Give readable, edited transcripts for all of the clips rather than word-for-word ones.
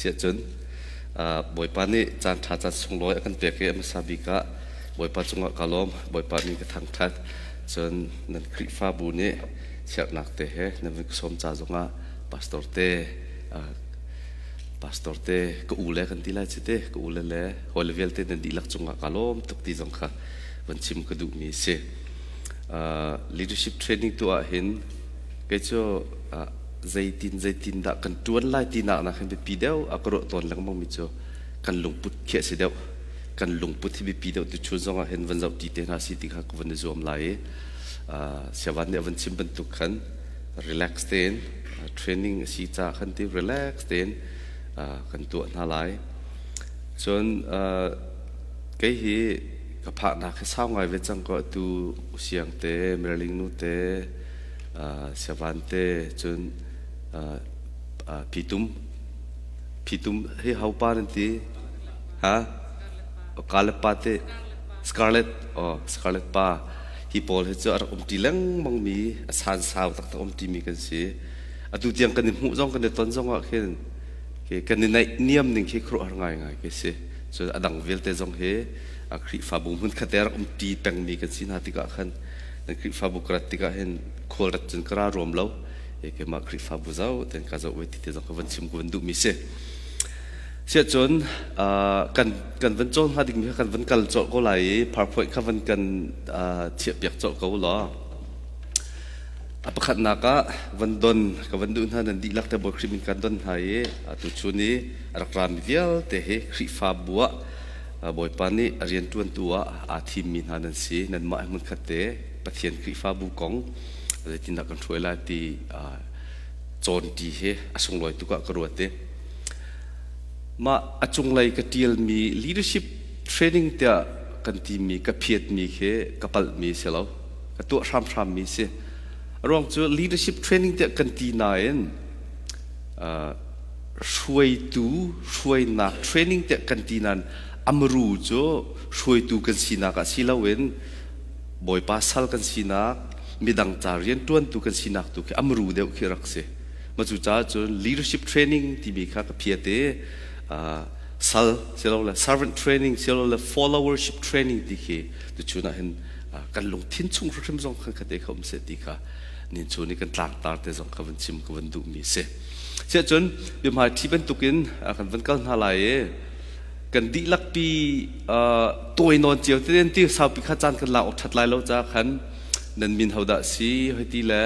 Siahcun Bawipa nih caan ṭha caan sunglawi a kan pek i a hmasa bik ah Bawipa cungah ka lawm, Bawipa min ka thangṭhat. Cun nan Khrihfabu nih chiahnak te he nan vun ka sawm ca zongah pastor te pastor te ka u le kan ti lai ci te ka u le le hawi le vialte nan dihlak cungah ka lawm tuk ti zong kha van chim ka duhmi a si. Leadership training tu ah hin kei cu zeitin zeitin dah kan ṭuan lai tinak nak hin biapi deuh a ka ruah tawn lengmang mi cu kan lungput khi a si deuh. Kan lungput hi biapi deuh tuchun zong ah hin van zoh ti te hna si ti kha ka van i zuam lai i Siavan nih a van chim bantuk khan relax tein training a si ca khan ti relax tein kan tuah hna lai. Cun kei hi ka phahnak hi sau ngai ve cang ko atu Usiang te, Merling nu te, Siavan te cun Phitum Phitum hi ho pa nan ti? Ha? Scarlet pa te Scarlet oh Scarlet pa hi pawl hi cu a rak umṭi lengmang mi a san sau taktak umṭi mi kan si. Atu tiang kan i hmuh zong kan i ton zong ah khin kan i naih niam ning khi khuaruahhar ngaingai khi si. Cun a dang vialte zong hi a Khrihfabu hmun khat rak umṭi pengmi kan si hna tikah khan nan Khrihfabu ka rat tikah hin khual rat cun ka ra ruam lo. Keimah Khrihfabu zoh ten ka zoh ve ti te zong ka van chim ka van duhmi si. Siahcun kan kan van cawn hnga dingmi kha kan van kal colh ko lai i PowerPoint kha van kan chiahpiak colh ko law. A pakhatnak ah van don ka van duh hna nan dihlak te Bawi Khrih min kan don hna i atu chun i a rak rami vialte hi Khrihfabu ah Bawipa nih a rianṭuantu ah aa thimmi hna nan si. Nanmah he hmunkhat te Pathian Khrihfabu kong zeitindah kan hruai lai ti cawnṭi hi a sunglawi tuk ah ka ruat i mah a cunglei ka ṭialmi leadership training tiah kan timi ka phiatmi khi ka palhmi si lo. Ka tuah hramhrammi si. A ruang cu leadership training tiah kan ti nain hruaitu hruainak training tiah kan ti nain amru cu hruaitu kan sinak ah si loin Bawipa sal kan sinak midang ca rianṭuantu kan sinak tu khi amru deuh khi rak si. Ma cu caah cun leadership training timi kha ka phiat i sal silole servant training silole followership training ti khi tuchun ah hin kan lungthin chung hrimhrim zong khan khate kha um seh ti kha nin chu nih kan tlangtar te zong kha van chim ka van duhmi si. Siahcun biahmai ṭhi bantukin kan van kal hna lai i kan dihlak pi tawi nawn cio te ti saupi kha caan kan lak awk ṭhat lai lo ca khan nan min hodah si hoi ti le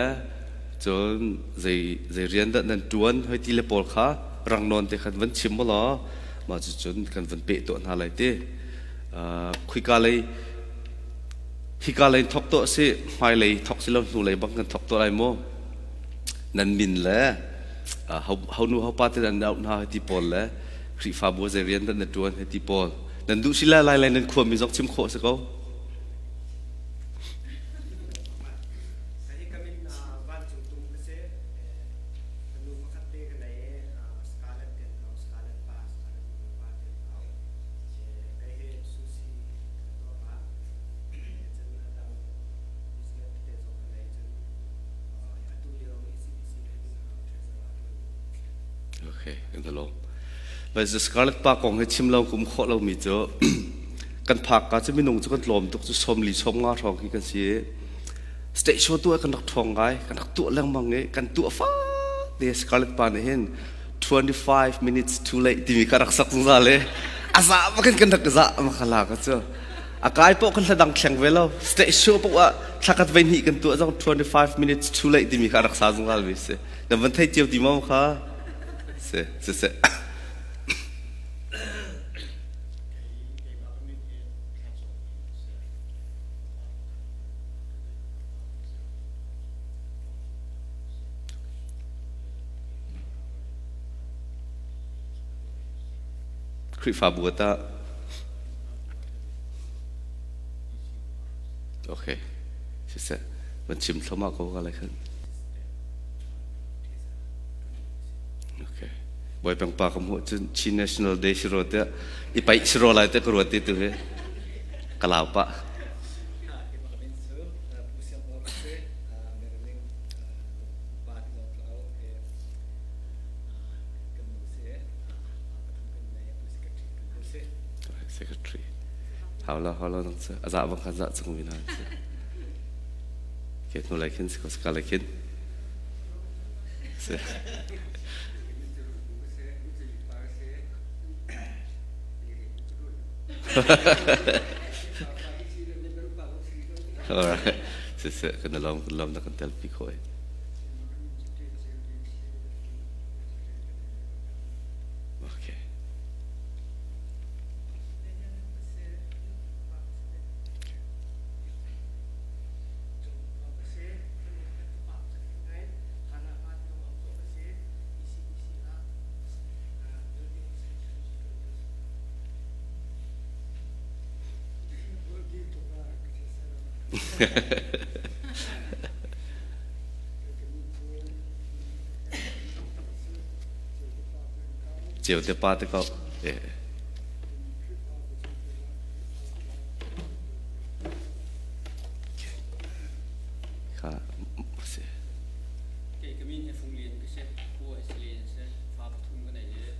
cun zei zei rian dah nan ṭuan hoi ti le pawl kha rang nawn te khan van chim law mah cucun kan van peh tuah hna lai ti khuika lei hika lei thok tuah si hmailei thok si lo hnu lei bang kan thok tuah lai mu nan min le ho nu ho pa te nan auh hna ti pawl le Khrihfabu zei rian dah na ṭuan hei ti pawl nan duh si lai lai nan khuami zong chim khawh si ko. Okay, kan ka lawm. Scarlet pa kong hi chim lo kum khawh lomi cu kan phak ka cu minung cu kan tlawm tuk cu 40 50 hrawng khi kan si i state show tu kan rak ṭhawng ngai kan rak tuah lengmang i kan tuah fa te Scarlet pa nih hin 25 minutes too late timi kha rak sak zungzal i a za bakin kan rak za ma khala ka cu a kai poh kan hladang thleng ve lo state show poh ah thlakat vei hnih kan tuah zong 25 minutes too late timi kha rak sa zungzal mi si na van thei cio ti maw kha si si si Khrihfabu ah tah Okay. Siseh van chim thluahmah ko ka lai khan. Okay. Bawi peng pa ka hmuh cun Chin National Day si ro tiah i paih si ro lai te ka ruat ti tu hi ka lau pah. Secretary. Hau lo, hau lo nang cu. A zah bang khan zah cang mi na si. Ke hnu lai khin si ko ka lai khin. Si. Alright. Si si kan lawm kan lawm na kan tel pi khoi. Okay. Ceu te pa te ko. Eh. Kha si. Kei ka min hi Fung Lian ka si. Pu a si Lian si. Fa pathum ka nei i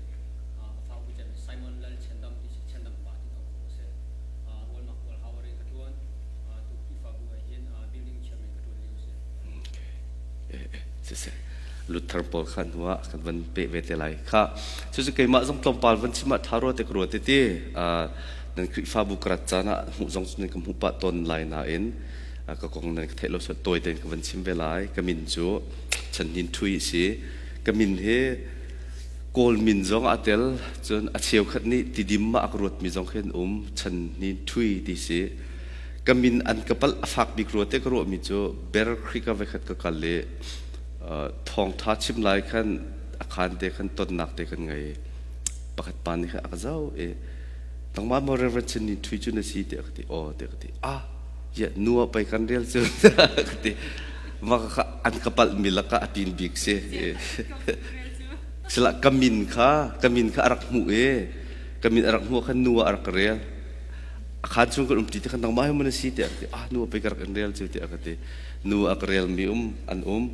ka fa pu cem Simon Lal Chendam ti si Chendam pa ti ko a si. Walmak Wal Hauer in ka tuan. Tu Khrihfabu ah hin building chairman ka tuan lio si. Okay. Eh, si si. Luther pawl kha hnu ah kan van peh ve te lai. Kha cucu keimah zong tlawmpal van chim ah tha rua te ka rua te ti. Nan Khrihfabu ka rat caan ah hmuh zong nan ka hmuh pah tawn lai nain ka kong nan ka theih lo sual tawi tein ka van chim ve lai. Ka min cu Chan Hnin Thui a si. Ka min hi Kawl min zong aa tel, cun a cheukhat nih Tidim ah a ka ruatmi zong khi an um. Chan Hnin Thui ti si. Ka min an ka palh a fak bik rua te ka ruahmi cu Bear Creek ah voikhat ka kal i thawngṭha chim lai khan a khaan te khan tonnak te kan ngei. Pakhat pa nih khan a ka zoh i nangmah maw Reverend Chan Hnin Thui cu na si tiah a ka ti. Aw tiah ka ti. Ah, ya nu ah pei kan rel cu ka ti. Mah kha an ka palhmi lakah a pin bik si. Sila ka min kha ka min kha a rak hmuh i ka min a rak hmuh khan nu ah a rak ka rel. A khaan chung kan um ti te khan nangmah hi maw na si tiah a ka ti. Ah nu ah pei ka rak in rel cu tiah a ka ti. Nu a ka relmi um an um.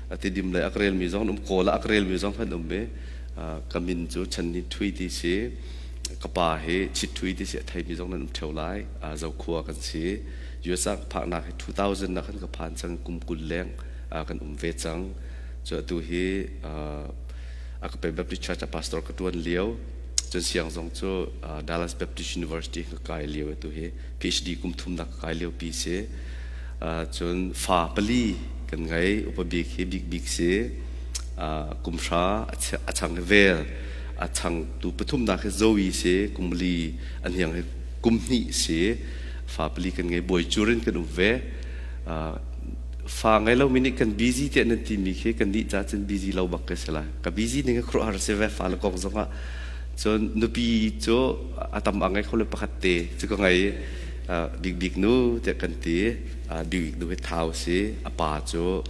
A tidim lei a ka relmi zong an um. Kawl ah a ka relmi zong an um i ka min cu Chan Ni Thui ti si. Ka pa hi Chit Thui ti si a theimi zong nan um ṭheo lai. Zokhua kan si. US ah ka phaknak hi 2000 ah khan ka phan cang kum 20 leng kan um ve cang. Cu atu hi Agape Baptist Church ah pastor ka ṭuan lio. Cun siang zong cu Dallas Baptist University ka kai lio atu hi PhD kum thumnak ka kai lio pi si. Cun fa pali kan ngei. Upa bik hi bik bik si. Kum hra a chang hi vel. A changtu pathumnak hi Zoe si. Kum li a hniang hi kum hnih si. Fa pali kan ngei. Bawi cur in kan um ve. Fa ngei lomi nih kan busy tiah nan timi khi kan nih ca cun busy lo bak ka si lai. Ka busy ning ka khuaruahhar si ve fa le kong zongah. Cun nupi cu a tam a ngei kho le pakhat te cu ka ngei. Bik Bik nu tiah kan ti. Bik Bik nu hi Thau si. A pa cu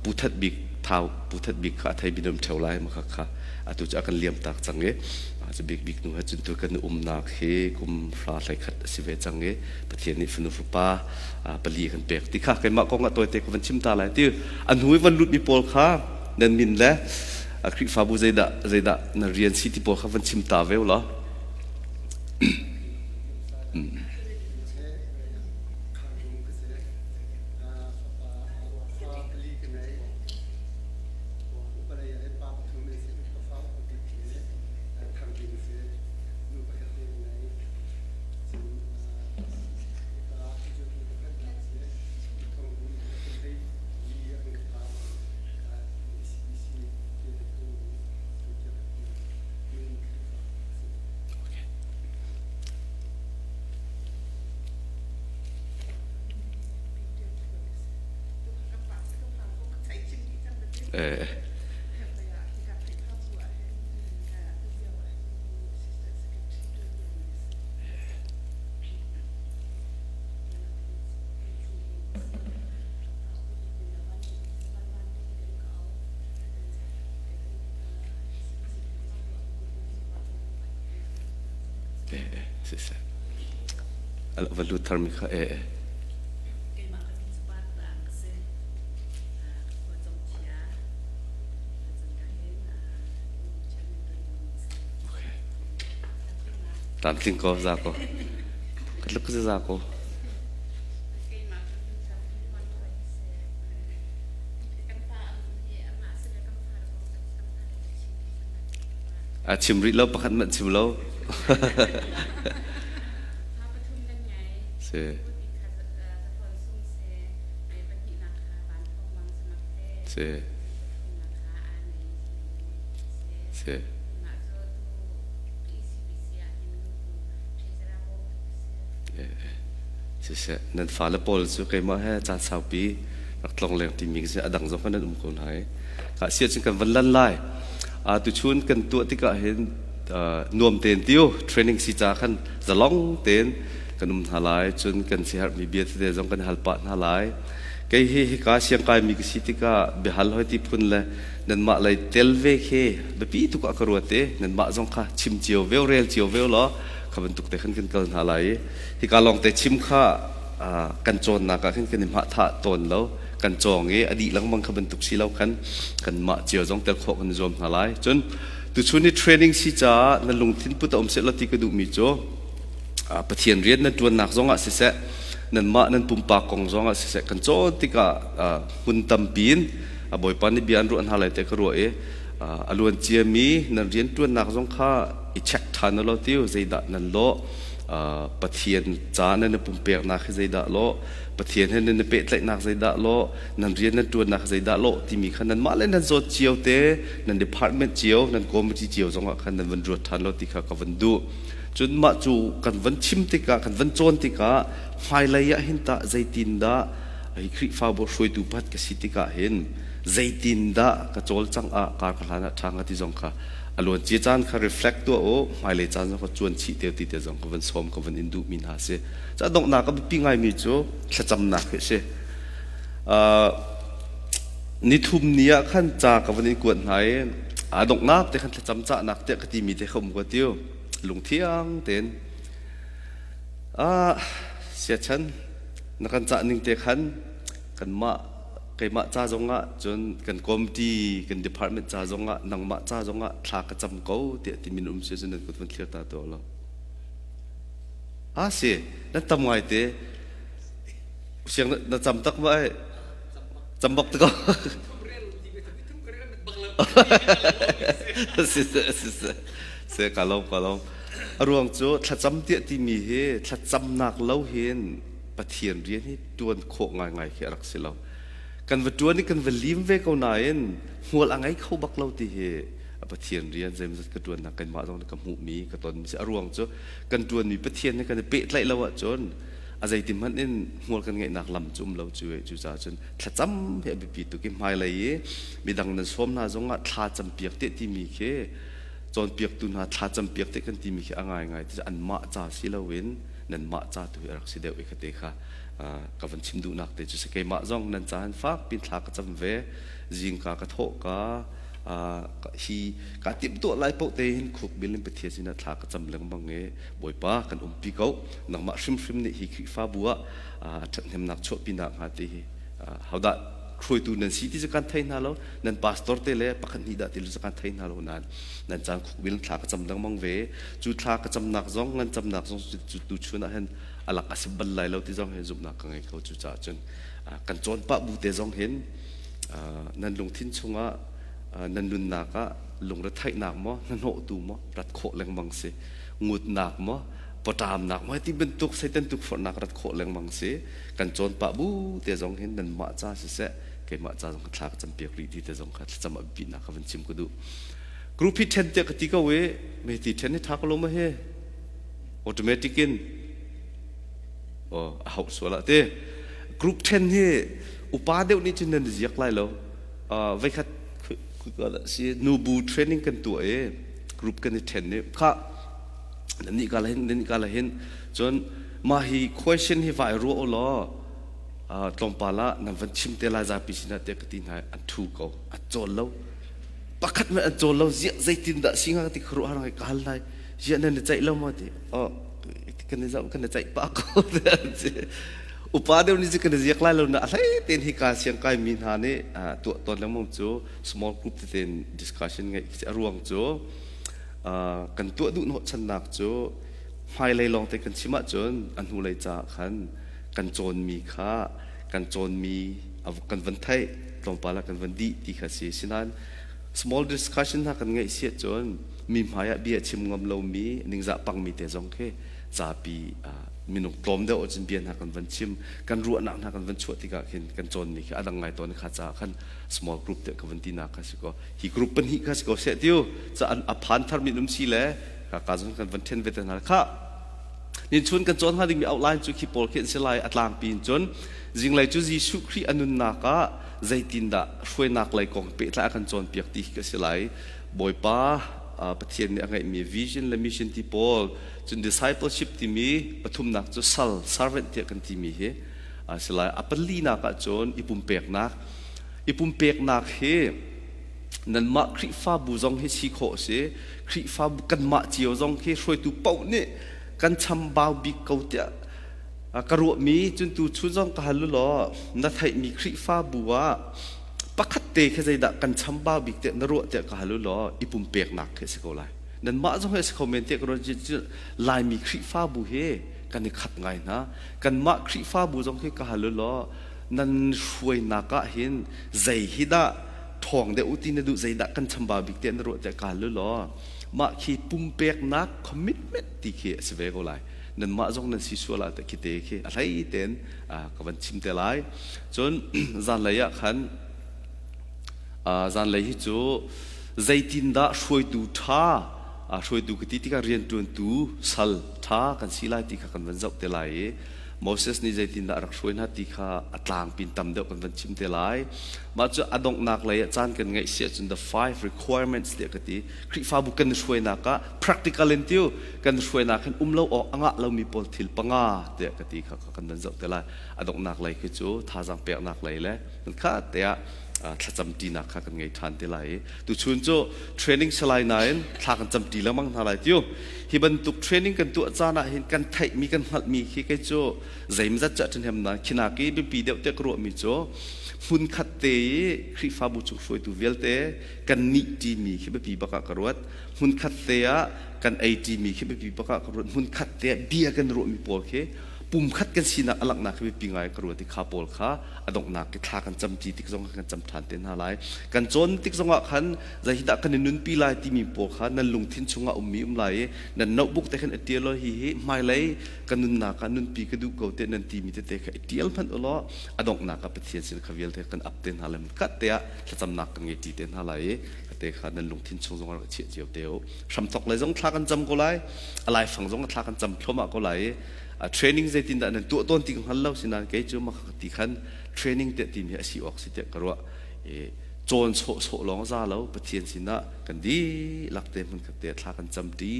Pu That Bik Thau Pu That Bik kha a thei binom ṭheo lai ma kha kha atu cu a kan liam tak cang i cu Bik Bik nu he cun tu kan umnak hi kum hra hlei khat a si ve cang i Pathian nih fanu fapa pali kan pek ti kha keimah kong ah tawite ka van chim ta lai ti a hnu i van lutmi pawl kha nan min le Khrihfabu zeidah zeidah na rian si ti pawl kha van chim ta ve law. Eh. Siseh. Va lut tharmi kha e e. Tlamtling ko, za ko. Ka tluk ka za ko. A chim rih lo, pakhat hmanh chim lo. Si. Si. Si. Siseh, nan fale pawl cu keimah he caan saupi rak tlongleng timi khi a dang zong khan nan um ko hna i ka si ahcun kan van lan lai. Tuchun kan tuah tikah hin nuam tein tiu training si ca khan zalong tein kan um hna lai cun kan siaherhmi bia tete zong kan hal pah hna lai. Kei hi hika siangkaimi ka si tikah biahal hoi ti phun le nanmah lei tel ve khi biapi tuk ah ka ruat i nanmah zong kha chim cio veo rel cio veo law kha bantuk te khan kan kal hna lai i hika lawng te chim kha kan cawnnak ah khin kan i hmah thah tawn lo kan cawng i a dih lengmang kha bantuk si lo khan kanmah cio zong tel khawh kan i zuam hna lai. Cun tuchun hi training si caah na lungthin put a um seh law ti ka duhmi cu Pathian rian nan ṭuannak zongah siseh nanmah nan pumpak kong zongah siseh kan cawn tikah hmun tampi in a Bawipa nih bia an ruah hna lai te ka ruah i a luan ciami nan rian ṭuannak zong kha i check ṭhan u law tiu zeidah nan lawh Pathian ca nan i pumpeknak hi zeidah lawh Pathian he nan i pehtlaihnak zeidah lawh nan rian nan ṭuannak zeidah lawh timi kha nanmah le nan zawt cio te nan department cio nan committee cio zongah khan nan van ruat ṭhan law ti kha ka van duh. Cun mah cu kan van chim tikah kan van cawn tikah hmailei ah hin tah zeitindah hi Khrihfabu hruaitu pakhat ka si tikah hin zeitindah ka cawlcangh ah kar ka hlan ah ṭha hnga ti zong kha a luan cia caan kha reflect tuah u hmailei caan zong kha cuan chih te ti te zong ka van sawm ka van in duhmi hna si. Ca donghnak a biapi ngaimi cu thlacamnak hi a si. Nithum ni ah khan ca ka van in kuat hna i a donghnak te khan thlacam cahnak tiah ka timi te kha um ko tiu. Lungthiang tein ah siachan na kan cah ning te khan kanmah keimah ca zongah cun kan committee kan department ca zongah nangmah ca zongah thla ka cam ko tiah timin um si cun nan kut van thlir ta tuah lo a si nan tam ngai te siang na cam tak ma ai cam bak te ko si si si si ka lawm ka lawm a ruang cu thlacam tiah timi hi thlacamnak lo hin Pathian rian hi ṭuan khawh ngaingai khi a rak si lo. Kan va ṭuan i kan va lim ve ko nain hmual a ngei kho bak lo ti hi a Pathian rian zeimawzat ka ṭuannak keimah zong nih ka hmuhmi ka tonmi si. A ruang cu kan ṭuanmi Pathian he kan i pehtlaih lo ahcun a zeiti hmanh in hmual kan ngeihnak lam cu um lo cu cucaah cun thlacam hi a biapi tuk i hmailei i midang nan sawm hna zongah thla campiak te timi khi cawnpiaktu hna thla campiak te kan timi khi a ngaingai ti anmah ca si loin nanmah ca tu hi a rak si deuh i khate kha ka van chim duhnak te cu si keimah zong nan ca hin fak pin thla ka cam ve zingka ka thawh ka hi ka timhtuah lai paoh te hin khuk bil in Pathian sinah thla ka cam lengmang i Bawipa kan umpi ko nangmah hrimhrim nih hi Khrihfabu ah ṭhathnemnak chuahpi nak hnga ti hi hodah hruaitu nan si ti cu kan thei hna lo nan pastor te le pakhat hnih dah ti lu cu kan thei hna lo nain nan caan khukbil thla ka cam lengmang ve cu thla ka camnak zong nan camnak zong cu tu chun ah hin alak a si bal lai lo ti zong hin zumhnak ka ngei ko cu caah cun kan cawn pah bu te zong hin nan lungthin chungah nan nunnak ah lungretheihnak maw hnahnawhtu maw rat khawh lengmang si ngutnak maw pawṭamnak maw ti bantuk Satan tukforhnak rat khawh lengmang si kan cawn pah bu te zong hin nanmah ca siseh keimah ca zong thla ka campiak rih ti te zong kha thlacam a biapitnak ka van chim ka duh. Group hi ṭhen tiah ka ti ko i me ti ṭhen hi ṭha ko lo ma hi automatic in oh a hauh sual ah ti group ṭhen hi upa deuh nih cun nan ziak lai lo veikhat si nubu training kan tuah i group kan i ṭhen i kha nan nih ka la hin nan nih ka la hin cun mah hi question hi vai ruah u law tlawmpal ah nan van chim te lai zapi sinah tiah ka ti hna an thu ko a cawl lo pakhat hmanh an cawl lo ziah zeitin dah si hnga ti khuaruah har ngai ka hal lai ziah nan i ceih lo maw ti oh kan i zoh kan i ceih pah ko upa deuh nih cu kan i ziak lai lo na a hlei tein hika siang kai mi hna nih tuah tawn lengmang cu small group tete in discussion ngeih a ruang cu kan tuah duh hnawhchannak cu. Hmailei lawngte kan chim ahcun a hnulei caah khan kan cawnmi kha kan cawnmi kan van theih tlawmpal ah kan van dih ti kha si. Sinain small discussion hna kan ngeih si ahcun mi hmai ah bia chim ngam lomi ningzah pangmi te zong khi zapi minung tlawm deuh ahcun bia hna kan van chim kan ruahnak hna kan van chuah tikah khin kan cawnmi khi a dang ngai tawn kha caah khan small group te ka van tinak kha si ko hi group pahnih kha si ko seh tiu ca an a phan tharmi um si le ka ka zong kan van then ve te hna kha nin chun kan cawn hnga dingmi outline cu khi pawl khi an si lai a tlangpi in cun zinglei cu Jesuh Khrih a nunnak ah zeitindah hruainak lei kong pehtlai a kan cawnpiak ti hi ka si lai Bawipa Pathian nih a ngeihmi vision le mission ti pawl cun discipleship timi pathumnak cu sal servant tiah kan timi hi a si lai a palinak ah cun i pumpeknak i pumpeknak hi nanmah Khrihfabu zong hi si khawh a si Khrihfabu kanmah cio zong khi hruaitu paoh nih kan chambau bik ko tiah ka ruahmi cun tu chun zong ka hal u law na theihmi Khrihfabu ah pakhat te khi zeidah kan chambau bik tiah na ruah tiah ka hal u law i pumpeknak khi a si ko lai nanmah zong hi a si kho men tiah ka ruah Laimi Khrihfabu hi kan i khat ngai hna kanmah Khrihfabu zong khi ka hal u law nan hruainak ah hin zei hi dah ṭhawng deuh u ti na duh zeidah kan chambau bik tiah na ruah tiah ka hal u law mah khi pumpeknak commitment ti khi a si ve ko lai nanmah zong nan si sual ah khi te khi a hlei tein ka van chim te lai cun zanlei ah khan zanlei hi cu zeitindah hruaitu ṭha hruaitu ka ti tikah rianṭuantu sal ṭha kan si lai ti kha kan van zoh te lai i Moses nih zeitindah a rak hruai hna ti kha a tlangpi in tam deuh kan van chim te lai. Mah cu a donghnak lei ah caan kan ngeih si ahcun the five requirements tiah ka ti. Khrihfabu kan hruainak ah practical in tiu kan hruainak hin um lo awk a ngah lomi pawl thil panga tiah ka ti kha kan van zoh te lai. A donghnak lei khi cu thazaang peknak lei le kha te ah thlacam ṭinak kha kan ngei ṭhan te lai i tuchun cu training salai nain thla kan cam ṭi lengmang hna lai tiu hi bantuk training kan tuah caan ah hin kan theihmi kan hngalhmi khi kei cu zeimzat cu a ṭhahnem nain khinak i biapi deuh te ka ruahmi cu hmunkhat te i Khrihfabu chung hruaitu vialte kan nih ṭimi khi biapi bak ah ka ruat hmunkhat te ah kan ei ṭimi khi biapi bak ah ka ruat hmunkhat te ah bia kan ruahmi pawl khi pumkhat kan sinak a langhnak khi biapi ngai ka ruat i kha pawl kha a donghnak i thla kan cam ti tik zong kan cam ṭhan te hna lai kan cawn tik zongah khan zeidah kan i nunpi lai timi pawl kha nan lungthin chungah ummi um lai i nan notebook te khan i ṭial law hi hi hmailei ka nunnak ah nunpi ka duh ko te nan timi tete kha i ṭial hmanh u law a donghnak ah Pathian sin kha vialte kan ap te hna lai kat te ah thlacamnak kan ngei ṭi te hna lai i te kha nan lungthin chung zong rak chiah cio te u hramthok lei zong thla kan cam ko lai a laifang zong thla kan cam thluahmah ko lai i training zeitindah nan tuah tawn ti ka hngal lo sinain kei cu mah ti khan training te timi hi a si awk si tiah ka ruah i cawn sawhsawh lawng za lo Pathian sinah kan dihlak te hmun khat te thla kan cam ti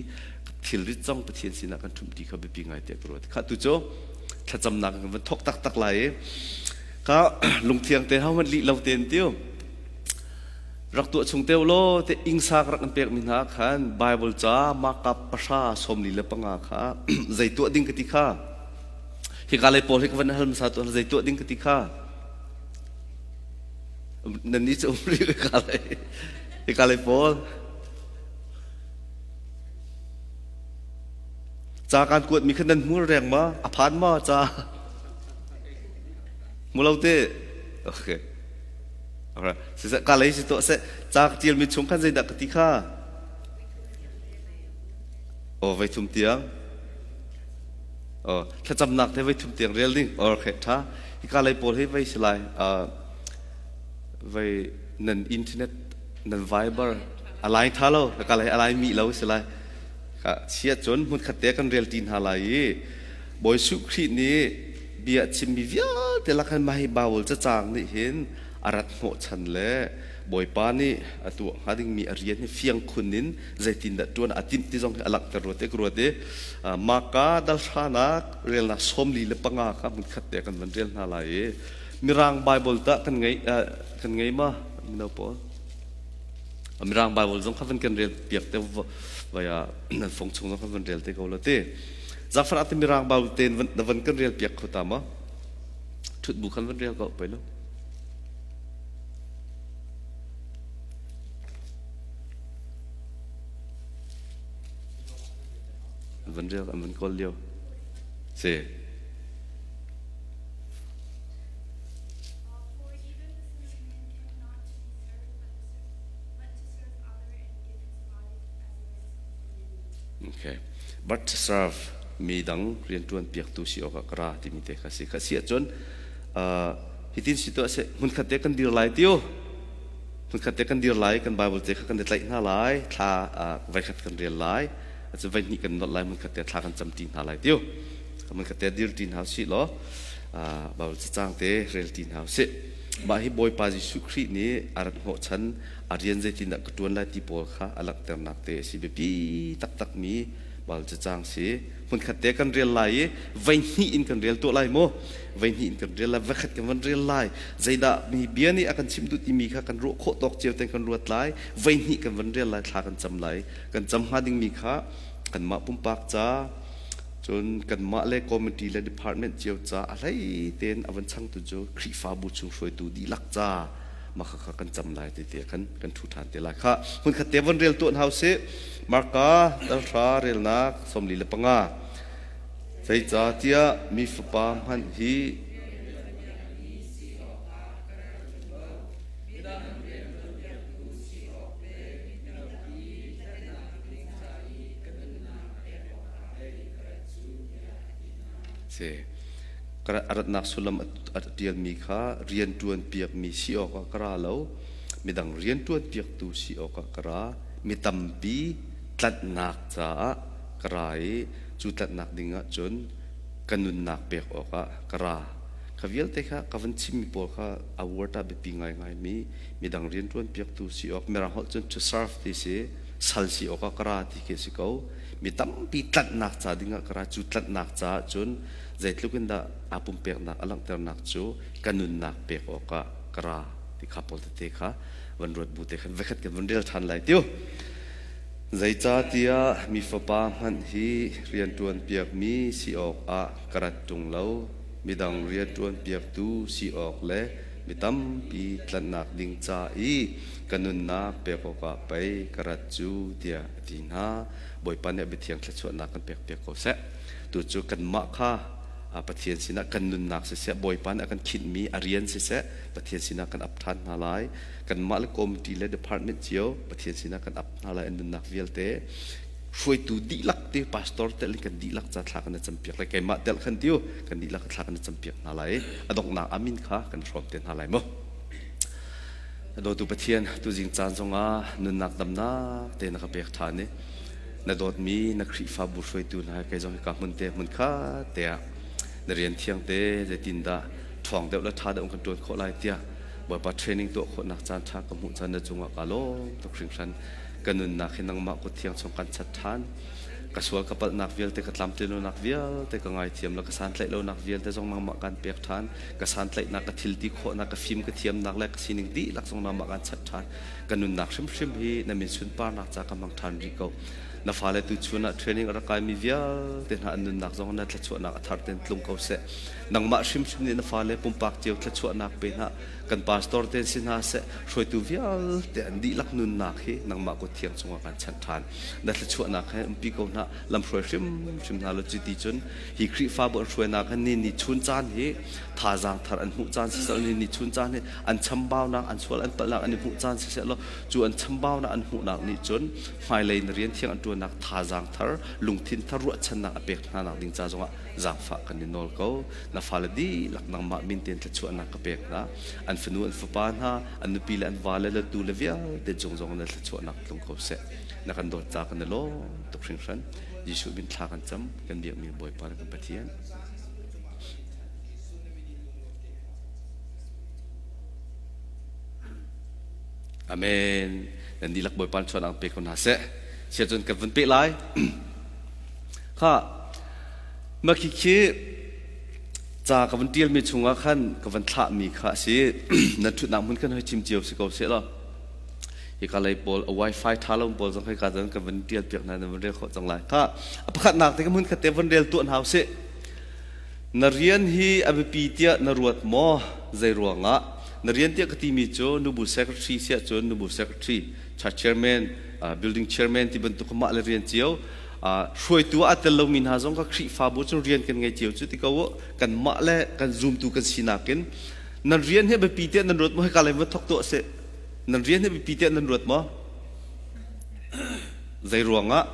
thilrit zong Pathian sinah kan ṭhumh ti kha biapi ngai tiah ka ruat kha tu cu thlacamnak kan van thok taktak lai i ka lungthiang te hau lih lo ten tiu rak tuah chung teu law te ingsak rak an pek mi hna khan Bible ca Marka pahra 45 kha zei tuah ding ka ti kha hika lei pawl hi ka van hal hmasa tuah zei tuah ding ka ti kha nan ni cu um rih hika lei hika lei pawl ca kan kuat mi kha nan hmur reng ma a phan ma ca mu lo te okay Siseh ka lei si tuah seh ca ka ṭialmi chung khan zeidah ka ti kha? Aw voi thum tiang. Aw thlacamnak te voi thum tiang rel ding. Or okay ṭha. Hika lei pawl hi vei si lai. Vei nan internet nan Viber a line ṭha lo. Hika lei a line mi lo si lai. Ka chia cun hmunkhat te kan rel ṭi hna lai i Bawi Jesuh Khrih nih bia a chimmi vialte lak hin mah hi Baibal cacang nih hin a rat hnawhchan le Bawipa nih a tuah hnga dingmi a rian hi fiang khun in zeitindah ṭuan a timh ti zong hi a langhter rua te ka ruat i Maka dal hranak relnak 45 kha hmunkhat te kan van rel hna lai i Mirang Baibal tah kan ngei kan ngei ma mino pawl Mirang Baibal zong kha van kan rel piak te vaya nan fong chung zong kha van rel te ko la te Zafar ate mirang bau ten na van kan rel piak kho ta ma? Thut bu khan van rel ko pei lo. An van rel, an van kawl lio. Si. Okay. But to serve mi dang rianṭuan piaktu si awkah ka ra timi te kha si. Kha si ahcun hitin si tuah seh hmunkhat te kan dir lai tio. Hmunkhat te kan dir lai, kan Bible te kha kan i tlaih hna lai, thla voikhat kan rel lai, cu voihnih kan nolh lai, hmunkhat te thla kan cam ṭi hna lai tio. Hmunkhat te dir ṭi hna usih law Bible cacang te rel ṭi hna usih. Mah hi Bawipa Jesuh Khrih nih a rat hnawhchan a rian zeitindah ka ṭuan lai ti pawl kha a langhternak te a si. Biapi taktakmi Bible cacang si. Hmunkhat te kan rel lai i voihnih in kan rel tuah lai maw? Voihnih in kan rel lai, voikhat kan van rel lai. Zeidah mi bia nih a kan chimh duh timi kha kan ruah khawh tawk cio ten kan ruat lai. Voihnih kan van rel lai, thla kan cam lai. Kan cam hnga dingmi kha kanmah pumpak ca, cun kanmah le committee le department cio ca a hlei tein a van changtu cu Khrihfabu chung hruaitu dihlak ca mah kha kan cam lai ti te khan kan thu ṭhan te lai kha hmunkhat te von rel tuah hna usih. Marka talhra relnak 45. Zeicahtiah mi fapa hmanh hi Si. A ratnak sullam a ṭialmi kha rianṭuan piakmi si awkah ka ra lo, midang rianṭuan piaktu si awkah ka ra. Mi tampi tlanhnak caah ka ra i cu tlanhnak ding ah cun ka nunnak pek awkah ka ra. Kha vialte kha ka van chimmi pawl kha a word ah biapi ngaingaimi midang rianṭuan piaktu si awk, Mirang holh cun to serve ti si, sal si awkah ka ra ti khi a si ko. Mi tampi tlanhnak ca dingah ka ra. Cu tlanhnak caah cun zeitluk in dah aa pumpeknak a langhternak cu ka nunnak pek awkah ka ra ti kha pawl tete kha van ruat bu te khan vekhat kan van rel ṭhan lai tiu. Zeicahtiah mi fapa hmanh hi rianṭuan piakmi si awkah ka rat ṭung lo, midang rianṭuan piaktu si awk le mi tampi tlanhnak ding ca i ka nunnak pek awkah pei ka rat cu tiah a ti hna. Bawipa nih a biathiang thluachuahnak kan pekpiak ko seh. Tu cu kanmah kha Pathian sinah kan nunnak siseh, Bawipa nih a kan khinhmi a rian siseh, Pathian sinah kan ap ṭhan hna lai. Kanmah le committee le department cio Pathian sinah kan ap hna lai an nunnak vialte. Hruaitu dihlak te pastor tel in kan dihlak ca thla kan campiak lai. Keimah tel khan tiu kan dihlak thla kan campiak hna lai. A donghnak amin kha kan hrawm te hna lai mu. Dawtu Pathian, tuzing caan zongah nunnak damnak te na ka pek ṭhan i na dawtmi na Khrihfabu hruaitu hna kei zong hika hmun te hmun khat te ah na rian thiang te zeitindah ṭhawng deuh le ṭha deuh kan ṭuan khawh lai tiah Bawipa training tuah khawhnak caan ṭha ka hmuh caan na cungah ka lawm tuk hringhran. Ka nunnak hi nangmah kut thiang chung kan chat ṭhan. Ka sual ka palhnak vialte ka tlamtlinlonak vialte ka ngaithiam le ka santlaih lonak vialte zong nangmah kan pek ṭhan. Ka santlaihnak ka thil ti khawhnak ka fim ka thiamnak le ka sining dihlak zong nangmah kan chat ṭhan. Ka nunnak hrimhrim hi na min sunparnak ca ka hmang ṭhan rih ko. Na fale tu chun ah training a rak kaimi vialte hna an nunnak zong na thluachuahnak a thar ten tlung ko seh. Nangmah hrimhrim nih na fale pumpak cio thluachuahnak pe hna. Kan pastor te si hna seh, hruaitu vialte an dihlak nunnak hi nangmah kut thiang cungah kan chanh ṭhan. Na thluachuahnak he umpi ko hna, lamhruai hrimhrim hna law cuti cun hi Khrihfabu an hruainak hin ni ni chun caan hi thazaang thar an hmuh caan siseh ni ni chun caan hi an chambaunak an sual an palhnak an i hmuh caan siseh law cu an chambaunak an hmuhnak nih cun hmailei na rian thiang an ṭuannak thazaang thar lungthin thar ruahchannak a pek hna nak ding ca zongah zaangfah kan i nawl ko. Na fale dihlak nangmah min tein thluachuahnak ka pek hna. An fanu an fapa hna, an nupi le an vale le tu le vialte cung zong na thluachuahnak tlung ko seh. Na kan dawt ca kan i lawm tuk hringhran. Jesuh min thla kan cam, kan biakmi Bawipa le kan Pathian. Amen. Nan dihlak Bawipa chuanang pe ko hna seh. Sia cun kan vun pe lai. Kha mah khi ca ka van ṭialmi chungah khan ka van thlahmi kha a si. Nan ṭhutnak hmun khan hoi chim cio si ko seh law. Hika lei pawl a wifi ṭha lo pawl zong hika zan ka van ṭial piak hna nan van rel khawh cang lai. Kha a pakhatnak te ka hmun khat te van rel tuah hna usih. Na rian hi a biapi tiah na ruat maw? Zei ruangah? Na rian tiah ka timi cu nubu secretary siah cun nubu secretary, church chairman, building chairman ti bantuk mah le rian cio. Hruaitu ah tel lomi hna zong kha Khrihfabu cu rian kan ngei cio cu ti ko u. Kanmah le kan zumtu kan sinak in nan rian hi biapi tiah nan ruat maw? Hika lei van thok tuah sih. Nan rian hi biapi tiah nan ruat maw? Zei ruangah?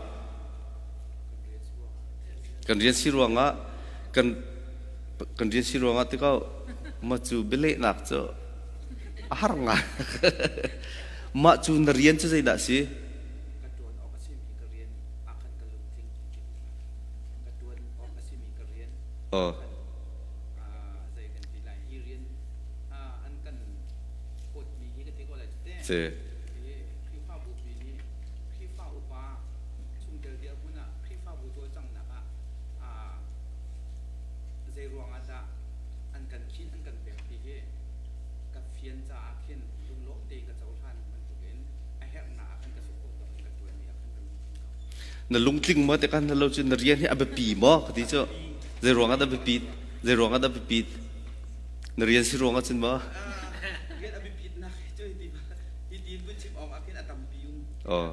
Kan rian si ruangah kan kan rian si ruangah ti ko ma cu bialehnak cu a har ngai. Mah cu na rian cu zeidah si? Ka ṭuan awk a simi ka rian ah khan ka lungtling ka ṭuan awk a simi ka rian zei kan ti lai hi rian an kan phawtmi hi ka ti ko lai cu te hi Khrihfabu pi nih Khrihfa upa chungtel dirhmun ah Khrihfabu cawlcanghnak ah zei ruangah dah an kan khin an kan pek ti hi ka fian caah khin lunglawm tein ka cohlan bantukin a herhnak ah khan ka support ah khan ka ṭuanmi ah khan ka lungtling ko. Na lungtling maw ti kan lo cu na rian hi a biapi maw ka ti cu zei ruangah dah biapit zei ruangah dah biapit na rian si ruangah cun maw Rian a biapitnak hi cu hiti hiti vun chim awk ah khin a tampi um. Oh.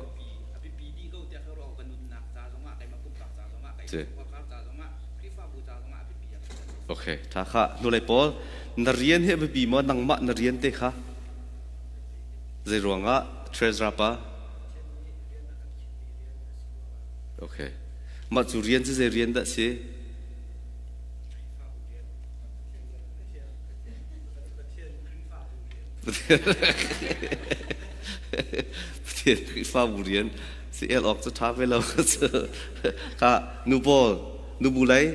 A biapi dih ko tiah ka ruah ka nunnak ca zongah keimah pumpak ca zongah keimah khuakar ca zongah Khrihfabu ca zongah a biapi ah ka Okay, tha kha nulei pawl na rian hi a biapi maw nangmah na rian te kha Zei ruangah treasure pa? Okay. Mah cu rian cu zei rian dah si? Pathian Khrihfabu rian si el awk cu ṭha ve lo ka nu pawl nubu lei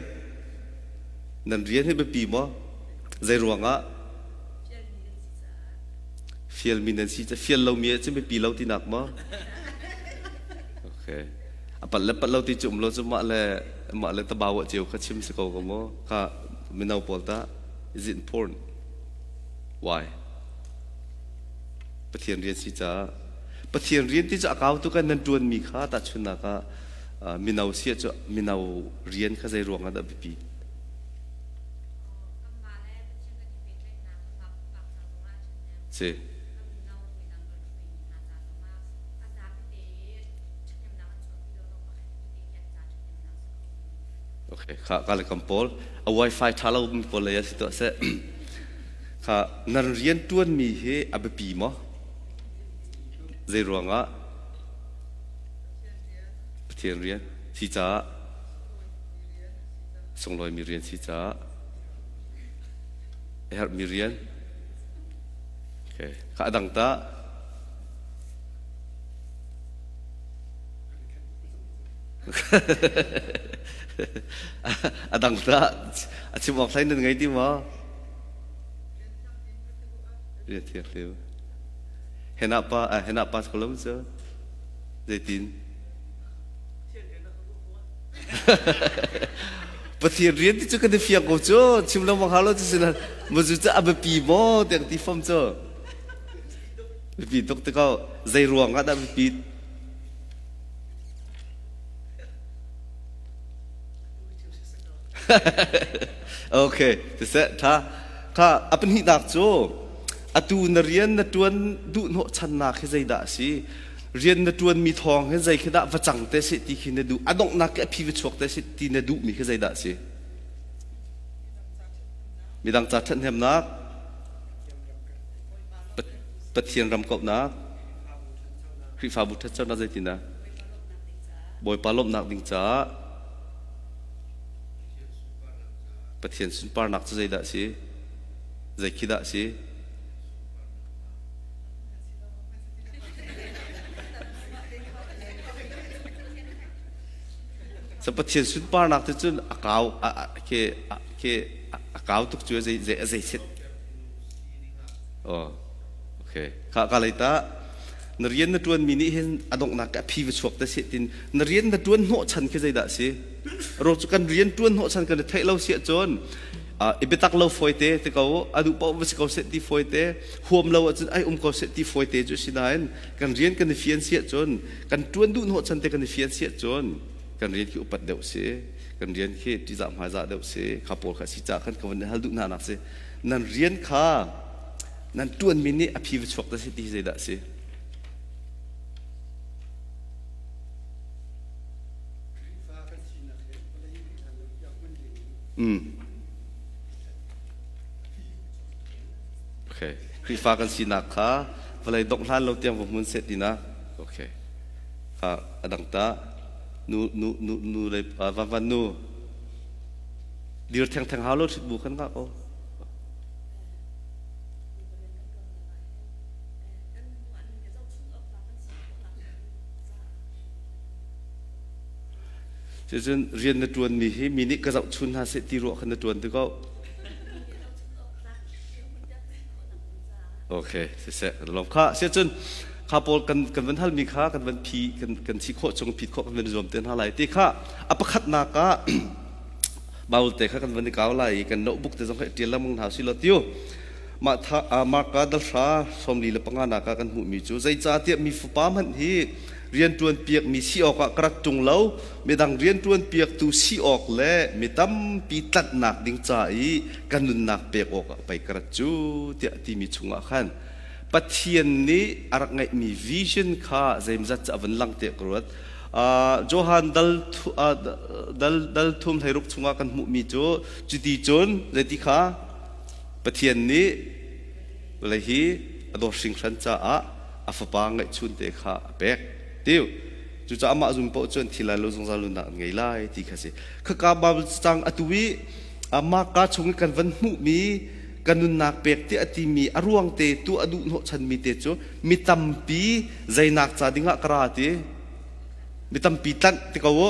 nan rian hi biapi maw zei ruangah Fialmi nan si fial lomi ah cun biapi lo tinak maw? Okay. A palh le palh lo ti cu um lo cu mah le mah le tabawa cio kha chim si ko ko maw? Kha mino pawl ta is it important? Why? Pathian rian si caah Pathian rian ti cu a kau tu kan nan ṭuanmi kha tahchunnak ah mino si cu mino rian kha zei ruang ah dah biapi? Si. Okay, kha ka le kam pawl a wifi tha lo mi pawl lei a si to se kha nan rian tuan mi hi a biapi maw zei ruangah Pathian rian si caah sunglawimi rian si caah a herhmi rian okay. kha a dang ta a dang ta a chim awk hlei nan ngei ti maw rian thianghlim hena pa hena pa ko lo cu zeitin Pathian rian ti cu kan i fiang ko cu chim lo mang hau lo cu sinan mazu cu a biapi maw tiang ti fom cu biapi tuk te ko zei ruang ah dah biapi okay siseh tha kha a pahnihnak cu atu na rian na tuan duh hnawh channak hi zeidah a si Rian na ṭuanmi thawng hin zei khi dah va cang te seh ti khi na duh. A donghnak khi a phi va chuak te seh ti na duhmi khi zeidah a si? Midang ca ṭhathnemnak, Pathian ram kauhnak, Khrihfabu ṭhatchonak zeitindah? Bawipa lawmhnak ding caah Pathian sunparnak cu zeidah a si? Zei khi dah a si? Sa Pathian sunparnak te cun a kau ke ke a kau tuk cu zei zei zei set. Oh, okay. Kha ka lei ta na rian na tuan mi nih hin a donghnak a phi va chuak te se tin na rian na tuan hnawh chan khi zeidah si ro cu kan rian tuan hnawh chan kan theih lo si ahcun i biatak lo fawite ti ko a duh paoh va si ko seh ti fawite huam lo ahcun ai um ko seh ti fawite cu si nain kan rian kan i fian si ahcun kan ṭuan duh hnawh chan te kan i fian si ahcun kan rian khi upat deuh si kan rian khi ṭihzah hmaizah deuh si kha pawl kha si ca khan ka van hal duh hna nak si nan rian kha nan ṭuanmi nih a phi va chuak ta si ti hi zeidah si Okay. Khrihfa kan sinak kha vawlei dongh hlan lo tiang va hmun seh tinak. Okay. Kha a dang ta nu nu nu nu le van van nu dir theng theng hau lo thit bu khan nga ko. Cucun rian na ṭuanmi hi mi nih ka zohchun hna seh ti ruah khan na ṭuan ti ko. Okay, siseh kan lawm kha. Siacun kha pawl kan kan van halmi kha kan van phi kan kan si khawh chung phit khawh kan van zuam te hna lai ti kha a pakhatnak ah Bible te kha kan van i kau lai i kan notebook te zong kha ṭial lengmang hna si law tiu. Mah tha Marka dal hra 45 nak ah kan hmuhmi cu zeicahtiah mi fapa hmanh hi rianṭuan piakmi si awkah ka rat ṭung lo midang rianṭuan piaktu si awk le mi tampi tlanhnak ding ca i ka nunnak pek awkah pei ka rat cu tiah timi chungah khan Pathian nih a rak ngeihmi vision kha zeimzat cu a vun lang tiah ka ruat. Johan dal dal dal thum hleiruk chungah kan hmuhmi cu cuti cun zeiti kha Pathian nih vawlei hi a dawt hringhran caah a fapa ngeihchunte kha a pek. Tiu. Cucaah amah zum paoh cu an thi lai lo zungzal nunnak an ngei lai ti kha si. Khaka Bible cang atu i Marka chung i kan van hmuhmi ka nunnak pek ti a timi a ruang te tu a duh hnawhchanmi te cu mi tampi zeinak ca dingah ka ra ti mi tampi tlanh ti ko u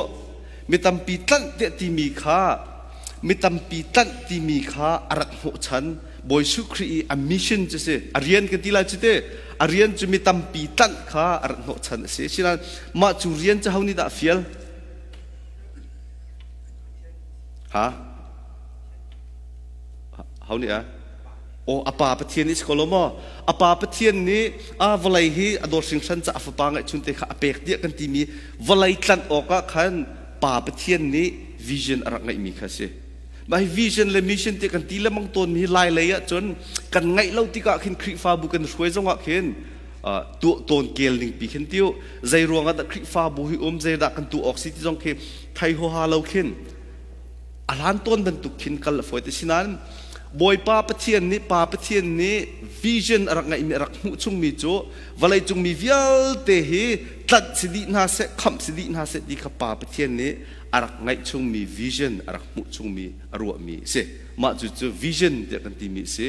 mi tampi tlanh tiah timi kha mi tampi tlanh timi kha a rak hnawhchan Bawi Jesuh Khrih i a mission cu si a rian kan ti lai cu te a rian cu mi tampi tlanh kha a rak hnawhchan a si sinain mah cu rian cu ho nih dah a fial ha ho nih a aw a pa Pathian nih si ko lo maw a pa Pathian nih a vawlei hi a dawt hringhran ca a fapa ngeihchun te kha a pek tiah kan timi vawlei tlanh awkah khan pa Pathian nih vision a rak ngeihmi kha a si Mah hi vision le mission ti kan ti lengmang tawnmi hi lai lei ah cun kan ngaih lo tikah khin Khrihfabu kan hruai zongah khin tuah tawn kel ning pi khin tiu zei ruangah dah Khrihfabu hi um zeidah kan tuah awk si ti zong khi thei huaha lo khin a hlan tawn bantuk khin kal a fawi te sinain Bawipa Pathian nih Pa Pathian nih vision a rak ngeihmi a rak hmuh chungmi cu vawleicung mi vialte hi tlanh si dih hna seh khamh si dih hna seh ti kha Pa Pathian nih a rak ngeih chungmi vision a rak hmuh chungmi a ruahmi a si mah cu cu vision tiah kan timi a si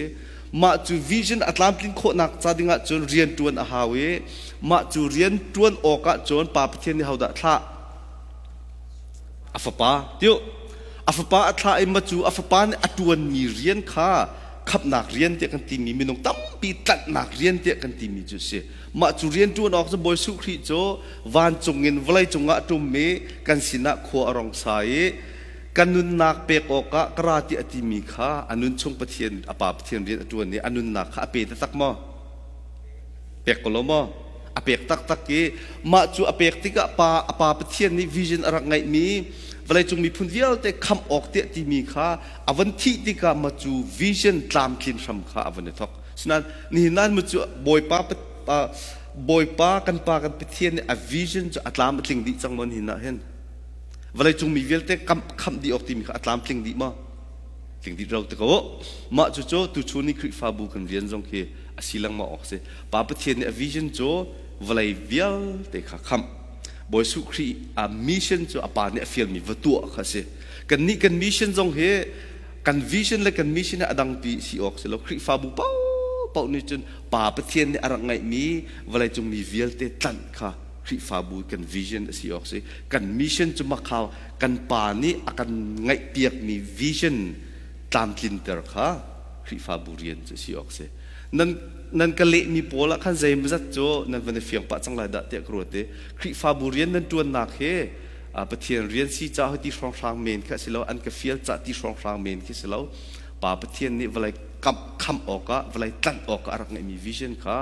mah cu vision a tlamtlin khawhnak ca dingah cun rian ṭuan a hau i mah cu rian ṭuan awkah cun Pa Pathian nih hodah thlah a fapa tiu a fapa a thlah i mah cu a fapa nih a ṭuanmi rian kha khamhnak rian tiah kan timi minung tampi tlanhnak rian tiah kan timi cu a si mah cu rian ṭuan awk cu Bawi Jesuh Khrih cu vancung in vawlei cungah a ṭum i kan sinah khua a rong sa i kan nunnak pek awkah ka ra ti a timi kha a nun chung Pathian a pa Pathian rian a ṭuan i a nunnak kha a pe taktak maw? Pek ko lo maw? A pek taktak i mah cu a pek tikah pa a pa Pathian nih vision a rak ngeihmi vawleicung miphun vialte khamh awk tiah timi kha a van thih tikah mah cu vision tlamtlin hram kha a van i thawk. Sinain nihin ah mu cu Bawipa Bawipa kan Pa kan Pathian nih a vision cu a tlam a tling dih cang maw nihin ah hin? Vawleicung mi vialte khamh dih awk timi kha a tlam tling dih maw? Tling dih lo te ko. Mah cu cu tuchun ni Khrihfabu kan rian zong khi a si lengmang awk a si. Pa Pathian nih a vision cu vawlei vialte kha khamh. Bawi Jesuh Khrih a mission cu a pa nih a fialmi va tuah kha a si. Kannih kan mission zong hi kan vision le kan mission hi a dangpi si awk si lo Khrihfabu paohpaoh nih cun Pa Pathian nih a rak ngeihmi vawleicung mi vialte tlanh kha Khrihfabu kan vision a si awk si kan mission cu makhau kan pa nih a kan ngaihpiakmi vision tlamtlinter kha Khrihfabu rian cu si awk si nan nan ka lehmi pawl ah khan zeimazat cu nan van i fiang pah cang lai dah tiah ka ruat i Khrihfabu rian nan ṭuannak hi Pathian rian si ca ti hrawnghrang men kha si lo an ka fial ca ti hrawnghrang men khi si lo Pa Pathian nih vawlei kamh khamh awkah vawlei tlanh awkah a rak ngeihmi vision kha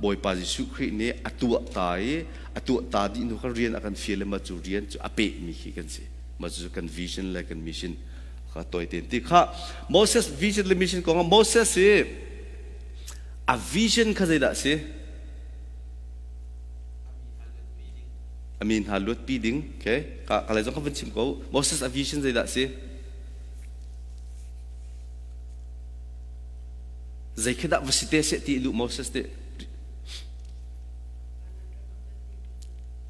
Bawipa Jesuh Khrih nih a tuah ta i a tuah ta dih hnu khan rian a kan fial i mah cu rian cu a pehmi khi kan si mah cu kan vision le kan mission kha tawi tein ti kha Moses vision le mission kong ah Moses hi a vision kha zeidah a si A mi hna luatpi ding. Okay. Ka ka lei zong ka van chim ko. Moses a vision zeidah si? Zei khi dah va si te seh ti duh Moses nih?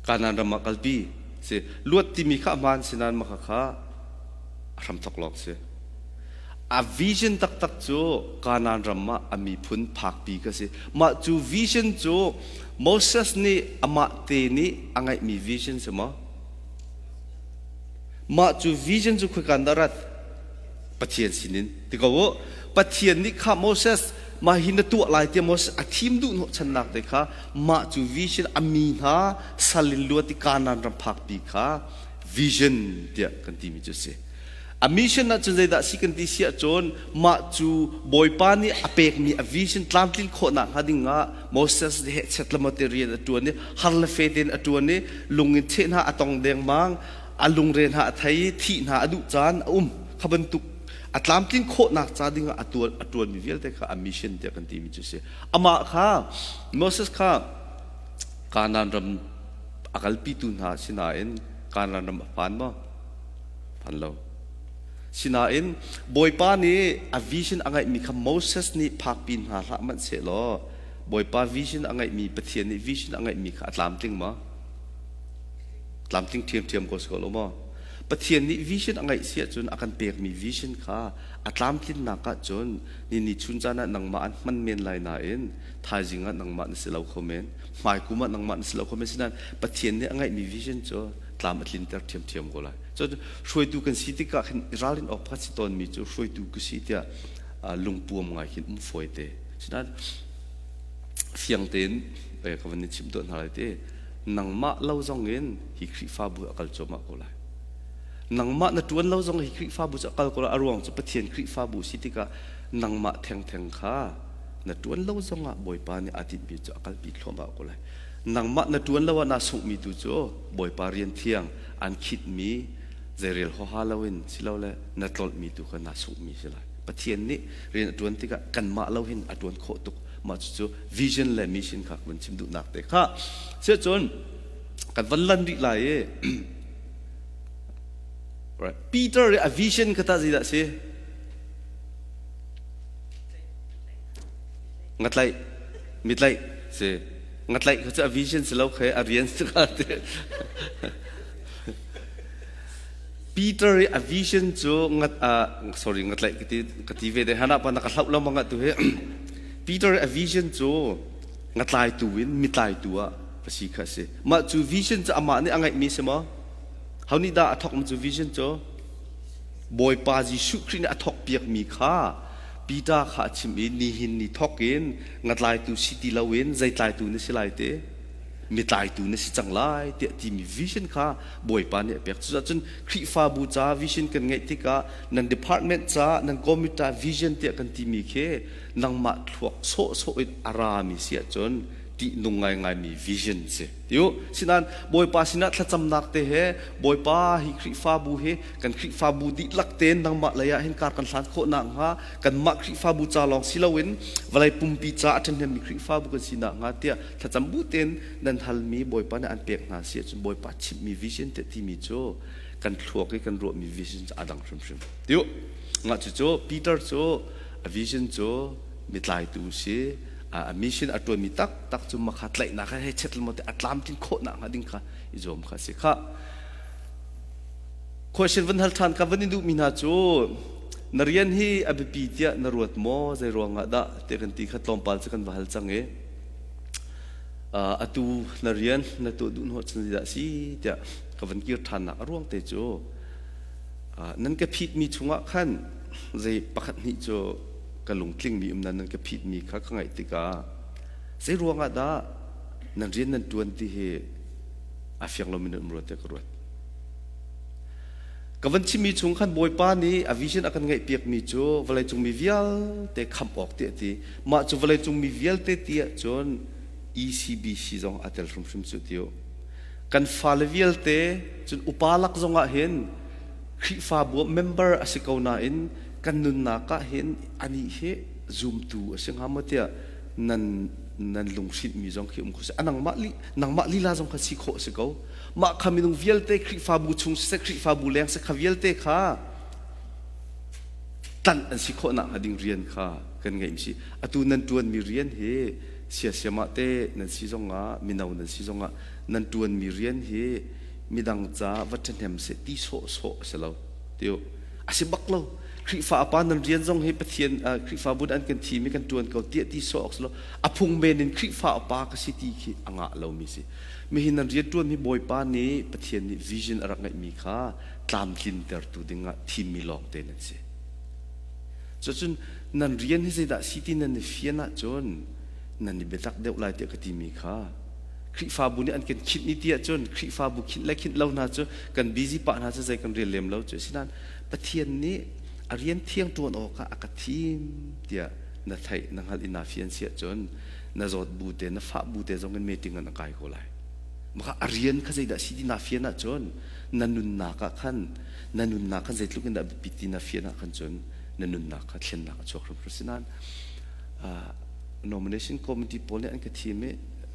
Kanaan ram ah kalpi si. Luat timi kha hmaan si nain maka kha a hramthok lawng si. A vision taktak cu Kanaan ram ah a miphun phakpi kha si. Mah cu vision cu Moses nih amah te nih a ngeihmi vision si maw? Mah cu vision cu khoikan dah rat? Pathian sinin ti ko u. Pathian nih kha Moses mah hi na tuah lai tiah Moses a thim duh hnawhchannak te kha mah cu vision a mi hna sal in luat i Kanaan ram phakpi kha vision tiah kan timi cu a si. A mission ah cun zeidah si kan ti si ahcun mah cu Bawipa nih a pekmi a vision tlamtlin khawhnak hnga ding ah Moses nih hehchet le rian a ṭuan i har le fe tein a ṭuan i lung in cheh hna a tong dengmang, a lungre hna a thei i thih hna a duh caan a um. Kha bantuk a tlamtlin khawhnak ca ding ah a tuan a ṭuanmi vialte kha a mission tiah kan timi cu a si. Amah kha Moses kha Kanaan ram a kalpitu hna sinain Kanaan ram a phan maw? Phan lo. Sinain Bawipa nih a vision a ngeihmi kha Moses nih phakpi hna hlah hmanh sehlaw Bawipa vision a ngeihmi Pathian nih vision a ngeihmi kha a tlamtling maw? Tlamtling ṭhiamṭhiam ko si ko lo maw? Pathian nih vision a ngeih si ahcun a kan pekmi vision kha a tlamtlinnak ahcun ni ni chun caan ah nangmah an hman men lai nain thaizing ah nangmah na si lo kho men, hmaikum ah nangmah na si lo kho men. Sinain Pathian nih a ngeihmi vision cu tlam a tlinter ṭhiamṭhiam ko lai. Cun hruaitu kan si tikah khin ralrin awk pakhat si tawnmi cu hruaitu ka si tiah lungpuam ngai khin um fawi te. Sinain fiang tein ka van in chimh tuah hna lai te, nangmah lo zong in hi Khrihfabu a kal cuahmah ko lai. Nangmah na ṭuan lo zong hi Khrihfabu cu a kal ko lai. A ruang cu Pathian Khrihfabu si tikah nangmah thengtheng kha na ṭuan lo zongah Bawipa nih aa tinhmi cu a kalpi thluahmah ko lai. Nangmah na ṭuan lo ah naa sunghmi tu cu Bawipa rian thiang an khitmi zeirel huaha loin silole na tlolhmi tu kha naa sunghmi si lai. Pathian nih rian a ṭuan tikah kanmah lo hin a ṭuan khawh tuk. Mah cucu vision le mission kha kan chim duhnak te kha. Siahcun kan van lan rih lai i right. Peter i a vision kha tah zeidah a si? Ngatlaih, mitlaih si. Ngatlaih kha cu a vision si lo khe a rian si kha ti. Peter i a vision cu ngat sorry ngatlaih ka ti ka ti ve de hana pa na ka hlauh lo manga tu hi. Peter i a vision cu ngatlaitu in mitlaitu ah a si kha si. Mah cu vision cu amah nih a ngeihmi si maw? Ho nih dah a thawk mi cu vision cu? Bawipa Jesuh Khrih nih a thawkpiakmi kha Peter kha a chimh i nihin ni thawk in ngatlaitu si ti loin zeitlaitu na si lai te mitlaitu na si cang lai tiah timi vision kha Bawipa nih a pek. Cucaah cun Khrihfabu ca vision kan ngeih tikah nan department ca nan committee vision tiah kan timi khi nangmah thluak sawhsawh in a rami si ahcun ṭihnung ngaingaimi vision si. Tiu sinain Bawipa sinah thlacamnak te he Bawipa hi Khrihfabu hi kan Khrihfabu dihlak tein nangmah lei ah hin kar kan hlan khawh nakhnga kanmah Khrihfabu ca lawng si loin vawlei pumpi ca a ṭhahnemmi Khrihfabu kan si nakhnga tiah thlacam bu tein nan halmi Bawipa nih an pek hna si ahcun Bawipa chimhmi vision te timi cu kan thluak i kan ruahmi vision cu a dang hrimhrim. Tiu ngah cucu Peter cu a vision cu mitlaitu si a mission a ṭuanmi taktak cu makha tlaihnak he chet le te a tlamtlin khawhnak hnga ding kha i zuam kha si kha question van hal ṭhan ka van in duhmi hna cu na rian hi a biapi tiah na ruat maw zei ruangah dah te kan ti kha tlawmpal cu kan va hal cang i atu na rian na tuah duh hnawh cun dah si tiah ka van kir ṭhannak a ruang te cu nan ka phitmi chungah khan zei pakhat hnih cu ka lungtlingmi um nan ka phitmi kha ka ngaih tikah zei ruangah dah nan rian nan ṭuan ti hi a fiang lomi nan um rua tiah ka ruat. Ka van chimmi chung khan Bawipa nih a vision a kan ngeihpiakmi cu vawleicung mi vialte khamh awk ti a ti. Mah cu vawleicung mi vialte ti ahcun ECBC zong aa tel hrimhrim cu ti u. Kan fale vialte cun upa lak zongah hin Khrihfabu member a si ko nain kan nunnak ah hin anih hi zumtu a si hnga maw tiah nan nan lunghrinhmi zong khi um kho si. A nangmah li nangmah lila zong kha si khawh a si ko. Mah kha minung vialte Khrihfabu chung siseh Khrihfabu leng seh kha vialte kha tlanh an si khawh nakhnga ding rian kha kan ngeih si. Atu nan ṭuanmi rian hi siasiam ah te nan si zongah mino nan si zongah nan ṭuanmi rian hi midang ca va ṭhahnem seh ti sawhsawh a si lo. Tiu a si bak lo. Khrihfa pa nan rian zong hi Pathian Khrihfabu an kan thimi kan ṭuan ko tiah ti sawh awk si lo. A phung men in Khrihfa pa ka si ti khi a ngah lomi si. Mihin nan rian ṭuanmi Bawipa nih Pathian nih vision a rak ngeihmi kha tlamtlintertu dingah thimmi lawngte nan si. Cucun nan rian hi zeidah si ti nan i fian ahcun nan i biatak deuh lai tiah ka timi kha Khrihfabu nih an kan khinh ni ti ahcun Khrihfabu khinh le khinh lo hna cu kan busy pah hna cu zei kan rel lem lo cu asinain Pathian nih a rian thiang ṭuan awkah a ka thim tiah na theih na hngalh i naa fian si ahcun na zawt bu te na fah bu te zong in meeting an kai ko lai. Maka a rian kha zeidah si ti naa fian ahcun na nunnak ah khan na nunnak khan zeitluk in dah biapit ti na fian ah khan cun na nunnak kha thlennak a chuak hrimhrim sinain nomination committee pawl nih an ka thim i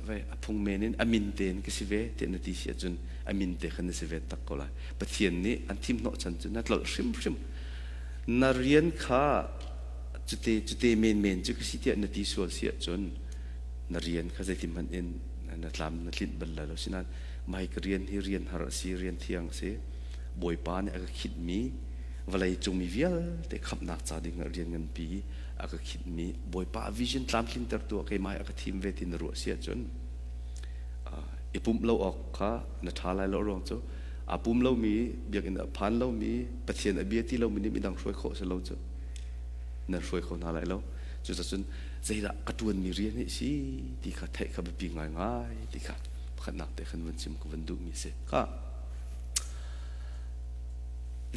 vai a phung men in a min te in ka si ve tiah na ti si ahcun a min te khan na si ve tak ko lai. Pathian nih an thim hnawh chan cu na tlolh hrimhrim. Na rian kha cute cute men men cu ka si tiah na ti sual si ahcun na rian kha zeitin hmanh in na tlam na tlinh bal lai lo. Sinain mai ka rian hi rian har a si, rian thiang a si. Bawipa nih a ka khinhmi vawlei cung mi vialte khamhnak ca ding ah rian nganpi a ka khinhmi Bawipa vision tlamtlintertu ah keimah hi a ka thim ve ti na ruah si ahcun i pumh lo awk kha na ṭha lai lo. Ruang cu aa pum lomi, biakinn a phan lomi, Pathian a bia ti lomi nih midang hruai khawh si lo cu nan hruai kho hna lai lo. Cucacun zeidah ka ṭuanmi rian hi si ti kha theih kha biapi ngaingai ti kha pakhatnak te khan vun chim ka vun duhmi a si. Kha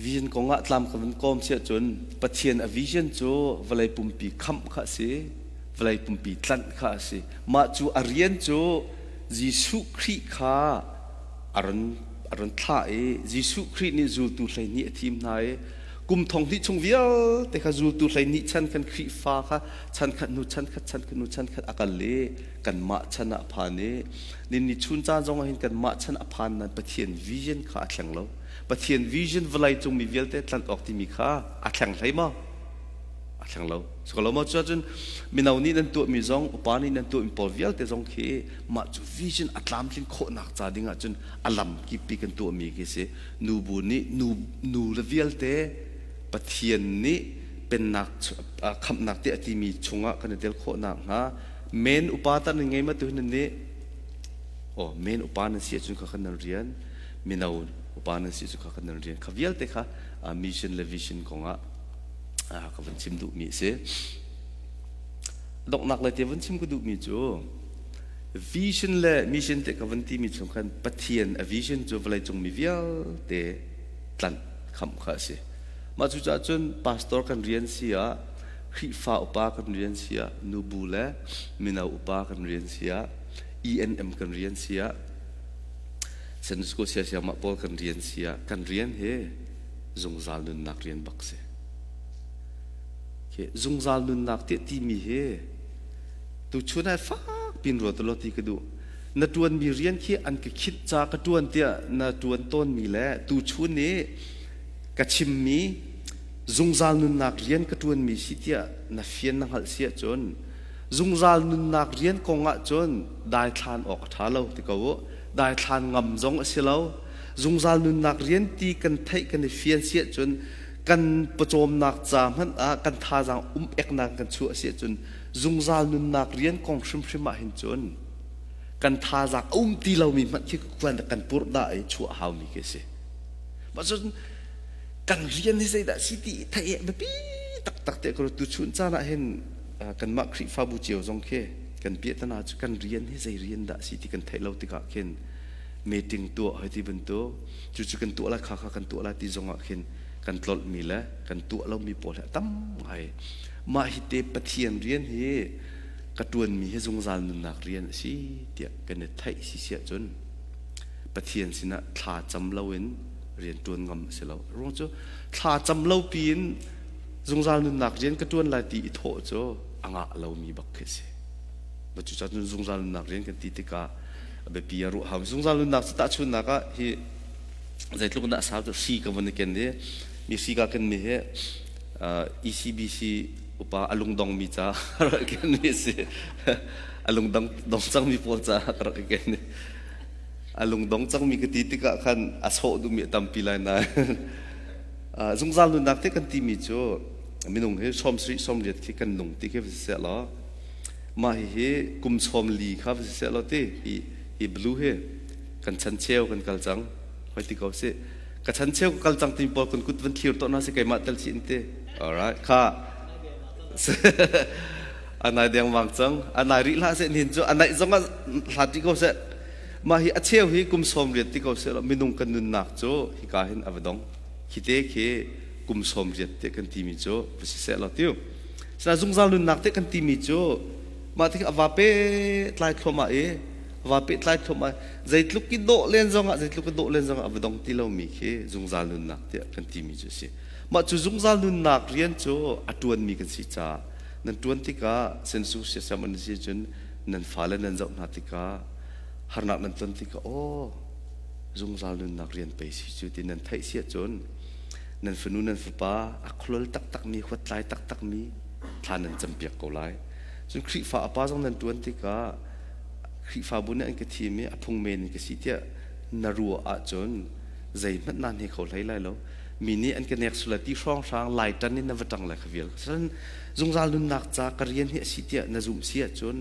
vision kong ah tlam ka vun kawm si ahcun Pathian a vision cu vawlei pumpi khamh kha a si, vawlei pumpi tlanh kha a si. Mah cu a rian cu Jesuh Khrih kha a run a run thlah i Jesuh Khrih nih zultu 12 a thim hna i kum thong hnih chung vialte kha zultu 12 chan khan Khrihfa kha chan khat hnu chan khat chan khat hnu chan khat a kal i kanmah chan ah a phan i ninni chun caan zong ah hin kanmah chan a phan nan Pathian vision kha a thleng lo. Pathian vision vawlei cung mi vialte tlanh awk timi kha a thleng hlei maw? A thleng lo. Sukalo maw? Cuahcun mino nih nan tuahmi zong, upa nih nan tuahmi pawl vialte zong khi mah cu vision a tlamtlin khawhnak ca ding ahcun a lam kippi kan tuahmi khi si. Nubu nih nu nu le vialte Pathian nih pennak khamhnak ti a timi chungah kan i tel khawhnak hnga men upa tan nan ngei ma tu hin nih oh men upa nan si ahcun kha kan nan rian mino upa nan si cu kha kan nan rian kha vialte kha mission le vision kongah ka van chim duhmi a si. Donghnak le te van chim ka duhmi cu vision le mission te ka van timi chung khan Pathian a vision cu vawleicung mi vialte tlanh khamh kha a si. Mah cucaah cun pastor kan rian si ah, Khrihfa upa kan rian si ah, nubu le mino upa kan rian si ah, ENM kan rian si ah, San Francisco siasiamah pawl kan rian si ah, kan rian hi zungzal nunnak rian bak si. Khi zungzal nunnak ti timi hi tuchun ah fak pin ruat lo ti ka duh. Na tuanmi rian khi an ka khit ca ka tuan tiah na tuan tawnmi le tuchun i ka chimmi zungzal nunnak rian ka tuanmi si tiah na fian na hngalh si ahcun zungzal nunnak rian kong ahcun daithlan awk a ṭha lo ti ko u. Daithlan ngam zong a si lo. Zungzal nunnak rian ti kan theih kan i fian si ahcun kan pawcawmnak ca hmanh ah kan thazaang um eknak kan chuah si ahcun zungzal nunnak rian kong hrimhrim ah hin cun kan thazaang a um ti lomi hmanh khi kan purh dah i chuah haumi khi a si. Mah cun kan rian hi zeidah si ti theih biapi taktak te ko tuchun caan ah hin kanmah Khrihfabu cio zong khi kan piahtana cu kan rian hi zei rian dah si ti kan theih lo tikah khin meeting tuah hoi ti bantuk cucu kan tuah lai kha kha kan tuah lai ti zong ah khin kan tlolhmi le kan tuah lomi pawl hi a tam ngai. Mah hi te Pathian rian hi ka ṭuanmi hi zungzal nunnak rian a si tiah kan i theih si si ahcun Pathian sinah thla cam loin rian ṭuan ngam a si lo. Ruang cu thla cam lo piin zungzal nunnak rian ka ṭuan lai ti i thawh cu a ngah lomi bak khi a si. Cucaah cun zungzal nunnak rian kan ti tikah a biapi a ruah hau. Zungzal nunnak cu tahchunhnak ah hi zeitluk in dah a sau cu hri ka vun i ken i mi hri ka kenmi hi ECBC. upa a lungdongmi ca rak i kenmi a si. A lungdong dong cangmi pawl ca ka rak i ken. A lungdong cangmi ka ti tikah khan a sawh duhmi a tampi lai nain zungzal nunnak te kan timi cu minung hi 70 80 khi kan nung ti khi va si seh law mah hihi kum 40 kha va si seh law ti hi hi blue hi kan chan cheu kan kal cang hoi ti ko si ka chan cheu ka kal cang timi pawl kan kut van thlir tawn hna si keimah tel si in ti alright kha anai dengmang cang anai rih hlah seh nihin cu anai zong ah hlat rih ko seh mah hi a cheu hi kum 80 ti ko seh law minung kan nunnak cu hika hin a va dong khi te khi kum 80 te kan timi cu va si seh law tiu sina zungzal nunnak te kan timi cu mah tik a va pe tlai thluahmah i va pehtlai thluahmah zeitluk i dawh len zongah zeitluk i dawh len zongah a va dong ti lomi khi zungzal nunnak tiah kan timi cu a si. Mah cu zungzal nunnak rian cu a ṭuanmi kan si caah nan ṭuan tikah sensu siasam an si cun nan fale nan zoh hna tikah harnak nan ton tikah aw zungzal nunnak rian pei si cu ti nan theih si ahcun nan fanu nan fapa a khualol taktakmi huattlai taktakmi thla nan campiak ko lai. Cun Khrihfa a pa zong nan ṭuan tikah Khrihfabu nih an ka thim i a phung men in ka si tiah na ruah ahcun zeihmanh naa hne kho hlei lai lo. Mi nih an ka nek sula ti hrawnghrang lai ṭan in na va ṭang lai kha vial. Cun zungzal nunnak ca ka rian hi a si tiah na zumh si ahcun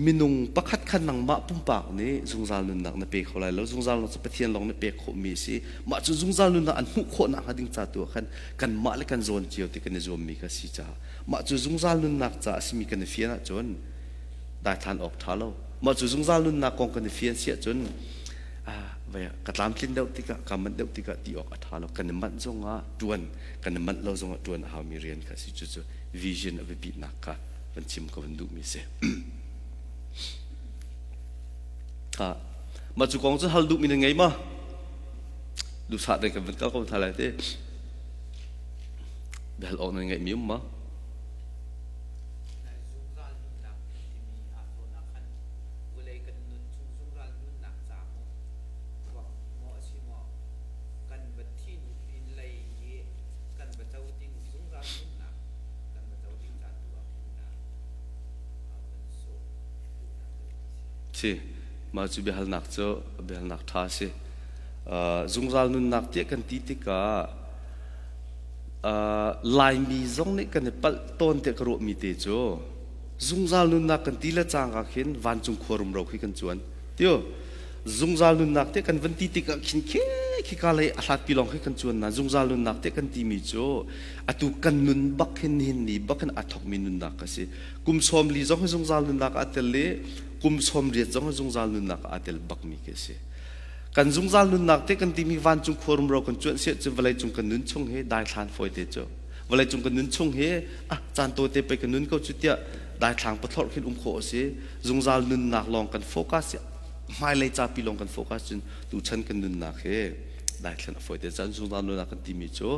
minung pakhat kha nangmah pumpak nih zungzal nunnak na pe kho lai lo. Zungzal nunnak cu Pathian lawng nih pek khawhmi a si. Mah cu zungzal nunnak an hmuh khawhnak hnga ding ca tu ah khan kanmah le kan zawn cio ti kan i zuammi kha si caah mah cu zungzal nunnak ca a simi kan i fian ahcun daithlan awk ṭha lo. Mah cu zungzal nunnak kong kan i fian si ahcun ka tlamtlin deuh tikah ka manh deuh tikah ti awk a ṭha lo. Kan i manh zongah ṭuan, kan i manh lo zongah ṭuan a haumi rian kha si. Cucu vision a biapitnak kha van chim ka van duhmi si. Mah cu kong cu hal duhmi na ngei ma? Duhsah te kan van kal ko hna lai te. Biahal awk na ngeihmi um ma? Zungzal nunnak timi aa zawn ah khan vawlei kan nun chung zungzal nunnak ca maw maw a si maw kan va thi hnu pin lei i kan va co ding zungzal nunnak kan va co ding ca tu ah khin dah van sawh duhnak deuh a si. Si, mah cu biahalnak cu biahalnak ṭha a si. Zungzal nunnak tiah kan ti tikah Laimi zong nih kan i palh tawn tiah ka ruahmi te cu zungzal nunnak kan ti le cangka khin vancung khua rumro khi kan cuan. Tio zungzal nunnak te kan van ti tikah khin khi khika lei a hlatpi lawng khi kan cuan na zungzal nunnak te kan timi cu atu kan nun bak hin nihin ni bak hin aa thokmi nunnak a si. Kum 40 zong hi zungzal nunnak aa tel i kum 80 zong hi zungzal nunnak aa tel bakmi khi a si. Kan zungzal nunnak te kan timi vancung khua rumro kan cuanh siah cu vawleicung kan nun chung hi daithlan fawi te cu vawleicung kan nun chung hi ah caan tawite pei kan nun ko cu tiah daithlang pathlorh khin um khawh a si. Zungzal nunnak lawng kan focus hmailei capi lawng kan focus cun tuchan kan nunnak hi daithlan a fawi te. Caan zungzal nunnak kan timi cu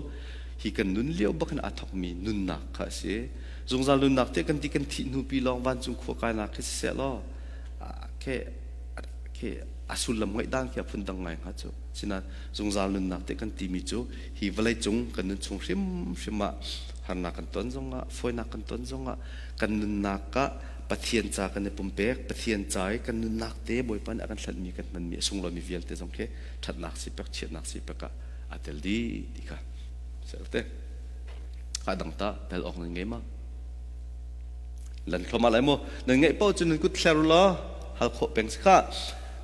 hi kan nun lio bak in aa thokmi nunnak kha a si. Zungzal nunnak te kan ti kan thih hnu pi lawng vancung khua kainak khi siseh law ke khi a sullam ngaih dan khi a phundang ngai hnga cu. Sinain zungzal nunnak te kan timi cu hi vawlei cung kan nun chung hrimhrim ah harnak kan ton zongah fawinak kan ton zongah kan nunnak ah Pathian ca kan i pumpek Pathian ca i kan nunnak te Bawipa nih a kan hlanhmi kan hmanmi a sunglawimi vialte zong khi ṭhatnak si pek chiatnak si pek ah aa tel dih ti kha te ka dang ta tel awk nan ngei ma lan thluahmah lai mu nan ngeih paoh cu nan kut thler law hal khawh peng si kha.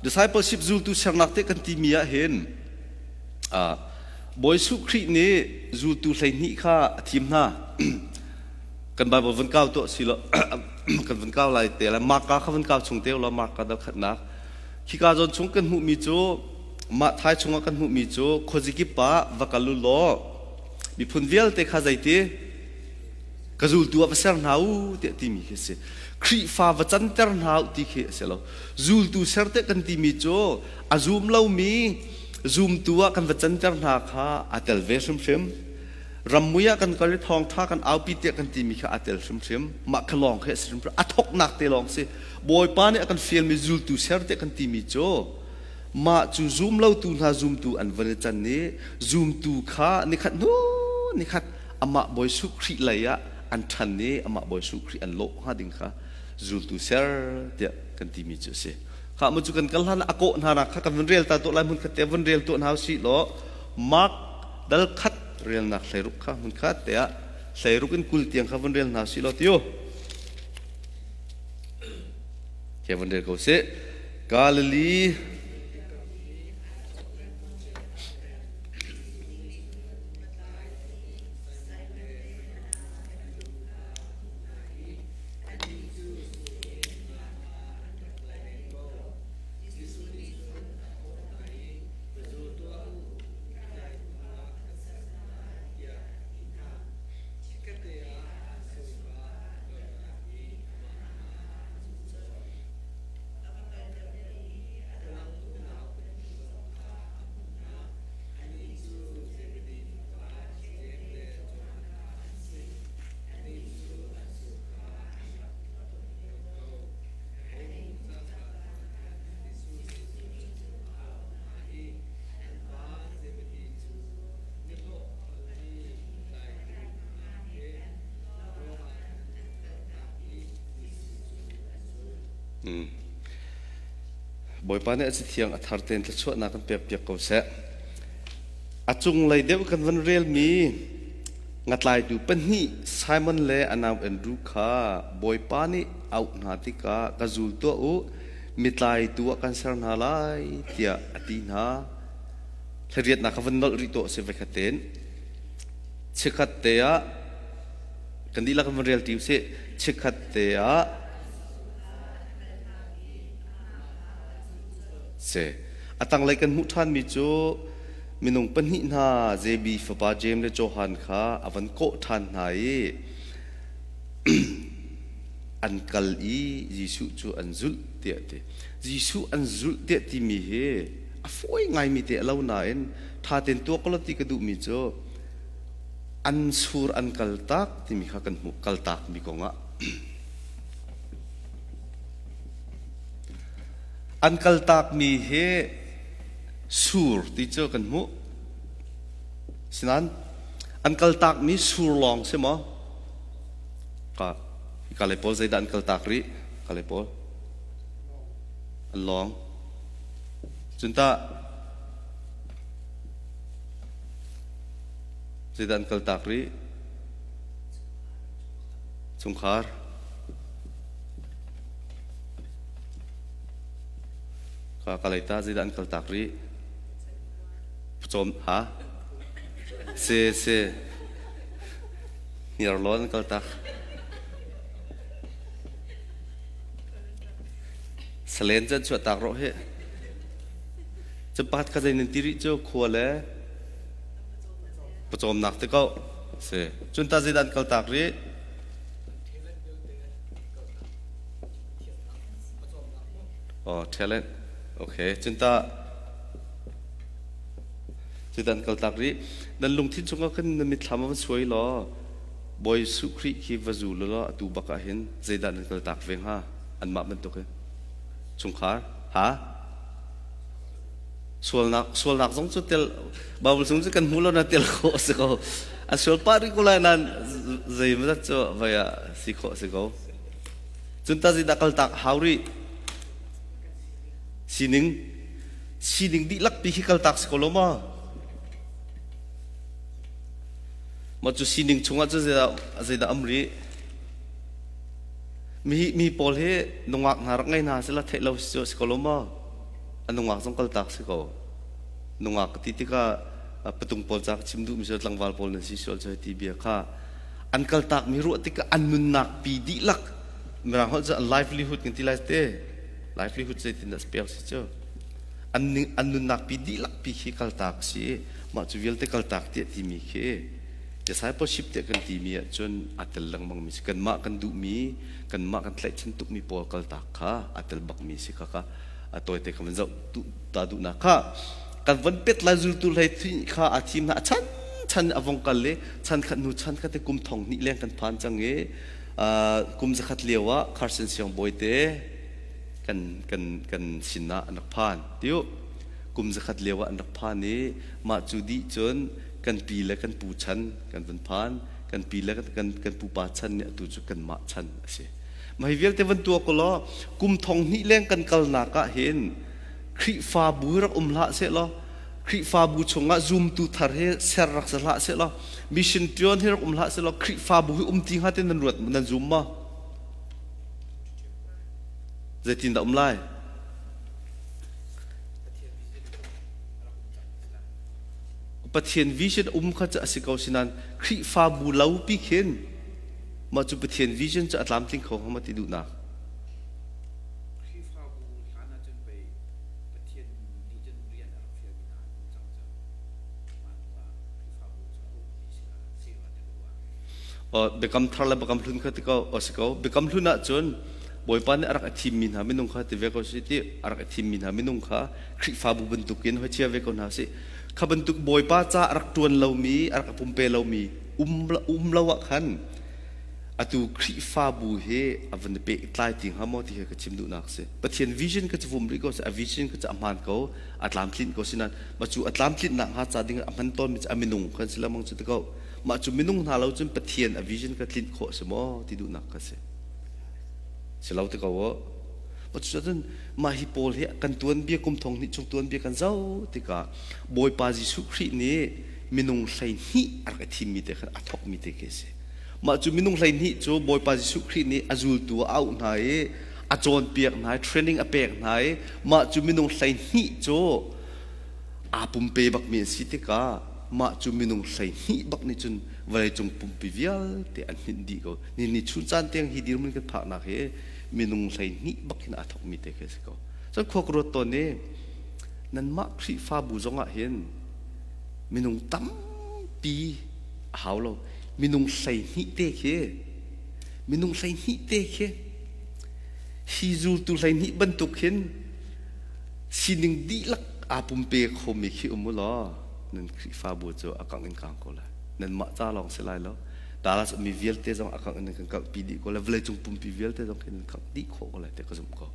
Discipleship zultu sernak te kan timi ah hin Bawi Jesuh Khrih nih zultu 12 kha a thim hna. Kan Bible van kau tuah si lo kan van kau lai te la Marka kha van kau chung te lo Marka dal khatnak khika zawn chung kan hmuhmi cu mah thai chungah kan hmuhmi cu khuazikip ah va kal u law miphun vialte kha zeiti ka zultu ah va ser hna u tiah timi khi a si. Khrihfa va canter hna u ti khi a si lo. Zultu ser te kan timi cu a zum lomi zumtu ah kan va canter hna kha aa tel ve hrimhrim. Rammui ah kan kal i thawngṭha kan aupi tiah kan timi kha aa tel hrimhrim. Mah kha lawng khi a si hrimhrim. A thawknak te lawng si. Bawipa nih a kan fialmi zultu ser te kan timi cu mah cu zum lotu hna zumtu an van i can i zumtu kha nikhat hnu nikhat amah Bawi Jesuh Khrih lei ah an ṭhan i amah Bawi Jesuh Khrih an lawh hnga ding kha zultu ser tiah kan timi cu a si. Kha mu cu kan kal hlan a kawh hna nak kha kan vun rel ta tuah lai hmun khat te vun rel tuah hna usih law Mark dal khat relnak 16 kha hmun khat te ah 16 in 20 tiang kha vun rel hna usih law tiu. Ke vun rel ko sih. Galilee Bawipa nih a cathiang a thar tein thluachuahnak kan pekpiak ko seh. A cunglei deuh kan van relmi ngatlaitu pahnih Simon le a nau Andrew kha Bawipa nih auh hna tikah ka zul tuah u, mitlaitu ah kan ser hna lai tiah a ti hna. Thlariatnak kha van nolh rih tuah si voikhat tein. Chikkhat te ah kan dihlak in van rel ṭi usih. Chikkhat te ah Si. A tanglei kan hmuh ṭhanmi cu minung pahnih hna Zebi fapa Jeim le Johan kha a van kawh ṭhan hna i an kal i Jesuh cu an zulh tiah a ti. Jesuh an zulh tiah timi hi a fawi ngaimi te a lo nain ṭha tein tuak law ti ka duhmi cu an sur an kaltak timi kha kan hmuh kaltakmi kongah. An kaltakmi hi sur ti cu kan hmuh. Sinain an kaltakmi sur lawng si maw? Ka ka lei pawl zeidah an kaltak rih? Ka lei pawl an lawng. Cun tah zeidah an kaltak rih? Chungkhar. Ka ka lei ta zeidah an kaltak rih? Pawcawm ha? Si si. Hniarlawn an kaltak. Salen cu an chuahtak rawh hi. Cu pakhat kha zei nan ti rih cu khua le pawcawmnak te ko. Si. Cun ta zeidah an kaltak rih? Oh, talent. Okay. Cun ta cutan kaltak rih. Nan lungthin chungah khan na mitthlam ah van suai law Bawi Jesuh Khrih khi va zul law atu bak ah hin zeidah nan kaltak ve hnga? Anmah bantuk in. Chungkhar? Ha? Sualnak sualnak zong cu tel Bible chung cu kan hmu lo na tel khawh a si ko. An sual pah rih ko lai nain zeimawzat cu vai ah si khawh a si ko. Cun ta zeidah kaltak hau rih? Sining sining dihlak pi khi kaltak si ko lo maw? Mah cu sining chungah cu zeidah zeidah am rih? Mi mi pawl hi nungak hna rak ngei hna sila theih lo si ko lo maw? A nungak zong kaltak si ko. Nungak ka ti tikah patung pawl ca ka chim duhmi cu tlangval pawl nan si sual cu ti bia kha an kaltakmi ruah tikah an nunnak pi dihlak mirang holh cu an livelihood kan ti lai te livelihood zeitin dah spell si cu an an nunnak pi dihlak pi khi kaltak si mah cu vialte kaltak tiah timi khi discipleship tiah kan timi ahcun a tel lengmang mi si kanmah kan duhmi kanmah kan tlaihchan tukmi pawl kaltak kha a tel bakmi si kha kha a tawite ka van zoh ta duhnak kha kan von pet lai zultu hlei kha a thim hna a chan chan a vong kal i chan khat hnu chan khat kum thong hnih leng kan phan cang i kum zakhat lio ah Carson Siang Bawi te kan kan kan sin ah an rak phan tiu kum zakhat lio ah an rak phan i mah cu dih cun kan pi le kan pu chan kan van phan. Kan pi le kan kan pupa chan nih atu cu kanmah chan a si. Mah hi vialte van tuak law kum thong hnih leng kan kalnak ah hin Khrihfabu rak um hlah seh law Khrihfabu chungah zumtu thar hi ser rak si hlah seh law mission ṭuan hi rak um hlah seh law Khrihfabu hi um ti hnga ti nan ruat nan zum maw? Zeitindah um lai? Pathian vision um kha cu a si ko sinan Khrihfabu lo pi khin mah cu Pathian vision cu a tlamtling kho hnga ma ti duhnak. Khrihfabu hlan ahcun pei Pathian nih cun rian a rak fialmi hna an um cang cu. Mah hnu ah Khrihfabu cu a ummi si la si rua ti ka ruah. Biakam thar le biakam hlun kha ti ko a si ko. Biakam hlun ahcun Bawipa nih a rak i thimmi hna minung kha ti ve ko si ti a rak i thimmi hna minung kha Khrihfabu bantukin hoi chia ve ko hna sih. Kha bantuk Bawipa ca a rak ṭuan lomi, a rak pumpe lomi um, um lo ah khan atu Khrihfabu hi a van i pehtlai ti hnga maw ti hi ka chim duhnak si. Pathian vision ka cu vum rih ko si, a vision ka cu a hmaan ko, a tlamtlinh ko si nain mah cu a tlamtlinh nak hnga ca ding a hman tawnmi cu a minung kan si lengmang cu ti ko. Mah cu minung hna lo cun Pathian a vision ka tlinh khawh si maw ti duhnak ka si. Si lo ti ko aw. Mah cu cun mah hi pawl hi kan tuanbia kum thong hnih chung tuanbia kan zoh tikah Bawipa Jesuh Khrih nih minung 12 a rak i thimmi te khan a thawkmi te khi a si. Mah cu minung 12 cu Bawipa Jesuh Khrih nih a zultu a auh hna i a cawnpiak hna i training a pek hna i mah cu minung 12 cu aa pumpe bakmi an si tikah mah cu minung 12 bak nih cun vawleicung pumpi vialte an hninh dih ko. Ni ni chun caan tiang hi dirhmun kan phaknak hi minung 12 bak hin aa thawkmi te khi a si ko. Cun khua ka ruat tawn i nanmah Khrihfabu zongah hin minung tampi a hau lo. Minung 12 te khi minung 12 te khi hi zultu 12 bantuk hin sining dihlak aa pumpe khomi khi um u law nan Khrihfabu cu a kangh in kang ko lai. Nanmah ca lawng si lai lo. Dallas mi vialte zong a kangh in kan kanghpi dih ko lai. Vawleicung pumpi vialte zong khin kangh dih khawh ko lai ti ka zumh ko.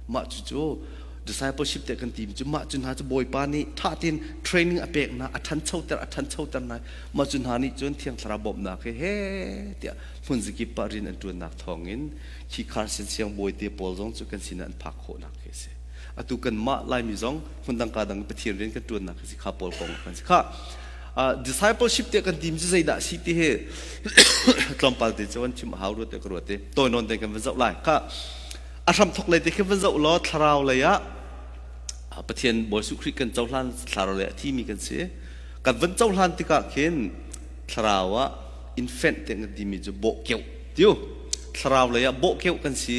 Mah cucu discipleship te kan timi cu mah cu hna cu Bawipa nih ṭha tein training a pek hna, a ṭhanchoter, a ṭhanchoter hna. Mah cu hna nih cun Thiang Thlarau bawmhnak he he tiah hmun zakip ah rian an ṭuannak thawngin khi Carson siangbawi te pawl zong cu kan sinah an phak khawhnak khi a si. Atu kanmah Laimi zong hmundang ka dang Pathian rian kan ṭuannak khi si kha pawl kong kan si. Kha discipleship te kan tim cu zeidah si ti hi tlawmpal te cu an chim a hau ruat te ka ruat te tawi nawn te kan van zoh lai. Kha a hram thok lei te khi van zoh law thlarau lei ah Pathian Bawi Jesuh Khrih kan cohlan thlarau lei ah thimi kan si. Kan van cohlan tikah khin thlarau ah infant te kan timi cu bawhkeuh tiu thlarau lei ah bawhkeuh kan si.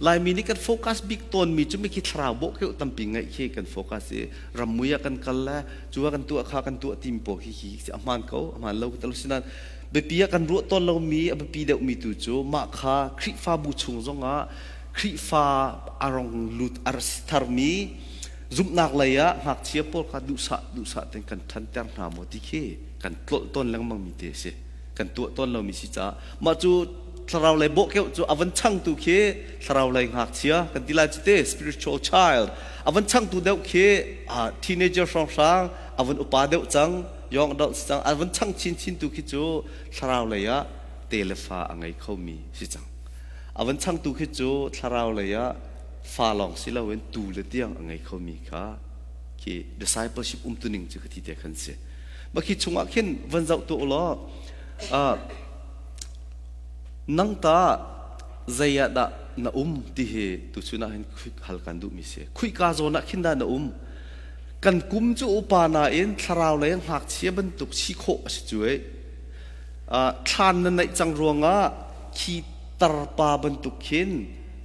Laimi nih kan focus bik tawnmi cu mikhi thlarau bawhkeuh tampi ngeih khi kan focus i rammui ah kan kal le cu ah kan tuah kha kan tuah timi pawl khi khi a hmaan ko a hmaan lo ka sinan biapi ah kan ruah tawn lomi a biapi deuhmi tu cu mah kha Khrihfabu chung zongah Khrihfa a rong lut a tharmi zumhnak lei ah ngakchia pawl kha duhsah duhsah ten kan ṭhanter hna maw ti khi kan tlolh tawn lengmang mi te a si kan tuah tawn lomi si caah mah cu thlarau lei bawhkeuh cu a van changtu khi thlarau lei ngakchia kan ti lai cu te spiritual child a van changtu deuh khi teenager hrawnghrang a van upa deuh cang young adult si cang a van chang chinchin tu khi cu thlarau lei ah te le fa a ngei khomi si cang a van changtu khi cu thlarau lei ah fa lawng si loin tu le tiang a ngei khomi kha khi discipleship umtuning cu ka ti te khan si Mah khi chungah khin van zoh tuah u law nang ta zei ah dah na um ti hi tuchun ah hin hal kan duhmi si. Khuika zawn ah khin dah na um? Kan kum cu upa nain thlarau lei ngakchia bantuk si khawh a si cu ei. Thlan na neih cang ruangah khi tarpa bantuk khin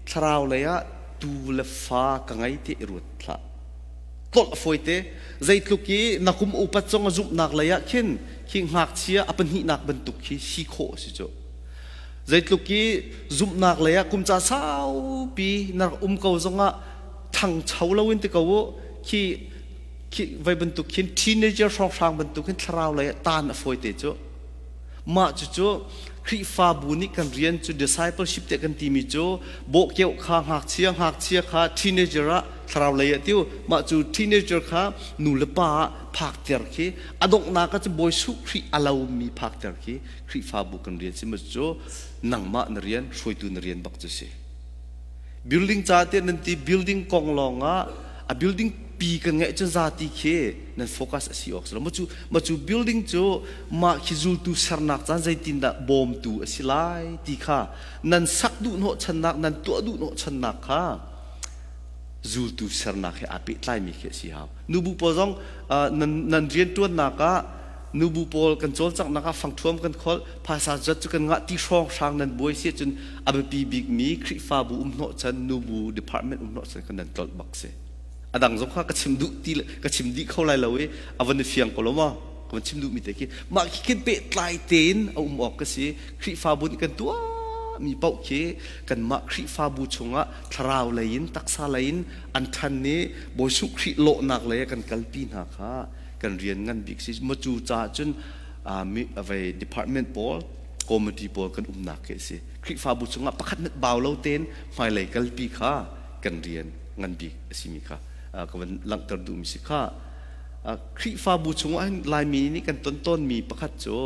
thlarau lei ah tu le fa ka ngei ti i ruat hlah. Tlolh a fawite. Zeitluk i na kum upat zong a zumhnak lei ah khin khi ngakchia a pahnihnak bantuk khi si khawh a si cu. Zeitluk i zumhnak lei ah kum ca saupi na rak um ko zongah ṭhangcho loin ti ko u khi khi vai bantuk khin teenager hrawnghrang bantuk khin thlarau lei ah taan a fawite cu. Mah cucu Khrihfabu nih kan rian cu discipleship tiah kan timi cu bawhkeuh kha ngakchia ngakchia kha teenager ah Thlarau lei ah tiu mah cu teenager kha nu le pa ah phakter khi a donghnak ah cu Bawi Suh Khrih a lomi phakter khi Khrihfabu kan rian si ma cu nangmah na rian hruaitu na rian bak cu si. Building ca tiah nan ti building kong lawng ah a building pi kan ngeih cun zati khi nan focus a si awk si lo. Ma cu building cu mah khi zultu sernak caan zeitindah bawmtu a si lai ti kha nan sak duh hnawhchannak nan tuah duh hnawhchannak kha zultu sernak he aa pehtlaimi khi a si hau. Nubu pawl zong nan, nan rianṭuannak ah nubu pawl kan cawlcanghnak ah fangṭhuam kan kholh, phaisa zat cu kan ngah ti hrawnghrang nan buai si ahcun a biapi bikmi Khrihfabu um hnawhchan nubu department um hnawhchan kha nan tlolh bak si. A dang zong kha ka chim duh ti ka chim dih kho lai lo i a van i fiang ko lo maw? Ka van chim duhmi te khi mah khi khin pehtlai tein a um awk ka si. Khrihfabu nih kan tuahmi paoh khi kanmah Khrihfabu chungah thlarau lei in taksa lei in an ṭhan i Bawi Jesuh Khrih lawhnak lei ah kan kalpi hna kha kan rian ngan bik si. Maw cu caah cun vei department pawl committee pawl kan umnak khi a si. Khrihfabu chungah pakhat hmanh bau lo tein hmailei kalpi kha kan rian ngan bik a simi kha ka van langhter duhmi si kha. Khrihfabu chungah hin Laimi nih kan ton tawnmi pakhat cu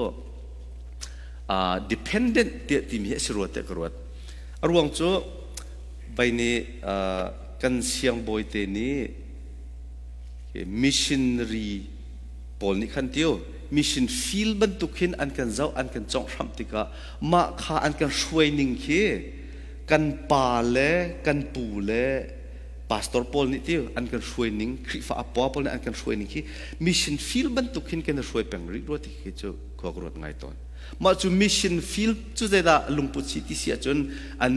dependent tiah timi hi a si rua tiah ka ruat. A ruang cu bai nih kan siangbawi te nih missionary pawl nih khan tiu mission field bantuk hin an kan zoh an kan conghhramh tikah mah kha an kan hruai ning khi kan pa le kan pu le pastor pawl nih tiu an kan hruai ning Khrihfa apua pawl nih an kan hruai ning khi mission field bantuk hin kan i hruai peng rih rua ti khi cu khua ka ruat ngai tawn. Mah cu mission field cu zeidah lungput si ti si ahcun an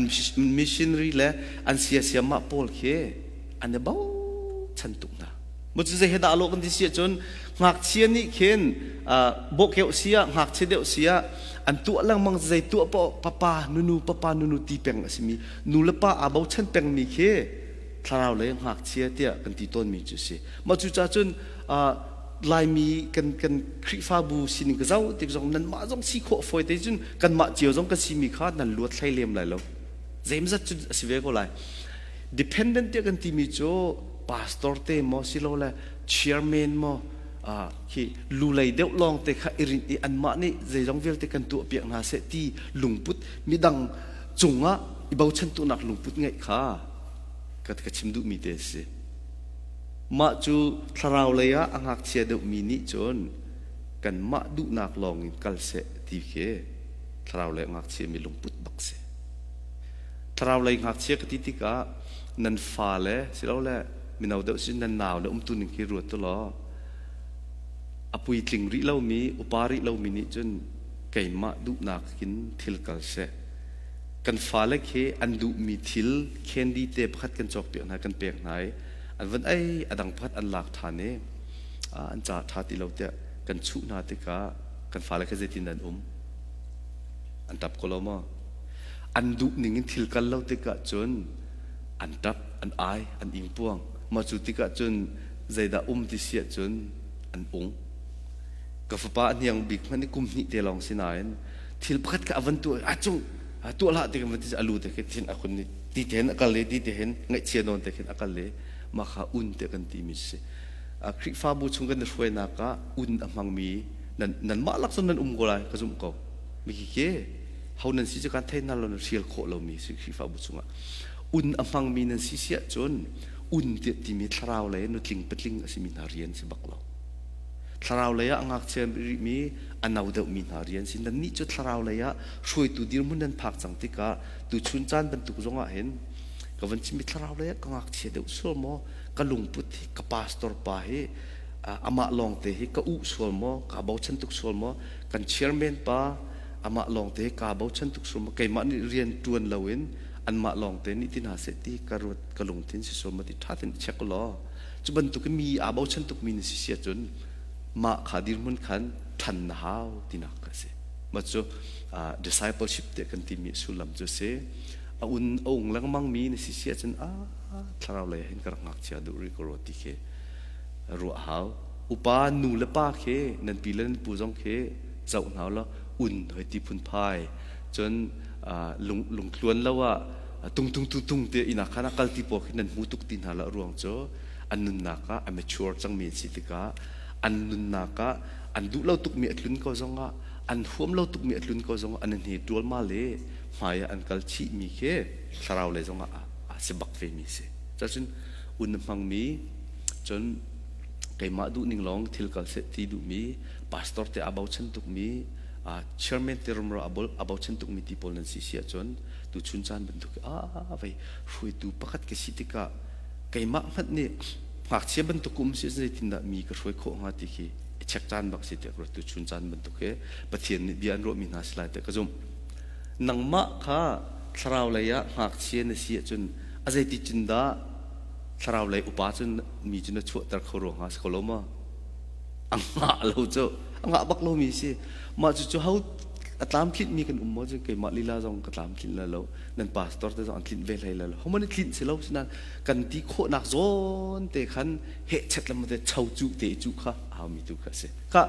missionary le an siasiamah pawl khi an i bochan tuk hna. Mah cu zei he dah lawh kan ti si ahcun ngakchia nih khin bawhkeuh si ah ngakchia deuh si ah an tuah lengmang zei tuah paoh papa nunu papa nunu ti peng a simi nu le pa aa bochan pengmi khi thlarau lei ngakchia tiah kan ti tawnmi cu a si. Mah cu ca cun Laimi kan kan Khrihfabu sining ka zoh tik zong nanmah zong si khawh fawi te cun kanmah cio zong kan simi kha nan luat hlei lem lai lo. Zeimzat cu a si ve ko lai. Dependent tiah kan timi cu pastor te maw silole chairman maw khi lulei deuh lawng te kha i rinh i anmah nih zeizong vialte kan tuah piak hna seh ti lungput midang cungah i bochan tuhnak lungput ngeih kha ka chim duhmi te a si. Mah cu thlarau lei ah a ngakchia deuhmi nih cun kanmah duhnak lawngin kal seh ti khi thlarau lei a ngakchiami lungput bak si. Thlarau lei ngakchia ka ti tikah nan fale silole mino deuh si nan nau le umtu ning khi ruat tu law a puitling rih lomi upa rih lomi nih cun keimah duhnak in thil kal seh. Kan fale khi an duhmi thil candy te pakhat kan cawkpiak hna kan pek hna i an van ei a dang pakhat an lak ṭhan i an ca ṭha ti lo tiah kan chuh hna tikah kan fale kha zeitin an um an ṭap ko lo maw an duh ning in thil kal lo tikah cun an ṭap an ai an ingpuang mah cu tikah cun zeidah um ti si ahcun an ung ka fapa a hniang bik hmanh i kum hnih te lawng si nain thil pakhat kha a van tuah a cung tuah hlah ti kan van ti a lu te khi thin a khun ni ti te hin a kal i ti te hin ngaihchia nawn te khin a kal i mah kha un te kan timi si Khrihfabu chung kan i hruainak ah un a hmangmi nan nanmah lak cun nan um ko lai ka zumh ko mi khi ho nan si cu kan thei hna lo nan hrial khawh lomi si Khrihfabu chungah un a hmangmi nan si si ahcun un tiah timi thlarau lei nutling patling a simi hna rian si bak lo thlarau lei ah a ngakchia rihmi a no deuhmi hna rian si nannih cu thlarau lei ah hruaitu dirhmun nan phak cang tikah tuchun caan bantuk zong ah hin ka van chimmi thlarau lei ah ka ngakchia deuh sual maw ka lungput hi ka pastor pa hi amah lawngte hi ka uh sual maw ka bochan tuk sual maw kan chairman pa amah lawngte hi ka bochan tuk sual maw keimah nih rian ṭuan loin anmah lawngte nih ti hna seh ti ka ruat ka lungthin si sual maw ti ṭha tein check law cu bantuk mi aa bochan tukmi na si si ahcun mah kha dirhmun khan ṭhan na hau tinak kha a si mah cu discipleship tiah kan timi sullam cu a si a un a ung lengmang mi na si si ahcun a thlarau lei hin ka rak ngakchia duh rih ko rua ti khi ruah hau upa nu le pa khi nan pi le nan pu zong khi zoh hna law un hoi ti phunphai cun lung lungtluan lo ah. Tung tung tung tung te ina khana kal ti pawl khi nan hmu tuk ti hna la ruang cu an nunnak ah a mature cangmi an si tikah an nunnak ah an duh lo tukmi a tlun ko zongah an huam lo tukmi a tlun ko zongah an hne tualma le hmai ah an kal chihmi khi thlarau lei zongah a si bak ve mi si. Cacun un hmangmi cun keimah duh ning lawng thil kal seh ti duhmi pastor te a bochan tukmi chairman te rumro a bochan tukmi ti pawl nan si si ahcun tuchun caan bantuk a vei hruaitu pakhat ka si tikah keimah hmanh nih ngakchia bantuk um si zeitindah mi ka hruai khawh hnga ti khi i check caan bak si tiah ka ruat. Tuchun caan bantuk hi Pathian nih bia an ruahmi hna si lai tiah ka zumh. Nangmah kha thlarau lei ah ngakchia na si ahcun a zeiti cun dah thlarau lei upa cun mi cu na chuahter kho rua hnga si ko lo ma? A ngah lo cu a ngah bak lomi si. Mah cucu ho a tlamtlinh mi kan um maw cu keimah lila zong ka tlamtlinh la lo nan pastor te zong an tlinh ve hlei la lo homan tlinh si lo sinain kan ti khawhnak zawn te khan hehchet lam te cho cu te cu kha hau mi tu kha si kha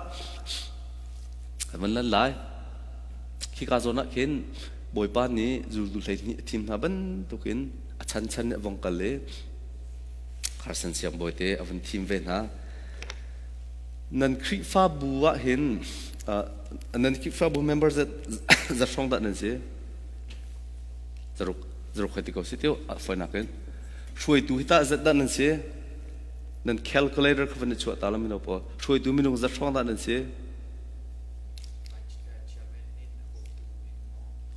kan van lan lai. Khika zawn ah khin Bawipa nih zultu 12 a thim hna bantukin a chanchan nih a vong kal i Carson siangbawi te a vun thim ve hna. Nan Khrihfabu ah hin nan Khrihfabu member zat zat hrawng dah nan si? Zaruk zaruk hei ti ko si tiu fawinak in. Hruaitu hi tah zat dah nan si? Nan calculator kha van i chuah ta la mino pawl. Hruaitu minung zat hrawng dah nan si?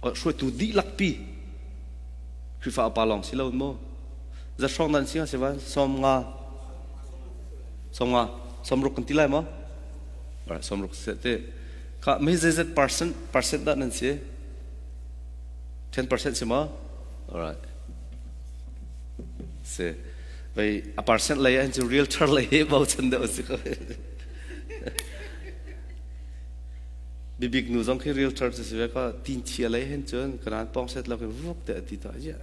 Hruaitu dihlak pi Khrihfa upa lawng si lo maw? Zat hrawng nan si hnga si va? 50 50 60 kan ti lai maw? Alright, 60 se te. Kha mi zeizat percent percent dah nan si? 10% si maw? Alright. Si. Vei a percent lei an cu realtor lei he bochan deuh si ko. Bibik nu zong khi realtor cu si ve ka tin chia lei hen cun kanan pong set lo khi vuk te ati ta ya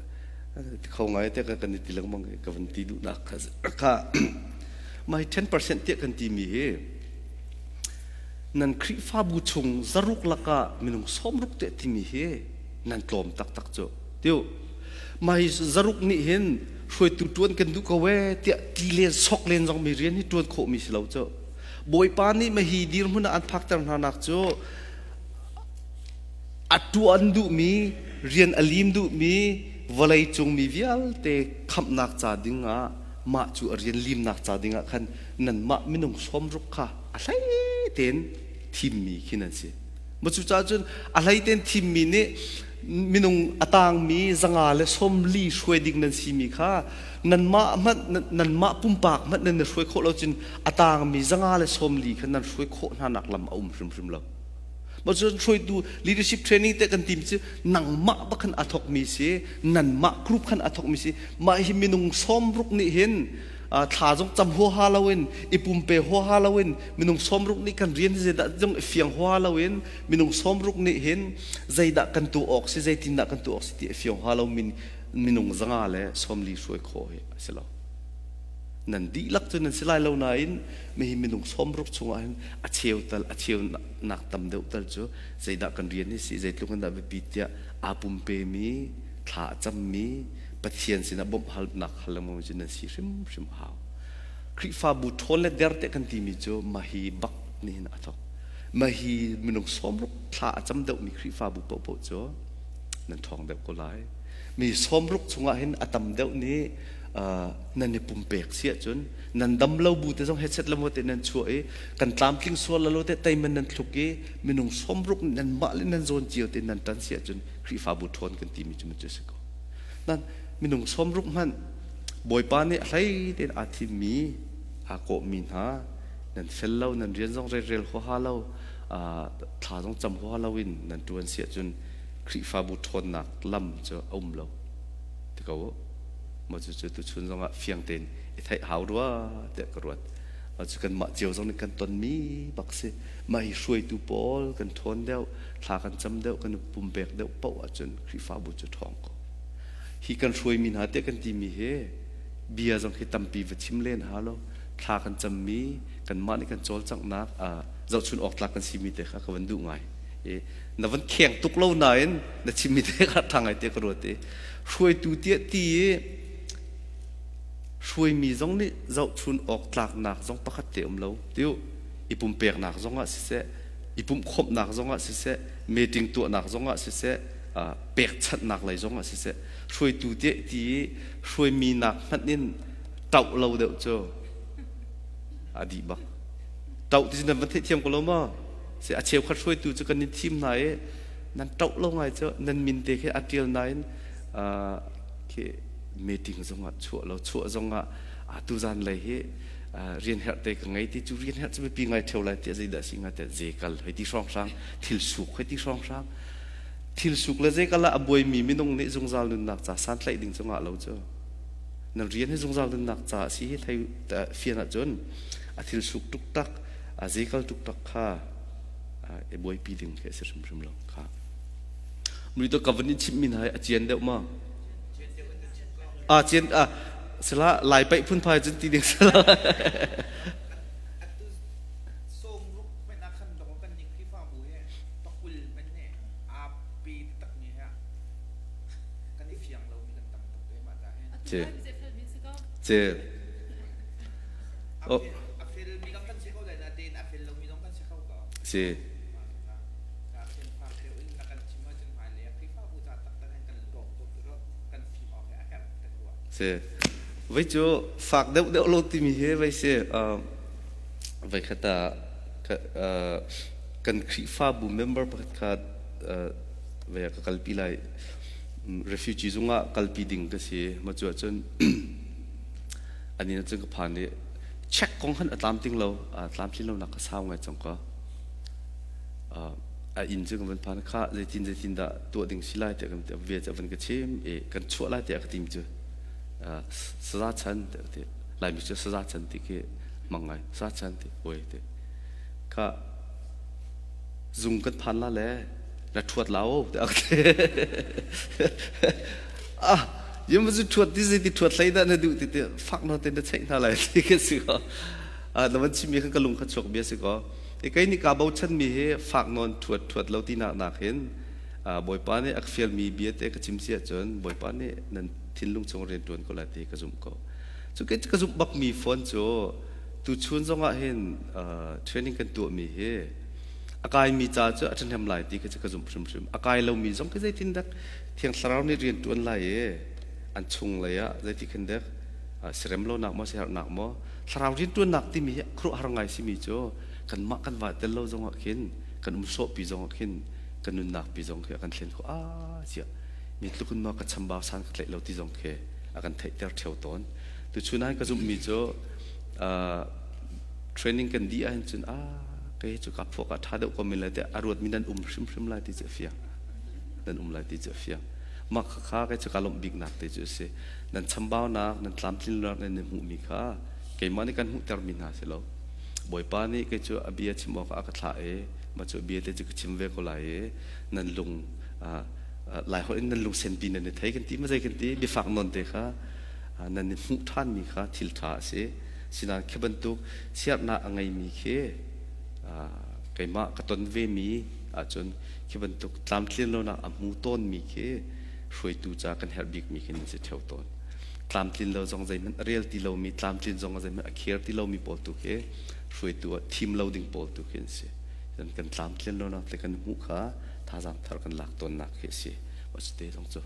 ti kho ngai te ka kan ti lengmang ka van ti duh nak kha kha mai 10% tiah kan ti mi hi nan Khrihfabu chung zaruk laka minung 60 te ti mi hi nan tlawm taktak cu tiu mai zaruk nih hin hruaitu tuan kan duh ko we tiah ti len sok len zong mi rian hi tuan khawh mi si lo cu Bawipa nih mahi dirhmun ah an phakter hna nak cu a tuan duhmi rian a lim duhmi vawlei cung mi vialte khamhnak ca dingah mah cu a rian limnak ca dingah khan nanmah minung 60 kha a hlei tein thimmi khi nan si. Ma cucaah cun a hlei tein thimmi nih minung a tangmi 140 hruai ding nan simi kha nanmah hmanh nanmah pumpak hmanh nan i hruai khawh lo cun a tangmi 140 kha nan hruai khawh hna nak lam a um hrimhrim lo. Ma cun hruaitu leadership training te kan tim cu nangmah bak khan a thawkmi si nanmah group khan a thawkmi si mah hi minung 60 nih hin thla zong cam huaha loin i pumpe huaha loin minung 60 nih kan rian zeidah zong i fiang huaha loin minung 60 nih hin zeidah kan tuah awk si zeitindah kan tuah awk si ti a fiang huaha lo min minung 140 hruai khawh hi a si lo. Nan dihlak cu nan si lai lo nain mihi minung 60 chungah hin a cheu tal a cheu nak tam deuh tal cu zeidah kan rian hi si zeitluk in dah biapi tiah aa pumpe mi thla a cammi Pathian sinah bawmh halnak hal lengmang cu nan si hrimhrim a hau. Khrihfabu ṭhawn le der te kan timi cu mahi bak nih hin a thawk. Mahi minung 60 thla a cam deuhmi Khrihfabu paohpaoh cu nan ṭhawng deuh ko lai. Mi 60 chungah hin a tam deuh nih nan i pumpek si ahcun nan dam lo bu te zong headset le te nan chuah i kan tlamtling sual lo te teiman nan thluk i minung 60 nan mah le nan zawn cio te nan ṭan si ahcun Khrihfabu ṭhawn kan timi cu cu si ko. Nan minung 60 hmanh Bawipa nih a hlei tein aa thimmi aa kawhmi hna nan fel lo nan rian zong relrel huaha lo thla zong cam huaha lo in nan ṭuan si ahcun Khrihfabu ṭhawnnak lam cu a um lo ti ko u. Mah cucu tuchun zongah fiang tein i theih hau rua tiah ka ruat. Mah cu kanmah cio zong nih kan tonmi bak si. Mah hi hruaitu pawl kan ṭhawn deuh, thla kan cam deuh, kan i pumpek deuh paoh ahcun Khrihfabu cu ṭhawng ko. Hi kan hruaimi hna tiah kan timi hi bia zong khi tampi va chim len ha lo. Thla kan cammi, kanmah nih kan cawlcanghnak zohchun awk tlak kan simi te kha ka van duh ngai. I na van kheng tuk lo nain na chimmi te kha ṭha ngai te ka ruat i hruaitu tiah ti i hruaimi zong nih zohchun awk tlaknak zong pakhat te um lo tiu i pumpeknak zong ah siseh i pumhkhawmhnak zong ah siseh meeting tuahnak zong ah siseh pekchanhnak lei zong ah siseh hruaitu tiah ti i hruaimi nak hmanh in ṭauh lo deuh cu a dih bak ṭauh ti cu nan van theihthiam ko lo maw si a cheukhat hruaitu cu kan in thim hna i nan ṭauh lo ngai cu nan min te khi a ṭial nain khi meeting zongah chuah lo chuah zongah tuzan lei hi rian herh te ka ngei ti cu rian herh cu mipi ngai ṭheo lai ti zeidah si nga te zekal hei ti hrawnghrang thil suk hei ti hrawnghrang thil suk le zekal ah a buaimi minung nih zungzal nunnak ca santlaih ding cu ngah lo cu nan rian hi zungzal nunnak ca si hi thei fian ahcun a thil suk tuktak a zekal tuktak kha i buaipi ding khi a si hrimhrim lo kha mui to ka van in chimh mi hna hi a cian deuh ma a cian a sila lai paih phunphai cun ti ding sila Ce ce oh si Si. Voi cu fak deuh deuh lo timi hi vai si voi khat ah kan Khrihfabu member pakhat kha vai ah ka kalpi lai refugee zung ah kalpi ding ka si ma cu ahcun ani na cun ka phan i check kong han a tlam ting lo tlamtlin lo nak ka sau ngai cang ka a inn cu kan van phan kha zeitin zeitin dah tuah ding si lai tiah kan bia cu a van ka chim i kan chuah lai tiah ka tim cu saza chan tiah ka ti laimi cu saza chan ti khi hmang ngai saza chan ti oi ti kha zung kan phan la le na thuat la o tiah ka ti ah yam zu thuat ti zei ti thuat hlei dah na duh ti ti fak na te na cheih hna lai ti ka si ko na van chim mi kha ka lung kha chuak bia si ko Kei nih kaa bochanmi hi fak nawn ṭhuat ṭhuat lo tinak nakin Bawipa nih a ka fialmi bia te ka chim si ahcun Bawipa nih nan thinlung chung rian ṭuan ko lai ti ka zumh ko. Cu kei ka zumh bakmi phone cu tuchun zongah hin training kan tuahmi hi a kaimi ca cu a ṭhahnem lai ti kha cu ka zumh hrimhrim. A kai lomi zong khi zeitin dak Thiang Thlarau nih rian ṭuan lai i an chung lei ah zeiti khin dek sirem lonak maw siherhnak maw thlarau rianṭuannak timi hi khuaruahhar ngai simi cu kanmah kan va tel lo zongah khin kan um sawhpi zongah khin kan nunnak pi zong khi a kan thlen kho a cia mi tluk in ma ka chambau san ka tlaih lo ti zong khi a kan theihter ṭheo tawn tuchun ah ka zumhmi cu training kan dih ahhin cun a kei cu ka phuak ah ṭha deuh ko men lai tiah a ruatmi nan um hrimhrim lai ti cu a fiang nan um lai ti cu a fiang mah kha kei cu ka lawmh biknak te cu a si nan chambaunak nan tlamtlinnak nan hmuhmi kha keimah nih kan hmuhtermi hna si lo Bawipa nih kei cu a bia chim awkah a ka thlah i mah cu bia te cu ka chim ve ko lai i nan lung lai holh in nan lung senpi nan i thei kan ti ma zei kan ti biafak nawn te kha nan i hmuh ṭhanmi kha thil ṭha a si sinain khi bantuk siarnak a ngeimi khi keimah ka ton vemi ahcun khi bantuk tlamtlin lonak a hmu tawnmi khi hruaitu ca kan herh bikmi khi nan si ṭheo tawn. Tlamtlin lo zong zeihmanh a rel ti lomi, tlamtlin zong zeihmanh a kher ti lomi pawl tu khi hruaitu ah thim lo ding pawl tu khi an si. Kan kan tlamtlin lonak te kan hmuh kha thazaang thar kan lak tawnnak khi a si. Mah cu te zong cu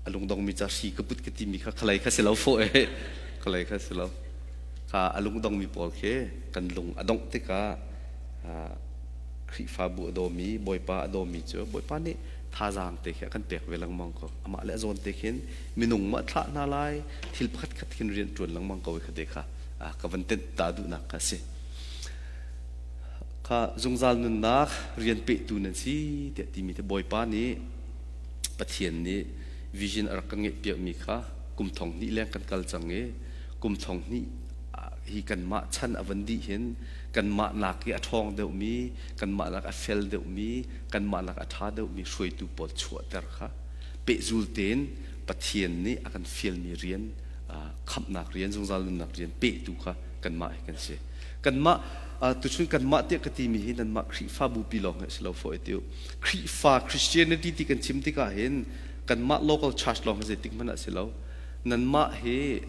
a lungdongmi ca hri ka put ka timi kha khalei kha si lo fawh e khalei kha si lo kha a lungdongmi pawl khi kan lung a dongh tikah Khrihfabu a dawmi, Bawipa a dawmi cu Bawipa nih thazaang te khi a kan pek ve lengmang ko. Amah le a zawn te khin minung ma thlah hna lai, thil pakhat khat khin rian ṭuan lengmang ko i kha te kha ka van tenh ta duhnak kha a si. Kha zungzal nunnak rian pehtu nan si tiah timi te Bawipa nih Pathian nih vision a rak kan ngeih piakmi kha kum thong hnih leng kan kal cang i kum thong hnih hi kanmah chan a van dih hin kanmah nak i a ṭhawng deuhmi, kanmah nak a fel deuhmi, kanmah nak a ṭha deuhmi hruaitu pawl chuahter kha pehzul tein Pathian nih a kan fialmi rian, khamhnak rian, zungzal nunnak rian pehtu kha Kanmah hi kan si. Kanmah tuchun kanmah tiah ka timi hi nanmah Khrihfabu pi lawng hi a si lo fawh i Khrihfa Christianity ti kan chim tikah hin kanmah local church lawng hi zeitik hmanh ah si lo. Nanmah hi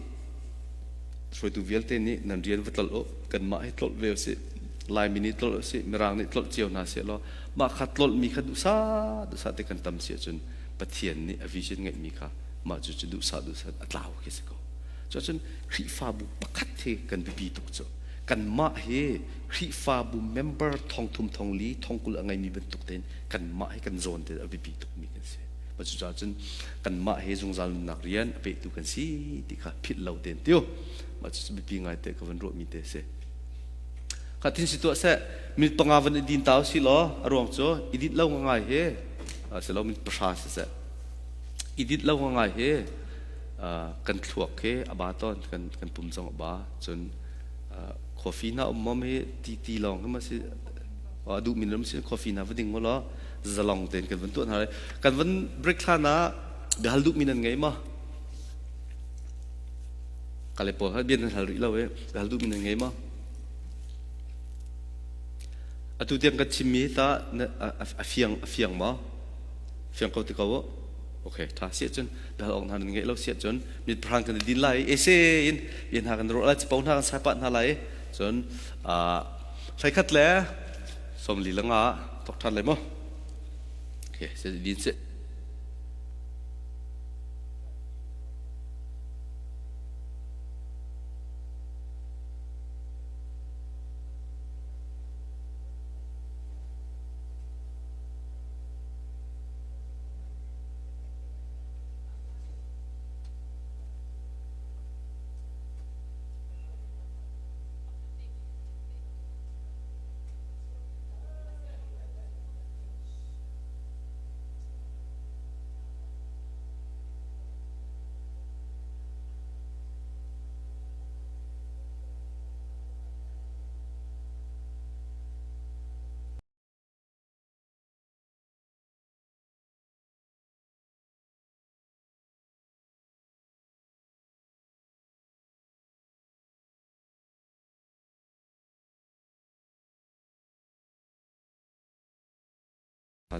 hruaitu vialte nih nan rian va tlolh u, kanmah hi tlolh ve usih. Laimi nih tlolh usih, Mirang nih tlolh cio hna seh law mah kha tlolhmi kha duhsah duhsah te kan tam si ahcun Pathian nih a vision ngeihmi kha mah cu cu duhsah duhsah a tlau khi si ko. Cuacun Khrihfabu pakhat hi kan biapi tuk cu. Kanmah hi Khrihfabu member thongthum thongli thongkul a ngeimi bantuk tein kanmah hi kan zawn te a biapi tukmi kan si. Mah cucaah cun kanmah hi zungzal nunnak rian a pehtu kan si ti kha philh lo tein tiu. Mah cu biapi ngai te ka van ruahmi te a si. Kha thin si tuah seh minute panga van i din ta usih law a ruang cu i dinh lo ngai hi si lo minute pahra si seh i dinh lo ngai hi kan thluak hi a ba tawn kan kan pum zong a ba cun coffee na um mom hi ti ti lawng hi ma si a duh min ram si coffee na va ding law zalong tein kan van tuah hna kan van break thlan ah biahal duh min an ngei ma kale pawl ha bian hal rih lo e biahal duh min an ngei ma atu tiang kan chimmi ta a fiang a fiang ma fiang ko ti ko okay tha si cun dal ong hna nan ngeih lo si cun mit phrang kan din lai ese in bia hna kan ro lai chipo hna kan sai pat hna lai cun thlai khat le 40 langa tok than lai mo okay se din se.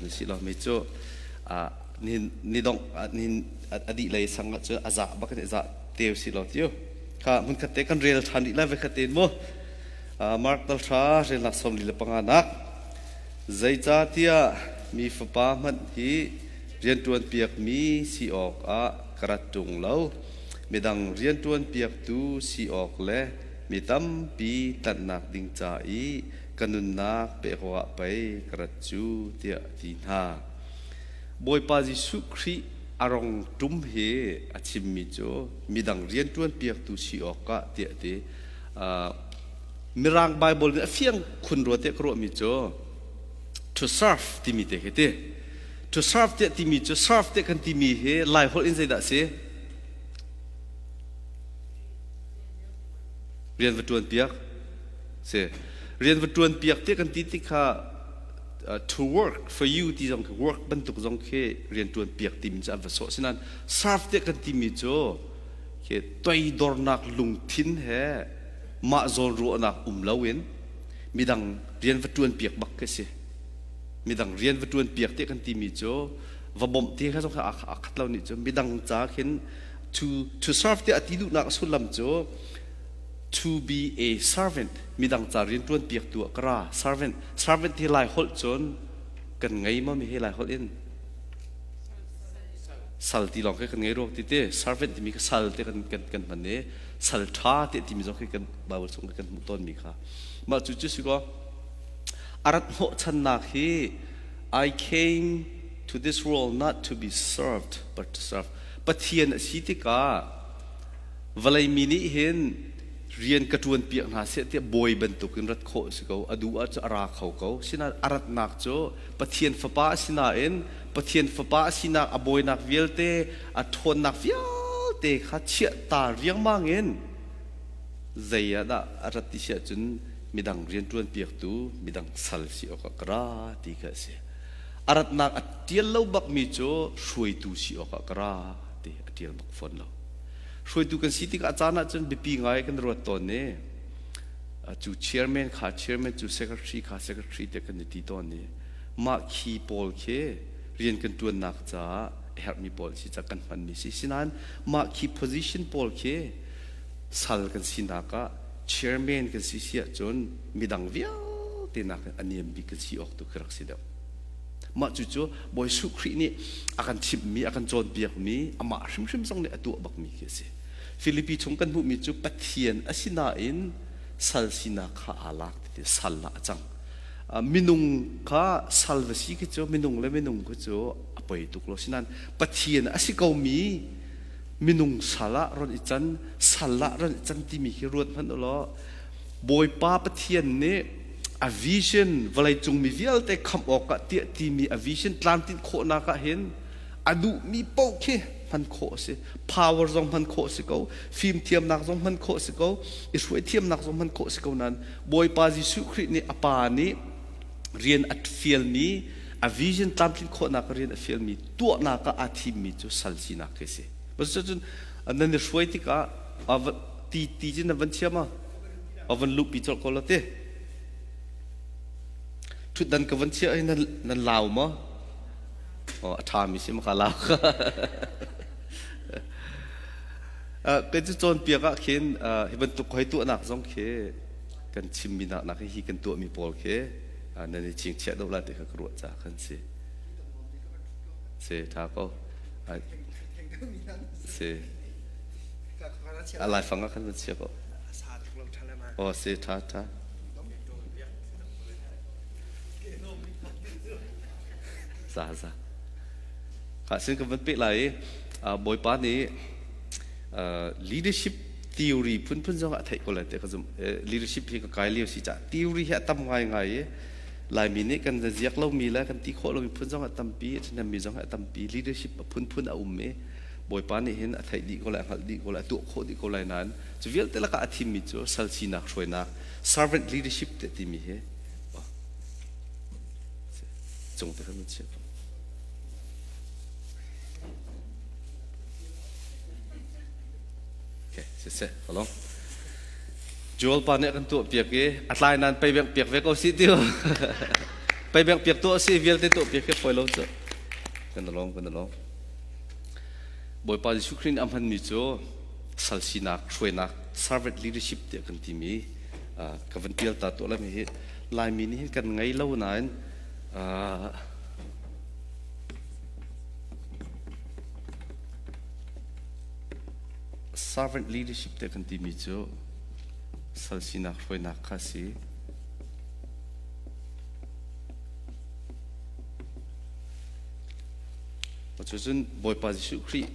Si lo mi cu ni dong ni a dih lei sang ah cu a za bak in za teu si lo tiu kha hmun khat te kan rel than rih lai ve khat te mu. Mark dal thra relnak 45 nak. Zeicahtiah mi Fapa hmanh hi rianṭuanpiakmi si awkah ka rat ṭung lo, midang rianṭuanpiaktu si awk le mi tampi tlanhnak ding ca i ka nunnak pek awkah pei ka rat cu, tiah a ti hna. Bawipa Jesuh Khrih a rong ṭum hi a chimmi cu midang rianṭuanpiaktu si awkah tiah a ti. Mirang Bible nih a fiang khun rua tiah ka ruahmi cu to serve timi te khi ti. To serve tiah timi cu serve tiah kan timi hi Lai holh in zeidah a si? Rian va ṭuan piak. Si. Rian va ṭuan piak tiah kan ti tik kha to work for you ti zong khi work bantuk zong khi rian ṭuan piak timi cu an va sawh. Sinain serve tiah kan timi cu khi toidornak lungthin he mah zawn ruahnak um loin midang rian va ṭuan piak bak khi si. Midang rian va ṭuan piak ti kan timi cu va bawmh ti kha zong kha aa khat lo nih cu midang ca khin to serve ti a ti duhnak a sullam cu to be a servant, midang ca rian ṭuan piak tu ah ka ra. Servant, servant hi Lai holh cun kan ngei ma mi hi Lai holh in sal ti lawng khi kan ngei ruang ti te servant timi kha sal te kan kan kan hman i sal ṭha te timi zong khi kan Bible chung kan hmuh tawnmi kha mah cu cu si kaw a rat hnawhchannak hi I came to this world not to be served but to serve. Pathian a si tikah vawlei mi nih hin rian ka ṭuan piak hna seh tiah bawi bantukin rat khawh a si ko. A duh ahcun a ra kho ko. Sinain a ratnak cu Pathian Fapa a si nain Pathian Fapa a sinak a bawinak vialte a ṭhawnnak vialte kha chiahta riangmang in zei ah dah a rat ti si ahcun midang rianṭuan piaktu midang sal si awkah ka ra ti kha a si. A ratnak a ṭial lo bakmi cu hruaitu si awkah ka ra ti a ṭial bak fawn lo. Hruaitu kan si tikah a caan ahcun biapi ngai kan ruat tawn i. Cu chairman kha chairman, cu secretary kha secretary te kan i ti tawn i mah khi pawl khi rian kan ṭuannak caah a herhmi pawl si ca kan hmanmi si. Sinain mah khi position pawl khi sal kan sinak ah chairman kan si si ahcun midang vialte nakin a niam bik kan si awk tu khi rak si deuh. Mah cucu Bawi Jesuh Khrih nih a kan chimhmi, a kan cawnpiakmi, amah hrimhrim zong nih a tuah bakmi khi a si. Filipi chung kan hmuhmi cu Pathian a si nain sal sinak kha aa lak ti sal ah a cang. Minung kha sal va si khi cu minung le minung khi cu a poi tuk lo. Sinain Pathian a si komi minung sal ah ron i can, sal ah ron i can timi khi ruat hmanh u law Bawipa Pathian nih a vision vawleicung mi vialte khamh awkah tiah timi a vision tlamtlinh khawhnak ah hin a duhmi paoh khi hman khawh a si. Power zong hman khawh a si ko, fimthiamnak zong hman khawh a si ko, i hruaithiamnak zong hman khawh a si ko nain Bawipa Jesuh Khrih nih a Pa nih rian a fialmi a vision tlamtlinh khawhnak rian a fialmi tuahnak ah aa thimmi cu sal sinak khi a si. Cun nan i hruai tikah ti ti cu na van chia ma? A van luhpi colh ko la ti. Ṭhutdan ka van chiah hi nan, nan lau maw? Oh, a ṭhami si maka lau. Kei cu cawnpiak ah khin hi bantuk hoi tuahnak zong khi kan chimmi nak nak hi kan tuahmi pawl khi nan i chingchiah deuh lai ti kha ka ruah caah khan si. Si, ṭha ko. Si. A laifang ah khan van chia ko. Aw si ṭha ṭha. Za za. Kha sin kan van peh lai i Bawipa nih leadership theory phunphun zong a theih ko lai te ka zumh. Leadership hi ka kai lio si cah theory hi a tam ngaingai i Laimi nih kan ziak lomi le kan ti khawh lomi phun zong a tampi, a ṭhahnemmi zong a tampi. Leadership a phunphun a um i Bawipa nih hin a theih dih ko lai, a hngalh dih ko lai, a tuah khawh dih ko lai nain cu vialte lakah a thimmi cu sal sinak hruainak, servant leadership te timi hi cung te kan chiah. Okay, siseh, kalong. Joel pa nih a kan tuah piak i a tlai nain pei beng piak ve ko si ti pei beng piak tuah si vialte tuah piak hi fawi lo cu kan lawm kan lawm Bawipa Jesuh Khrih nih a hmanmi cu sal sinak hruainak servant leadership tiah kan timi ka van tial ta tuah lami hi Laimi nih hin kan ngei lo nain Servant leadership te kan timi cu sal sinak hruainak kha si. Cucun Bawipa Jesuh Khrih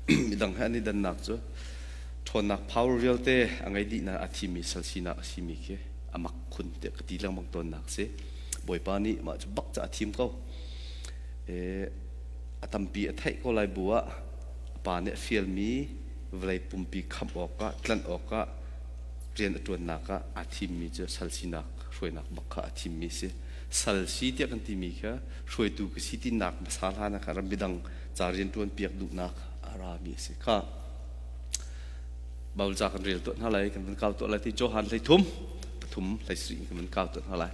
midang he an i dannak cu ṭhawnnak power vialte a ngei dih na a thimi sal sinak a simi khi a mak khun tiah ka ti lengmang tawnnak si. Bawipa nih mah cu bak ca a thim ko. A tampi a theih ko lai bu ah A pa nih a fialmi vawlei pumpi khamh awkah, tlanh awkah rian a ṭuannak ah aa thimmi cu sal sinak hruainak bak kha a thimmi a si. Sal si tiah kan timi kha hruaitu ka si tinak hmasa hlan ah khan ramdang ca rian ṭuan piak duhnak a rami a si kha. Bible ca kan rel tuah hna lai, kan van kau tuah lai ti Johan 13, pathum hlei sarih in kan van kau tuah hna lai.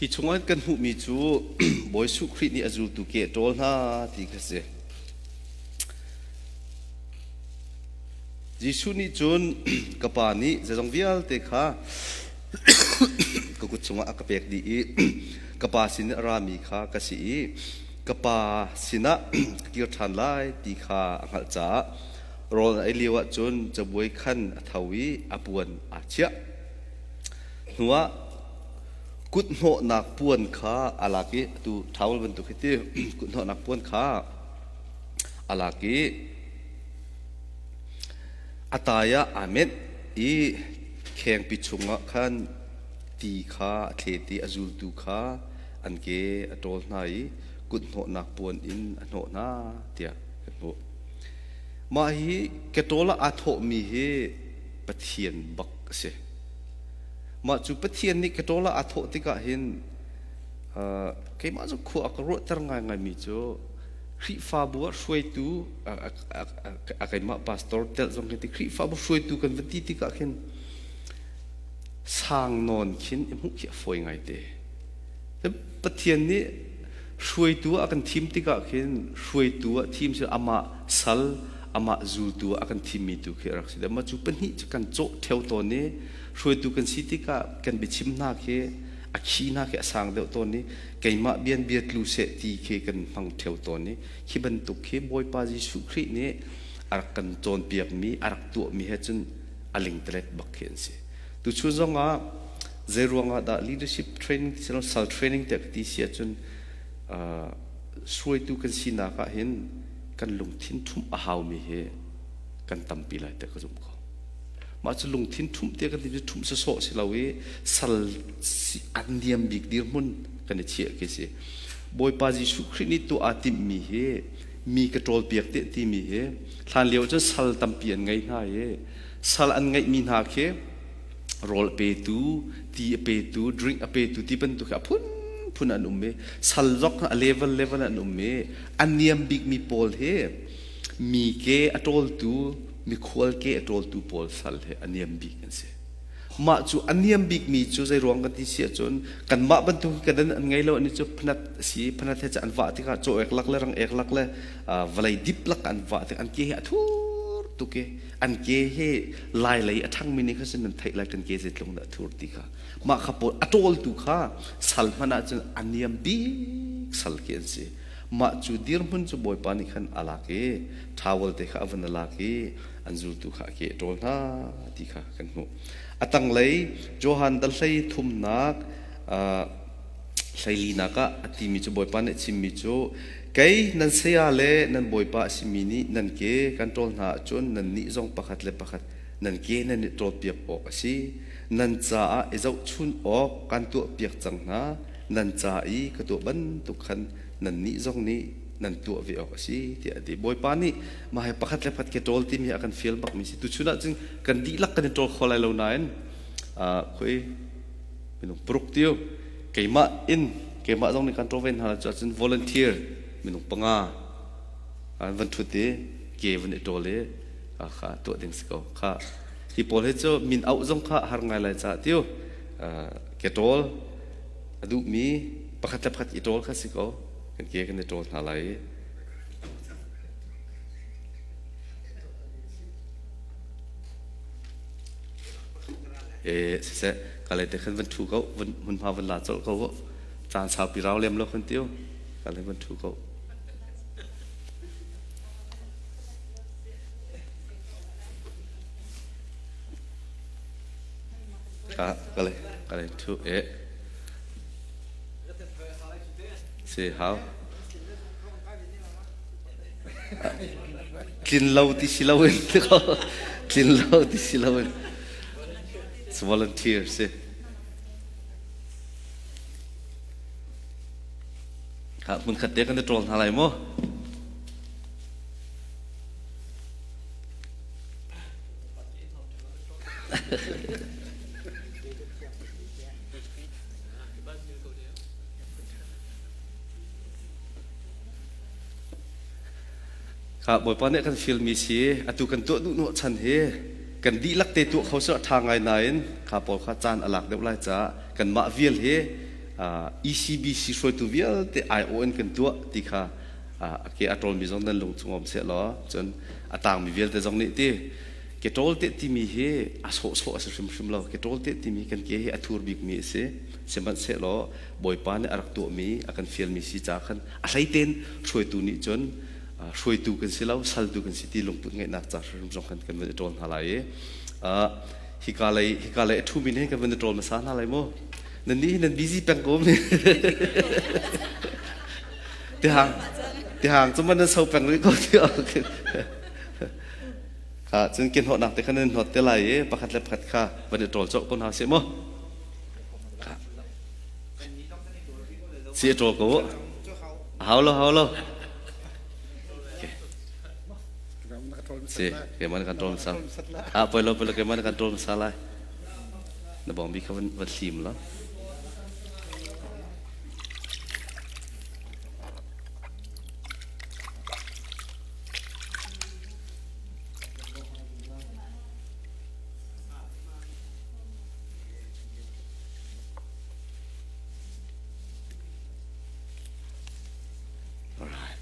Hi chungah kan hmuhmi cu Bawi Jesuh Khrih nih a zultu ke a ṭawl hna ti kha si. Jesuh nih cun ka Pa nih zeizong vialte kha ka kut chungah a ka pek dih i ka Pa sin in a rami kha ka si i ka pa sinah ka kir ṭhan lai ti kha a hngalh caah rawl a ei lio ahcun cabuai khan a tho i a puan aa chiah. Hnuah kut hnawhnak puan kha a lak i atu towel bantuk hi ti kut hnawhnak puan kha a lak i a tai ah aa menh i khengpi chungah khan ti kha a thlet i a zultu kha an ke a ṭawl hna i kut hnawhnak puan in a hnawh hna tiah kan hmuh. Mah hi ke ṭawl ah aa thawhmi hi Pathian bak a si. Mah cu Pathian nih ka ṭawl ah aa thawh tikah hin keimah cu khua a ka ruahter ngaingaimi cu Khrihfabu ah hruaitu a keimah pastor telh zong khi ti Khrihfabu hruaitu kan va ti tikah khin sang nawn khin i hmuh khi a fawi ngaite. Pathian nih hruaitu ah a kan thim tikah khin hruaitu ah thim si amah sal amah zultu ah a kan thimmi tu khi a rak si. Mah cu pahnih cu kan cawh ṭheo tawn i hruaitu kan si tikah kan biachim hna khi a khi hna khi a sang deuh tawn i keimah bian bia tlu seh ti khi kan hmang ṭheo tawn i khi bantuk khi Bawipa Jesuh Khrih nih a rak kan cawnpiakmi a rak tuahmi he cun a lingtelet bak khi an si. Tuchun zongah zei ruangah dah leadership training ti silo sal training tiah ka ti si ahcun hruaitu kan sinak ah hin kan lungthin ṭhumh a haumi hi kan tampi lai tiah ka zumh ko. Mah cu lungthin ṭhumh tiah kan ti cu ṭhumh sawsawh si lo i sal an niam bik dirhmun kan i chiah khi si. Bawipa Jesuh Khrih nih tuah aa timhmi hi mi ka ṭawlpiak tiah timi hi hlan lio cun sal tampi an ngei hna i sal an ngeihmi hna khi rawl a petu, ti a petu, drink a petu ti bantuk hi a phunphun an um i sal zok a level level an um i a niam bikmi pawl hi mi ke a ṭawltu mikhual ke a ṭawltu pawl sal hi a niam bik an si. Mah cu a niam bikmi cu zei ruang kan ti si ahcun kanmah bantuk hi kan an ngei lo ani cu phanat a si phanat he cu an vah tikah caw ek lak le rang ek lak le vawlei dip lak an vah tik an ke hi a thur tuk i an ke hi lai lei a ṭhangmi nih kha sin nan theih lai kan ke zeitlung dah a thur ti kha mah kha pawl a ṭawltu kha sal hmanh ahcun a niam bik sal khi an si mah cu dirhmun cu Bawipa nih khan a lak i towel te kha a vun a lak i an zultu kha a ke a ṭawl hna ti kha kan hmuh. A tanglei Johan dal hlei thumnak hleilinak ah a timi cu Bawipa nih a chimmi cu kei nan saya le nan Bawipa a simi nih nan ke kan ṭawl hna ahcun nannih zong pakhat le pakhat nan ke nan i ṭawlpiak awk a si. Nan caah i zohchun awk kan tuahpiak cang hna. Nan ca i ka tuah bantuk khan nannih zong nih nan tuah ve awk a si tiah a ti. Bawipa nih mah hi pakhat le pakhat ke ṭawl timi hi a kan fial bakmi si. Tuchun ah cun kan dihlak kan i ṭawl kho lai lo nain khoi minung paruk tiu keimah in keimah zong nih kan ṭawl ve hna lai cun volunteer minung panga an van ṭhut i ke van i ṭawl i kha tuah ding si ko kha hi pawl hi cu min auh zong kha har ngai lai caah tiu ke ṭawl a duhmi pakhat le pakhat i ṭawl kha si ko kan ke kan i ṭawl hna lai i e siseh kale te khan van ṭhu ko van hmunhma van la colh ko caan saupi rau lem lo khan tiu kale van ṭhu ko Ka kale kale ṭhu e Si hau. Tlin lo ti si lo in tlin lo ti si lo in It's volunteer si. Ha hmun khat te kan i ṭawl hna lai mu. Kha Bawipa nih kan fialmi si atu kan tuah duh hnawh chan hi kan dihlak te tuah kho seh ṭha ngai nain kha pawl kha caan a lak deuh lai caah kanmah vial hi ECBC hruaitu vialte aiawh in kan tuah ti kha a ke a ṭawlmi zong nan lung chung um seh law cun a tangmi vialte zong nih ti Ke ṭawl teh timi hi a sawhsawh a si hrimhrim lo. Ke ṭawl teh timi kan ke hi a thur bikmi a si. Sihmanhsehlaw Bawipa nih a rak tuahmi, a kan fialmi si caah khan a hleitein hruaitu nih cun hruaitu kan si lo, saltu kan si ti lungput ngeihnak ca hrimhrim zong khan kan van i ṭawl hna lai i hika lei hika lei a ṭhumi nih kan van i ṭawl hmasa hna lai mu. Nannih hi nan busy peng ko mi. Tihang tihang cu man nan so peng rih ko ti Kha cun ke hnawhnak te kha nan hnawt te lai i pakhat le pakhat kha van i ṭawl cawh ko hna seh mu. Si a ṭawl ko u. Hau lo hau lo. Si, keimah kan ṭawl hmasa. Ah, poi lo poi lo keimah kan ṭawl hmasa lai. Na bawngbi kha van van hlim la. All right.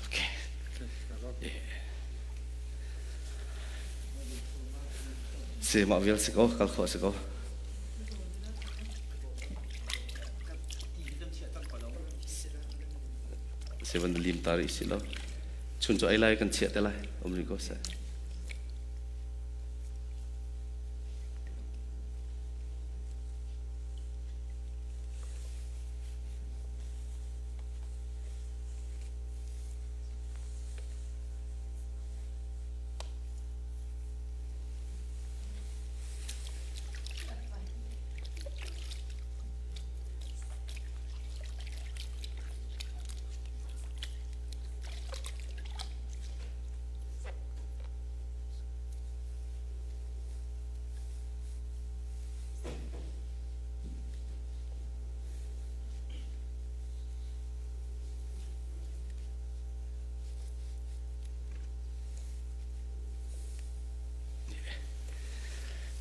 Okay. Si mah vial si ko kal khawh si ko. Si van lim ta rih si lo. Chun cu ei lai kan chiah te lai. Um rih ko seh.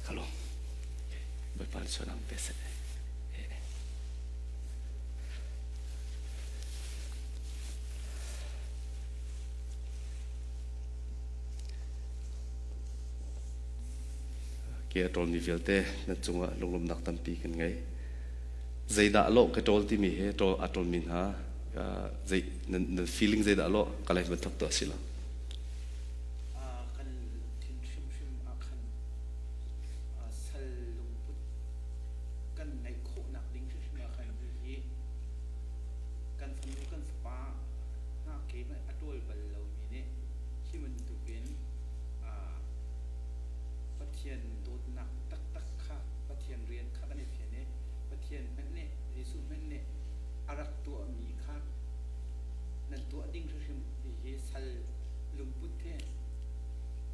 Kalong. Bawipa nih sual pe seh. Ke a ṭawlmi vialte nan cungah lunglawmhnak tampi kan ngei. Zeidah lawh ka ṭawl timi he ṭawl a ṭawlmi hna zei nan feeling zeidah lawh ka lai van thok tuah si lo. Kan thin hrimhrim ah khan sal lungput kan ngeih khawhnak ding hrimhrim ah khan hihi kan fanu kan fapa hna ke a ṭawl bal lomi nih hi bantukin Pathian dawtnak taktak kha Pathian rian kha kan i fian i Pathian hmanh nih Jesuh hmanh nih a rak tuahmi kha nan tuah ding hrimhrim hihi sal lungput he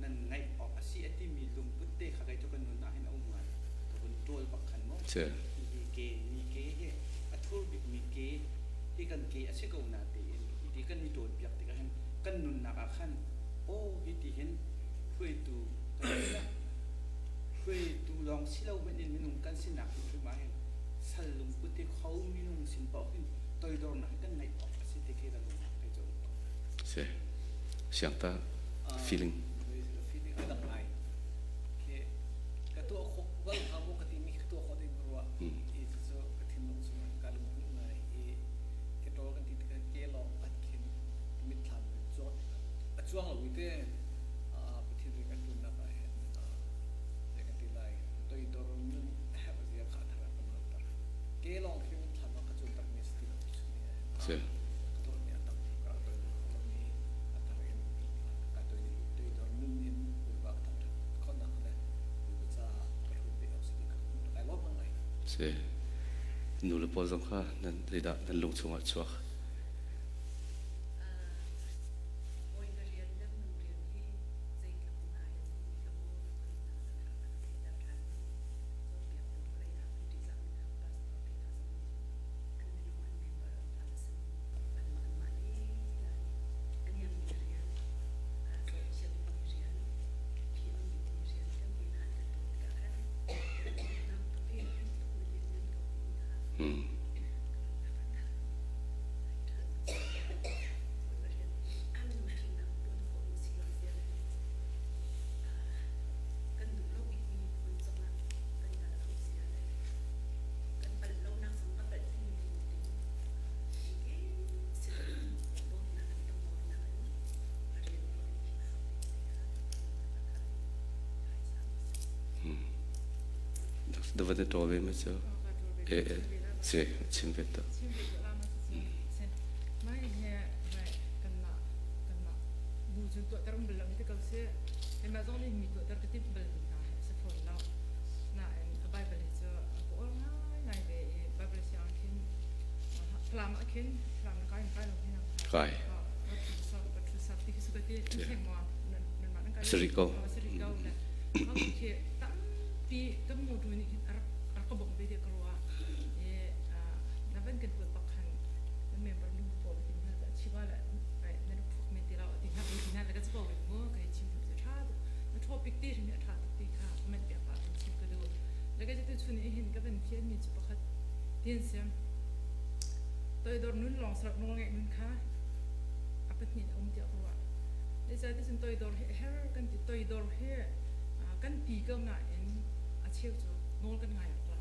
nan ngaih awk a si a timi lungput te kha kei cu kan nun ah hin a um ngai ka vun ṭawl bak khan mu hihi ke mi ke hi a thur bikmi ke hi kan ke a si ko na tiin hi kan i ṭawl piak tikah hin kan nunnak ah khan aw hi ti hin hruaitu kan si hruaitu lawng si lo hmanh in minung kan sinak hrimhrim ah hin sal lungput hi kho minung sin paoh hin toidornak hi kan ngeih awk a si ti khi ka lung kei cu Si. Siang ta feeling. Feeling a dang ngai. Ka tuah khawh bal hnga maw ka timi ka tuah khawh ding ka ruah. I cucu ka thinlung chung ka lungput ngai i ke ṭawl kan ti tikah ke lawng an khin mitthlam cuang a cuang lo i te Pathian rian kan ṭuannak ah hin zei kan ti lai toidor nun a herh zia kha a thar ah kan ruahter. Ke lawng khi mitthlam ah ka cuanter mi si ti lo chun ni Si. Ka tuahmi a tam ka toidor a thar in ka toidor nun in Bawipa ka thangṭhat khawhnak le Bawipa caah ka hlut ve awk si ti kha kai lawm ngai. Si. Nu le pawl zong kha nan zeidah nan lung chungah chuak. Bawipa rian le minung rian hi zeitluk in aa len timi kha maw kan theihter ṭhan i cawnpiaktu vawlei ah kan ṭihzahmi hna pastor te hna zong nih an minung an member an ta a simi anmah anmah lila nih a niammi rian, zohchiatmi rian, phihmi rian kan ti hna an kan tuah tikah khan nak tuk i hi tluk na lianngan ko timi kha Davat na ṭawl ve ma cu? Eh, eh, si, chim ve ta. Mai he kanmah kanmah bu cun tuahter um bal lo mi te si. Keimah zong nih mi tuahter ka timh bal mi hna hi a si fawn lo. Nain a Bible hi cu a ka uar ngaingai ve i Bible siang khin Falam ah khin Falam na kai kai lo hin Kai. Sari ko. Sari ko. Khi tampi kan motu nih khin a rak ka bawmh ve tiah ka ruah. I na van kan tuat bak khan nan member nu pawl ti hna cu chiba le nan phuk men ti lo ti hna ti hna le ka chapo ve mu ka hei chim tu cu tha tuk na topic te hrim hi a tha tuk ti kha comment piak pa kan chim ka duh le ka tu chun i hin ka van fian mi cu pakhat tin siam toidor nun lawng sarap nawl ngeih nun kha a pahnih a um tiah ka ruah Zeicahtiah cun toidor hi a her kan ti toidor hi kan ti ko nain a cheu cu nawl kan ngai bak lo.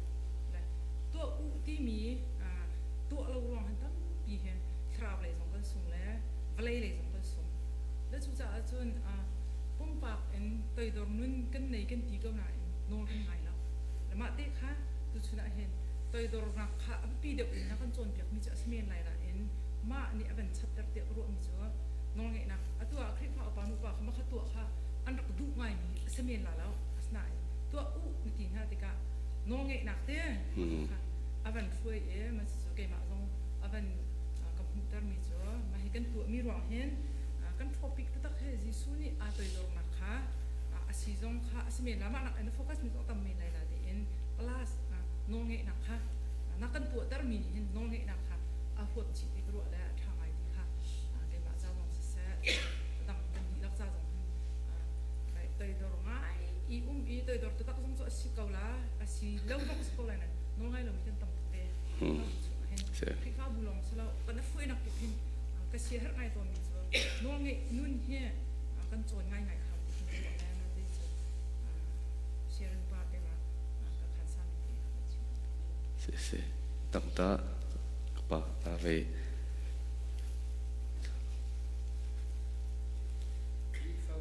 Le tuah u timi tuah lo ruang han tampi hin thlarau lei zong kan sung le vawlei lei zong kan sung. Le cucaah cun pumpak in toidor nun kan nei kan ti ko nain nawl kan ngai lo. Le mah te kha tuchun ah hin toidornak kha a biapi deuh in na kan cawnpiakmi cu a si men lai nain mah nih a van chapter tiah ka ruahmi cu nawlngeihnak atu ah Khrihfa upa nupa kha makha tuah kha an rak duh ngaimi a si men la lo asinain tuah u na ti hna tikah nawlngeihnak te kha a van hruai i mah cu keimah zong a van ka hmuhtermi cu mah hi kan tuahmi ruang hin kan topic taktak he Jesuh nih aa toidornak kha a si zong kha a si men la mah nak in focus mi zong tam men lai la tiin plus nawlngeihnak kha na kan tuahtermi nih hin nawlngeihnak kha a huap chih ti ka ruah le a ṭha ngai ti kha keimah ca zong siseh dang kan dihlak ca zong hin toidor ngai i um i toidor taktak zong cu a si ko la a si lo zong si ko lai nan nawl ngai lomi kan tam tuk ve Khrihfabu lawng si lo kan a fuinak kip hin ka sia herh ngai tawnmi cu nawl ngeih nun hi kan cawn ngai ngai kha ti kan ruah le na te cu Sharon pa te ma ka khan sami te ka chim Si si tangta pa ta ve Khrihfa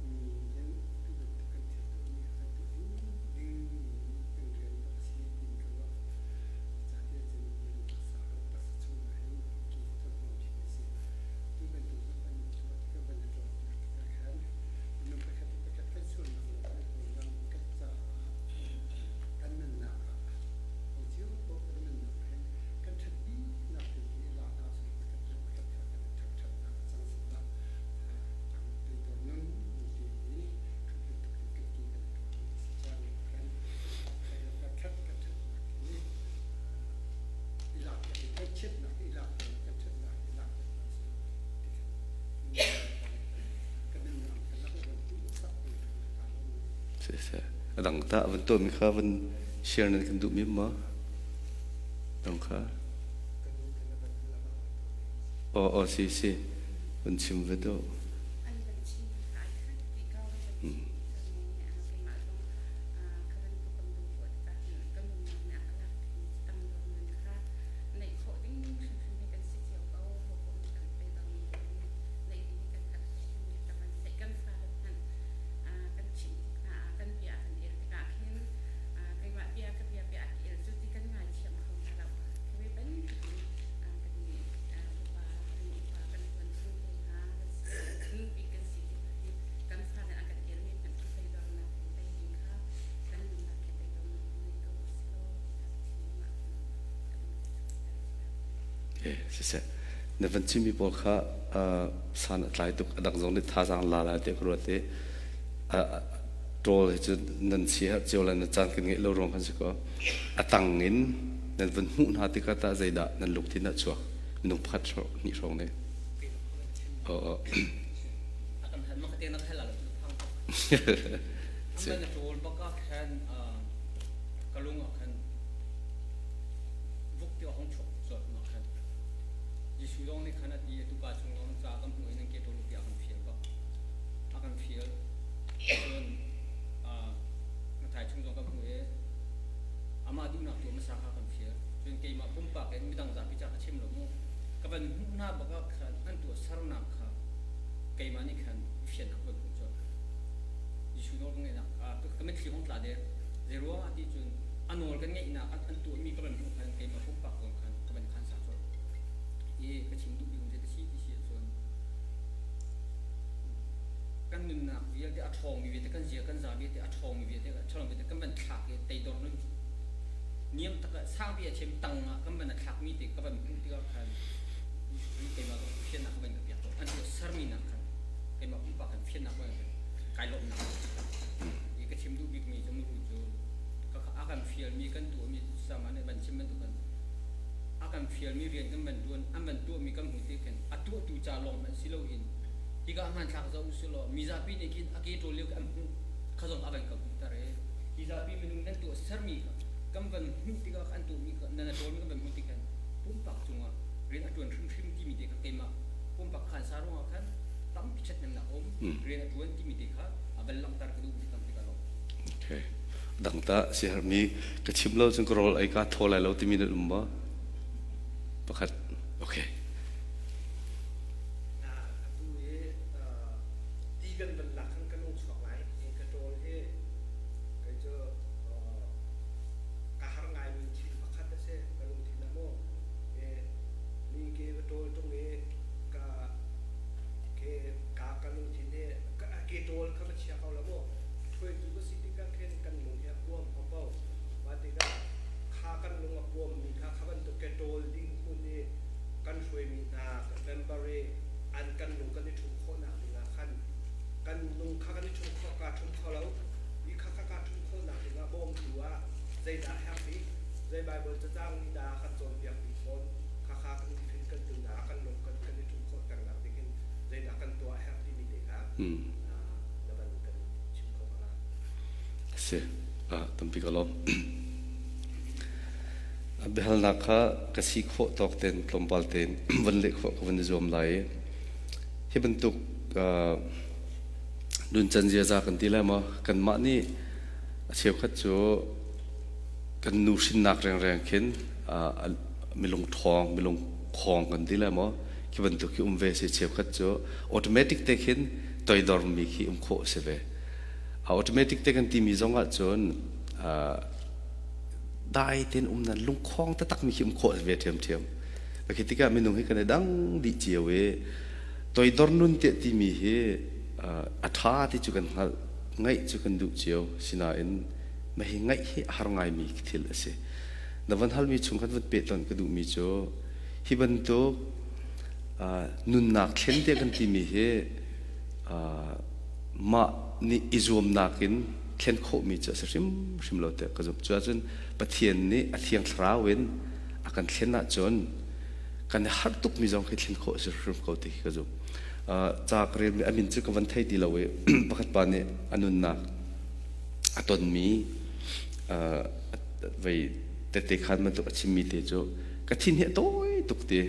mi hin tu bantuk kan thil tuahmi kha kan tuah ding ding kan rian bak a si tiin ka ruah. Zeicahtiah cun minung taksa kan taksa chungah hin ki thurhnawm bik a si. Tu bantuk cu kan tuah tikah van i cawnpiak tikah khan minung pakhat le pakhat kan sualnak lawng kan kawl kan caah kan nunnak ah ho cio paoh kan nunnak ah hin kan ṭhat biknak ding hi lak ahcun pakhat le pakhat kha kan i ṭhangṭhatnak a cang sehla tang toidor nun ti i khat bantuk in kan ti kan i tuah mi a si cang khan kan ṭhat kan ṭhatnak hi i lak in kan chiatnak i lak in kan ṭhatnak i lak in si ti khan kan nunnak kan lak van tu sak tu kan Si si. A dang ta van tuah mi kha van share nan kan duh mi ma? Dang kha. Aw aw si si. Van chim ve to. Kan chimh tik hna ah kan bia kan el tikah khin keimah bia ka bia bia ka el cu ti kan ngaithiam kho hna lo. Khi bantukin kan nih upa kan upa kan tuan chung te hna kan si nu bik kan si ti hi kan fale an kan elmi hmanh khi toidornak in tei ding kha kan nunnak khi toidornak in nei ko usih law ti kha ka thinlung ah khin a van ka chuahter. Eh, siseh. Na van chimmi pawl kha san a tlai tuk. A dang zong nih thazaang la lai tiah ka ruat i ṭawl hi cu nan si herh cio le na caan kan ngeih lo ruang kan si ko. A tang in nan van hmuh hna tikah tah zeidah nan lungthin ah chuak? Minung pakhat hnih hrawng nih. Oh, oh. Kalung ah khan vuk ti a hong chuak colh ma khan Jesuh zong nih khan a ti i tupa chung lawng ca kan hmuh i nan ke ṭawl tiah a kan fial bak a kan fial cun Mathai chung zong kan hmuh i amah duhnak tu hmasa kha kan fial cun keimah pumpak in midang zapi ca ka chim lo mu ka van hmuh hna bak ah khan an tuah sernak kha keimah nih khan fiannak van hmuh colh Jesuh nawl ka ngeihnak ka mitthli hong tla deng Zeiruangah ti cun a nawl kan ngeihnak an tuahmi ka van hmuh khan keimah pumpak zong khan ka van khan sa colh. I ka chim duhmi kong cu ka si ti si ahcun Kan nunnak vialte a ṭhawngmi vialte, kan zia kan za vialte a ṭhawngmi vialte, a ṭhalo vialte kan van thlak i teidor nun niam tak ah sangpi a chem tang ah kan van a thlakmi te ka van hmuh tikah khan keimah ka fiannak ka van ka piak an tuah sermi nak khan keimah pumpak kan fiannak van kai lawmhnak i ka chim duh bikmi cu muru cu a kan fialmi kan tuahmi sama nih van chim bantuk kan a kan fialmi rian kan van tuan an van tuahmi kan hmuh tik khin a tuahtu ca lawng hmanh si loin hika hmanthlak zoh usih law mizapi nih khin a ke ṭawl lio khi an hmuh kha zong a van ka hmuhter i mizapi minung nan tuah sermi kha kan van hmuh tikah an tuahmi kha nan a ṭawlmi kan van hmuh tik khan pumpak cungah rian a ṭuan hrimhrim timi te kha keimah pumpak khansa ruangah khan tampi ṭhathnemnak a um rian a ṭuan timi te kha a van langhter ka duh mi tampi ka lawm. Okay. Dang ta sihermi ka chim lo cun ka rawl ei ka thaw lai lo timi nan um maw? Pakhat. Okay. Atu hi ti kan van lak khan kan lung chuak lai. Ka ṭawl hi kei cu ka har ngaimi thil pakhat a si. Ka lungthin ah maw mi ke va ṭawl ṭung i ka ke ka ka lungthin hi ke ṭawl kha va chia ko la maw hruaitu ka si tikah khin kan lung hi a puam ko ko. Mah tikah kha kan lung a puammi kha kha bantuk ke ṭawl ding hmun i kan hruaimi hna member i an kan lung kan i ṭhum khawhnak dingah khan kan lung kha kan i ṭhum khawh kaa ṭhum kho lo i kha kha kaa ṭhum khawhnak dingah bawmtu ah zeidah herh bik zei Baibal cacang nih dah kan cawnpiak bik fawn kha kha kan khin kan tunak kan lung kan kan i ṭhum khawh ternak ding hin zeidah kan tuah herh timi te kha na van kan chim kho hnga. Si, tampi ka lawm. Biahalnak kha ka si khawh tawk tein tlawmpal tein van leh khawh ka van i zuam lai i hi bantuk nuncan ziaza kan ti lai maw kanmah nih a cheukhat cu kan nu hrinnak rengreng khin milung ṭhawng milung khawng kan ti lai maw khi bantuk khi um ve si cheukhat cu automatic te khin toidormi khi um khawh a si ve automatic te kan timi zong ah cun dai tein um nan lungkhong taktak mi khi um khawh ve ṭhiamṭhiam. Khi tikah minung hi kan i dang dih cio i toidor nun tiah timi hi a ṭha ti cu kan hngalh ngaih cu kan duh cio sinain mah hi ngaih hi a har ngaimi thil a si. Na van halmi chung khan van pehtonh ka duhmi cu hi bantuk nunnak thlen tiah kan timi hi mah nih i zuamnak in thlen khawhmi cu a si hrimhrim lo tiah ka zumh. Cu ahcun Pathian nih a Thiang Thlarau in a kan thlen ahcun kan i harh tukmi zong khi thlen khawh a si hrim ko ti khi ka zumh. Ca ka relmi a min cu ka van thei ti lo i pakhat pa nih a nunnak a tonmi vei tete khan bantuk a chimmi te cu ka thin hi a tawi tuk ti.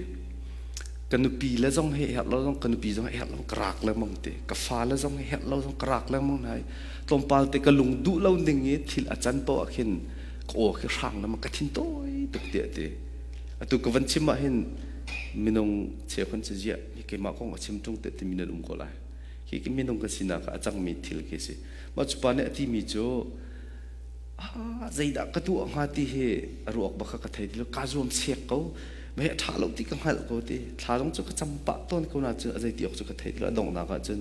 Ka nupi le zong hi herh lo zong ka nupi zong hi herh lo ka rak lengmang ti ka fa le zong hi herh lo zong ka rak lengmang hna i tlawmpal te ka lung duh lo ning i thil a can poah khin ka aw khi hrang lengmang ka thin tawi tuk ti ati atu ka van chim ah hin minung cheukhan cu ziah hi keimah kong a chim ṭung te timi nan um ko lai khi ki minung ka sinak ah a cangmi thil khi si mah cu pa nih a timi cu ah zeidah ka tuah hnga ti hi a ruak bak kha ka thei ti lo ka zuam sek ko mei a ṭha lo ti ka hngalh ko ti thla zong cu ka cam pah tawn ko na cun a zei ti awk cu ka thei ti lo a donghnak ah cun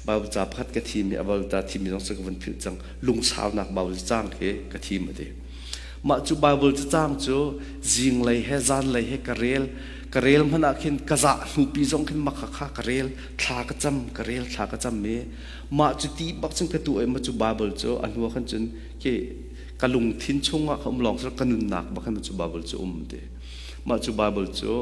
Bible ca pakhat ka thim i a Bible ca thimmi zong cu ka vun philh cang lungsaunak Bible cang khi ka thim a ti mah cu Bible cacang cu zinglei he zanlei he ka rel ka rel hmanh ah khin ka zah hnupi zong khin makha kha ka rel thla ka cam ka rel thla ka cam i mah cu ti bak cun ka tu ai ma cu Bible cu a hnu ah khan cun khi ka lungthin chungah ka um lawng ka nunnak bak khan cu Bible cu um ti mah cu Bible cu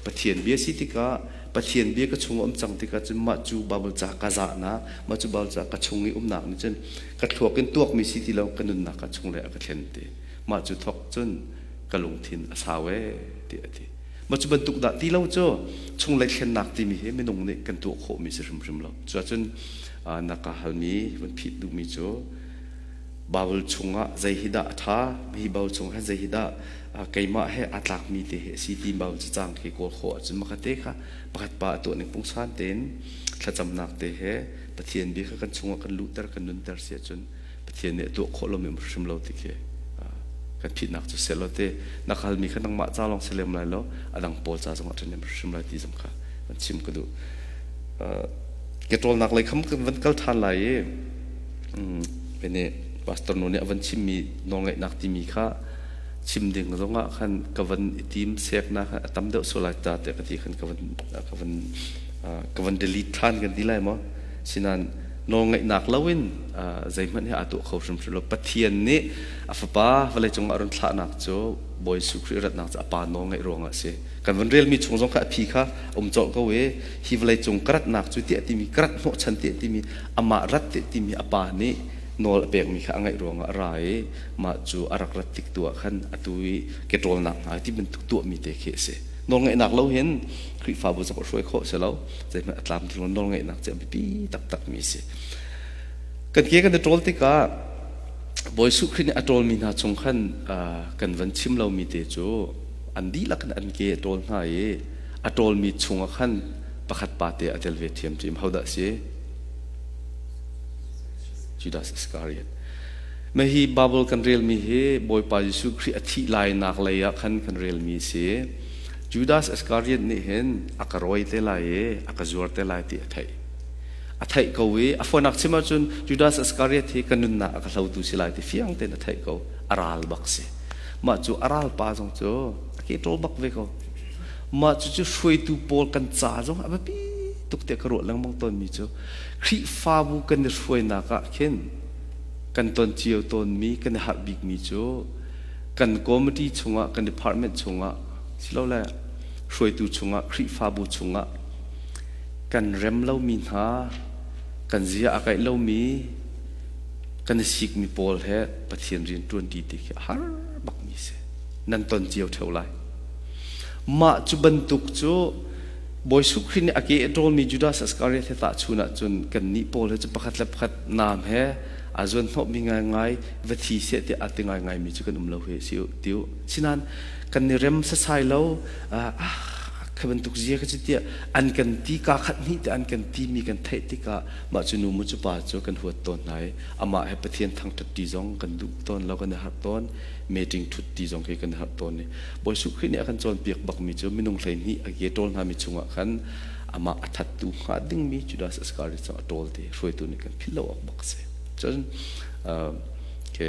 Pathian bia si tikah Pathian bia ka chung um cang tikah cun mah cu Bible ca ka zahnak mah cu Bible ca ka chung i umnak nih cun ka thluak in tuakmi si ti lo ka nunnak ka chung le a ka thlen ti mah cu thok cun ka lungthin a sau e ti a ti Mah cu bantuk dah ti lo cu chunglei thlennak timi hi minung nih kan tuah khawhmi si hrimhrim lo. Cuahcun na ka halmi van phit duhmi cu Bible chungah zei hi dah a ṭha, hi Bible chungah hin zei hi dah keimah he aa tlakmi te hi a si ti Bible cacang khi kawl khawh ahcun makhat te kha pakhat pa a tuah ning pungsan tein thlacamnak te he Pathian bia kha kan chungah kan luhter kan nunter si ahcun Pathian nih a tuah khawh lomi um hrim lo ti khi kan phitnak cu seh law te na kalmi kha nangmah ca lawng si lem lai lo a dang pawl ca zongah ṭhen hrim lai ti zong kha kan chim ka duh. Ke ṭawlnak lei kham kan van kal ṭhan lai i ini pastor nu nih a van chimmi nawlngaihnak timi kha chim ding zongah khan ka van i tim seknak a tam deuh sual lai ta tiah ka ti khan ka van ka van ka van delete ṭhan kan ti lai maw? Sinain nawlngaihnak loin zeihmanh hi aa tuah kho hrimhrim lo. Pathian nih a fapa vawleicung ah a run thlahnak cu Bawi Jesuh Khrih ratnak cu a pa nawlngaih ruangah a si. Kan van relmi chung zong kha a phi kha um colh ko i hi vawleicung ka ratnak cu tiah timi ka rat hnawhchan tiah timi amah rat tiah timi a pa nih nawl a pekmi kha a ngaih ruangah a ra i mah cu a rak rat tik tu ah khan atu i ke ṭawlnak hna ti bantuk tuahmi te khi a si. Nawlngaihnak lo hin Khrihfabu zong a hruai khawh si lo. Zeihmanh a tlam ti lo nawlngaihnak cu a biapi taktakmi a si. Kan ke kan i ṭawl tikah Bawi Jesuh Khrih nih a ṭawlmi hna chung khan kan van chim lomi te cu an dihlak in an ke a ṭawl hna i a ṭawlmi chungah khan pakhat pa te a tel ve ṭhiamṭhiam. Hodah a si? Judas Iscariot. Mah hi Bible kan relmi hi Bawipa Jesuh Khrih a thih lainak lei ah khan kan relmi a si. Judas Iscariot nih hin a ka rawi te lai i a ka zuar te lai ti a theih. A theih ko i a fawinak chim ahcun Judas Iscariot hi ka nunnak a ka hlotu si lai ti fiang tein a theih ko. A ral bak si. Mah cu a ral pa zong cu a ke ṭawl bak ve ko. Mah cucu hruaitu pawl kan ca zong a biapi tuk tiah ka ruah lengmang tawnmi cu Khrihfabu kan i hruainak ah khin kan ton cio tawnmi kan i harh bikmi cu kan committee chungah kan department chungah silole hruaitu chungah Khrihfabu chungah kan rem lomi hna kan zia a kaih lomi kan i sikmi pawl he Pathian rian ṭuanṭi ti khi a har bakmi si. Nan ton cio ṭheo lai. Mah cu bantuk cu Bawi Jesuh Khrih nih a ke a ṭawlmi Judas Iskariot he tahchun ahcun kannih pawl he cu pakhat le pakhat naam he aa zuanhnawhmi ngaingai va thi seh tiah aa ti ngaingaimi cu kan um lo hi si ti u. Sinain kan i rem sasai lo ah kha bantuk zia ka ci tiah an kan ti kaa khat hnih te an kan timi kan theih tikah mah cu nu mu cu pa cu kan huat tawn hna i amah he Pathian thangṭhat ti zong kan duh tawn lo kan i harh tawn meeting ṭhut ti zong khi kan i harh tawn i Bawi Jesuh Khrih nih a kan cawnpiak bakmi cu minung 12 a ke ṭawl hna mi chungah khan amah a thattu hnga dingmi Judas Iscariot cu a ṭawl ti hruaitu nih kan philh lo awk bak a si. Cun ke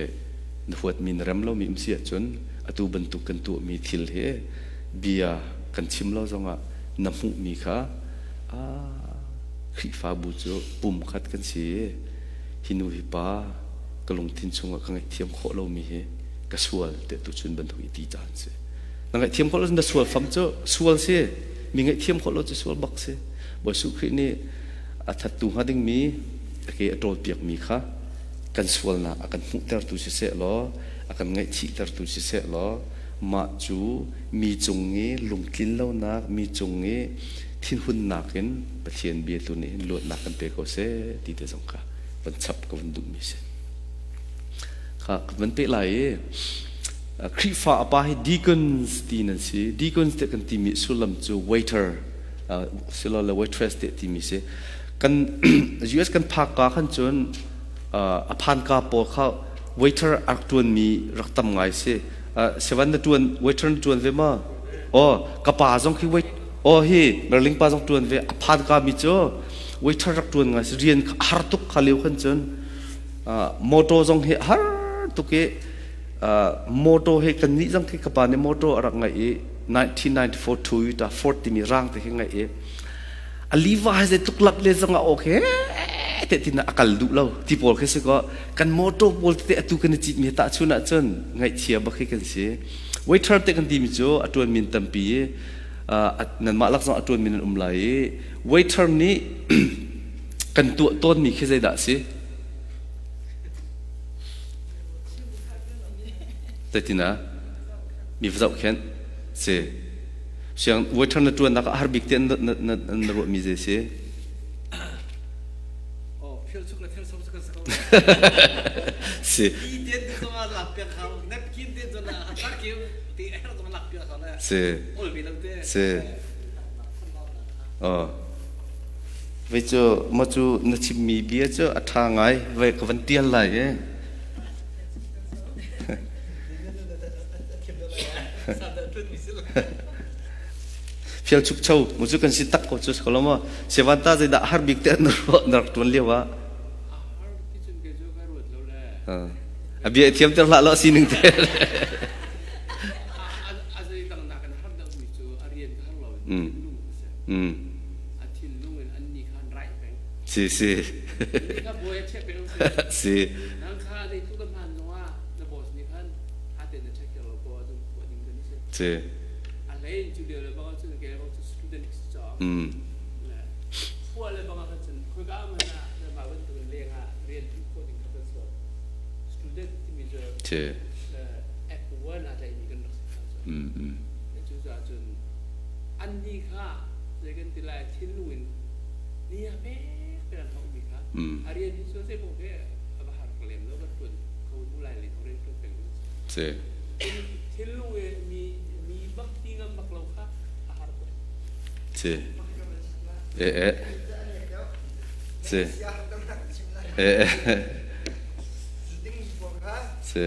na huatmi na rem lomi um si ahcun atu bantuk kan tuahmi thil hi bia kan chim lo zongah na hmuhmi kha Khrihfabu cu pum khat kan si i hi nu hi pa ka lungthin chungah ka ngaihthiam khawh lomi hi ka sual tiah tuchun bantuk i ti caan si. Na ngaihthiam khawh lo na sual fam cu sual si. Mi ngaihthiam khawh lo cu sual bak si. Bawi Jesuh Khrih nih a thattu hnga dingmi a ke a ṭawlpiakmi kha kan sualnak a kan hmuhtertu siseh law a kan ngaihchihtertu siseh law mah cu mi cung i lungtlin lonak mi cung i thinhunnak in Pathian bia tu nih hin luatnak kan pe ko seh ti te zong kha van chap ka van duhmi si. Kha ka van peh lai i Khrihfa a pa hi deacons ti nan si. Deacons te kan timi sullam cu waiter silole waitress te timi si. Kan US kan phak ka khan cun a phan ka pawl kha waiter a rak ṭuanmi rak tam ngai si. Sevan na ṭuan waiter na ṭuan ve ma? Oh, ka pa zong khi wait oh hi Merling pa zong ṭuan ve a phan ka mi cu waiter rak ṭuan ngai si rian har tuk kha lio khan cun motor zong hi har tuk i motor hi kan nih zong khi ka pa nih motor a rak ngaih i 1994 Toyota Ford timi rang te khi ngaih i a liva hai zei tuk lap le zong ah okay te tin a kal duh lo ti pawl khi si ko kan motor pawl te atu kan i cit mi ta chun ah cun ngaihchia bak hi kan si waiter te kan ti mi cu a tuan min tampi i nan mah lak zong a tuan min an um lai i waiter nih kan tuah tawn mi khi zeidah si Zeitin ah mi va zohkhenh si siang waiter na ṭuannak ah har bik te na na na ruahmi zei si? Oh, phil chuk le phil som kan sa ko. Si. Ti ten tu zong ah lak piak hau, napkin te zong ah tar kiu ti er zong lak piak hau le. Si. Ol bi lo te. Si. Oh. Vei cu ma cu na chimmi bia cu a ṭha ngai vei ka van tial lai i. Fial chuk cho mu cu kan si tak ko cu ko lo maw? Sevanta zeidah har bik te na ruah na rak tuan lio ah? A bia thiam ter hlah lo sining te. Si si. Si. Si. Si. Si. Si. Eh eh. Si. Eh eh. Si.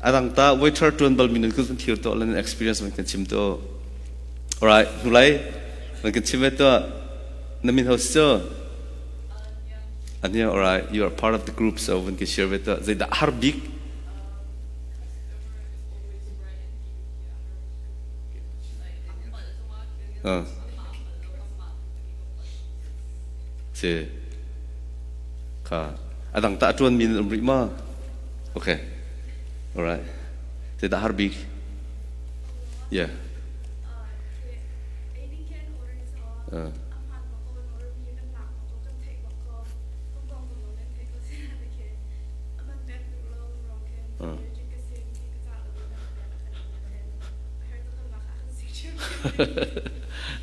A dang ta waiter tuan bal mi nan kun thir to lan experience man kan chim to. Alright, hnulai man kan chim to na min host cho. Ania, alright, you are part of the group so when can share with the zai da har big Si. Kha. A dang ta ṭuan mi nan um rih ma? Okay. Alright. Zeidah har bik? Yeah.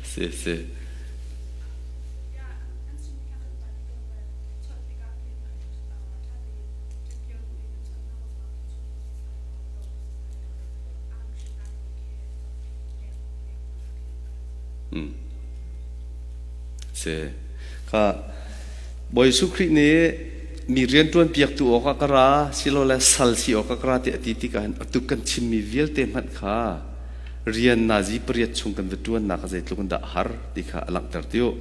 Si si. Si. Kha Bawi Jesuh Khrih nih mi rianṭuan piaktu awkah ka ra silole sal si awkah ka ra ti a ti tikah hin atu kan chimmi vialte hmanh kha rian nazi pariat chung kan va ṭuannak ah zeitluk in dah a har ti kha a langhter tiu.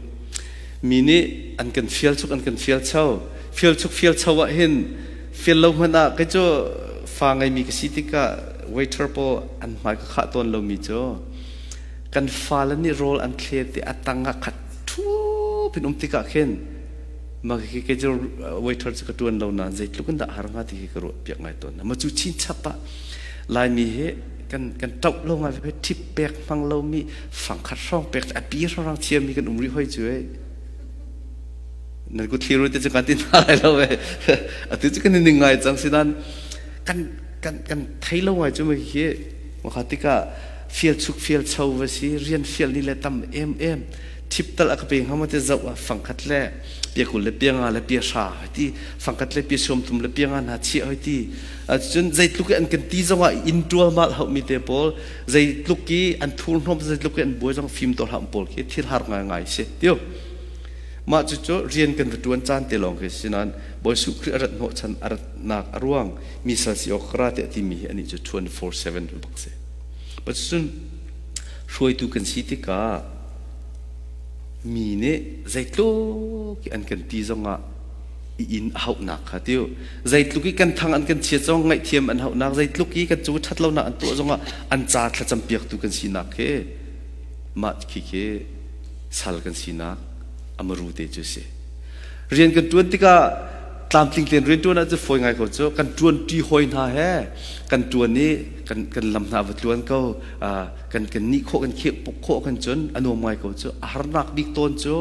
Mi nih an kan fial chuk an kan fial cho. Fial chuk fial cho ah hin fial lo hmanh ah kei cu fa ngeimi ka si tikah waiter pawl an hmai ka khah tawn lomi cu kan fale nih rawl an thlet i a tang ah khat ṭhup in um tikah khin mah khi kei cu waiter cu ka ṭuan lo nain zeitluk in dah har hnga ti khi ka ruah piak ngai tawn. Ma cu chinchap ah Laimi hi kan kan ṭoh lo ngai ve ṭhip pek hmang lomi fangkhat hrawng pek a pi hrawng thiammi kan um rih hoi cu ei nan ku thliru te cu kan ti hna lai lo ve atu cu kan i ning ngai cang sinan kan kan kan thei lo ngai cu ma hi ma tikah fial chuk fial cho va si rian fial ni le tam em em thip tal a ka pe hnga ma te zoh ah fangkhat le pia 20 le pia 5 le pia 10 hoi ti fangkhat le pia 30 le pia 5 hna chiah hoi ti Cun zeitluk i an kan ti zongah inn ṭualmal haumi te pawl, zeitluk i an thurhnawm, zeitluk i an buai zong fim tawl hlah pawl khi thil har ngaingai si. Tiu. Mah cucu rian kan va ṭuan caan te lawng khi si nain Bawi Jesuh Khrih a rat hnawhchan a ratnak a ruang mi sal si awk ra tiah timi hi anih cu 24/7 bak si. Cun hruaitu kan si tikah mi nih zeitluk i an kan ti zongah i inn a hauhnak kha tiu zeitluk i kan thang an kan chiat zong ngaihthiam an hauhnak zeitluk i kan cung ṭhat lonak an tuah zongah an ca thlacam piaktu kan sinak khi mah khi khi sal kan sinak amaru te cu si rian kan ṭuan tikah tlamtling tein rian ṭuan ahcun fawi ngai ko cu kan ṭuan ṭi hawi hna he kan ṭuan i kan kan lam hna va tluan ko kan kan nih khawh kan kheh khawh kan cun a nuam ngai ko cu a harnak bik tawn cu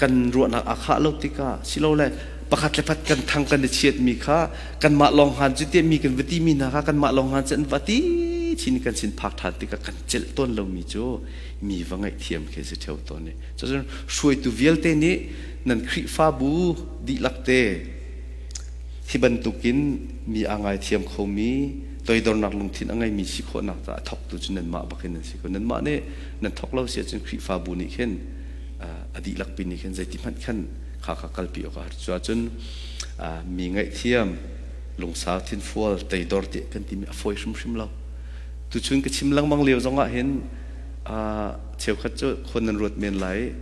kan ruahnak aa khah lo tikah silole pakhat le pakhat kan thang kan i chiatmi kha kanmah lawng han cu tiah mi kan va timi hna kha kanmah lawng han cu an va ti chin kan sin phak ṭhan tikah kan celh tawn lomi cu mi va ngaihthiam khi si ṭheo tawn i cucun hruaitu vialte nih nan Khrihfabu dihlak te hi bantukin mi aa ngaithiam khomi Toidornak lungthin a ngeimi si khawhnak caah a thawktu cu nanmah bak hin nan si ko. Nanmah nih nan thawk lo si ahcun Khrihfabu nih khin a dihlak pi nih khin zeiti hmanh khan kha kha kalpi awk a har. Cu ahcun mi ngaihthiam, lungsau thinfual, teidor ti kan timi a fawi hrimhrim lo. Tuchun ka chim lengmang lio zong ah hin cheukhat cu khuan nan ruat men lai.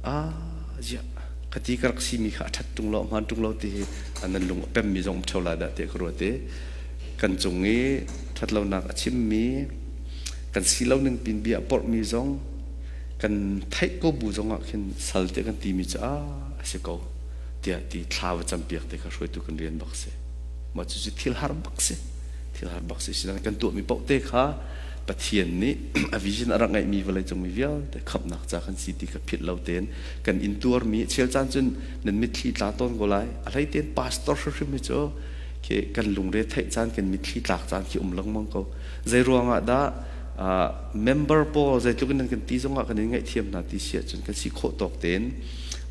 Ah, ziah khati ka rak simi kha a ṭhat ṭung lo, a hmaan ṭung lo ti hi nan lung a pemmi zong um ṭheo lai dah tiah ka ruat i kan cung i ṭhatlonak a chimmi, kan si lo ning pin bia a porhmi zong kan theih ko bu zong ah khin sal tiah kan timi cu ah a si ko tiah ti thla va campiak te kha hruaitu kan rian bak si. Mah cucu thil har bak si. Thil har bak si. Sinain kan tuahmi paoh te kha Pathian nih a vision a rak ngeihmi vawleicung mi vialte khamhnak ca kan si ti kha philh lo tein kan intuarmi chel caan cun nan mitthli tla tawn ko lai. A hlei tein pastor hrimhrim hi cu khi kan lungre theih caan kan mitthli tlak caan khi um lengmang ko. Zei ruangah dah member pawl zeitluk in nan kan ti zongah kan in ngaihthiam hna ti si ahcun kan si khawh tawk tein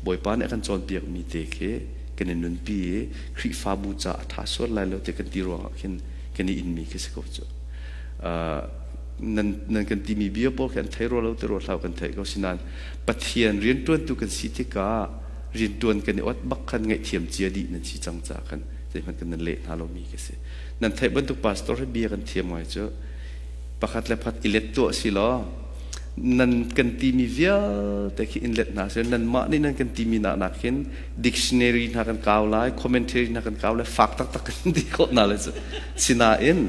Bawipa nih a kan cawnpiakmi te khi kan i nunpi i Khrihfabu ca a ṭha sual lai lo ti kan ti ruangah khin kan i inmi khi si ko cu. Nan nan kan timi bia pawl khi an thei rua lo ti rua hlah kan theih ko sinain Pathian rianṭuantu kan si tikah rianṭuan kan i ot bak khan ngaihthiam cia dih nan si cang caah khan zeihmanh kan nan leh hna lomi ka si. Nan theih bantuk pastor hi bia kan thiam ngai cu pakhat le pakhat i let tuah si law nan kan timi vialte khi in let hna seh nanmah nih nan kan timi nak nak hin dictionary hna kan kau lai commentary hna kan kau lai fak taktak kan ti khawh hna lai cu sinain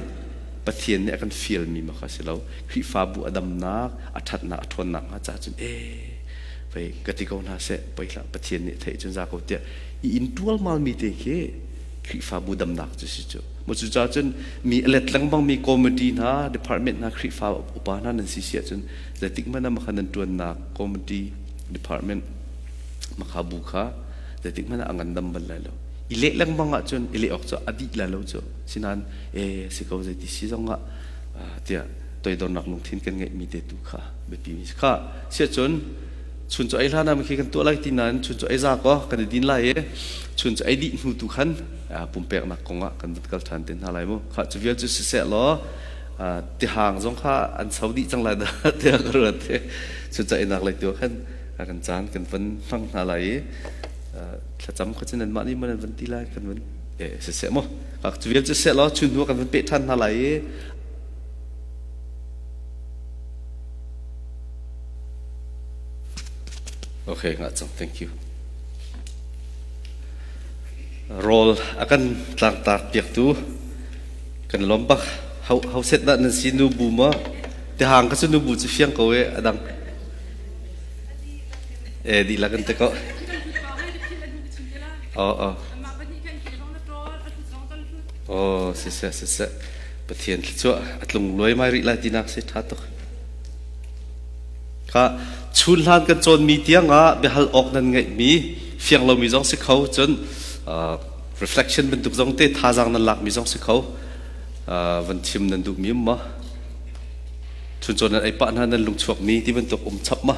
Pathian nih a kan fialmi ma kha si lo Khrihfabu a damnak a ṭhatnak a ṭhawnnak hnga ca cun ee pei ka ti ko hna seh pei hlah Pathian nih theih cun za ko tiah i in ṭualmal mi te khi Khrihfabu damnak cu si cu mu cu ca cun mi a let lengmang mi committee hna department hna Khrihfa upa hna nan si si ahcun zeitik hmanh ah makha nan ṭuannak committee department makha bu kha zeitik hmanh ah a ngandam bal lai lo i leh lengmang ahcun i leh awk cu a dih lai lo cu sinain e si ko zeiti si zongah tiah toidornak lungthin kan ngeihmi te tu kha biapi mi kha siahcun chun cu ei hlan ah khi kan tuah lai ti nain chun cu ei za ko kan i din lai i chun cu ei dih hnu tu khan pumpeknak kong ah kan van kal ṭhan te hna lai mu kha cu vial cu siseh law tihang zong kha an so dih cang lai dah tiah ka ruat te chun ca einak lai tu khan kan caan kan van hmang hna lai i thlacam kha cu nanmah nih maw nan van ti lai kan van e siseh mu cu vial cu seh law chun hnu kan van peh ṭhan hna lai i Okay, nga cang. Thank you. Rawl a kan tlangtar piaktu kan lawm bak. How how set dah nan si nu bu ma? Tihang ka cu nu bu cu fiang ko e adang. E di la kan te ko. Oh oh. Oh, si se si se. Pathian thluachuah a tlung luai mai rih lai tinak si ṭha tuk. Kha chun hlan kan cawnmi tiangah biahal awk nan ngeihmi fiang lomi zong si kho cun reflection bantuk zong te thazaang nan lakmi zong si kho van chim nan duhmi um ma chun cawn nan ei pah hna nan lungchuakmi ti bantuk um chap ma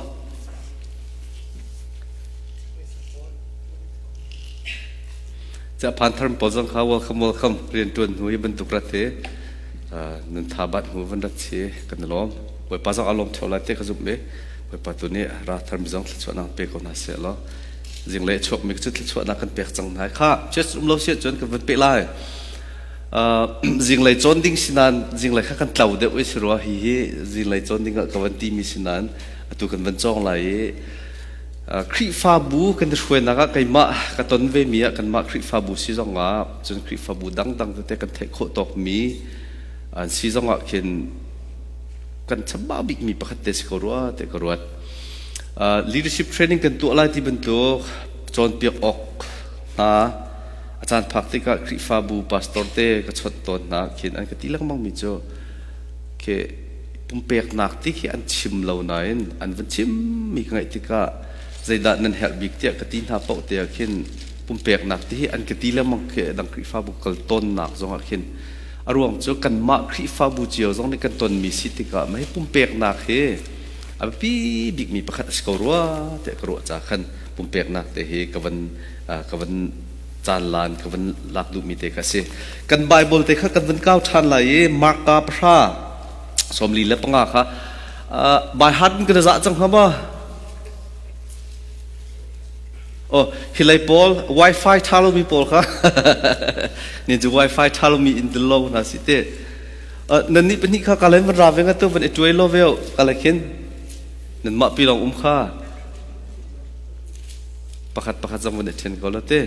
Ca phan thar pawl zong kha welcome welcome rian tuan hnu i bantuk rat hi nan tha bat hnu van rat si kan i lawm Bawipa zong a lawm theo lai te ka zumh i Bawipa tu nih ra thar mi zong thluachuahnak pe ko hna seh law zinglei a chuakmi cu thluachuahnak kan pek cang hna kha chiat um lo si cun kan van pe lai zinglei cawn ding sinan zinglei kha kan tlo deuh i si rua hi hi zinglei cawn ding ah ka van ti mi sinan atu kan van cawng lai i Khrihfabu kan i hruainak ah keimah ka ton vemi ah kanmah Khrihfabu si zongah cun Khrihfabu dangdang tete kan theih khawh tawkmi an si zongah khin kan chambau bikmi pakhat te si ko rua te ka ruat. Leadership training kan tuah lai ti bantuk cawnpiak awk hna a caan phak tikah Khrihfabu pastor te ka chawnh tawn hna khin an ka ti lengmang mi cu khi pumpeknak ti khi an chim lo nain an van chimmi ka ngaih tikah zeidah nan herh bik tiah ka ti hna paoh te ah khin pumpeknak ti hi an ka ti lengmang khi dang Khrihfabu kal tawnnak zongah khin a ruang cu kanmah Khrihfabu cio zong nih kan tonmi si tikah mah hi pumpeknak hi a biapi bikmi pakhat a si ko rua tiah ka ruah ca khan pumpeknak te hi ka van ka van Caan lan ka van lak duhmi te kha si. Kan Bible te kha kan van kau ṭhan lai i Marka pahra 45 kha by heart in kan zah cang hnga ma? Oh, hi lei pawl Wi-Fi ṭha lomi pawl kha ni cu Wi-Fi ṭha lomi in dil lo hna si te. Nan nih pahnih kha ka len van ra ve nga tu van i tuai lo ve ka le khin nan mah pi lawng um kha pakhat pakhat zong van i ṭhen ko la te.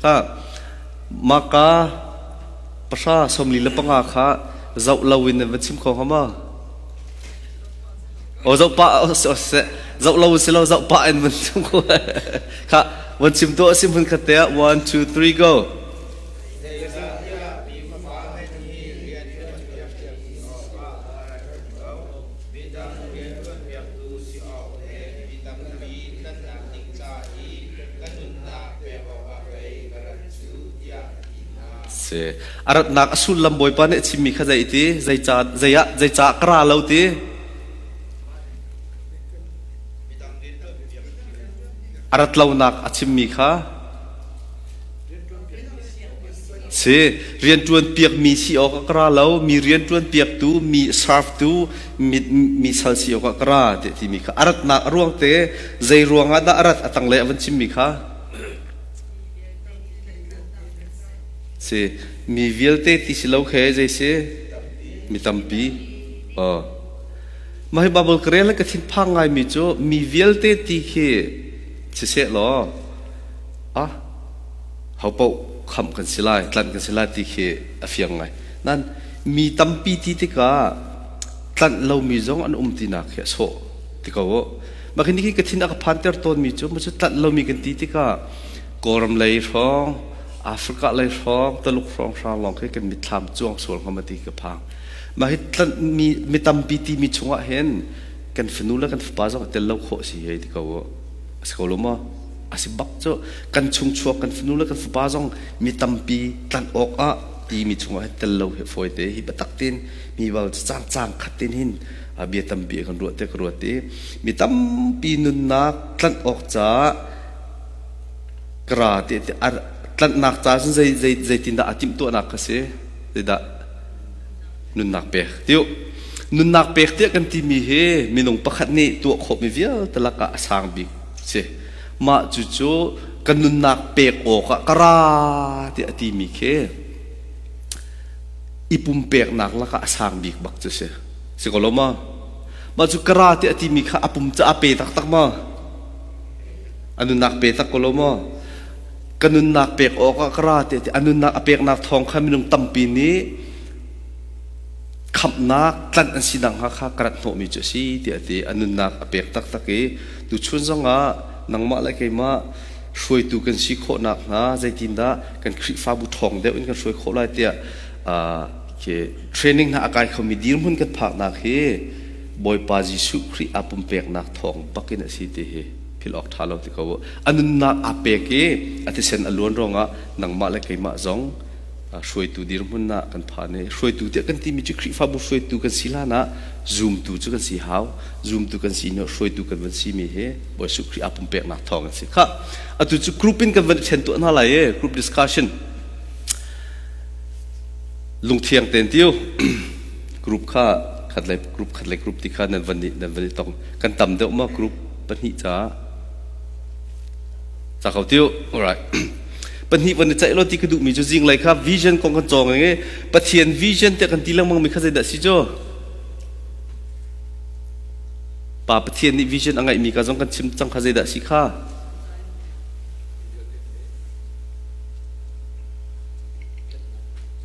Kha maka pahra 45 kha zoh lo in nan van chim kho hnga ma? O zoh pa zoh lo si lo zoh pa in van chim ko kha van chim to sim hun khat te ah 1 2 3 go. Si. A ratnak a sullam Bawipa nih a chimmi kha zei ti zeica zei ah zeicah ka ra lo ti a rat lonak a chimmi kha si rianṭuan piakmi si awk ah ka ra lo mi rianṭuan piaktu mi serve tu mi, mi sal si awk ah ka ra ti timi kha a ratnak a ruang te zei ruang ah dah a rat a tanglei a van chimmi kha Si mi vialte ti si lo khe zei si mi tampi. Oh. Mah hi Bible ka rel ka thinphang ngaimi cu mi vialte ti khi siseh law ah ho paoh khamh kan si lai tlanh kan si lai ti khi a fiang ngai. Nan mi tampi ti tikah tlanh lomi zong an um tinak khi a sawh ti ko u. Mah khi ni ka thin a ka phanter tawnmi cu macu tlanh lomi kan ti tikah Kawlram lei hrawng Africa lei hrawng Taluk hrawng hrang lawng khi kan mitthlam cuang sual hnga ma ti ka phang. Mah hi tlanh mi mi tampi timi chungah hin kan fanu le kan fapa zong tel lo khawh si hei ti ko u. A si ko lo maw? A si bak cu kan chung chuak kan fanu le kan fapa zong mi tampi tlanh awk ah timi chungah hin tel lo hi fawi te hi biatak tein mi bal cang cang khat tin hin bia tampi kan ruah te ka ruat i mi tampi nunnak tlanh awk caah kara ti tlanhnak ca cun zei zei zeitindah a timhtuahnak kha si zeidah nunnak pek tiu nunnak pek tiah kan timi hi minung pakhat nih tuah khawhmi vialte lakah a sang bik si mah cu cu kan nunnak pek awkah ka ra tiah a timi khi i pumpeknak lakah a sang bik bak cu si si ko lo ma mah cu ka ra tiah a timi kha a pum ca a pe taktak ma A nunnak pe tak ko lo maw? Ka nunnak pek awkah ka ra ti a nunnak a peknak thawng kha minung tampi nih khamhnak tlanh an sinak hnga kha ka rat hnawhmi cu a si tiah a ti. A nunnak a pek taktak i tuchun zongah nangmah le keimah hruaitu kan si khawh nakhnga zeitindah kan Khrihfabu ṭhawng deuh in kan hruai khawh lai tiah khi training hna a kai khomi dirhmun kan phaknak hi Bawipa Jesuh Khrih aa pumpeknak thawng bakin a si ti hi philh awk ṭha lo ti ko u. A nunnak aa pek i a thisen a luan ruangah nangmah le keimah zong hruaitu dirhmun ah kan phan i hruaitu tiah kan timi cu Khrihfabu hruaitu kan si hlan ah zumtu cu kan si hau. Zumtu kan si hnu hruaitu kan van simi hi Bawi Jesuh Khrih aa pumpeknak thawng an si. Khah atu cu group in kan van ṭhen tuah hna lai i group discussion lungthiang tein tiu group kha khat le group khat le group ti kha nan van nan van i tong kan tam deuh ma group pahnih ca ca ko tiu alright pahnih van i ceih lo ti ka duhmi cu zinglei kha vision kong kan cawng i Pathian vision te kan ti lengmang mi kha zeidah si cu Pa Pathian nih vision a ngeihmi ka zong kan chim cang kha zeidah si kha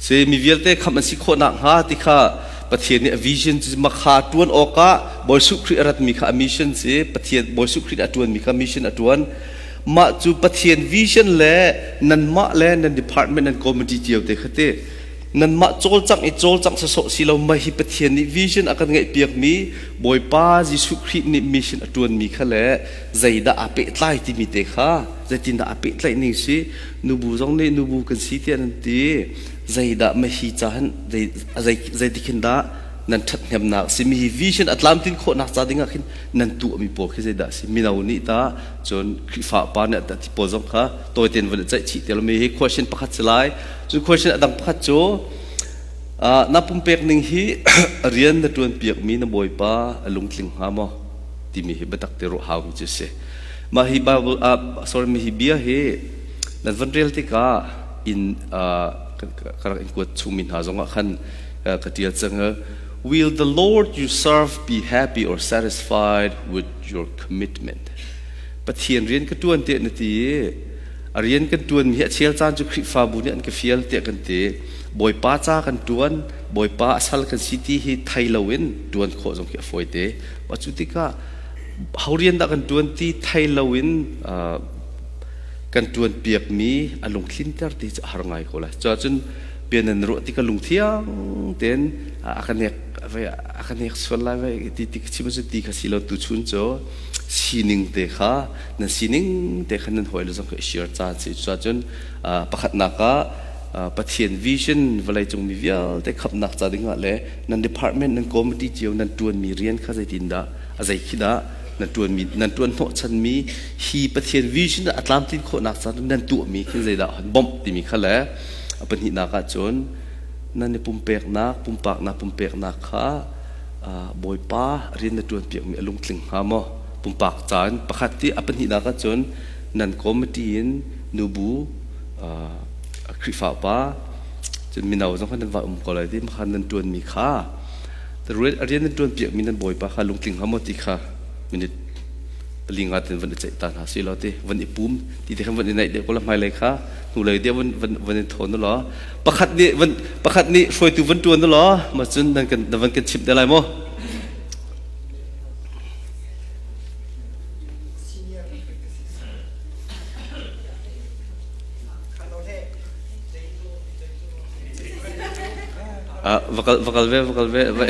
Si mi vialte khamh an si khawh nakhnga ti kha Pathian nih a vision cu makha ṭuan awkah Bawi Jesuh Khrih a ratmi kha a mission si Pathian Bawi Jesuh Khrih a ṭuanmi kha mission a ṭuan. Mah cu Pathian vision le nanmah le nan department nan committee cio te kha ti nanmah cawlcangh i cawlcangh sawsawh si lo mah hi Pathian nih vision a kan ngeihpiakmi Bawipa Jesuh Khrih nih mission a ṭuanmi kha le zeidah aa pehtlai timi te kha zeitindah aa pehtlaih ning si nubu zong nih nubu kan si tiah nan ti zeidah mahi ca hin zei zeitik hin dah Nan ṭhathnemnak si mi hi vision a tlamtlin khawhnak ca dingah khin nan tuahmi pawl khi zeidah a si? Mino nih ta cun Khrihfa pa nih ta ti pawl zong kha tawi tein van i ceih chih te mi hi question pakhat si lai. Cun question a dang pakhat cu na pumpek ning hi rian na ṭuan piakmi na bawipa a lungtling hnga maw timi hi biatak te ruah haumi cu si. Mah hi Bible sorry mi hi bia hi nan van rel tikah in ka rak in kuat chungmi hna zongah khan ka ṭial cang. Will the Lord you serve be happy or satisfied with your commitment? Pathian rian ka ṭuan tiah na ti i a rian kan ṭuanmi hi a chel caan cu Khrihfabu nih an ka fial tiah kan ti. Bawipa ca kan ṭuan, Bawipa a sal kan si ti hi thei loin ṭuan khawh zong khi a fawi te. Mah cu tikah ho rian dah kan ṭuan ti thei loin kan ṭuan piakmi a lungthlinter ti cu a har ngai ko lai. Cuahcun bia nan ruah tikah lungthiang tein a ka nek a ka nek sual lai vai ti ti chim cu ti kha si lo tu chun cu sining te kha nan sining te kha nan hawi le zong kha i share caan si cuahcun pakhatnak ah Pathian vision vawlei cung mi vialte khapnak ca dingah le nan department nan committee cio nan ṭuanmi rian kha zeitindah a zei khi dah nan ṭuanmi nan ṭuan hnawhchanmi hi Pathian vision a tlamtlin khawhnak ca nan tuahmi khin zeidah hon bawmh timi kha le a pahnihnak ahcun nan i pumpeknak pumpaknak pumpeknak kha Bawipa rian na ṭuanpiakmi a lungtling hnga maw pumpak caan pakhat ti a pahnihnak ahcun nan committee in nubu Khrihfa upa cun mino zong kha nan va um ko lai ti kha nan ṭuanmi kha rian nan ṭuanpiakmi nan Bawipa kha lungtling hnga maw ti kha minute pali nga ten van i ceih ta hna si law ti van i pum ti te khan van i naih deuh ko la hmailei kha hnulei deuh van van van in thawn law pakhat nih van pakhat nih hruaitu van ṭuan law ma cun nan kan nan van kan chimh te lai maw? Ah, va kal va kal ve va kal ve va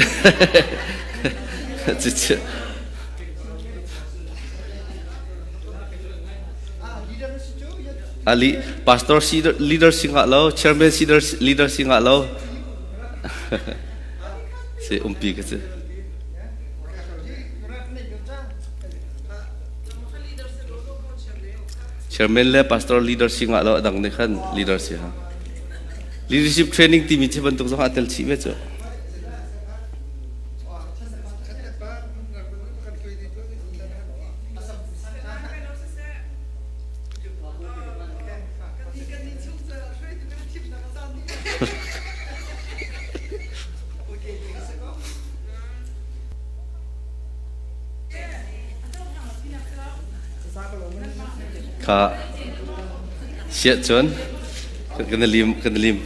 Ali pastor leader si ngah lo chairman leader si ngah lo si umpi ka si chairman le pastor leader si ngah lo adang nih khan leader si ha leadership training timi chi bantuk zong a tel chih ve cu. Kha siah cun kan lim kan lim.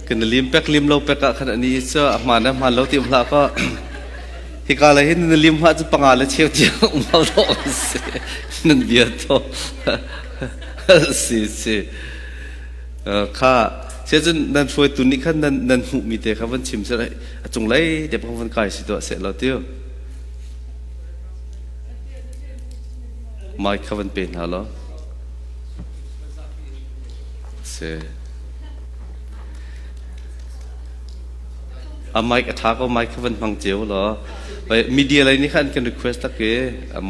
Kan lim pek lim lo pek ah khan ani cu a hmaan a hmaan lo ti um hlah kaw hika le hin na lim hlah cu panga le cheu tiang um lo dawh si nan bia to si si kha sia cun nan hruaitu nih khan nan nan hmuhmi te kha van chim seh a cunglei te bang van kai si tuah seh lo tiu Mic kha van pe hna law. Si. A mic a ṭha ko mic kha van hmang cio law. Media lei nih khan kan request tak i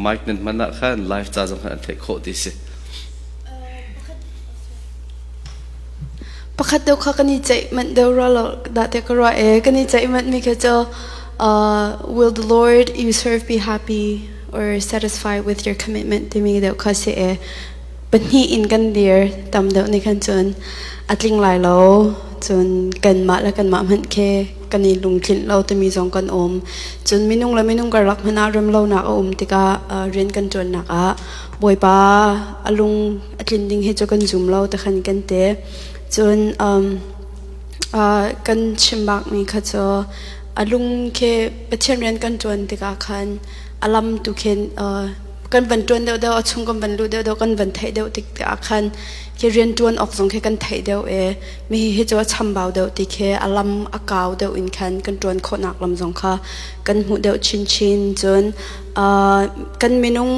mic nan hman ah khan live ca zong khan an theih khawh ti si. Pakhat deuh kha kan i ceih manh deuh rua lo dah te ka ruah e kan i ceih manh mi kha cu will the Lord you serve be happy or satisfied with your commitment timi deuh kha si e pahnih in kan dir tam deuh nih khan cun a tling lai lo cun kanmah le kanmah hmanh khi kan i lungtlinh lo timi zong kan um cun minung le minung karlak hmanh ah remlonak a um tikah rian kan ṭuannak ah Bawipa a lung a tlin ding hi cu kan zum lo ti khan kan ti cun kan chim bakmi kha cu a lung khi Pathian rian kan ṭuan tikah khan a lam tu khin kan van ṭuan deuhdeuh a chung kan van luh deuhdeuh kan van theih deuh tik tikah khan khi rian ṭuan awk zong khi kan theih deuh i mi hi cu a chambau deuh ti khi a lam a kau deuh in khan kan ṭuan khawhnak lam zong kha kan hmuh deuh chinchin cun kan minung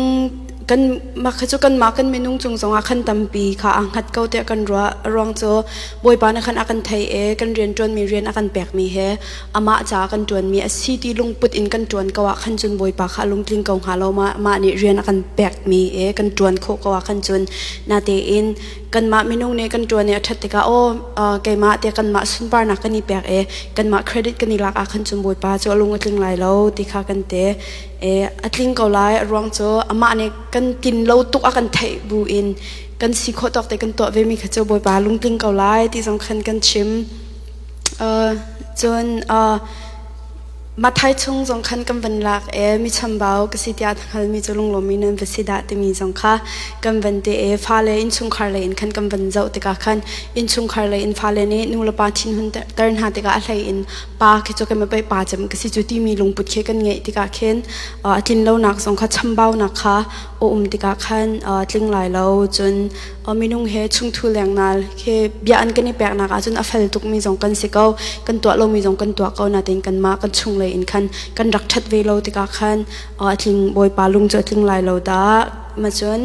Kan mah kha cu kanmah kan minung cung zongah khan tampi kha aa hngat ko tiah kan ruah. A ruang cu Bawipa nih khan a kan theih i kan rianṭuanmi rian a kan pekmi he amah caah kan ṭuanmi a si ti lungput in kan ṭuan ko ah khan cun Bawipa kha a lungtling ko hnga lo ma mah nih rian a kan pekmi i kan ṭuan khawh ko ah khan cun natein kanmah minung nih kan ṭuan i a ṭhat tikah aw keimah tiah kanmah sunparnak kan i pek i kanmah credit kan i lak ah khan cun Bawipa cu a lung a tling lai lo ti kha kan ti. A tling ko lai a ruang cu amah nih kan tlin lo tuk a kan theih bu in kan si khawh tawk te kan tuah ve mi kha cu Bawipa lungtling ko lai ti zong khan kan chim. Cun Matthai chung zong khan kan van lak i mi chambau ka si tiah hngalmi cu lunglawmmi nan va si dah timi zong kha kan van ti i fale innchungkhar lei in khan kan van zoh tikah khan innchungkhar lei in fale nih nu le pa thinhun ter hna tikah a hlei in pa khi cu keimah pei pa cem ka si cu timi lungput khi kan ngeih tikah khin a tlin lonak zong kha chambaunak kha a um tikah khan tling lai lo. Cun minung he chungthu lengnal khi bia an kan i peknak ahcun a fel tukmi zong kan si ko, kan tuah lomi zong kan tuah ko nain kanmah kan chunglei in khan kan rak ṭhat ve lo tikah khan a tling Bawipa lung cu a tling lai lo dah. Ma cun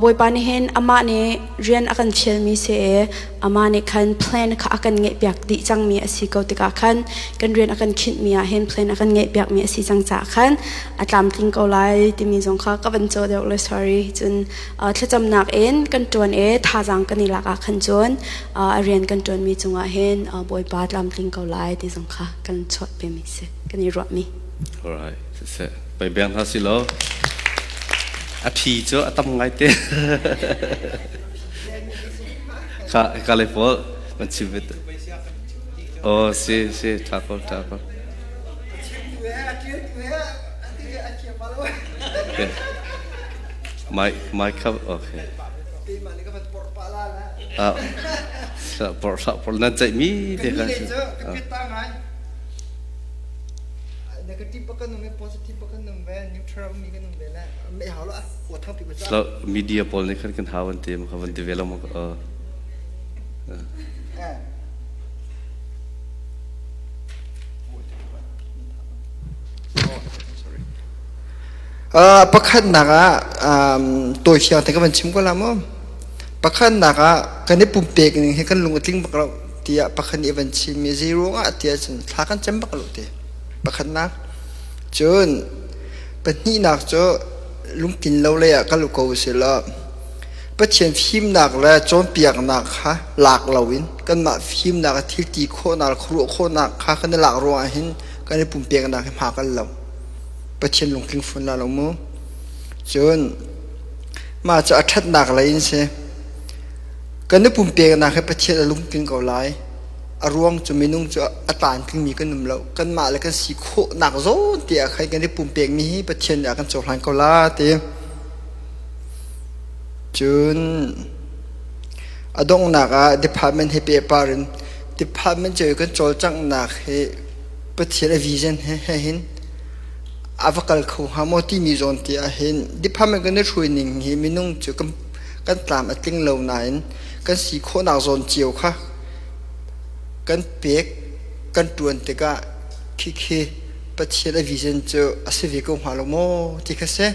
Bawipa nih hin amah nih rian a kan fialmi si i amah nih khan plan kha a kan ngeihpiak dih cangmi a si ko tikah khan kan rian a kan khinhmi ah hin plan a kan ngeihpiakmi a si cang caah khan a tlamtling ko lai timi zong kha ka van caw deuh le sorry. Cun thlacamnak in kan ṭuan i thazaang kan i lak ah khan cun a rian kan ṭuanmi cungah hin Bawipa tlamtling ko lai ti zong kha kan chuahpimi si kan i ruahmi. Alright, siseh. Pei beng hna si lo. A phi cu a tam ngai te. Ka ka le pawl man chim ve. Oh, si si tha ko tha ko. Okay. Mic mic kha okay. Ah, por por nan ceih mi te kha. Negative ba kan um positive ba kan um ve neutral mi kan um ve la me hau lo wa thang pi ba media pawl nih khan kan hau an ti ma van develop Pakhatnak ah tawifiang te ka van chim ko la maw? Pakhatnak ah kan i pumpek ning hi kan lung a tling bak lo tiah pakhat nih a van chim i zei ruangah tiah cun thla kan cem bak lo ti. Pakhatnak. Cun pahnihnak cu lungtlin lo lei ah kal ko usih law Pathian fimnak le cawnpiaknak kha lak loin kanmah fimnak a thil ti khawhnak le khuaruah khawhnak kha kan i lak ruangah hin kan i pumpeknak hi hma kan lo. Pathian lungtling fun la lo mu. Cun mah cu a ṭhatnak lei in si. Kan i pumpeknak hi Pathian a lungtling ko lai. A ruang cu minung cu a tlamtlingmi kan um lo. Kanmah le kan si khawhnak zawn te ah khan kan i pumpekmi hi Pathian nih a kan cohlan ko la ti. Cun a donghnak ah department he pehpar in department cu kan cawlcanghnak hi Pathian a vision he he hin a va kal kho hnga maw timi zawn te ah hin department kan i hruai ning hi minung cu kan kan tlam a tling lo nain kan si khawhnak zawn cio kha kan pek kan ṭuan tikah khikhi Pathian a vision cu a si ve ko hnga lo maw ti kha si.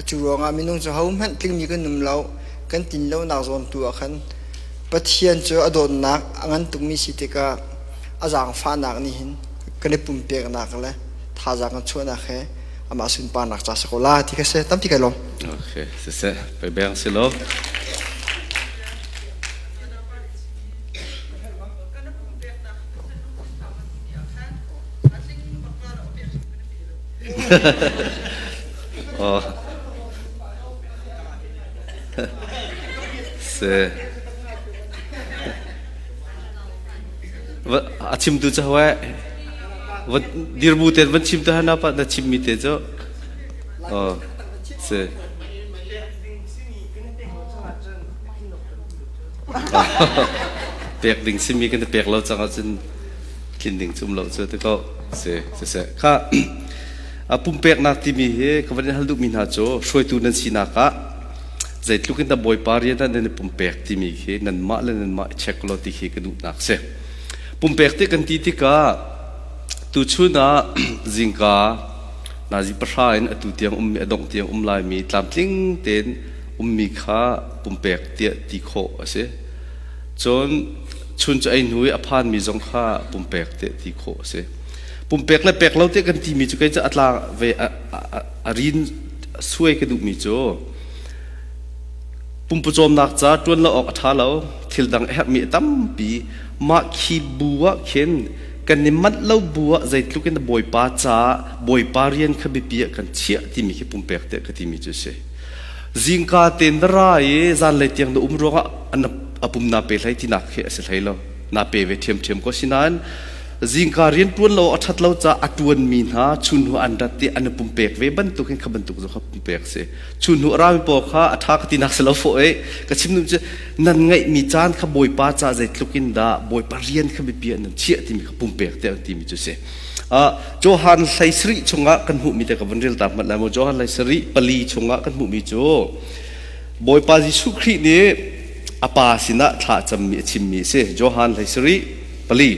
Cu ruangah minung cu hohmanh tlingmi kan um lo. Kan tlin lonak zawn tu ah khan Pathian cu a dawtnak a ngan tukmi si tikah a zaangfahnak nih hin kan i pumpeknak le thazaang kan chuahnak he amah sunparnak ca si ko la ti kha si. Tampi kai lawm. Okay, siseh, pei beng si lo. Oh. Si. A chimtu cu hawe va dirbu te van chim te hana pa na chimmi te cu. Oh. Si. Pek ding simi kan pek lo cang ahcun tlin ding cu um lo cu ti ko. Si si si. Kha a pumpeknak timi hi ka van in hal duhmi hna cu hruaitu nan sinak ah zeitluk in dah Bawipa rian ah nan i pumpek timi khi nanmah le nanmah i check law ti khi ka duhnak si. Pumpek ti kan ti tikah tuchun ah zingka Nazi pahra in atu tiang ummi a dongh tiang um laimi tlamtling tein ummi kha pumpek tiah ti khawh a si. Cun chun cu ei hnu i a phanmi zong kha pumpek tiah ti khawh a si. Pumpek le pek lo tiah kan timi cu kei cu a tla ve a rin suai ka duhmi cu pumpucawmnak ca ṭuan lo awk a ṭha lo thil dang a herhmi a tampi mah khi bu ah khin kan i manh lo bu ah zeitluk in Bawipa caah Bawipa rian kha biapi ah kan chiah timi khi pumpek tiah ka timi cu a si. Zingka tein na ra i zanlei tiang na um ruangah a pum naa pe hlei tinak khi a si hlei lo. Naa pe ve ṭhiamṭhiam ko. Asinain zingka rian ṭuan lo a ṭhat lo caah a ṭuanmi hna chunhnu an rat i an i pumpek ve bantukin kha bantuk zong kha pumpek a si. Chunhnu a rami pawl kha a ṭha ka tinak si lo fawh i ka chim duh cu nan ngeihmi caan kha Bawipa ca zeitluk in dah Bawipa rian kha biapi ah nan chiah timi kha pumpek tiah an timi cu a si. Johan hlei sarih chungah kan hmuhmi te ka van rel ta hmanh lai maw Johan hlei sarih pali chungah kan hmuhmi cu Bawipa Jesuh Khrih nih a pa sinah thla cammi a chimmi a si. Johan hlei sarih pali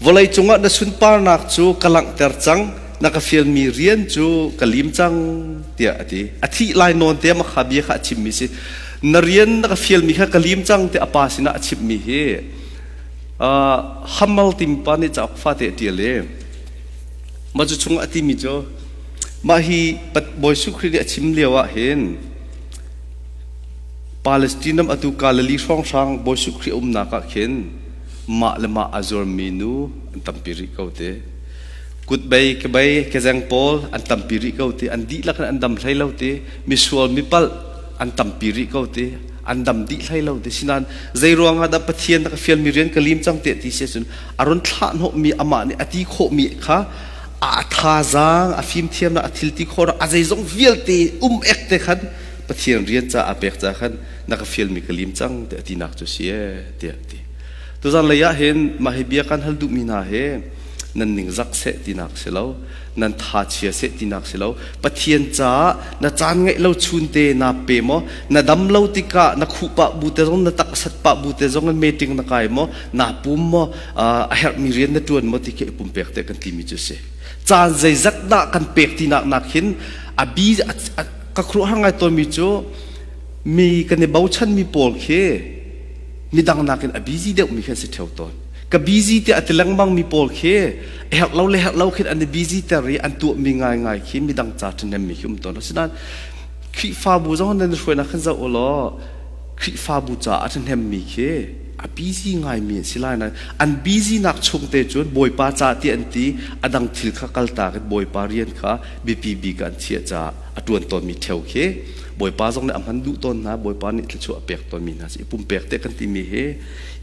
Vawlei cungah na sunparnak cu ka langhter cang na ka fialmi rian cu ka lim cang tiah a ti. A thih lai nawn te ah kha bia kha a chimmi si. Na rian na ka fialmi kha ka lim cang tiah a pa sinah a chimmi hi Hamal timi pa nih cauk fate a ṭial i mah cu chungah a timi cu mah hi Bawi Jesuh Khrih nih a chim lio ah hin Palestine ram atu Galilee hrawnghrang Bawi Jesuh Khrih umnak ah khin mah le mah a zuarmi nu an tampi rih ko te. Kutbei, kebei, kezeng pawl an tampi rih ko ti, an dihlak in an dam hlei lo ti, misual mipalh an tampi rih ko ti, an dam dih hlei lo ti. Sinain zei ruangah dah Pathian na ka fialmi rian ka lim cang tiah ti si ahcun a run thlah hnawhmi amah nih a ti khawhmi kha a thazaang, a fimthiamnak, a thil ti khawhnak, a zeizong vialte um ek te khan Pathian rian ca a pek ca khan na ka fialmi ka lim cang tiah a tinak cu si ee tiah a ti. Tuzan lei ah hin mah hi bia kan hal duhmi hna hi nan ningzak seh tinak si lo, nan tha chia seh tinak si lo. Pathian caah na caan ngeih lo chunte na pe maw, na dam lo tikah na khuh pah bu te zong na tak sat pah bu te zong in meeting na kai maw, naa pum maw, a herhmi rian na ṭuan maw ti khi i pumpek te kan timi cu si. Caan zeizat dah kan pek tinak nak hin a bi ka khuaruahhar ngai tawnmi cu mi kan i bochanmi pawl khi midang nakin a busy deuhmi khi an si ṭheo tawn. Ka busy tiah a ti lengmang mi pawl khi a herh lo le herh lo khin an i busy ter i an tuahmi ngaingai khi midang ca ṭhahnemmi khi um tawn. Asinain Khrihfabu zong nan hruainak khan zoh u law Khrihfabu caah a ṭhahnemmi khi a busy ngaimi an si lai nain an busy nak chung te cun Bawipa ca ti an ti a dang thil kha kaltak in Bawipa rian kha biapi bik ah an chiah caah a ṭuan tawnmi ṭheo khi Bawipa zong nih a hman duh tawn hna Bawipa nih thluachuah a pek tawnmi hna si i pumpek te kan timi hi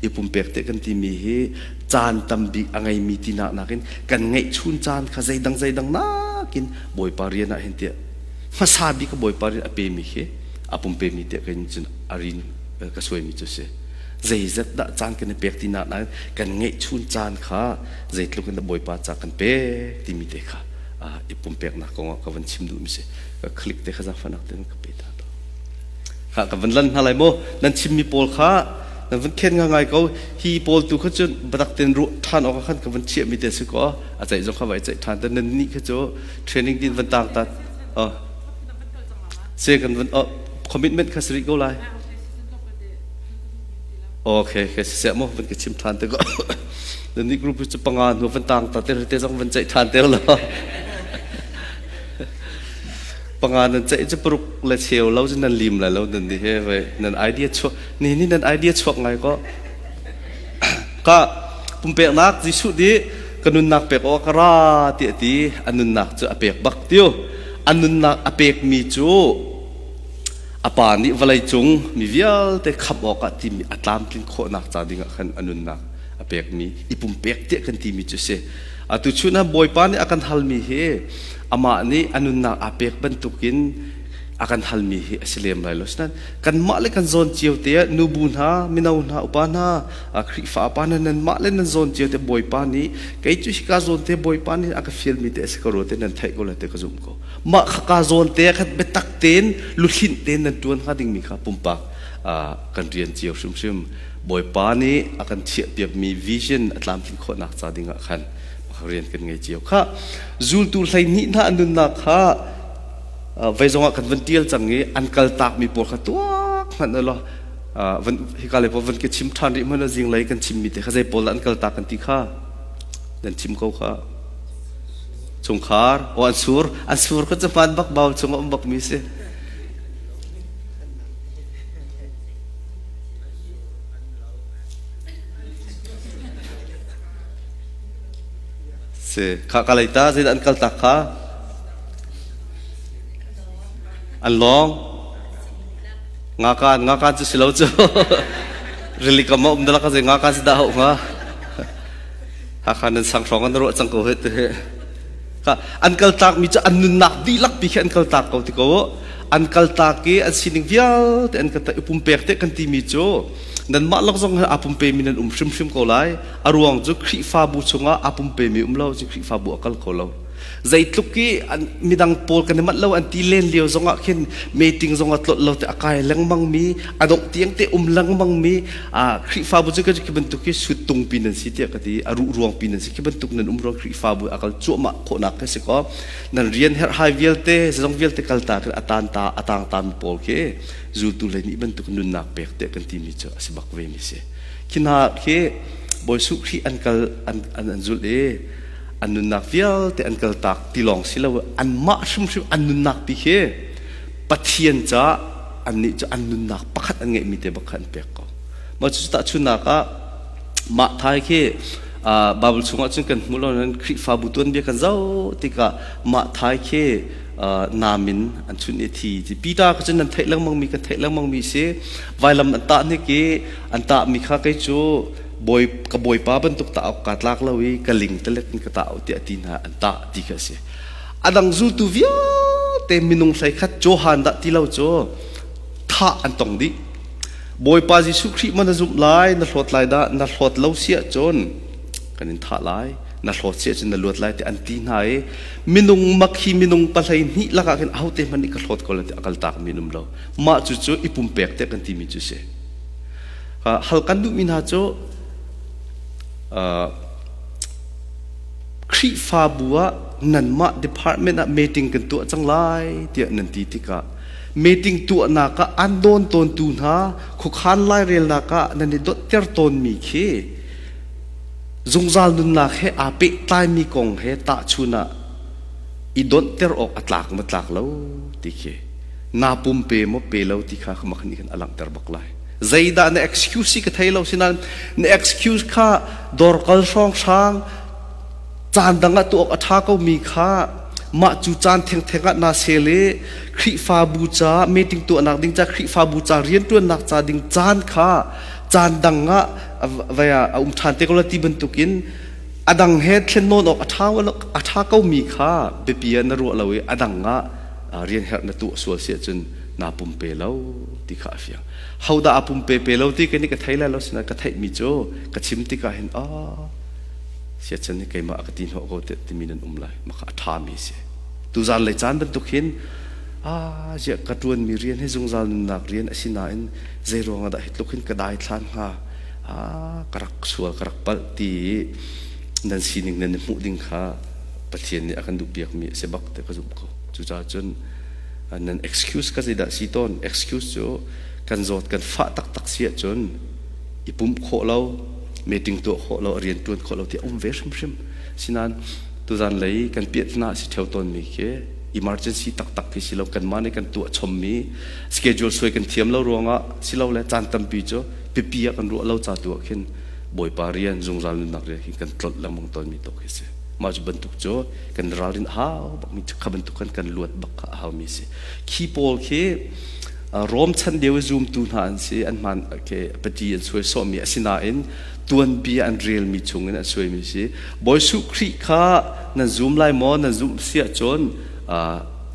i pumpek te kan timi hi caan tambik a ngeimi tinak nakin kan ngeihchun caan kha zeidang zeidang nakin Bawipa rian ah hin tiah hmasa bik Bawipa rian a pemi khi a pumpemi tiah kan cun a rin ka suaimi cu si zeizat dah caan kan i pek tinak nain kan ngeihchun caan kha zeitluk in dah Bawipa ca kan pek timi te kha i pumpeknak kong ah ka van chim duhmi si ka click te kha zaangfahnak tein ka pe ta to kha ka van lan hna lai maw nan chimmi pawl kha nan van khen ngai ko hi pawl tu kha cun batak ten ruah ṭhan awk khan ka van chiahmi te si ko a ceih zong kha vai ceih ṭhan te nan nih kha cu training din van tang ta se kan van commitment kha sari ko lai okay ke se mo van ka chim ṭhan te ko nan nih group cu panga hnu van tang ta te te zong van ceih ṭhan te lo Panga nan ceih cu paruk le cheu lo cu nan lim lai lo nan ni he ve nan idea chuak ni ni nan idea chuak ngai ko ka pumpeknak Jesuh nih ka nunnak pek awk ka ra ti a ti a nunnak cu a pek bak tiu a nunnak a pekmi cu a pa nih vawlei cung mi vialte khamh awkah timi a tlamtlin khawhnak ca dingah khan a nunnak a pekmi i pumpek tiah kan timi cu si atu chun ah Bawipa nih a kan halmi hi amah nih a nunnak aa pek bantukin a kan halmi hi a si lem lai lo. Asinain kanmah le kan zawn cio te ah nubu hna, mino hna, upa hna, Khrihfa pa hna nanmah le nan zawn cio te Bawipa nih kei cu hika zawn te Bawipa nih a ka fialmi te a si ko rua te nan theih ko lai te ka zumh ko. Mah khaka zawn te ah khan biatak tein luhlinh tein nan ṭuan hnga dingmi kha pumpak kan rian cio hrimhrim. Bawipa nih a kan chiahpiakmi vision a tlamtlin khawhnak ca dingah khan Rian kan ngei cio. Kha zultu 12 hna an nunnak kha vei zongah kan van tial cang i an kal takmi pawl kha tuak hmanh ulaw van hika lei pawl van ka chim ṭhan rih hmanh zinglei kan chimmi te kha zei pawl dah an kal tak kan ti kha nan chim ko kha chungkhar o an sur an sur kha cu hmaan bak bau chung a um bakmi si. Si kha ka lei ta zeidah an kal tak kha An lawng. Ngakan, ngakan cu si lo cu. Rili kam a um dalak a ngakan si dah hau hnga. Hakha nan sang hrawng an ruah cang ko he te. Ka an kal tak mi cu an nunnak dihlak pi khi an kal tak ko ti ko. An kal tak i an sining vialte an kan i pumpek te kan ti mi cu nanmah lak zong aa pumpe mi nan um hrimhrim ko lai. A ruang cu Khrihfabu chungah aa pumpe mi um lo cu Khrihfabu a kal kho lo. Zeitluk i midang pawl kan i manh lo an ti len lio zongah khin meeting zongah tlolh lo te a kai lengmang mi a dongh tiang te um lengmang mi Khrihfabu cu khi bantuk hi suttung pi nan si tiah ka ti a ruh ruang pi nan si khi bantuk nan um ruang Khrihfabu a kal cuahmah khawhnak khi si ko nan rian herhhai vialte zong vialte kalta khin a tan ta a tang ta mi pawl khi zultu lei nih bantuk nunnak pek te kan ti mi cu a si bak ve mi si khi hna khi Bawi Suh Khrih an kal an an zulh i an nunnak vialte an kaltak ti lawng si lo anmah hrimhrim an nunnak pi khi Pathian ca annih cu an nunnak pakhat an ngeihmi te bak kha an pek ko. Mah cu tahchunnak ah mah thai khi Bible chungah cun kan hmu lo nain Khrihfabu tuanbia kan zoh tikah mah thai khi namin an chunh i thi ti Peter ka cun nan theih lengmang mi kan theih lengmang mi si vailam an tah hnik i an tah mi kha kei cu bawi ka bawipa bantuk tah awk kaa tlak lo i ka ling talek in ka tah tiah ti hna an tah ti kha a si. A dang zultu vialte minung 11 Johan dah ti lo cu thah an tong dih. Bawipa Jesuh Khrih maw na zumh lai na hlawt lai dah na hlawt lo si ahcun kan in thah lai na hlawt si ahcun na luat lai ti an ti hna i minung mak hi minung pahlei hnih lakah khin ahote hmanh nih ka hlawt ko lai ti a kaltak mi an um lo mah cu cu i pumpek te kan timi cu si. Hal kan duhmi hna cu Khrihfabu ah nanmah department ah meeting kan tuah cang lai tiah nan ti tikah meeting tuahnak ah an dawn tawntu hna khuakhan lairelnak ah nan i donhter tawnmi khi zungzal nunnak he aa pehtlaimi kong he tahchun ah i donhter awk a tlak maw tlak lo ti khi naa pumpe maw pe lo ti kha kha nih khan a langhter bak lai. Zeidah na excuse hi ka thei lo sinain na excuse kha dawr kal hrawnghrang caan dang ah tuah awk a ṭha komi kha mah cu caan thengtheng ah naa sel i Khrihfabu ca meeting tuahnak ding ca Khrihfabu ca rianṭuannak ca ding caan kha caan dang ah vai ah a um ṭhan te ko la ti bantukin a dang he thlen nawn awk a ṭha a ṭha komi kha biapi ah na ruah lo i a dang ah rian herh na tuah sual si ahcun naa pumpe lo ti kha a fiang. Hodah a pumpe pe lo ti ka nih ka thei lai lo sinain ka theihmi cu ka chim tikah hin ah siachan hi keimah a ka ti hnawh ko timi nan um lai mah kha a ṭhami a si. Tuzan lei caan bantuk hin ah ziah ka ṭuanmi rian hi zungzal nunnak rian a si nain zei ruangah dah hi tluk hin ka daithlan hnga ah ka rak sual ka rak palh ti i nan sining nan i hmuh ding kha Pathian nih a kan duhpiakmi a si bak ti ka zumh ko. Cucaah cun nan excuse ka zeidah si tawn excuse cu kan zawt kan fah taktak si ahcun i pumh khawh lo meeting tuah khawh lo rian ṭuan khawh lo ti a um ve hrimhrim sinain tuzan lei kan piahtana a si ṭheo tawnmi khi emergency taktak khi si lo kanmah nih kan tuah chommi schedule suai kan thiam lo ruangah si lo le caan tampi cu pipi ah kan ruah lo ca tu ah khin Bawipa rian zungzal nunnak rian hin kan tlolh lengmang tawnmi tuk hi si mah cu bantuk cu kan ralrin a hau bakmi kha bantuk khan kan luat bak kha a haumi si. Khi pawl khi Rom chan lio i zumtu hna an si, an hmaan ke pati an suai sawhmi asinain tuanbia an relmi chungin an suaimi si. Bawi Jesuh Khrih kha nan zum lai maw? Nan zumh si ahcun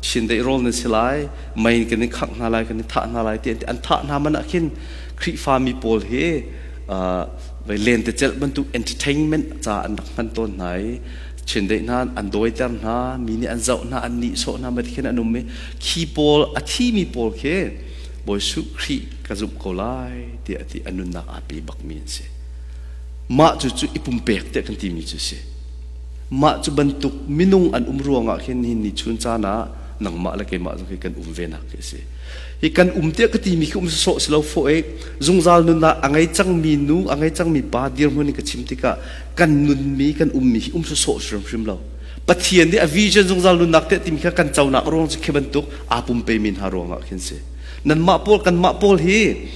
chindeih rawl nan si lai, mei kan in khangh hna lai, kan in thah hna lai ti an ti. An thah hna man ah khin Khrihfami pawl hi vai lentecelh bantuk entertainment ca an rak hman tawn hna i chindeih hna an dawiter hna mi nih an zoh hna an nihsawh hna ma khin an um i khi pawl a thimi pawl khi Bawi Jesuh Khrih ka zumh ko lai tiah ti a nunnak aa pe bakmi an si mah cu cu i pumpek tiah kan timi cu si. Mah cu bantuk minung an um ruangah khin nihin ni chun caan ah nangmah le keimah zong hi kan um ve nak khi a si. Hi kan um tiah ka timi khi um sawsawh si lo fawh i zungzal nun ah a ngei cangmi nu, a ngei cangmi pa dirhmun in ka chim tikah kan nunmi, kan ummi hi um sawsawh hrimhrim lo. Pathian nih a vision zungzal nunnak tiah timi kha kan conak ruang cu khi bantuk aa pumpe mi hna ruangah khin si. Nanmah pawl, kanmah pawl hi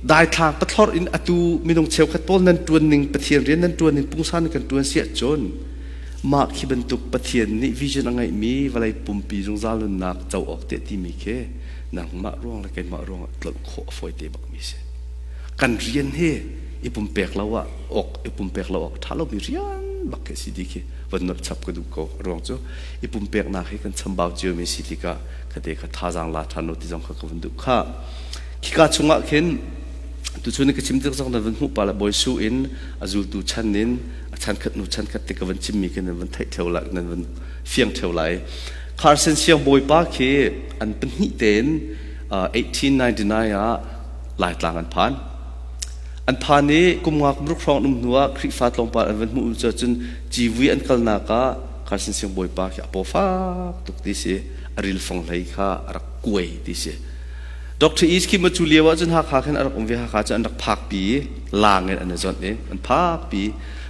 daithlang pathlor in atu minung cheukhat pawl nan ṭuan ning Pathian rian nan ṭuan ning pungsan kan ṭuan si ahcun mah khi bantuk Pathian nih vision a ngeihmi vawlei pumpi zungzal nunnak co awk te timi khi nangmah ruang le keimah ruang ah tlolh khawh a fawi te bakmi si. Kan rian hi i pumpek lo ah awk i pumpek lo awk ṭha lomi rian bak khi si ti khi von nolh chap ka duh ko. A ruang cu i pumpeknak hi kan chambau ciomi si tikah khate kha thazaang la ṭhan lo ti zong kha ka vun duh kha. Khika chungah khin tuchun ka chim tik zong nan van hmuh pa le Bawi Su in a zultu chan in a chan khat hnu chan khat te ka van chimmi khi nan van theih theo lai nan van fiang theo lai. Carson Siang Bawipa khi an pahnih tein 1899 ah Laitlang an phan. An phan i kum nga kum ruk hrawng an um hnu ah Khrihfa tlawmpal an van hmuh cu cun civui an kalnak ah Carson Siang Bawipa khi a paw fak tuk ti si a ril fong hlei kha a rak kuai ti si. Dr. East khi cu lio ahcun Hakha khin a rak um ve Hakha cu an rak phakpi laang in an i zawnh i an phakpi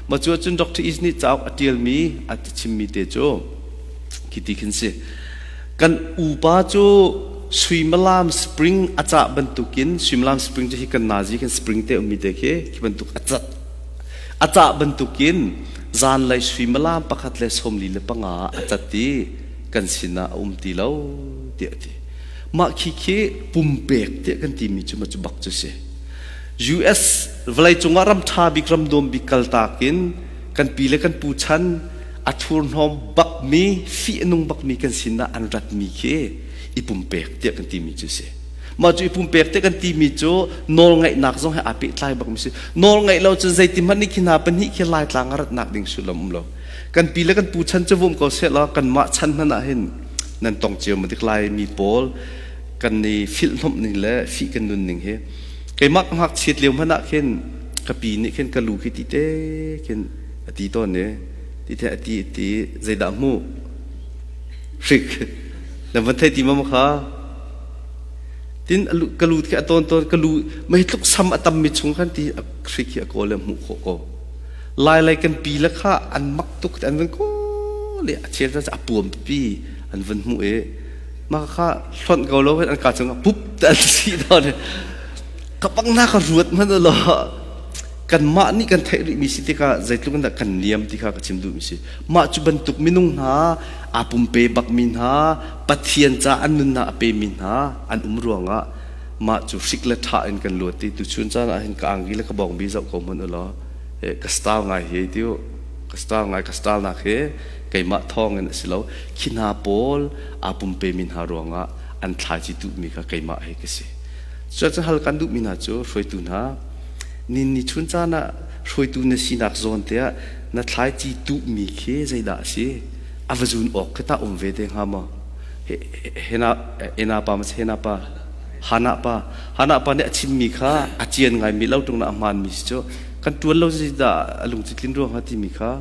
ma cu ahcun Dr. East nih cauk a ṭialmi a chimmi te cu khi ti khin si kan upa cu suimilam spring a cah bantukin suimilam spring cu hi kan nazi kan spring te ummi te khi khi bantuk a cat a cah bantukin zanlei suimilam pakhat le 45 a cat i kan sinah a um ti lo tiah a ti Mah khi khi pumpek tiah kan timi cu ma cu bak cu si. US vawleicung ah ram ṭha bik ram nuam bik kaltak in kan pi le kan pu chan a thurhnawm bakmi fih a nung bakmi kan sinah an ratmi khi i pumpek tiah kan timi cu si. Mah cu i pumpek tiah kan timi cu nawlngaihnak zong he aa pehtlai bakmi si. Nawlngaih lo cun zeiti hmanh nih khi hna pahnih khi Laitlang a ratnak ding sullam um lo. Kan pi le kan pu chan cu vum ko seh law kanmah chan hmanh ah hin nan tong cio ma dik Laimi pawl kan i filhhnawmh ning le fih kan nun ning hi keimah ka ngakchiat lio hmanh ah khin ka pi nih khin ka lu khi ti te khin a ti tawn i ti te a ti a ti zeidah hmuh hrik na van thei ti ma ma kha tin ka lu khi a tawn tawn ka lu mei tluk sam a tam mi chung khan ti a hrik hi a kawl le hmuh khawh ko Lai lei kan pi le kha an mak tuk an van kawl i a chel a puam pipi an van hmuh i mah kha hlonh ko lo an ka cung ah pup te an si dawn ka bang na ka ruat hmanh lo kanmah nih kan theih rih mi si tikah zeitluk in dah kan niam ti kha ka chim duh mi si mah cu bantuk minung hna aa pumpe bak mi hna Pathian ca an nunnak a pe mi hna an um ruangah mah cu hrik le ṭha in kan luat i tuchun caan ah hin ka angki le ka bawngbi zoh ko hmanh u law ka style ngai hi tiu ka style ngai ka style nak hi keimah thawng in a si lo khi hna pawl aa pumpe mi hna ruangah an thlaici tuhmi kha keimah hi ka si cucaah hal kan duhmi hna cu hruaitu hna nin ni chun caan ah hruaitu na sinak zawn te ah na thlaici tuhmi khi zeidah a si a va zun awk khi tah um ve te hnga maw hena ena pa ma hena pa Hana pa Hana pa nih a chimmi kha a cian ngaimi lo ṭung na a hmaanmi si cu kan ṭuan lo si dah a lungci tlin ruang ha timi kha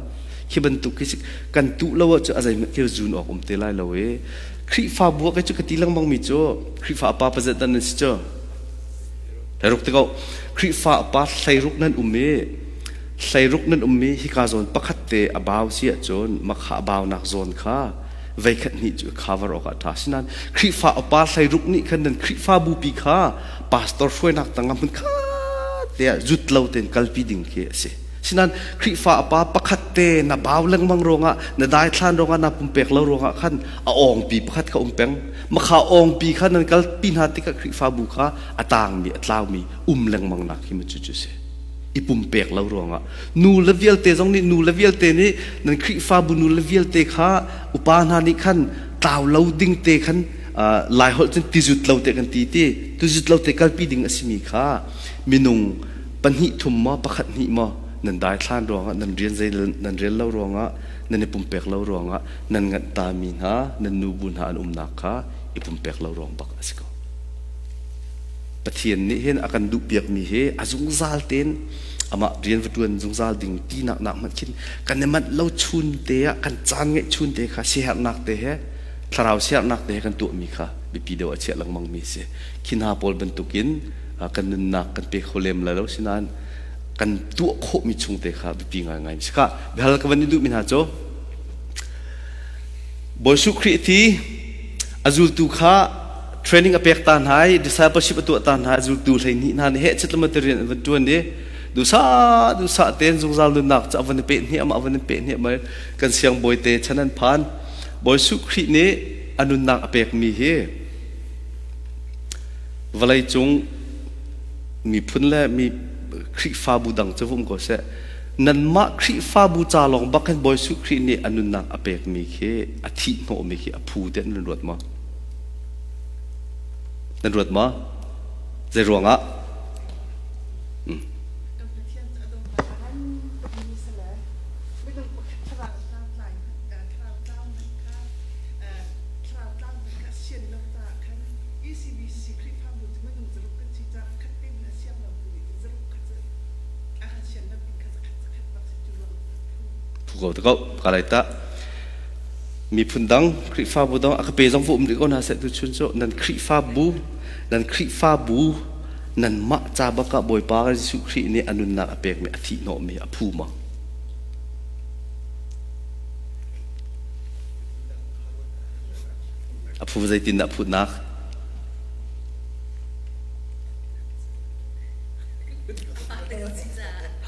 khi bantuk khi kan tuh lo ahcun a zeihmanh khi zun awk um te lai lo i Khrihfabu ah cu ka ti lengmang mi cu Khrihfa pa pazet dan nan si cu hleiruk te ko Khrihfa pa hleiruk nan um i hleiruk nan um i hika zawn pakhat te a bau si ahcun makha a baunak zawn kha veikhat hnih cu cover awk ah ṭha asinain Khrihfa upa hleiruk nih khan nan Khrihfabu pi kha pastor hruainak tangah hmun khat te ah zut lo tein kalpi ding khi a si. Sinain Khrihfa upa pakhat te na bau lengmang ruangah na daithlan ruangah na pumpek lo ruangah khan a awngpi pakhat kha um peng. Makha awngpi kha nan kalpi hna tikah Khrihfabu kha a tangmi a tlaumi um lengmang nak hi ma cu cu si. I pumpek lo ruangah nu le vialte zong nih nu le vialte nih nan Khrihfabu nu le vialte kha upa hna nih khan tlau lo ding te khan lai holh cun tizut lo te kan ti ti tizut lo te kalpi ding a simi kha minung pahnih thum maw pakhat hnih maw nan daithlan ruangah nan rian zei nan rel lo ruangah nan i pumpek lo ruangah nan nganh ta mi hna nan nubu hna an umnak kha i pumpek lo ruang bak a si ko Pathian nih hin a kan duhpiakmi hi a zungzal tein Amah rian va ṭuan zungzal ding tinak nak hmanh khin kan i manh lo chun te ah kan caan ngeih chun te kha siaherhnak te he thlarau siaherhnak te he kan tuahmi kha biapi deuh a chiah lengmang mi a si. Khi hna pawl bantukin kan nunnak kan pe kho lem lai lo sinain kan tuah khawhmi chung te kha biapi ngaingai si kha biahal ka van i duhmi hna cu Bawi Jesuh Khrih thi a zultu kha training a pek ta hna i discipleship a tuah ta hna i zultu 12 hna nih heh chitlama te rian an van ṭuan i duhsah duhsah tein zungzal nunnak cu a van i peh hniahmah a van i peh hniahmah kan siangbawi te chan an phan Bawi Jesuh Khrih nih a nunnak a pekmi hi vawlei cung miphun le mi Khrihfabu dang cu vum ko seh nanmah Khrihfabu ca lawng bak hin Bawi Jesuh Khrih nih a nunnak a pekmi khi a thih hnawhmi khi a phu te nan ruat maw? Nan ruat maw? Zei ruangah? Kan Pathian cu a dawtnak a ngan tukmi si le minung pakhat thlarau tlai thlarau tlau hmanh kha thlarau tlau hmanh kha sian lo caah khan ECBC Khrihfabu cu minung zaruk kan si caah khat te in a siang lo tu nih zaruk kha cu a kan sian lo ding kha zakhat zakhat bak si cu ruang Phu ko te ko ka lai ta miphun dang Khrihfabu dang a ka pe zong vu um rih ko hna seh tu chun cu nan Khrihfabu nan Khrihfabu nanmah ca bak ah Bawipa Jesuh Khrih nih a nunnak a pekmi a thih hnawhmi a phu ma? A phu zeitindah phutnak?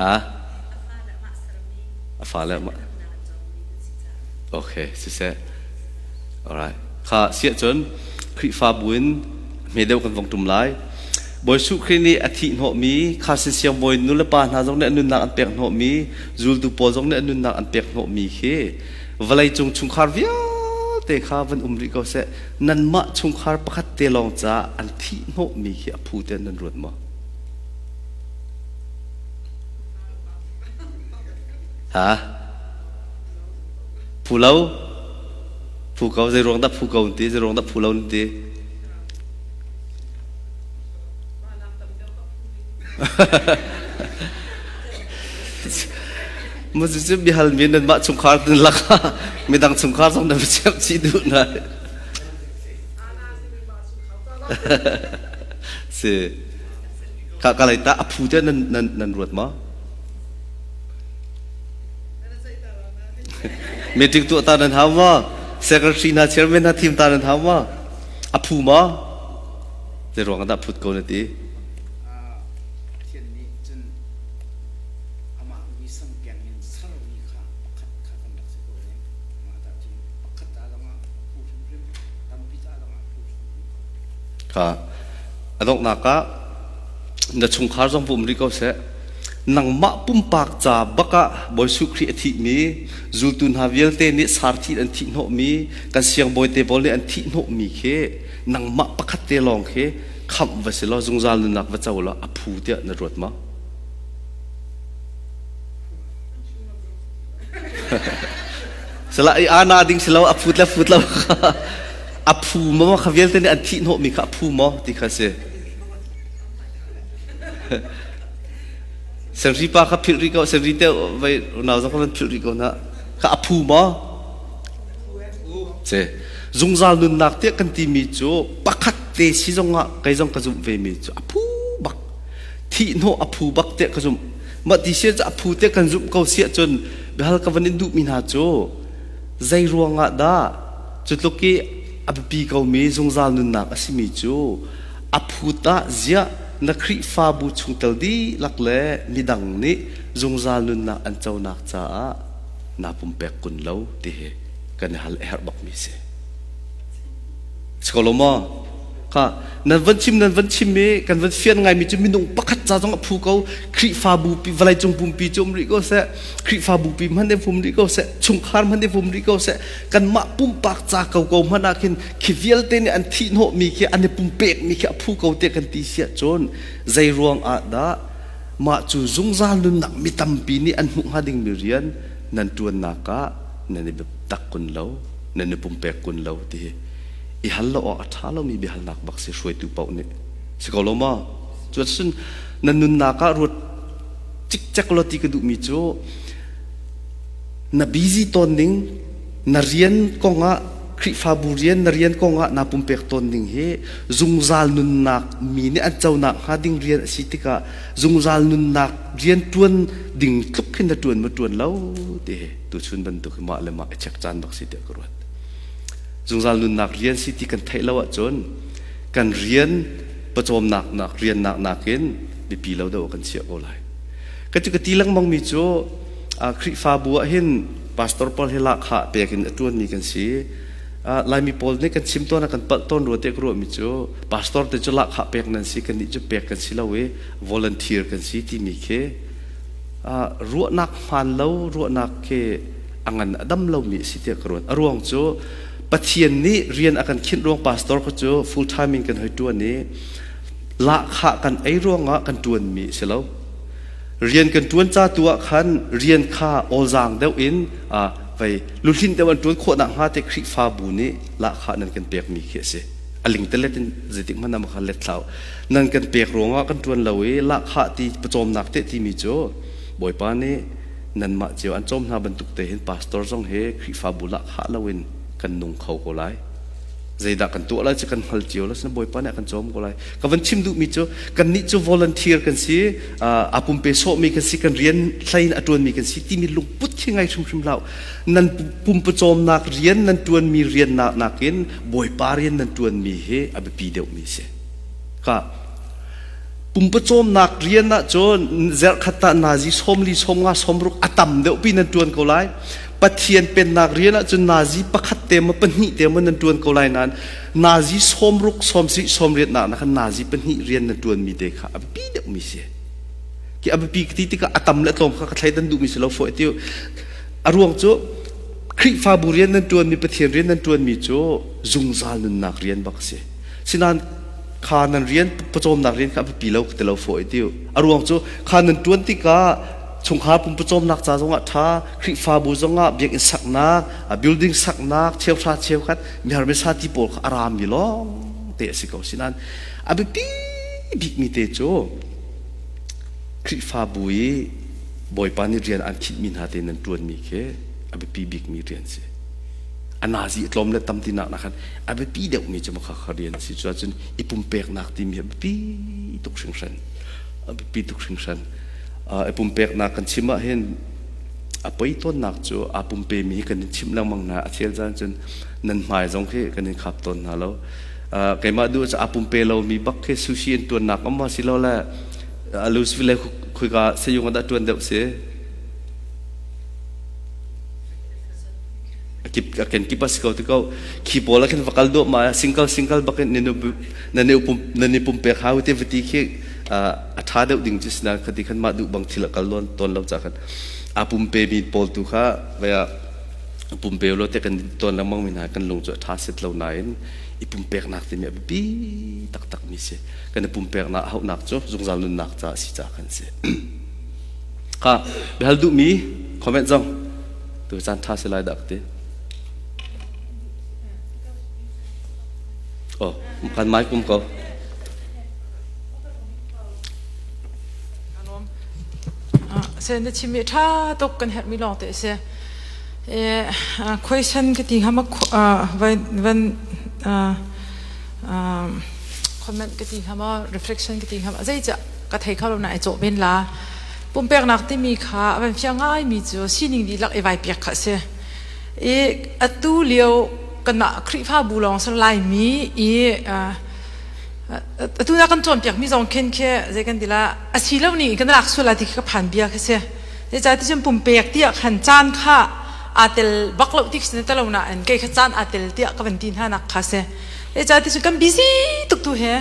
Ha? A fale mah. Okay, siseh. Alright. Kha siah cun Khrihfabu in hme deuh kan vong ṭum lai. Bawi Jesuh Khrih nih a thih hnawhmi kha siangbawi nu le pa hna zong nih an nunnak an pek hnawhmi zultu pawl zong nih an nunnak an pek hnawhmi khi vawleicung chungkhar vialte kha van um rih ko seh nanmah chungkhar pakhat te lawng caah an thih hnawhmi khi a phu te nan ruat maw? Ha? Phu lo? Phu ko zei ruang dah phu ko ti zei ruang dah phu lo nan ti? Mu cu bihal mi nan mah chungkhar nan lakah midang chungkhar zong nan va chih duh na. Si. Ka ka lei ta a phu te nan nan nan ruat ma? Meeting tuah ta nan hau ma? Secretary hna chairman hna thim ta nan hau ma? A phu ma? Zei ruang dah phut ko na ti? Pathian nih cun amah muisam keng in sermi kha pakhat kha kan rak si ko i mah dah cun pakhat ca zongah phu hrimhrim tampi ca zongah phu hrimhrim ko. Kha a donghnak ah na chungkhar zong va um rih ko seh. Nangmah pumpak ca bak ah Bawi Jesuh Khrih a thihmi, zultu hna vialte nih sarthi an thih hnawhmi, kan siangbawi te pawl nih an thih hnawhmi khi nangmah pakhat te lawng khi khamh va si law zungzal nunnak va co law a phu tiah na ruat maw? Sala i ana ding si lo a phut le phut lo a phu maw kha vialte nih an thih hnawhmi kha a phu maw ti kha si. Senri pa kha philh rih ko senri te vai unau zong kha van philh rih ko na kha a phu maw? Ce zungzal nunnak tiah kan timi cu pakhat te si zongah kei zong ka zumh ve mi cu a phu bak thihhnawh a phu bak tiah ka zumh mah ti sia cu a phu tiah kan zumh ko siah cun biahal ka van in duhmi hna cu zei ruangah dah cu tluk i a biapi komi zungzal nunnak a simi cu a phut ah ziah na Khrihfabu chungtel dihlak le midang nih zungzal nunnak an conak caah naa pumpek kun lo ti hi kan i hal a herh bakmi si. Si ko lo maw? Kha nan van chim nan van chim i kan van fian ngaimi cu minung pakhat ca zong a phu ko Khrihfabu pi vawleicung pumpi cu um rih ko seh Khrihfabu pi hmanh in fum rih ko seh chungkhar hmanh in fum rih ko seh kanmah pumpak ca ko ko hmanh ah khin khi vialte nih an thih hnawhmi khi an i pumpekmi khi a phu ko tiah kan ti siah cun zei ruang ah dah mah cu zungzal nunnak mi tampi nih an hmuh hnga dingmi rian nan ṭuannak ah nan i biatak kun lo nan i pumpek kun lo ti hi i hal lo awk a ṭha lomi biahalnak bak si hruaitu paoh nih si ko lo maw? Cuacun nan nunnak ah ruat cikcek lo ti ka duhmi cu na busy tawn ning na rian kongah Khrihfabu rian na rian kongah naa pumpek tawn ning hi zungzal nunnak mi nih an conak hnga ding rian a si tikah zungzal nunnak rian ṭuan ding tluk khin na ṭuan ma ṭuan lo ti hi tuchun bantuk hi mah le mah i check caan bak si tiah ka ruat. Zungzal nunnak rian si ti kan theih lo ahcun kan rian pawcawmnak nak rian nak nakin biapi lo deuh kan chiah ko lai. Ka ti ka ti lengmang mi cu Khrihfabu ah hin pastor pawl hi lahkhah pek in a ṭuanmi kan si. Laimi pawl nih kan chim tawn ah kan palh tawn rua tiah ka ruahmi cu pastor te cu lahkhah pek nan si kannih cu pek kan si lo i volunteer kan si timi khi ruahnak hmaan lo ruahnak khi a ngan a dam lomi a si tiah ka ruat. A ruang cu Pathian nih rian a kan khinh ruang pastor kha cu full time in kan hoi ṭuan i lahkhah kan ei ruangah kan ṭuanmi a si lo. Rian kan ṭuan ca tu ah khan rian kha awlzaang deuh in vei luhlinh deuh an ṭuan khawh nakhnga te Khrihfabu nih lahkhah nan kan pekmi khi a si. A lingtelet in zeitik hmanh ah kha let hlah u. Nan kan pek ruangah kan ṭuan lo i lahkhah ti pawcawmnak te timi cu Bawipa nih nanmah cio an cawm hna bantuk te hin pastor zong hi Khrihfabu lahkhah loin kan nung kho ko lai. Zeidah kan tuah lai cu kan hngal cio lo, Bawipa nih a kan cawm ko lai. Ka van chim duhmi cu kannih cu volunteer kan si, aa pumpe sawhmi kan si, kan rian hlei in a ṭuanmi kan si timi lungput khi ngai hrimhrim hlah. Nan pumpawcawmnak rian nan ṭuanmi rian nak nakin Bawipa rian nan ṭuanmi hi a biapi deuhmi a si. Ka pumpawcawmnak rian ah cun zerhkhat ah nazi 40 50 60 a tam deuh pi nan ṭuan ko lai. Pathian pennak rian ahcun nazi pakhat te maw pahnih te maw nan ṭuan ko lai nain nazi 60 70 80 nak na khan nazi pahnih rian nan ṭuanmi te kha a biapi deuhmi si. Ki a biapi ti tikah a tam le tlawm kha ka thleidan duhmi si lo fawi ti a ruang cu Khrihfabu rian nan ṭuanmi Pathian rian nan ṭuanmi cu zungzal nunnak rian bak si. Sinain kha nan rian pawcawmnak rian kha a biapi lo ka ti lo fawi ti a ruang cu kha nan ṭuan tikah chungkhar pumpucawmnak ca zongah ṭha Khrihfabu zongah biakinn saknak building saknak cheuhra cheukhat mihar misa ti pawl kha a rami lawng te a si ko sinain a biapi bikmi te cu Khrihfabu i Bawipa nih rian an khinhmi hna te nan ṭuanmi khi a biapi bikmi rian si a nazi a tlawm le tam tinak nak khan a biapi deuhmi cu makha kha rian si cu ahcun i pumpeknak timi a biapi tuk hringhran a biapi tuk hringhran I pumpeknak kan chim ahhin a poi tawnnak cu aa pumpemi hi kan in chimh lengmang hna. A chel caan cun nan hmai zong khi kan in khap tawn hna lo. Keimah duh cu aa pumpe lomi bak khi sushi in ṭuannak um ma si lo le Louisville khuika sayung ah dah ṭuan deuh si? A kenkip a si ko ti ko. Khi pawl ah khin va kal duah ma single single bak in nan i pumpek hau te va ti khi a ṭha deuh ding cu sinain khati khan mah duh bang thil a kal lawn tawn lo ca khan aa pumpe mi pawl tu kha vei ah pumpe lo te kan tawn lengmang mi hna kan lung cu a ṭha set lo nain i pumpeknak timi a biapi taktak mi si kan i pumpeknak hauhnak cu zungzal nunnak ca a si ca kan si kha biahal duhmi comment zong tu caan ṭha si lai dah ka ti oh kan mai kum ko Se na chim i ṭha tuk kan herhmi lawng te a si. Question ka ti hnga ma van comment ka ti hnga ma reflection ka ti hnga ma zeicah ka thei kho lo na i cawh men la. Pumpeknak timi kha a van fiang ngaimi cu sining dihlak i vai piak kha a si. I atu lio kanmah Khrihfabu lawng si Laimi i Atu na kan cawnpiakmi zong khin khi zei kan ti la a si lo ning in kan lak sual la ti khi ka phan bia khi si. Zeicah ti cun pumpek tiah khan caan kha aa tel bak lo ti khi si lo nain kei kha caan aa tel tiah ka van ti hna nak kha si. Zeicah ti cun kan busy tuk tu he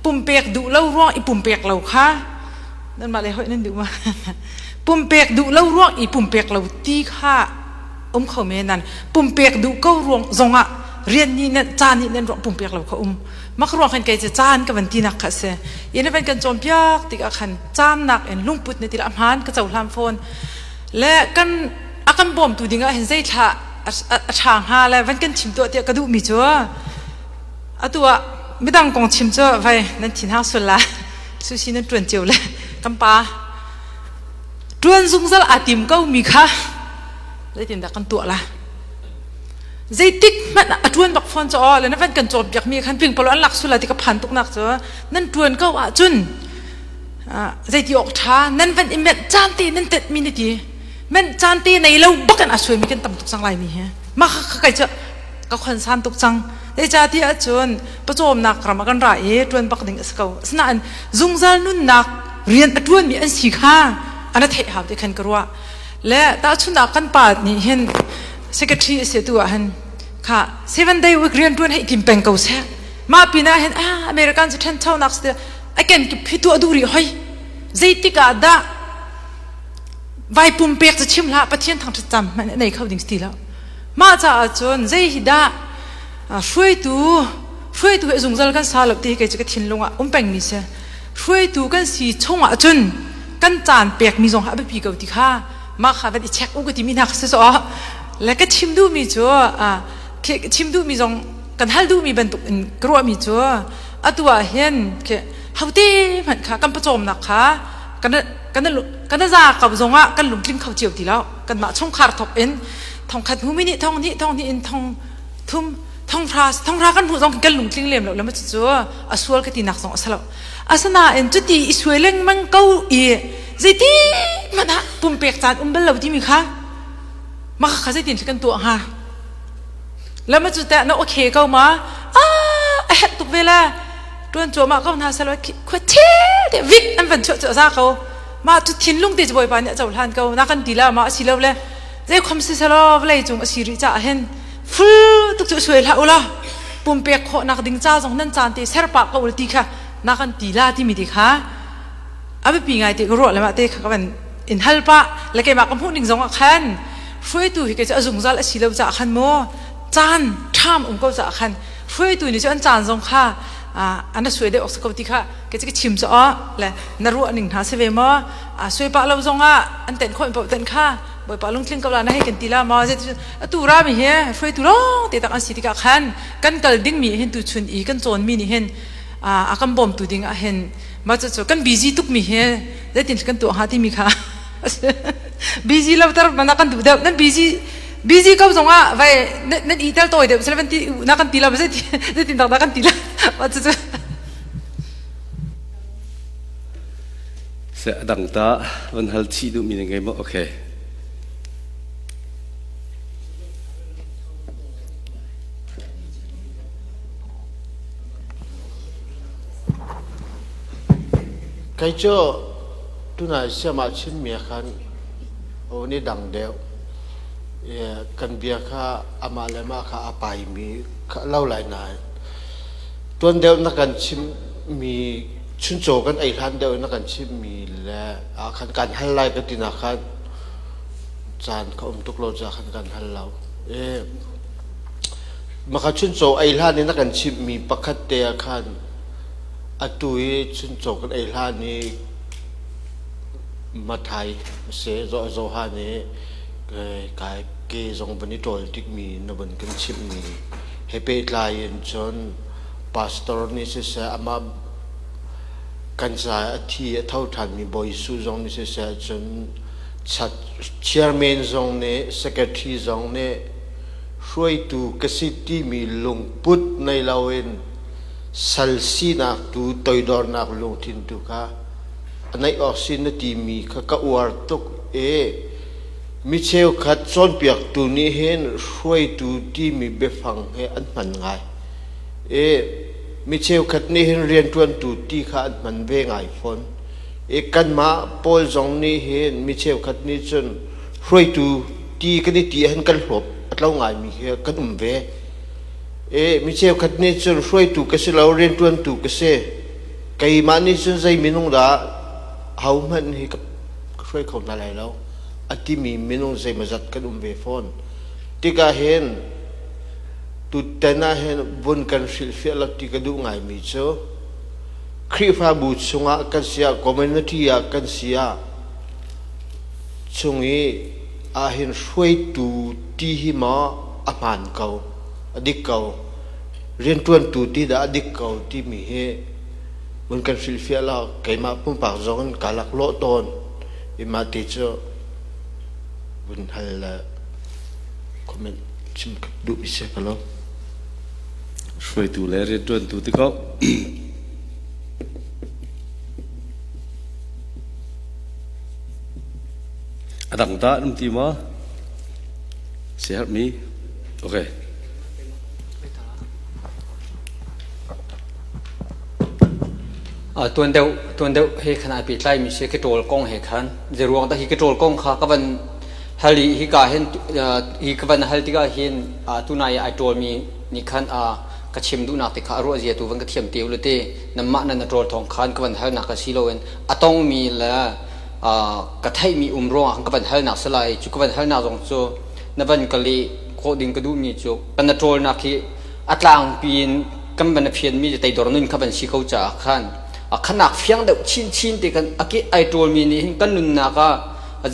pumpek duh lo ruang i pumpek lo kha nanmah le hoih nan duh ma pumpek duh lo ruang i pumpek lo ti kha um kho men nan pumpek duh ko ruang zongah rian nih nan caan nih nan ruang pumpek lo kha um mak ruang khan kei cu caan ka van tinak kha a si inn van kan cawnpiak tikah khan caan nak in lungput na ti la hmaan ka cohlan fawn le kan a kan bawmtu ding ah hin zei thla a ṭha hnga le van kan chim tuah tiah ka duhmi cu atu ah midang kong chim cu vai nan thin hang sul la sushi nan ṭuan cio le kan pa. Ṭuan zungzal aa tim ko mi kha zeitindah kan tuah la? Zeitik hmanh ah a ṭuan bak fawn cu aw le na van kan cawnpiak mi khan pingpalo an lak sula ti ka phan tuknak cu nan ṭuan ko ahcun zeiti awk ṭha nan van i menh caan te nan tenh mi na ti menh caan te nei lo bak in a suai mi kan tam tuk cang lai mi hi mah kha kai cu ka khonsan tuk cang zeicahtiah ahcun pawcawmnak ram ah kan ra i ṭuan bak ding a si ko asinain zungzal nunnak rian a ṭuanmi an si kha an theih hau ti khan ka ruah le tahchunhnak kan pa nih hin secretary a si tu ah hin kha 7 day week rian ṭuan hei tim peng ko seh mah pinah hin ah American cu ṭhanchonak si a kenkip hi tuah duh rih hoi zeitik ah dah vai pumpek cu chim hlah Pathian thangṭhat cam hmanh nei kho ding si ti lo mah caah cun zei hi dah hruaitu hruaitu he zungzal kan sa lo ti hi kei cu ka thinlung ah um pengmi si hruaitu kan si chung ah cun kan caan pekmi zong a biapi ko ti kha mah kha van i check u ka timi hna kha si so le ka chim duhmi cu chim duhmi zong kan hal duhmi bantuk in ka ruahmi cu atu ah hin hote hmanh kha kan pawcawmnak kha kan kan kan za ko zong ah kan lungtling kho cio ti lo kanmah chungkhar thok in thongkhat hmu mi nih thong hnih thong hnih in thong thum thonghra thonghra kan hmuh zong kan lungtling lem lo le ma cu a sual ka ti nak zong a si lo asinain cuti i suai lengmang ko i zeiti hmanh ah pumpek caan um bal lo timi kha mah kha zeitin kan tuah hnga lama cu teh na okay ko ma ah a herh tuk ve la tuan cuahmah ko hna selo khua te vik an van chuah cu a za ko mah cu thinlung te cu bawipa nih a cohlan ko na kan ti la ma a si lo le zei khom si selo vawlei cung a si rih caah hin full tuk cu suai hlah ula pumpek khawhnak ding ca zong nan caan te ser pah ko ul ti kha na kan ti la timi ti kha a biapi ngai te ka ruah le mah te kha ka van in hal pah le keimah ka hmuh ning zong ah khan hruaitu hi kei cu a zungzal a si lo caah khan maw caan ṭham um ko caah khan hruaitu nih cu an caan zong kha an suai deuh awk si ko ti kha kei cu ka chim cu aw le na ruah ning hna si ve maw suai pah lo zong ah an tenh khawh in paoh tenh kha bawipa lungtling ko la na hei kan ti la maw atu ra mi hi hruaitu lawng te tak an si tikah khan kan kal ding mi hin tu chun i kan cawn mi nih hin a kan bawmtu ding ah hin mah cu kan busy tuk mi hi zeitin kan tuah hnga timi kha busy lo tar mana kan duh deuh nan busy busy ko zong ah vai nan i tel tawi deuh sel van ti na kan ti lo zeitin tak dah kan ti la mah cu Se dang ta van hal chih duh mi na ngei maw? Okay. Kei cu tunai siam ah chimmi ah khan ni dang deuh. Kan bia kha amah le amah kha a paimi kha a lo lai nain tuan deuh na kan chimmi chuncaw kan ei hlan deuh na kan chimmi le ah khan kan hal lai ka ti nak khan caan ka um tuk lo ca khan kan hal lo. Maka chuncaw ei hlan in na kan chimhmi pakhat te ah khan atu i chuncaw kan ei hlan i Mathai se Johan i kai ke zong van i ṭawl tikmi na van kan chimhmi he pehtlai in cun pastor nih siseh amah kan ca a thi a tho ṭhanmi Bawi Jesuh zong nih siseh cun chairman zong nih secretary zong nih hruaitu ka si timi lungput nei loin sal sinak tu toidornak lungthin tu kha a neih awk si na timi kha ka uar tuk i mi cheukhat cawnpiaktu nih hin hruaitu timi biafang he an hman ngai i mi cheukhat nih hin rianṭuantu ti kha an hman ve ngai fawn i kanmah pawl zong nih hin mi cheukhat nih cun hruaitu ti kan i ti ahhin kan hlawp a tlo ngaimi hi kan um ve. E, mi cheukhat nih cun hruaitu ka si lo, rianṭuantu ka si. Keimah nih cun zei minung dah hohmanh hi ka hruai kho hna lai lo a timi minung zeimawzat kan um ve fawn. Tikah hin tutan ah hin vun kan hrilhfiah lo ti ka duh ngaimi cu Khrihfabu chungah kan si ah, community ah kan si ah chung i ahhin hruaitu ti hi maw a hmaan ko, a dik ko, rianṭuantu ti dah a dik ko timi hi vun kan hrilhfiah law keimah pumpak zong in kaa laklawh tawn. I mah ti cu vun hal le comment chim duh mi si ka lo. Hruaitu le rianṭuantu ti ko. A dang tah nan ti maw? Siaherhmi? Okay. Tuan deuh tuan deuh he khan ai pehtlai mi si keṭawl kong he khan zeiruang dah hi keṭawl kong kha ka van hal i hika hin hi ka van hal tikah hin tunai ai ṭawl mi nih khan ka chim duhnak te kha a ruah zia tu van ka thiam te u te nanmah nan na ṭawl thawng khan ka van halnak ka si loin a tong mi le ka theih mi um ruangah ka van halnak si lai cu ka van halnak zong cu na van ka leh khawh ding ka duh mi cu kan na ṭawlnak hi a tlangpi in kan van a fianmi teidor nun kha van si ko caah khan a khanak fiang deuh chinchin te khan a ke ai ṭawlmi nih hin kan nunnak ah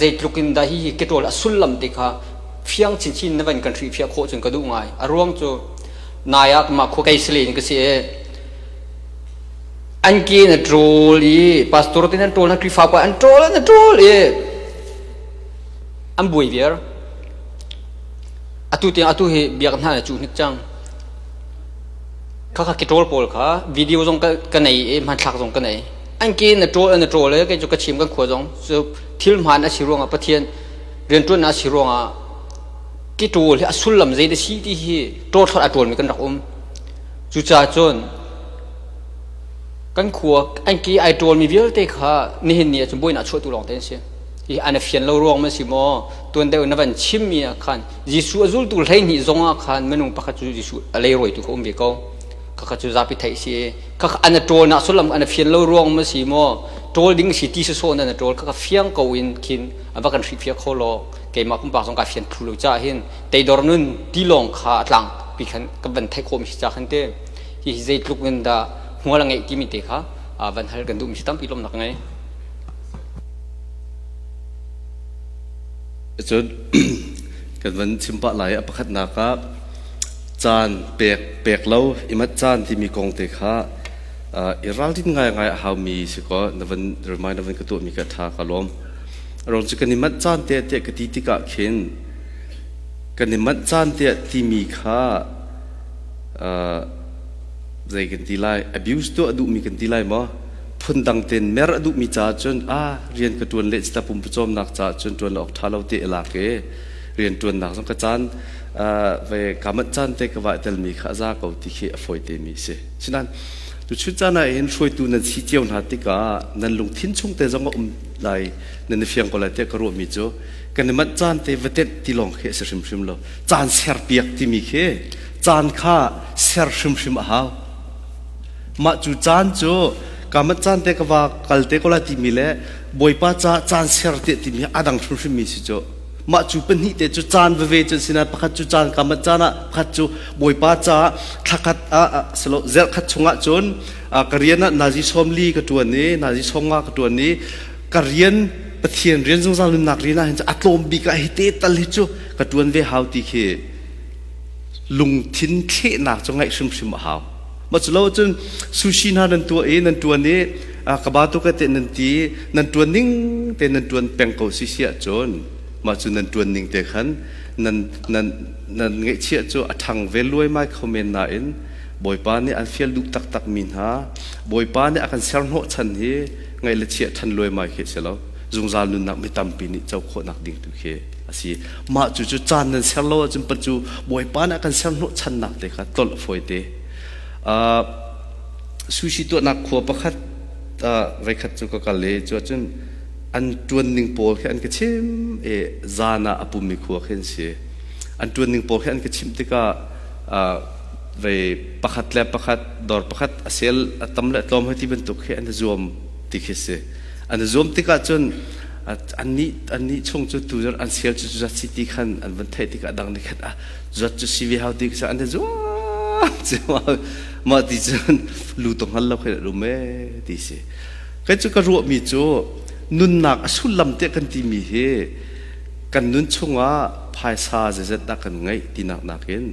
zeitluk in dah hihi ke ṭawl a sullam te kha fiang chinchin na van kan hrilhfiah khawh cun ka duh ngai. A ruang cu nai ah mah khua kei salen ka si i an ke na ṭawl i pastor te nan ṭawl na Khrihfa pa an ṭawl an ṭawl i an buai viar. Atu tiang atu hi biak hna na cu hnik cang. Khakha ke ṭawl pawl kha video zong ka nei i hmanthlak zong ka nei. An ke na ṭawl an ṭawl i kei cu ka chim kan khua zong cu thil hmaan a si ruangah Pathian rianṭuannak a si ruangah ke ṭawl hi a sullam zei dah si ti hi ṭawl thlat a ṭawlmi kan rak um. Cucaah cun kan khua an ke ai ṭawlmi vialte kha nihin ni ah cun buainak chuahtu lawngte an si. Hi an i fian lo ruang ma si maw tuan deuh na van chimmi ah khan Jesuh a zultu 12 zong ah khan minung pakhat cu Jesuh a leirawitu kha um ve ko. Khakha cu zapi theih si i khakha an a ṭawl nak sullam an a fian lo ruang ma si maw ṭawl ding si ti sawsawh nan a ṭawl khakha fiang ko in khin a va kan hrilhfiah kho law keimah pumpak zong ka fian thlu lo caah hin teidor nun ti lawng kha a tlang pi khan kan van theih khawh mi si ca khan te hi zeitluk in dah hmual a ngeih timi te kha van hal kan duh mi si tampi lawmnak ngei. Cun kan van chim pah lai a pakhatnak ah caan pek pek lo i mat caan timi kong te kha i ralrin ngaingai a haumi si kaw na van remind na van ka tuahmi ka ṭha ka lawm. Aruang cu kan i manh caan te tiah ka ti tikah khin kan i manh caan tiah timi kha zei kan ti lai abuse tuah duhmi kan ti lai maw? Phundang tein mer a duhmi caah cun a rian ka ṭuan leh cita pumpucawmnak caah cun ṭuan awk ṭha lo te i lak i rian ṭuannak zong ka caan ve ka manh caan te ka va telmi kha a za ko ti khi a fawi te mi si. Sinain tuchun caan ah hin hruaitu nan si cio hna tikah nan lungthin chung te zong a um lai nan i fiang ko lai tiah ka ruahmi cu kan i manh caan te va tenh ti lawng khi a si hrimhrim lo. Caan serpiak timi khi caan kha ser hrimhrim a hau. Mah cu caan cu kamat caan te ka va kal te ko lai timi le Bawipa ca caan ser te timi a dang hrimhrim mi si cu. Mah cu pahnih te cu caan veve cu sina pakhat cu caan kamat caan ah pakhat cu Bawipa ca thlakhat ah silo zerkhat chungah cun ka rian ah nazi 40 ka tuan i nazi 50 ka tuan i ka rian Pathian rian zungzal nunnak rian ah hin a tlawm bik ah hi te tal hi cu ka tuan ve hau ti khi lungthin thlehnak cu ngaih hrimhrim a hau. Mah cu lo cun sushi hna nan tuah i nan ṭuan i ka ba tuk te nan ti nan ṭuan ning te nan ṭuan peng ko si si ahcun mah cu nan ṭuan ning te khan nan nan nan ngaihchiah cu a ṭhang ve luaimai kho men nain Bawipa nih an fial duh taktak mi hna Bawipa nih a kan ser hnawhchan hi ngaih le chiah ṭhan luaimai khi a si lo zungzal nunnak mi tampi nih co khawhnak ding tu khi a si. Mah cu cu caan nan ser lo ahcun pan cu Bawipa nih a kan ser hnawhchannak te kha tlolh a fawi te. Sushi tuahnak khua pakhat voikhat cu ka kal i cu ahcun an ṭuan ning pawl khi an ka chim i zan ah a pummi khua khi an si. An ṭuan ning pawl khi an ka chimh tikah vei pakhat le pakhat dawr pakhat a sel a tam le a tlawm hoi ti bantuk khi an i zuam ti khi si. An i zuam tikah cun annih annih chung cu tu an sel cu zat si ti khan an van theih tikah dang nih khan ah zat cu si ve hau ti kha an zuam mah ti cun lu to hngal lo khin um e ti si kai cu ka ruahmi cu nunnak a sullam te kan timi hi kan nun chungah phaisa zeizat dah kan ngeih tinak nakin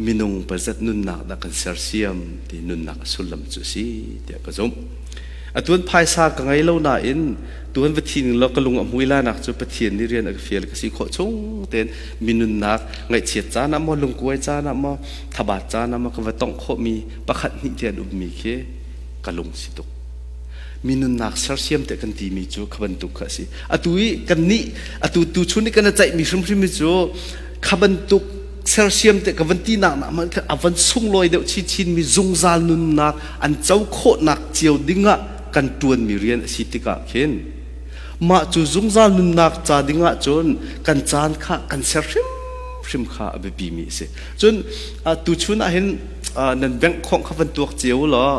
minung pazat nunnak dah kan sersiam ti nunnak a sullam cu si tiah ka zumh. Atuan phaisa ka ngei lo nain tuan va thi ning law ka lung a hmui lai nak cu Pathian nih rian a ka fial ka si khawh chung tein minunnak ngaihchiat caan ah maw lungkuai caan ah maw thabat caan ah maw ka va tongh khawhmi pakhat hnih te an ummi khi ka lung si tuk. Minunnak sersiam te kan timi cu kha bantuk kha a si. Atu i kan nih atu tu chun i kan i ceihmi hrimhrim hi cu kha bantuk sersiam te ka van ti nak nak hmanh khan a van sunglawi deuh chinchin mi zungzal nunnak an co khawhnak cio dingah kan ṭuanmi rian a si tikah khin mah cu zungzal nunnak ca dingah cun kan caan kha kan ser hrimhrim kha a biapi mi a si. Cun tuchun ah hin nan bank khong kha van tuak cio law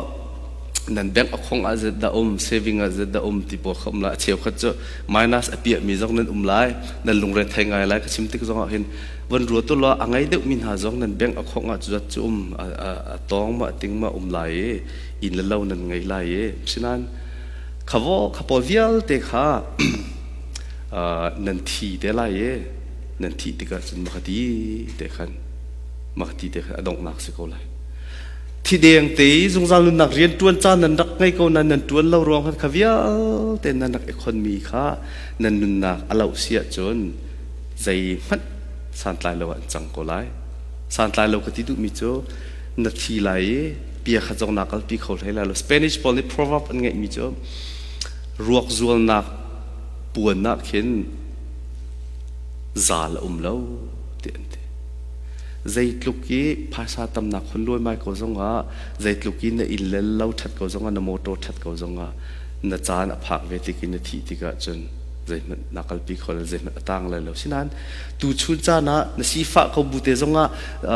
nan bank a khong ah zet dah um saving ah zet dah um ti pawl kha um lai. A cheukhat cu minus a piah mi zong nan um lai, nan lungre thei ngai lai. Ka chim tik zong ah hin van ruat u law a ngei deuhmi hna zong nan bank a khong ah cuzat cu um a tawng ma a ting ma um lai i inn le lo nan ngei lai i sinain kha vaw kha pawl vialte kha nan thi te lai i nan thih tikah cun makati te khan makati te khan a donghnak si ko lai. Thi deng te i zungzal nunnak rian ṭuan caan nan rak ngei ko nain nan ṭuan lo ruang khan kha vialte nan rak i khonmi kha nan nunnak a loh si ahcun zeihmanh santlai lo ah an cang ko lai. Santlai lo ka ti duhmi cu na thi lai i pia kha zong naa kalpi kho hlei lai lo. Spanish pawl nih proverb an ngeihmi cu ruak zualnak puan ah khin zal a um lo ti an ti. Zeitluk i phaisa tamnak khon luaimai ko zongah, zeitluk i na inn le lo ṭhat ko zongah, na motor ṭhat ko zongah, na caan a phak ve tik i na thih tikah cun zeihmanh na kalpi kho lo, zeihmanh a tang lai lo. Sinain tuchun caan ah na sifah ko bu te zongah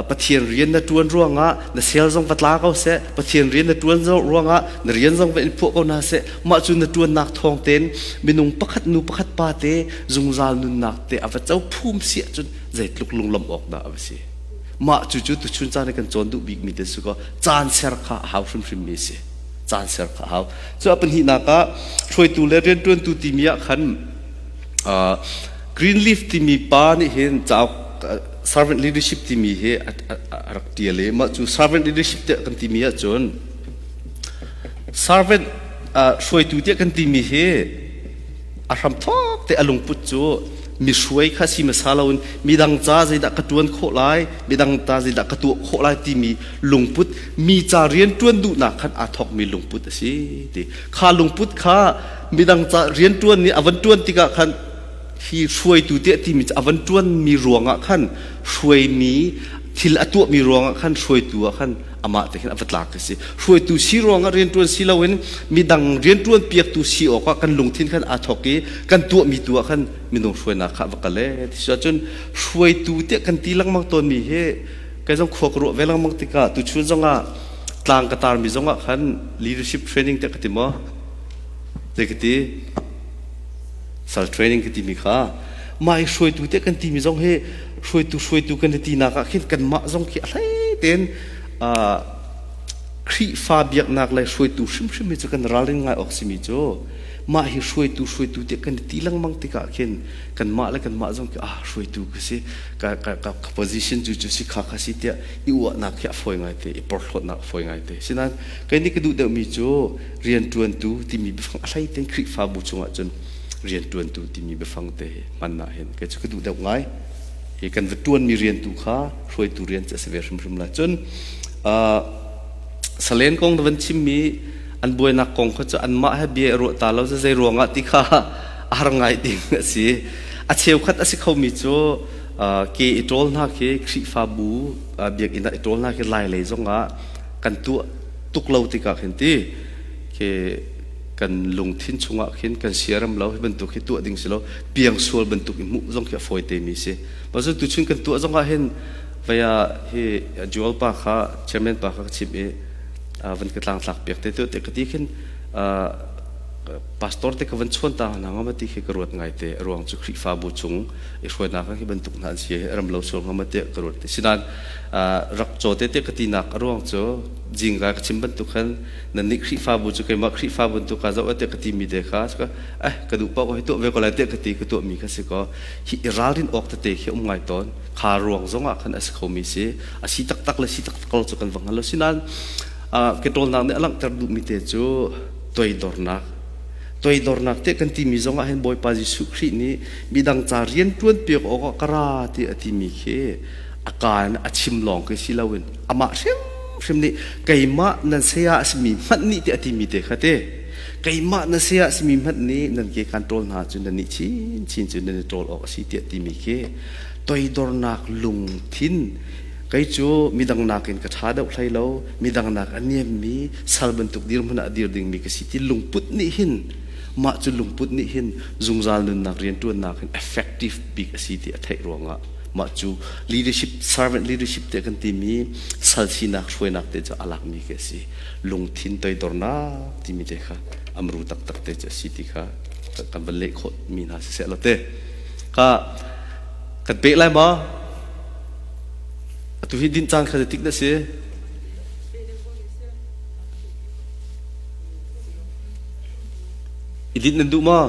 Pathian rian na ṭuan ruangah na sel zong va tla ko seh, Pathian rian na ṭuan ruangah na rian zong va in phuah ko hna seh, mah cu na ṭuannak thawng tein minung pakhat nu pakhat pa te zungzal nunnak te a va co phum si ahcun zeitluk lunglawmh awk dah a va si. Mah cucu tuchun caan i kan cawn duh bikmi te su kaw caan ser kha a hau hrimhrim mi a si. Caan ser kha a hau. Cu a pahnihnak ah hruaitu le rianṭuantu timi ah khan Greenleaf timi pa nih hin cauk servant leadership timi hi a rak ṭial i mah cu servant leadership tiah kan timi ahcun servant hruaitu tiah kan timi hi a hramthawk te a lungput cu mi hruai kha si hmasa loin midang ca zeidah ka ṭuan khawh lai, midang ta zeidah ka tuah khawh lai timi lungput, mi ca rian ṭuan duhnak khan aa thawkmi lungput a si ti. Kha lungput kha midang ca rian ṭuan nih a van ṭuan tikah khan hi hruaitu tiah timi cu a van ṭuanmi ruangah khan hruaimi thil a tuahmi ruangah khan hruaitu ah khan amah te khin a va tlak a si. Hruaitu si ruangah rianṭuan si loin midang rianṭuan piaktu si awkah kan lungthin khan aa thawk i kan tuahmi tu ah khan minung hruainak kha a va kal ee. Ti ahcun hruaitu tiah kan ti lengmang tawnmi hi kei zong khua ka ruah ve lengmang tikah tuchun zongah tlang ka tarmi zongah khan leadership training tiah ka ti maw? Zei ka ti? Sal training ka timi kha mah i hruaitu tiah kan timi zong hi hruaitu hruaitu kan i tinak ah khin kanmah zong khi a hlei tein Khrihfa biaknak le hruaitu hrimhrim hi cu kan ralrin ngai awk simi cu mah hi hruaitu hruaitu tiah kan i ti lengmang tikah khin kanmah le kanmah zong khi ah hruaitu ka si ka ka ka position cu cu si kha kha si tiah i uahnak khi a fawi ngai te i porhlawtnak a fawi ngai te. Sinain kei nih ka duh deuhmi cu rianṭuantu timi biafang a hlei tein Khrihfabu chungah cun rianṭuantu timi biafang te hi hman ah hin kei cu ka duh deuh ngai. Hi kan va ṭuanmi rian tu kha hruaitu rian cu a si ve hrimhrim lai. Cun salen kong na van chimmi an buainak kong kha cu anmah he bia i ruah ta lo zei ruangah ti kha a har ngai ding a si. A cheukhat a si khomi cu ke i ṭawl hna khi Khrihfabu biakinn ah i ṭawl hna khi lai lei zongah kan tuah tuk lo tikah khin ti khi kan lungthin chungah khin kan siaram lo hi bantuk hi tuah ding si lo piangsual bantuk i hmuh zong khi a fawi te mi si. Pasal tuchun kan tuah zongah hin vaya hi Joel pa kha chairman pa kha ka chimh i van ka tlangtlak piak te te ka ti khin pastor te ka van chuan ta hna ngam ti khi ka ruat ngai te ruang cu Khrihfabu chung i hruainak hi bantuk hna an si ram lo sual ngam te ka ruat te sinan rak caw te te ka ti nak ruang cu jingga ka chim bantuk khan nan nih Khrihfabu cu keimah Khrihfa bantuk ka zoh te ka ti mi te kha eh ka duh paoh hi tuah ve ko lai te ka ti ka tuah mi kha si ko hi i ralrin awk tete khi um ngai tawn. Kha ruang zong ah khan a si kho mi si a si taktak le si taktak lo cu kan va hngal lo. Sinain ke ṭawlnak nih a langhter duhmi te cu. Toidornak. Toidornak te kan timi zong ah hin Bawipa Jesuh Khrih nih midang ca rian ṭuan piak awkah ka ra ti a timi khi a kaa in a chim lawng khi si loin amah hrimhrim nih keimah nan saya a simi hmanh nih ti a timi te kha te keimah na saya a simi hmanh nih nan ke kan ṭawl hna cu nan nih chinchin cu nan i ṭawl awk a si tiah timi khi toidornak lungthin. Kei cu midang nakin ka ṭha deuh hlei lo, midang nak a niammi sal bantuk dirhmun ah a dir dingmi ka si ti lungput nih hin, mah cu lungput nih hin zungzal nunnak rianṭuannak hin effective bik a si ti a theih ruangah mah cu leadership, servant leadership tiah kan timi sal sinak hruainak te cu a lakmi khi a si. Lungthin toidornak timi te kha amru taktak te cu a si ti kha kan van leh khawh mi hna siseh law te. Ka kan peh lai maw? Atu hi dinh caan kha zeitik dah si? I dinh nan duh maw?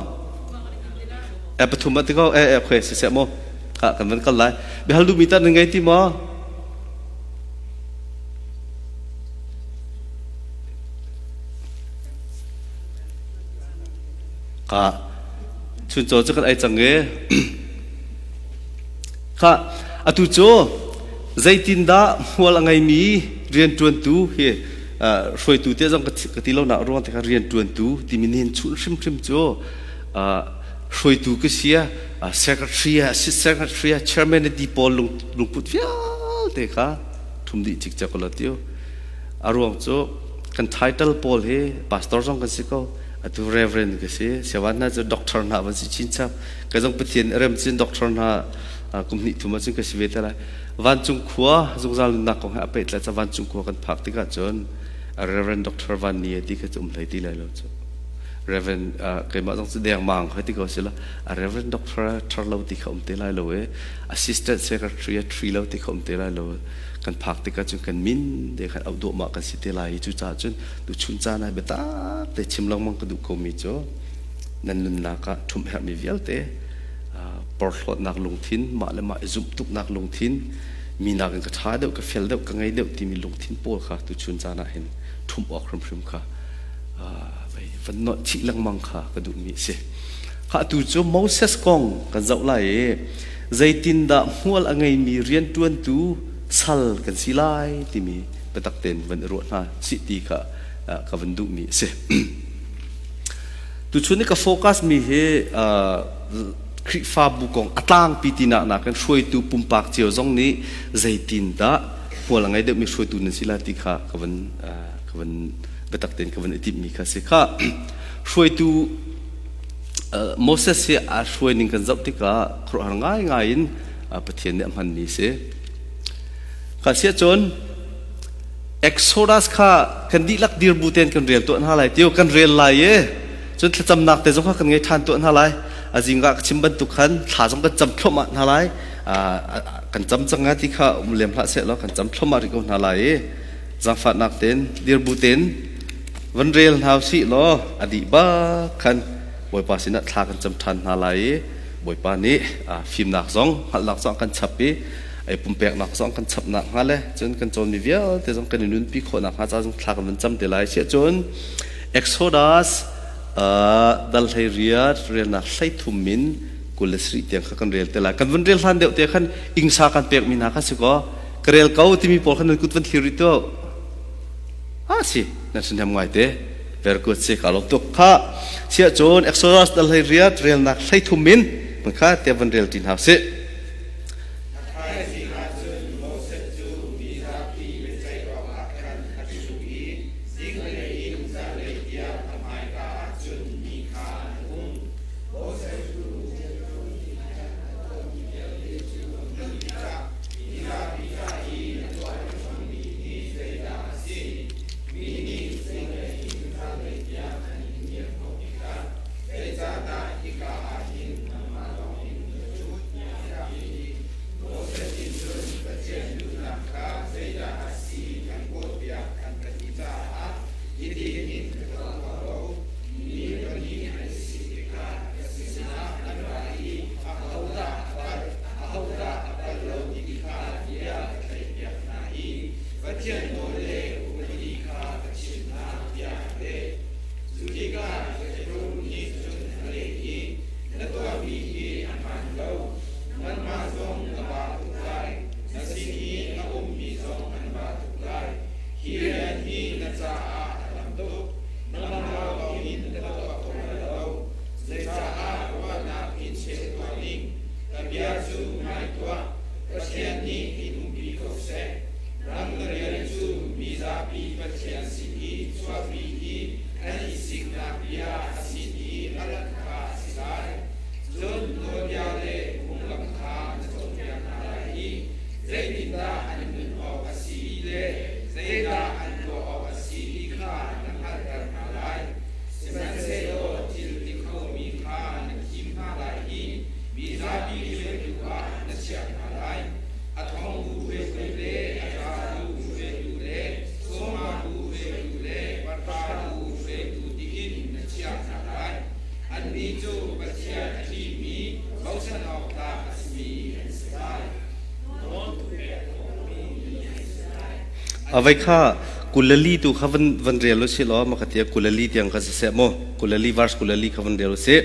E pathum ah ti ko e e khoi si seh maw? Kha kan van kal lai. Biahal duhmi tah nan ngei ti maw? Ka chuncaw cu kan ei cang e. Khah, atu cu zeitindah hmual a ngeimi rianṭuantu hi hruaitu te zong ka ti lo nak ruang te kha rianṭuantu timi nih hin chun hrimhrim cu hruaitu ka si secretary assistant secretary chairman ti pawl lungput vialte kha thum dih cikcek ko la tiu. A ruang cu kan title pawl hi pastor zong kan si ko, atu reverend ka si, siawan hna cu doctor hna van si chinchap. Ka zong Pathian rem cun doctor hna kum hnih thum ahcun ka si ve te lai. Vancung khua zungzal nunnak kong he a pehtlaih ca vancung khua kan phak tikah cun Reverend Doctor Van Ni ti kha cu um hlei ti lai lo cu. Reverend keimah zong cu dengmang khoi ti ko si la. Reverend Doctor thar lo ti kha um te lai lo e. Assistant Secretary a thri lo ti kha um te lai lo. Kan phak tikah cun kan min te khan auh duahmah kan si te lai i cucaah cun tuchun caan ah biatak te chim lengmang ka duh komi cu nan nunnak ah ṭhumh herhmi vialte porhlawtnak lungthin, mah le mah i zumh tuknak lungthin, mi nakin ka ṭha deuh, ka fel deuh, ka ngei deuh timi lungthin pawl kha tuchun caan ah hin ṭhumh awk hrimhrim kha van nolh chih lengmang kha ka duhmi a si. Kha atu cu Moses kong kan zoh lai i zeitindah hmual a ngeimi rianṭuantu sal kan si lai timi biatak tein van i ruah hna sih ti kha ka van duhmi a si. Tuchun i ka focus mi hi Khrihfabu kong a tlangpi tinak nakin hruaitu pumpak cio zong nih zeitindah hmual a ngei deuhmi hruaitu nan si lai ti kha ka van biatak tein ka van i timhmi kha si kha. Hruaitu Moses hi a hruai ning kan zoh tikah khuaruahhar ngaingai in Pathian nih a hmanmi si. Kha siah cun Exodus kha kan dihlak dir bu tein kan rel tuah hna lai tio kan rel lai i cun thlacamnak te zong kha kan ngei ṭhan tuah hna lai. A zingah ka chim bantuk khan thla zong kan cam thluahmah hna lai. Kan cam cang nga ti kha um lem hlah seh law kan cam thluahmah rih ko hna lai i zaangfahnak tein dir bu tein van rel hna usih law a dih bak khan Bawipa sinah thla kan cam ṭhan hna lai i Bawipa nih fimnak zong hngalhnak zong kan chap i ei pumpeknak zong kan chap nakhnga le cun kan cawnmi vialte zong kan i nunpi khawh nakhnga ca zong thla kan van cam te lai. Siah cun Exodus dal 18 relnak 33 min 27 tiang kha kan rel te lai. Kan van rel hlan deuh te khan ingsa kan pekmi hna kha si kaw ka rel ko timi pawl khan nan kut van thlir rih tu a si nan sin ngai te. Very good si ka lawm tuk kha. Siah cun Exodus dal 18 relnak 33 min kha te van rel ti hna sih. A thaizing ah cun Moses cu mi zapi biaceih awkah khan a ṭhu i zinglei in zanlei tiang a hmaika ah cun mi kha an um. Moses cu Jethro nih khan a tuahmi vialte cu a hmuh tikah, Mi zapi ca i na tuah lengmangmi hi zeidah a si? Mi nih zinglei in zanlei tiang an in ngiat hnawh tikah zeicahdah hika ah hin nangmah lawngin na ṭhut? tiah. Avei kha 22 tu kha van van rel u si law maka tia 24 tiang kha siseh mu 24 verse 24 kha van rel u si.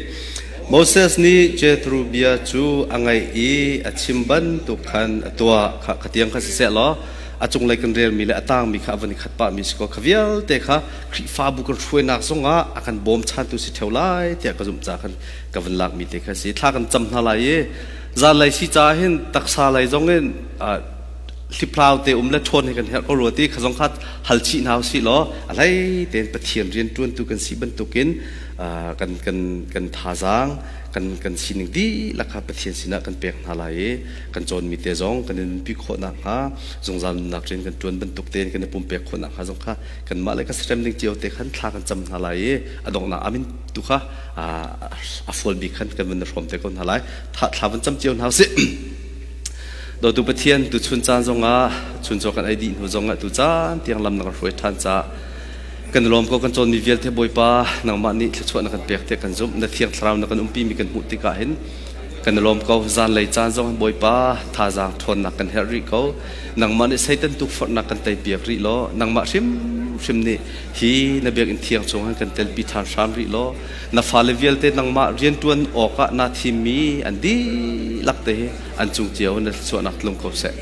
Moses nih Jethro bia cu a ngaih i a chim bantuk khan a tuah kha kha tiang kha siseh law a cunglei kan relmi le a tangmi kha a van i khat pahmi si ko kha vialte kha Khrihfabu kan hruainak zongah a kan bawmchantu si ṭheo lai tiah ka zumh ca khan ka van lakmi te kha si thla kan cam hna lai i zanlei si caah hin taksa lei zong in hliplau te um le ṭhawn he kan herh ko rua ti kha zong kha hal chih hna usih law a hlei tein Pathian rian ṭuantu kan si bantukin kan kan kan thazaang kan kan sining dihlak kha Pathian sinah kan pek hna lai i kan cawnmi te zong kan in nunpi khawh nakhnga zungzal nunnak rian kan ṭuan bantuk tein kan i pumpek khawh nakhnga zong kha kanmah le kan serem ding cio te khan thla kan cam hna lai i a donghnak amin tu kha a fual bik khan kan vun hrawm te ko hna lai thla van cam cio hna usih Dawtu Pathian tu chun caan zongah chun chaw kan ei dih hnu zongah tu caan tiang lam na kan hruai ṭhan ca kan lawm ko kan cawnmi vialte Bawipa nangmah nih thluachuah na kan pek tiah kan zumh na thiang thlarau na kan umpi mi kan hmuh tikah hin kan lawm ko zanlei caan zong Bawipa thazaang ṭhawnnak kan herh rih ko nangmah nih Satan tukforhnak kan teipiak rih law nangmah hrimhrim nih hi na biakinn thiang chung han kan telpi ṭhan hram rih law na fale vialte nangmah rianṭuan awkah naa thimmi an dihlak te hi an cung cio na thluachuahnak tlung ko seh.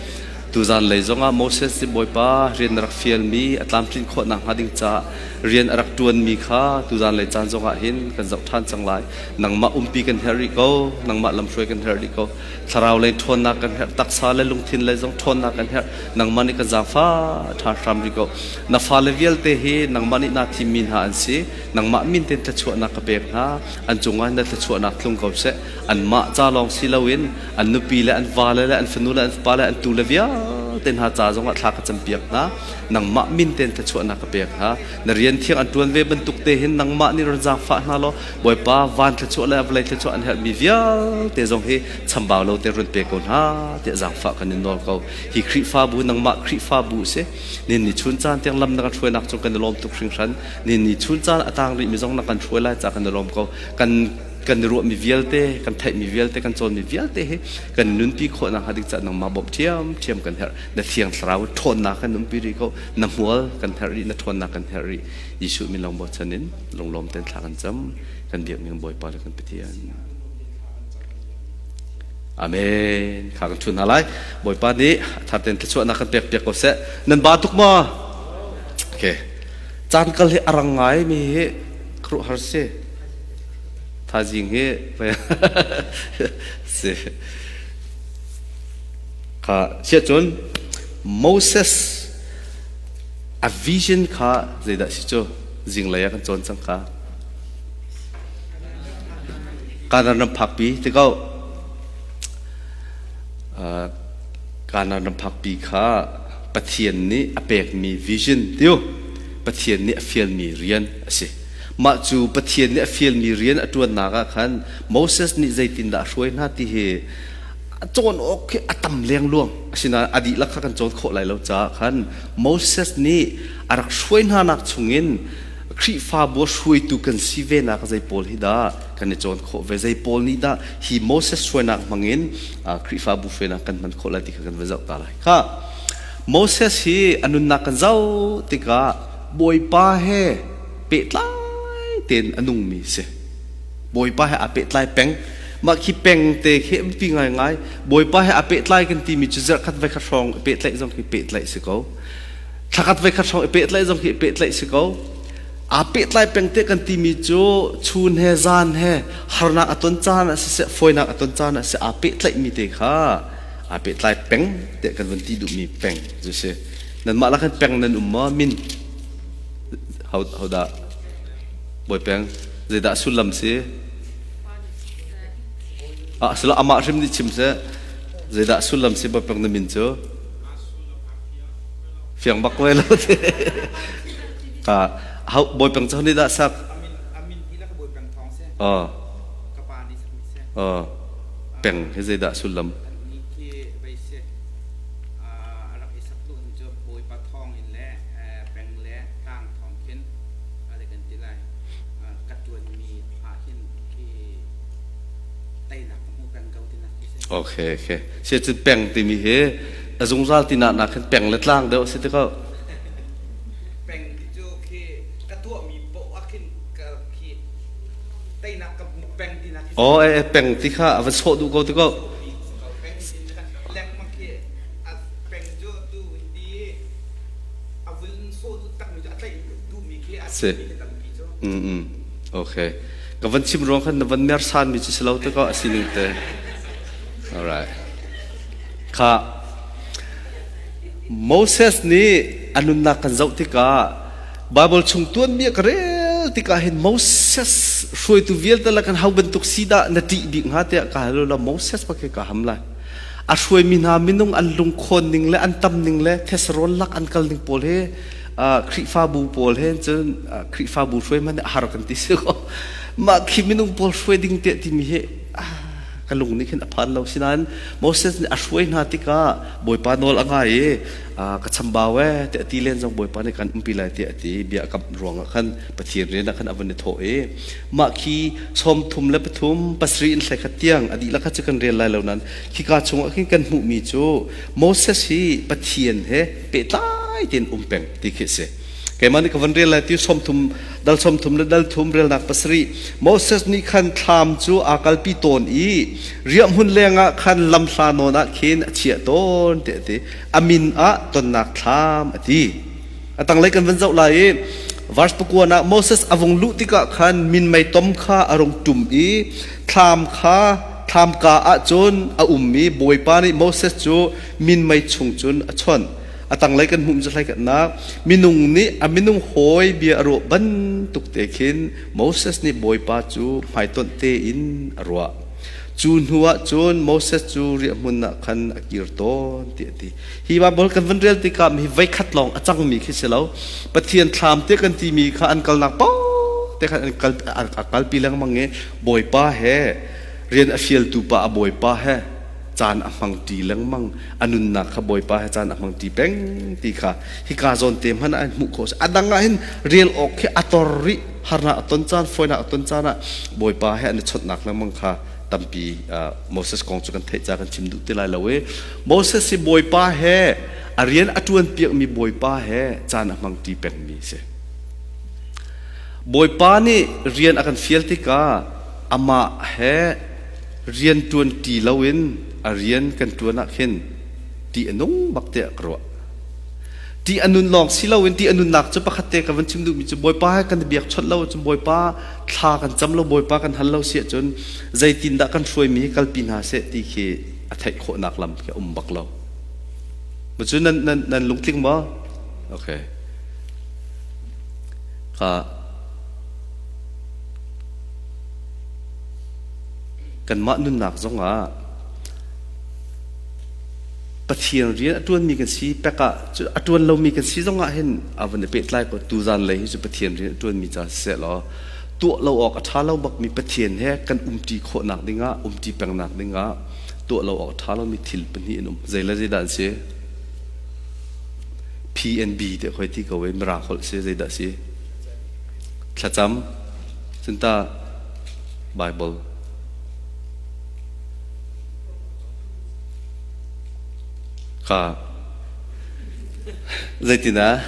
Tuzan lei zongah Moses nih Bawipa rian na rak fialmi a tlamtlin khawh nakhnga ding caah rian a rak ṭuanmi kha tuzan lei caan zongah hin kan zoh ṭhan cang lai. Nangmah umpi kan herh rih ko, nangmah lamhruai kan herh rih ko. Thlarau lei ṭhawnnak kan herh, taksa le lungthin lei zong ṭhawnnak kan herh. Nangmah nih kan zaangfah ṭha hram rih ko. Na fale vialte hi nangmah nih naa thimmi hna an si. Nangmah min tein thluachuahnak ka pek hna. An cungah na thluachuahnak tlung ko seh. Anmah ca lawng si loin an nupi le an vale le an fanu le an fapa le an tule vialte hna ca zongah thla ka campiak hna. Nangmah min tein thluachuahnak ka pek hna. Na rian thiang an ṭuan ve bantuk te hin nangmah nih ron zaangfah hna law Bawipa van thluachuah le vawlei thluachuah an herhmi vialte zong hi chambau lo te run pe ko hna tiah zaangfah kan in nawl ko. Hi Khrihfabu nangmah Khrihfabu si. Nin ni chun caan tiang lam na kan hruainak cung kan i lawm tuk hringhran. Nin ni chun caan a tang rihmi zong na kan hruai lai ca kan i lawm ko. Kan kan i ruahmi vialte, kan theihmi vialte, kan cawnmi vialte hi kan nunpi khawh nakhnga ding caah nangmah bawmh ṭhiamṭhiam kan herh. Na Thiang Thlarau ṭhawnnak kan umpi rih ko. Na hmual kan herh rih, na ṭhawnnak kan herh rih. Jesuh min lawng bochan in lunglawm tein thla kan cam. Kan biakmi kan Bawipa le kan Pathian. Amen. Kha kan ṭhun hna lai. Bawipa nih thar tein thluachuahnak kan pek piak ko seh. Nan ba tuk maw? Okay. Caan kal hi a rang ngai mi hi khuaruahhar si. Thaizing hi si. Kha siah cun Moses a vision kha zeidah si cu zinglei ah kan cawn cang kha. Kanan ram phakpi ti ko. Kanan ram phakpi kha Pathian nih a pekmi vision tiu Pathian nih a fialmi rian a si. Mah cu Pathian nih a fialmi rian a ṭuannak ah khan Moses nih zeitindah a hruai hna ti hi cawn awk khi a tam lengluang. Asinain a dihlak kha kan cawn khawh lai lo caah khan Moses nih a rak hruai hnanak chungin Khrihfabu a hruaitu kan si venak zei pawl hi dah kan i cawn khawh ve zei pawl nih dah hi Moses hruainak hmangin Khrihfabu hruainak kan hman khawh lai ti kha kan va zoh ta lai kha Moses hi a nunnak kan zoh tikah Bawipa he pehtlai tein a nungmi si Bawipa he aa pehtlai peng mah khi peng te khi a biapi ngaingai Bawipa he aa pehtlai kan timi cu zarhkhat voi khat hrawng i pehtlaih zong khi pehtlaih si ko thlakhat voi khat hrawng i pehtlaih zong khi i pehtlaih si ko aa pehtlai peng te kan timi cu chun he zan he harnak a ton caan ah siseh fawinak a ton caan ah siseh aa pehtlaih mi te kha aa pehtlai peng te kan vun ti duhmi peng cu si nanmah lakhin peng nan um maw min ho ho dah bawi peng zeidah sullam si ah silo amah hrim nih chim seh zeidah sullam si bawi peng na min cu fiang bak ve lo te ka hau bawi peng cu nih dah sak oh oh peng hi zeidah sullam Okay, okay. Sia cun peng timi hi a zungzal ti nak nak khin peng le tlang deuh si te ko. Teinak ka hmu peng tinak khi. Oh, eh, peng ti kha a va sawh duh ko ti ko. Peng lengmang khi peng cu tu ti a vun sawh duh takmi cu a tlaih duhmi khi a Si. tampi cu. Mm Okay. Ka van chim ruang khan na van mersan mi cu si lo te ko a sining te. All right. Kha Moses nih a nunnak kan zoh tikah Bible chung tuanbia ka rel tikah hin Moses hruaitu vialte le kan ho bantuk si dah na ṭih bik hnga tiah ka hal la Moses pa khi ka ham lai. A hruaimi hna minung an lungkhawn ning le an tam ning le thesarawn lak an kal ning pawl hi Khrihfabu pawl he cun Khrihfabu hruai man a har kan ti si ko. Mah khi minung pawl hruai ding tiah timi hi ka lung nih khin a phan lo. Sinain Moses nih a hruai hna tikah Bawipa nawl a ngai i ka chambau e tiah a ti len zong Bawipa nih kan umpi lai tiah a ti bia a kamh ruangah khan Pathian rian ah khan a van i thawh i mah khi 33 pasarih in hlei khat tiang a dihlak kha cu kan rel lai lo nain khika chungah khin kan hmuhmi cu Moses hi Pathian he pehtlai tein um peng ti khi a si. Keimah nih ka van rel lai ti 30 dal 30 le dal thum relnak pasarih Moses nih khan thlam cu aa kalpi tawn i riahhmun lengah khan lamhla nawn ah khin a chiah tawn tiah a ti. A min ah tonnak thlam a ti. A tanglei kan van zoh lai i verse pakua ah Moses a vung luh tikah khan minmei tom kha a rung ṭum i thlam kha thlamka ah cun a um i Bawipa nih Moses cu minmei chung cun a chawnh. A tanglei kan hmuh hlei nak minung nih a minung hawi bia a ruah bantuk te khin Moses nih Bawipa cu hmaitonh tein a ruah. Cu hnu ah cun Moses cu riahhmun ah khan a kir tawn ti a ti. Hi Bible kan van rel tikah mi voikhat lawng a cangmi khi si lo. Pathian thlam te kan timi kha an kalnak paoh te khan an kal a kalpi lengmang i Bawipa he rian a fialtu pa a Bawipa he caan a hmang ṭi lengmang a nunnak kha Bawipa he caan a hmang ṭi peng ti kha hika zawn te hmanh ah hmuh khawh a dang ah hin rel awk khi a tor rih harnak a ton caan fawinak a ton caan ah Bawipa he an i chawnhnak lengmang kha tampi Moses kong cu kan theih ca kan chim duh ti lai lo i Moses hi Bawipa he a rian a ṭuan piakmi Bawipa he caan a hmang ṭi pengmi si Bawipa nih rian a kan fial tikah amah he rian ṭuan ṭi loin a rian kan ṭuan ah khin ṭih a nung bak tiah ka ruah. Ṭih a nun lawng si loin ṭih a nunnak cu pakhat te ka van chim duhmi cu Bawipa he kan i biakchawnh lo ahcun Bawipa thla kan cam lo Bawipa kan hal lo si ahcun zeitindah kan hruaimi hi kalpi hna seh ti khi a theih khawhnak lam khi a um bak lo. Cu nan nan nan lungtling maw? Okay. Ka Kanmah nunnak zongah Pathian rian a ṭuanmi kan si pek ah a ṭuan lomi kan si zongah hin a van i pehtlai ko tuzan lei hi cu Pathian rian a ṭuanmi ca siseh law tuah lo awk a ṭha lo bakmi Pathian he kan umṭi khawhnak dingah umṭi pengnak dingah tuah lo awk a ṭha lomi thil pahnih an um zei le zeidah an si PNB te khoi ti ko i mirang holh si zeidah si thlacam Cunta Bible. Kha zeitinah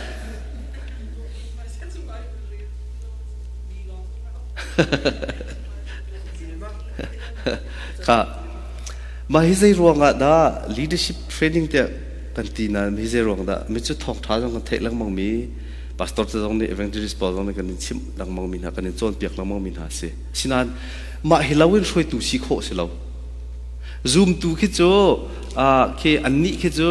Kha mah hi zei ruangah dah leadership training tiah kan ti nain hi zei ruang dah mi cu thawngṭha zong kan theih lengmang mi pastor te zong nih evangelist pawl zong nih kan in chimh lengmang mi hna kan in cawnpiak lengmang mi hna si sinain mah hi lo in hruaitu si khawh si lo zumtu khi cu khi annih khi cu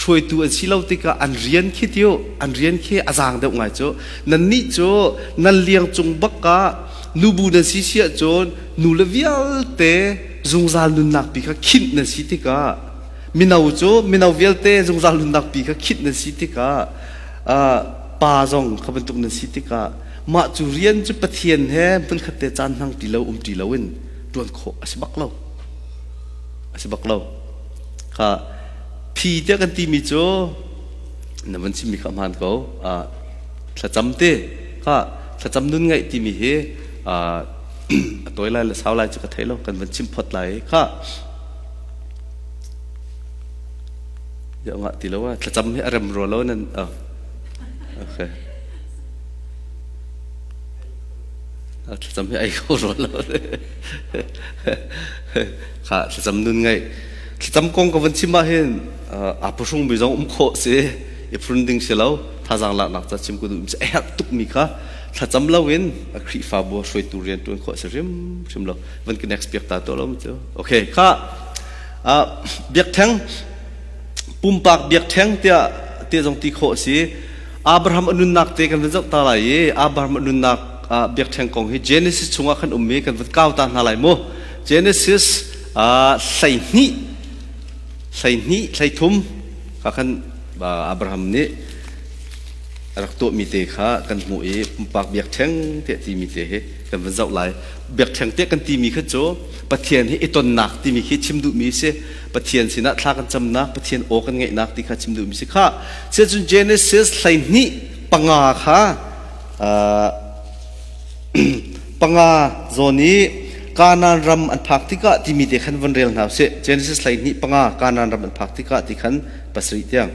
hruaitu an si lo tikah an rian khi tiu an rian khi a zaang deuh ngai cu nannih cu nan liang cung bak ah nubu nan si si ahcun nu le vialte zungzal nunnak pi kha khinh nan si tikah mino cu mino vialte zungzal nunnak pi kha khinh nan si tikah pa zong kha bantuk nan si tikah mah cu rian cu Pathian he hmunkhat te caan hmang ti lo um ti lo in ṭuan khawh a si bak lo a si bak lo kha phi tiah kan timi cu na van chimmi kha hmaan ko thlacam te kha thlacam nun ngaih timi hi a tawi lai le sau lai cu ka thei lo kan van chim phot lai kha Ya ngah ti lo ah thlacam hi a rem rua lo nan oh. Okay. Thlacam hi ei kho rua lo. Kha thlacam nun ngai. Thlacam kong ka van chim ah hin aa phuhrung mi zong um khawh si. I phrun ding si lo. Thazaang laknak ca chim ka duh mi si. A herh tuk mi kha thlacam lo in a Khrihfabu hruaitu rian ṭuan khawh si hrim hrim lo. Van ka next piak ta tuah lo mu cu. Okay, kha biakṭheng pumpak biakṭheng tiah te zong ti khawh si. Abraham a nunnak te kan van zoh ta lai i Abraham a nunnak biakṭheng kong hi Genesis chungah khan ummi kan van kau ta hna lai mu. Genesis 12 12 13 kha khan Abraham nih a rak tuahmi te kha kan hmuh i pumpak biakṭheng tiah timi te hi kan van zoh lai. Biakṭheng tiah kan timi kha cu Pathian hi i tonnak timi khi chim duhmi a si. Pathian sinah thla kan camnak, Pathian aw kan ngaihnak ti kha chim duhmi si kha. Cun Genesis 12 panga kha panga zawn i Kanaan ram an phak tikah timi te khan von rel hna usih. Genesis 12 panga Kanaan ram an phak tikah ti khan pasarih tiang.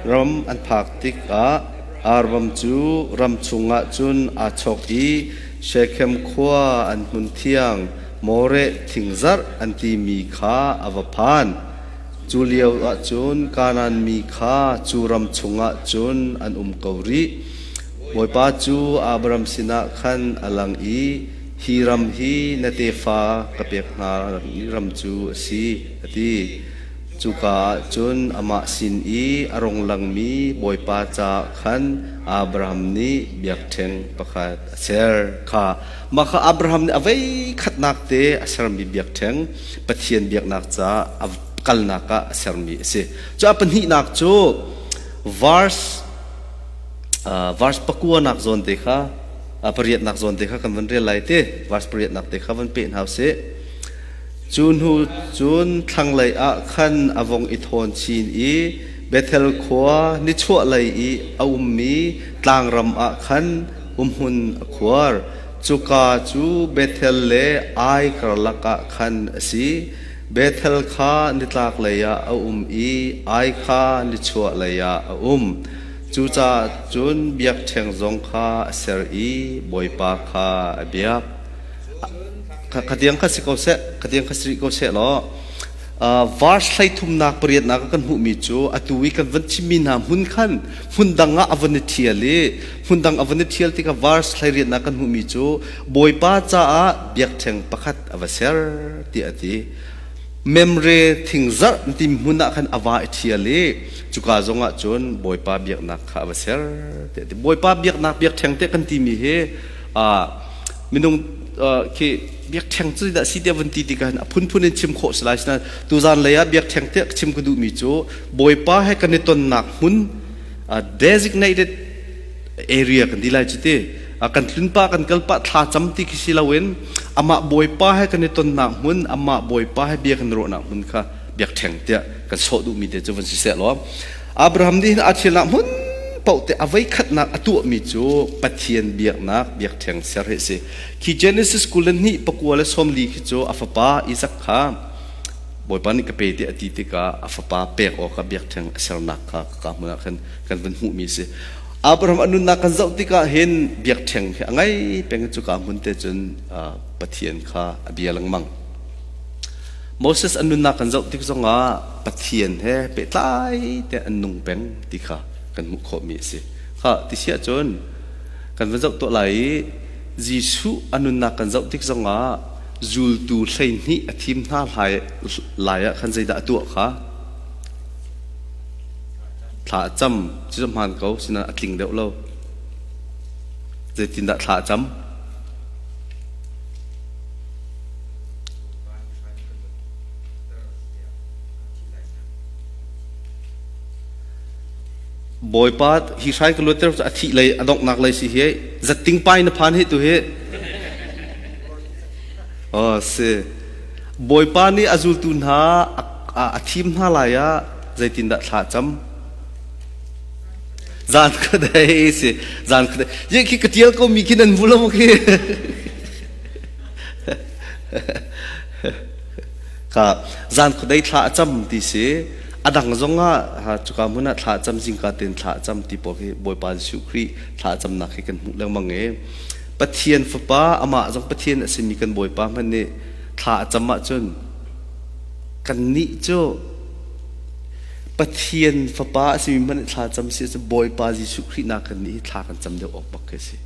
Ram an phak tikah Abraham cu ram chungah cun aa chawk i Shechem khua an hmun thiang Moreh thingzarh an timi kha a va phan. Cu lio ahcun Kanaan mi kha cu ram chungah cun an um ko rih. Bawipa cu Abraham sinah khan a lang i, Hi ram hi na tefa ka pek hna ram cu a si, a ti. Cuka ah cun amah sin i a rung langmi Bawipa caah khan Abraham nih biakṭheng pakhat a ser kha. Mah kha Abraham nih a voikhatnak te a sermi biakṭheng, Pathian biaknak caah a kalnak ah a sermi a si. Cu a pahnihnak cu verse verse pakuanak zawn te kha pariatnak zawn te kha kan van rel lai ti verse pariatnak te kha van peh hna usih. Cu hnu cun thlanglei ah khan a vong i thawn chin i Bethel khua nichuahlei i a ummi tlangram ah khan umhmun a khuar. Cuka cu Bethel le Ai karlak ah khan a si. Bethel kha nitlaklei ah a um i Ai kha nichuahlei ah a um. Cucaah cun biakṭheng zong kha a ser i Bawipa kha a biak. Khatiang kha si ko seh, khatiang kha si rih ko seh law verse 33 pariatnak kan hmuhmi cu atu i kan van chimmi hna hmun khan hmun dang ah a van i ṭhial i hmun dang a van i ṭhial tikah verse 18nak kan hmuhmi cu Bawipa caah biakṭheng pakhat a va ser tiah a ti. Memre thingzarh ti hmun ah khan a va i ṭhial i cuka zong ah cun Bawipa biaknak kha a va ser tiah a ti. Bawipa biaknak biakṭheng tiah kan timi hi minung khi biakṭheng cu dah si tiah van ti tikah a phunphun in chim khawh si lai sinain tuzan lei ah biakṭheng tiah chim ka duhmi cu Bawipa he kan i tonnak hmun designated area kan ti lai cu ti kan tlun pah kan kal pah thla cam ti khi si loin amah Bawipa he kan i tonnak hmun amah Bawipa he bia kan ruahnak hmun kha biakṭheng tiah kan sawh duhmi te cu van si seh law Abraham nih hin aa ṭhialnak hmun paoh te a voikhatnak a tuahmi cu Pathian biaknak biakṭheng ser hi a si. Khi Genesis 22 29 khi cu a fapa Isaac kha Bawipa nih ka pe tiah a ti tikah a fapa pek awkah biakṭheng a sernak kha ka hmun ah khan kan vun hmuhmi a si. Abraham a nunnak kan zoh tikah hin biakṭheng hi a ngei peng i cuka hmun te cun Pathian kha a bia lengmang. Moses an nunnak kan zoh tik zongah Pathian he pehtlai te an nung peng ti kha kan hmuh khawhmi a si. Kha ti si ahcun kan van zoh tuah lai i Jesuh a nunnak kan zoh tik zongah zultu 12 a thim hna lai ah khan zeidah a tuah kha thla a cam cu hmaan ko sinain a tling deuh lo zeitindah thla a cam Bawipa hi hrai ka luatter cu a thih lei a donghnak lei si hi zatting pai na phan hi tu hi oh si Bawipa nih a zultu hna a thim hna lai ah zeitindah thla cam zan ka dei si zan ka dei ye khi ka tial ko mi khi nan hmu lo khi Ka zan khuadei thla a cam ti si. A dang zong ah cuka hmun ah thla a cam zingka tein thla a cam ti pawl hi Bawipa Jesuh Khrih thla a camnak hi kan hmuh lengmang i. Pathian Fapa, amah zong Pathian a simi kan Bawipa hmanh nih thla a cam ahcun kannih cu Pathian Fapa a simi hmanh nih thla cam si ahcun Bawipa Jesuh Khrih nak kannih hi thla kan cam deuh awk bak khi a si.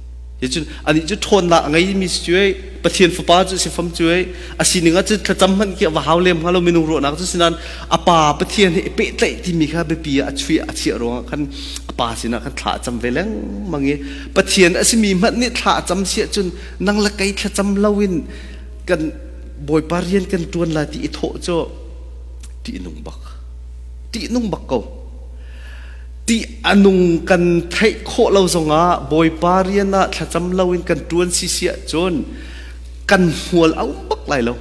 Hi cun anih cu ṭhawnnak a ngeimi si cu ei Pathian Fapa cu si fam cu ei a sining ah cun thlacam hmanh khi a va hau lem hnga lo minung ruahnak cu sinan a pa Pathian he i pehtlaih timi kha biapi ah a chuih a chiah ruangah khan a pa sinah khan thla a cam ve lengmang i Pathian a simi hmanh nih thla a cam si ahcun nang le kei thlacam loin kan Bawipa rian kan ṭuan lai ti i thawh cu ṭihnung bak ṭihnung bak ko. Ṭih a nung kan theih khawh lo zongah Bawipa rian ah thlacam loin kan ṭuan sisi ahcun kan hmual a um bak lai lo.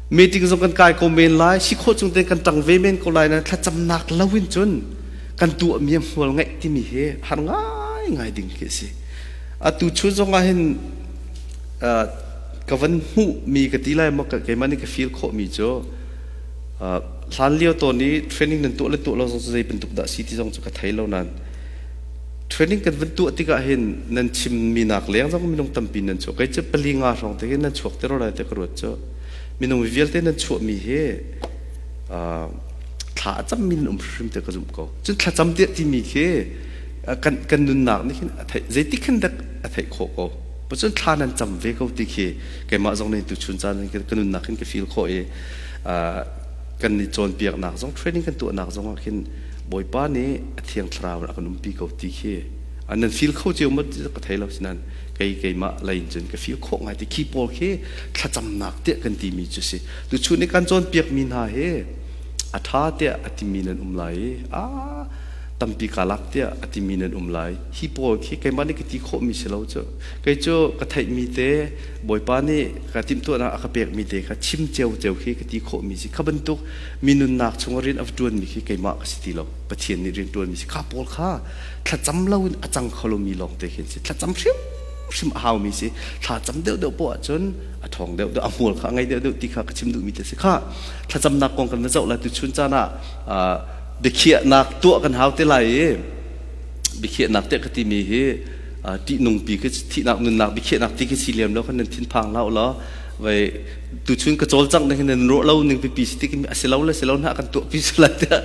Meeting zong kan kai ko men lai, si khawh chung tein kan ṭang ve men ko lai nain thlacamnak loin cun kan tuahmi a hmual ngeih timi hi har ngaingai ding khi a si. Atu chun zongah hin ka van hmuhmi ka ti lai maw keimah nih ka feel khawhmi cu Hlan lio tawn i training nan tuah le tuah lo zong cu zei bantuk dah si ti zong cu ka thei lo nain training kan van tuah tikah hin nan chimmi nak leng zong minung tampi nan chuak. Kei cu pali nga hrawng te hin nan chuak te ro lai te ka ruat cu minung vialte nan chuahmi hi thla a cammi nan um hrim te ka zumh ko. Cun thlacam tiah timi khi kan kan nunnak nih hin a theih zeitik khin dak a theih khawh ko. Cun thla nan cam ve ko ti khi keimah zong nih tuchun caan ka nunnak hin ka feel khawh i kan i cawnpiaknak zong training kan tuahnak zong ah khin Bawipa nih a thiang thlarau in a kan umpi ko ti khi nan feel kho cio maw ti ka thei lo sinan kei keimah lei in cun ka feel khawh ngai ti khi pawl khi thlacamnak tiah kan timi cu si tuchun i kan cawnpiakmi hna hi a ṭha tiah a timi nan um lai i a tampi kaa lak tiah a timi nan um lai hi pawl khi keimah nih ka ti khawhmi si lo cu kei cu ka theihmi te Bawipa nih ka timhtuahnak a ka pekmi te kha chim ceoceo khi ka ti khawhmi si kha bantuk mi nunnak chung ah rian a va ṭuanmi khi keimah ka si ti lo Pathian nih rian ṭuanmi si kha pawl kha thlacam loin a cang kho lomi lawng te khi an si thlacam hrimhrim a haumi si thlacam deuhdeuh poah ahcun a ṭhawng deuhdeuh a hmual kha a ngei deuhdeuh ti kha ka chim duhmi te si kha thlacamnak kong kan va zoh lai tu chun caan ah biakhiahnak tuah kan hau te lai i biakhiahnak tiah ka timi hi ṭihnungpi khi thihnak nunnak biakhiahnak ti khi si lem lo khan nan thinphang hlah u law vai tuchun ka cawlcangh ning hin nan ruah lo ning pipi si tik a si lo le si lo hna kan tuah pi si lai tiah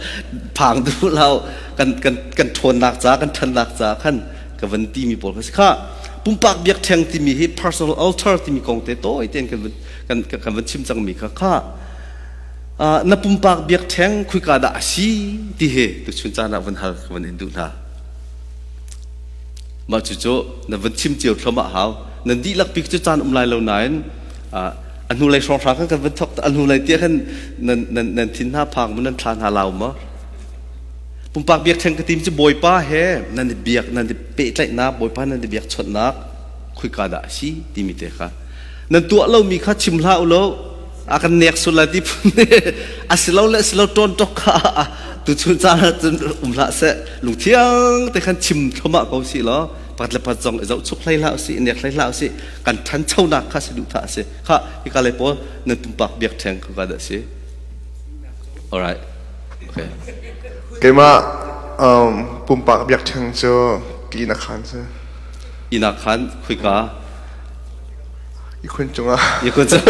phang duh lo kan kan kan ṭhawnnak ca kan ṭhannak ca khan ka van ti mi pawl kha si kha pumpak biakṭheng timi hi personal altar timi kong te tawi tein kan kan kan van chim cang mi kha kha na pumpak biakṭheng khuika dah a si ti hi tuchun caan ah van hal ka van in duh hna. Mah cucu na van chim cio thluahmah hau. Nan dihlak bik cu caan um lai lo nain a hnulei hrawnghrang khan kan van thok a hnulei tiah khan nan nan nan thin hna phang mu nan thla hna lau maw? Pumpak biakṭheng ka tim cu Bawipa he nan i biak nan i pehtlaihnak Bawipa nan i biakchawnhnak khuika dah a si timi te kha nan tuah lomi kha chim hlah u law a kan nek sul lai ti phun a si lo le si lo ṭawn ṭok kha tuchun caan ah cun um hlah seh lungthiang te khan chim thluahmah ko si law pakhat le pakhat zong i zohchuk hlei hlah usih nek hlei hlah usih kan ṭhanchonak kha si duh tha a si kha hika lei pawl nan pumpak biakṭheng kha ka dah si alright okay Keimah pumpak biakṭheng cu ka inn a khaan si. Inn ah khan khuika Ihkhun cungah. Ihkhun cung.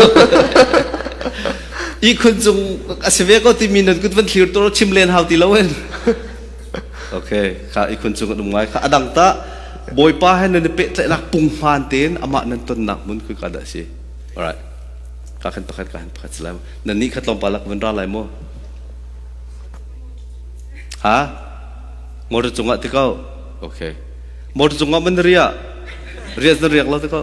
Ihkhun cung a si ve ko timi nan kut van thlir tur chim len hau ti lo in. Okay, kha ihkhun cung an um ngai kha adang ta Bawipa he nan i pehtlaihnak punghman tein amah nan tonnak mun khui ka dah si. Alright. Ka khan pakhat ka khan pakhat si lai Nan nih kha tlawmpal ah ka van ra lai mu. Ha? Motor cungah ti ko. Okay. Motor cungah man riah. Riah na riak lo ti ko.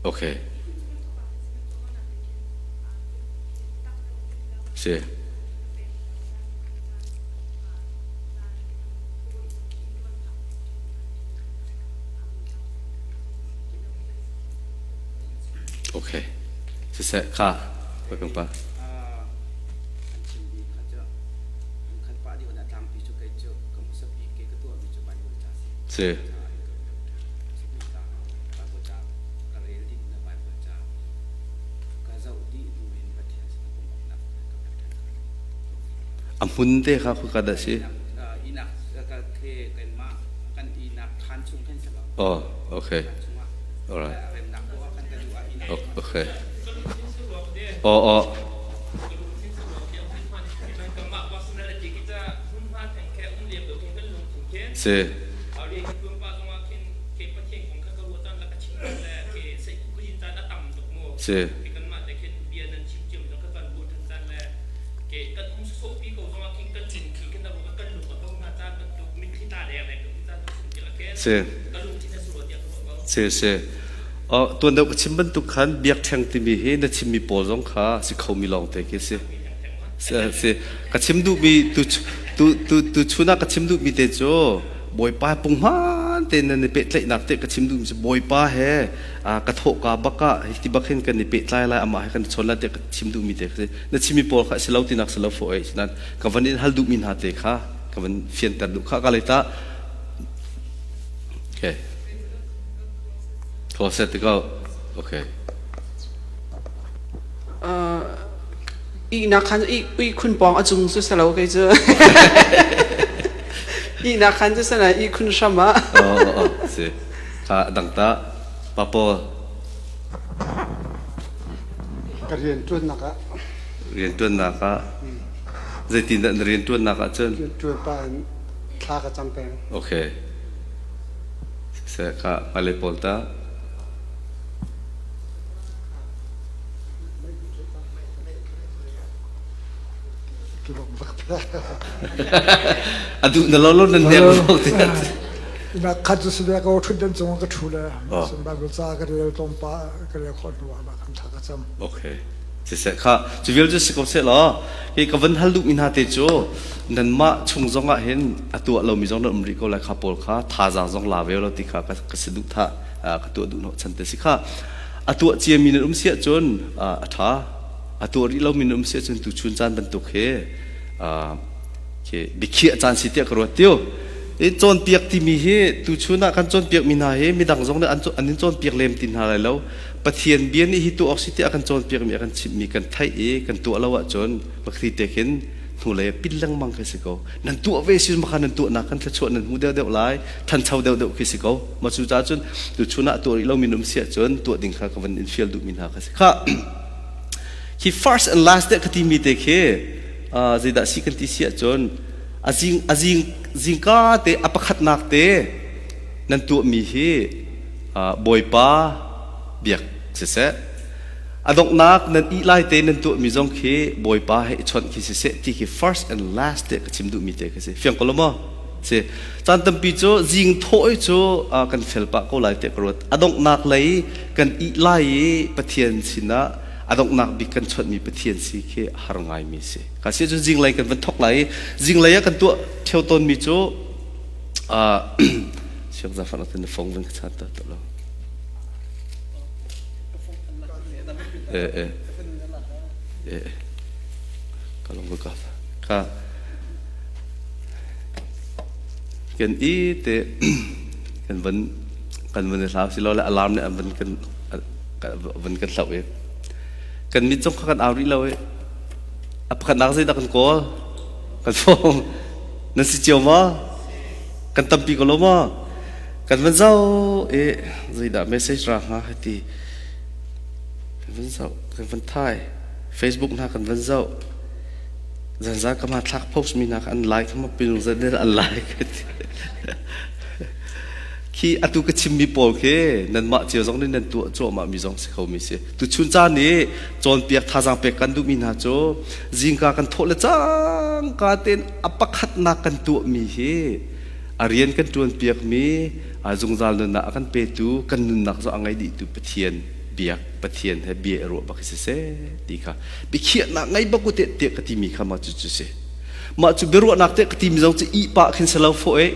Okay. Si. Okay. Siseh kha pa pa. Si. A hmun te kha khuka dah si? Ka the keimah kan ihnak khaan chung khin si lo. Oh, okay. All right. Remnak ko kan ka duh ah ihnak. Okay. Oh, oh. Si. Si. Si. Si si. Oh, tuan deuh ka chim bantuk khan biakṭheng timi hi na chimmi pawl zong kha si khomi lawng te khi si. Si. Ka chim duhmi tu tu tu tu chun ah ka chim duhmi te cu Bawipa punghman te nan i pehtlaihnak te ka chim duhmi cu Bawipa he ka thawhka bak ah hi bak hin kan i pehtlai lai amah he kan i chawn lai tiah ka chim duhmi te kha si. Na chimmi pawl kha si lo tinak si lo fo ei sinan ka van in hal duhmi hna te kha ka van fianter duh kha ka lei ta. Okay. Closet to go. Okay. Ihnak khan ihkhun pawng a cung cu salo kei cu. Ihnak khan cu sana ihkhun hram ah. Oh, oh, si. Kha dang ta. Pa Paul. Ka rianṭuannak ah. Rianṭuannak ah. Zeitindah na rianṭuannak ah cun? Rianṭuan pah in thla ka cam peng. Okay. Siseh kha hmailei pawl ta. A duh na lo lo nan nek lo ti. Na khat cu si ko ṭhutdan cung ka ṭhu le Bible ca ka rel tlawmpal ka rel khawh hnu ah kan thla ka cam. Okay. Siseh kha cu vial cu si ko seh law hi ka van hal duhmi hna te cu nanmah chung zong ah hin a tuah lomi zong nan um rih ko lai kha pawl kha thazaang zong la ve lo ti kha ka si duh tha ka tuah duh hnawh chan te si kha a tuah ciami nan um si ahcun a ṭha a tuah rih lomi nan um si ahcun tuchun caan bantuk hi khi biakhiah caan si tiah ka ruat tiu i cawnpiak timi hi tuchun ah kan cawnpiak mi hna hi midang zong nih an in cawnpiak lem ti hna lai lo Pathian bia nih hi tuah awk si tiah a kan cawnpiakmi a kan chimhmi kan theih i kan tuah lo ahcun pakhi te khin hnulei ah pil lengmang khi si ko. Nan tuah ve si makha nan tuahnak kan thluachuah nan hmu deuhdeuh lai, thancho deuhdeuh khi si ko. Ma cu caah cun tuchun ah tuah rih lomi na um si ahcun tuah ding kha ka van in fial duhmi hna kha si. Kha khi first and last te ka timi te khi zeidah si kan ti si ahcun a zing a zing zingka te a pakhatnak te nan tuahmi hi Bawipa biak siseh a donghnak nan ih lai te nan tuahmi zong khi Bawipa he i chawnh khi siseh ti khi first and last te ka chim duhmi te khi si fiang ko lo maw si caan tampi cu zing thawh i cu kan fel pah ko lai te ka ruat a donghnak lei kan ih lai i Pathian sinah a donghnak bik kan chawnhmi Pathian si khi a har ngaimi si ka si cun zinglei kan van thok lai i zinglei ah kan tuah theo tawnmi cu Siang zafar na fong van ka chan ta to lo. Eh eh. Eh. Ka long ka ka kan i te kan van kan van hlau si lo le alarm nih an van kan van kan hlau i kan mit zong kha kan au rih lo i a pakhatnak zeidah kan kawl kan fong nan si cio maw Kan tampi ko lo maw? Kan van zoh i zeidah message ra hnga hei ti. Kan van zoh, kan van thai. Facebook hna kan van zoh. Zanza ka hmanthlak post mi hna kha an like ma pinung zat an like. Khi atu ka chimmi pawl khi nanmah cio zong nih nan tuah cuahmah mi zong si kho mi si. Tuchun caan i cawnpiak thazaang pek kan duhmi hna cu zingka kan thawh le cangka tein a pakhatnak kan tuahmi hi a rian kan ṭuanpiakmi zungzal nunnak a kan petu kan nunnak zong a ngei dihtu Pathian biak Pathian he bia i ruah bak hi siseh ti kha biakhiahnak ngei bak u te tiah ka timi kha mah cu cu si mah cu biaruahnak te ka timi zong cu ihpah khin si lo fawh e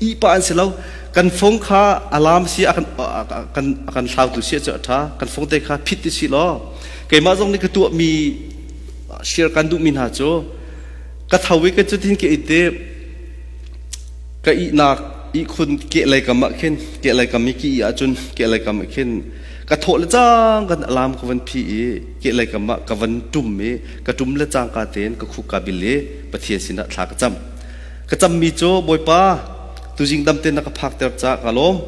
ihpah an si lo kan phone kha alarm si a kan kan a kan hlautu si cu a ṭha kan phone te kha phit ti si law keimah zong nih ka tuahmi share kan duhmi hna cu ka tho i ka cutin ka it i ka ihnak ihkhun kehlei kam ah khin kehlei kam i ki ih ahcun kehlei kam ah khin ka thawh le cang kan alarm ka van phi i kehlei kam ah ka van ṭum i ka ṭum le cangka tein ka khuk ka bil i Pathian sinah thla ka cam. Ka cammi cu Bawipa tuzing dam tein na ka phakter caah ka lawm.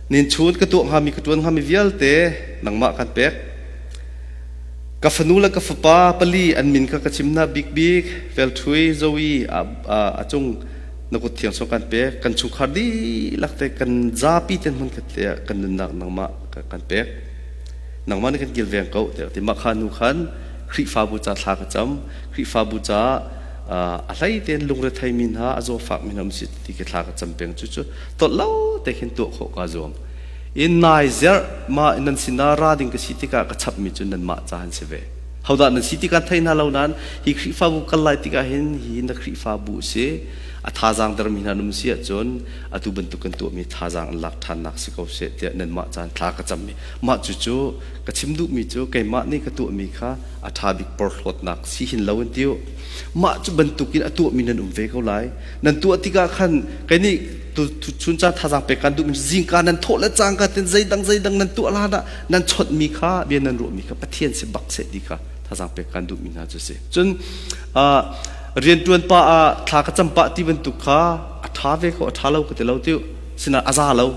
Nin chun ka tuah hngami ka ṭuan hngami vialte nangmah kan pek. Ka fanu le ka fapa pali an min kha ka chim hna bikbik Velṭhui Zoe a cung na kut thiang sung kan pek. Kan chungkhar dihlak te kan zapi ten hmun khat te ah kan nunnak nangmah kan pek. Nangmah nih kan kilveng ko tiah ti. Mah kha nu khan Khrihfabu ca thla ka cam. Khrihfabu ca a hlei tein lungrethei mi hna a zawfak mi hna um si ti khi thla ka cam peng cu cu tolh lo te khin tuah khawh kaa zuam. In nai zerh ma nan sinah ra ding ka si tikah ka chap mi cu nanmah ca an si ve. Hodah nan si ti kan thei hna lo nain hi Khrihfabu kal lai tikah hin hi na Khrihfabu si a thazaang dermi hna um si ahcun atu bantuk kan tuahmi thazaang an lak ṭhannak si ko seh tiah nanmah caan thla ka cammi mah cucu ka chim duhmi cu keimah nih ka tuahmi kha a ṭha bik porhlawtnak si hin lo in tiu mah cu bantukin a tuahmi nan um ve ko lai nan tuah tikah khan kei nih chun caan thazaang pek kan duhmi zingka nan thawh le cangka ten zeidang zeidang nan tuah hlan ah nan chawnhmi kha bia nan ruahmi kha Pathian si bak seh ti kha thazaang pek kan duhmi hna cu si cun rianṭuan pa ah thla ka cam pah ti bantuk kha a ṭha ve ko a ṭha lo ka ti lo tiu sinain a za lo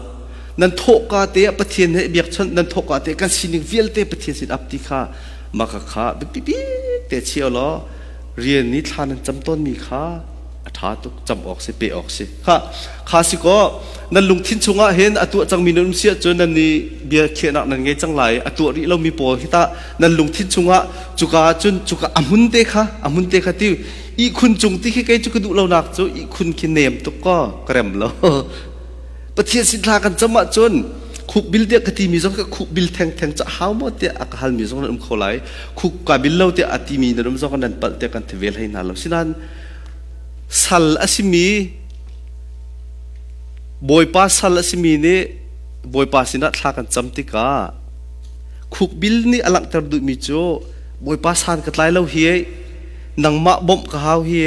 nan thawhka te ah Pathian he biakchawnh nan thawhka te kan sining vialte Pathian sin ap ti kha maka kha biapi bik te chia law rian ni thla nan cam tawnmi kha a ṭha tuk cam awk si pe awk si kha kha si kaw nan lungthin chungah hin a tuah cangmi nan um si ahcun nan nih bia khiahnak nan ngei cang lai a tuah rih lomi pawl hi tah nan lungthin chungah cuka cun cuka a hmun te kha a hmun te kha ti ihkhun cung ti khi kei cu ka duh lonak cu ihkhun khi nem tuk kaw ka rem lo Pathian sin thla kan cam ahcun khuk bil tiah ka timi zong ka khuk bil thengtheng ca hau maw tiah a ka halmi zong nan um kho lai khuk ka bil lo tiah a timi nan um zong nan palh tiah kan ti vel hlei hna lo sinain sal a simi Bawipa sal a simi nih Bawipa sinah thla kan cam tikah khukbil nih a langhter duhmi cu Bawipa san ka tlai lo hi nangmah bawmh ka hau hi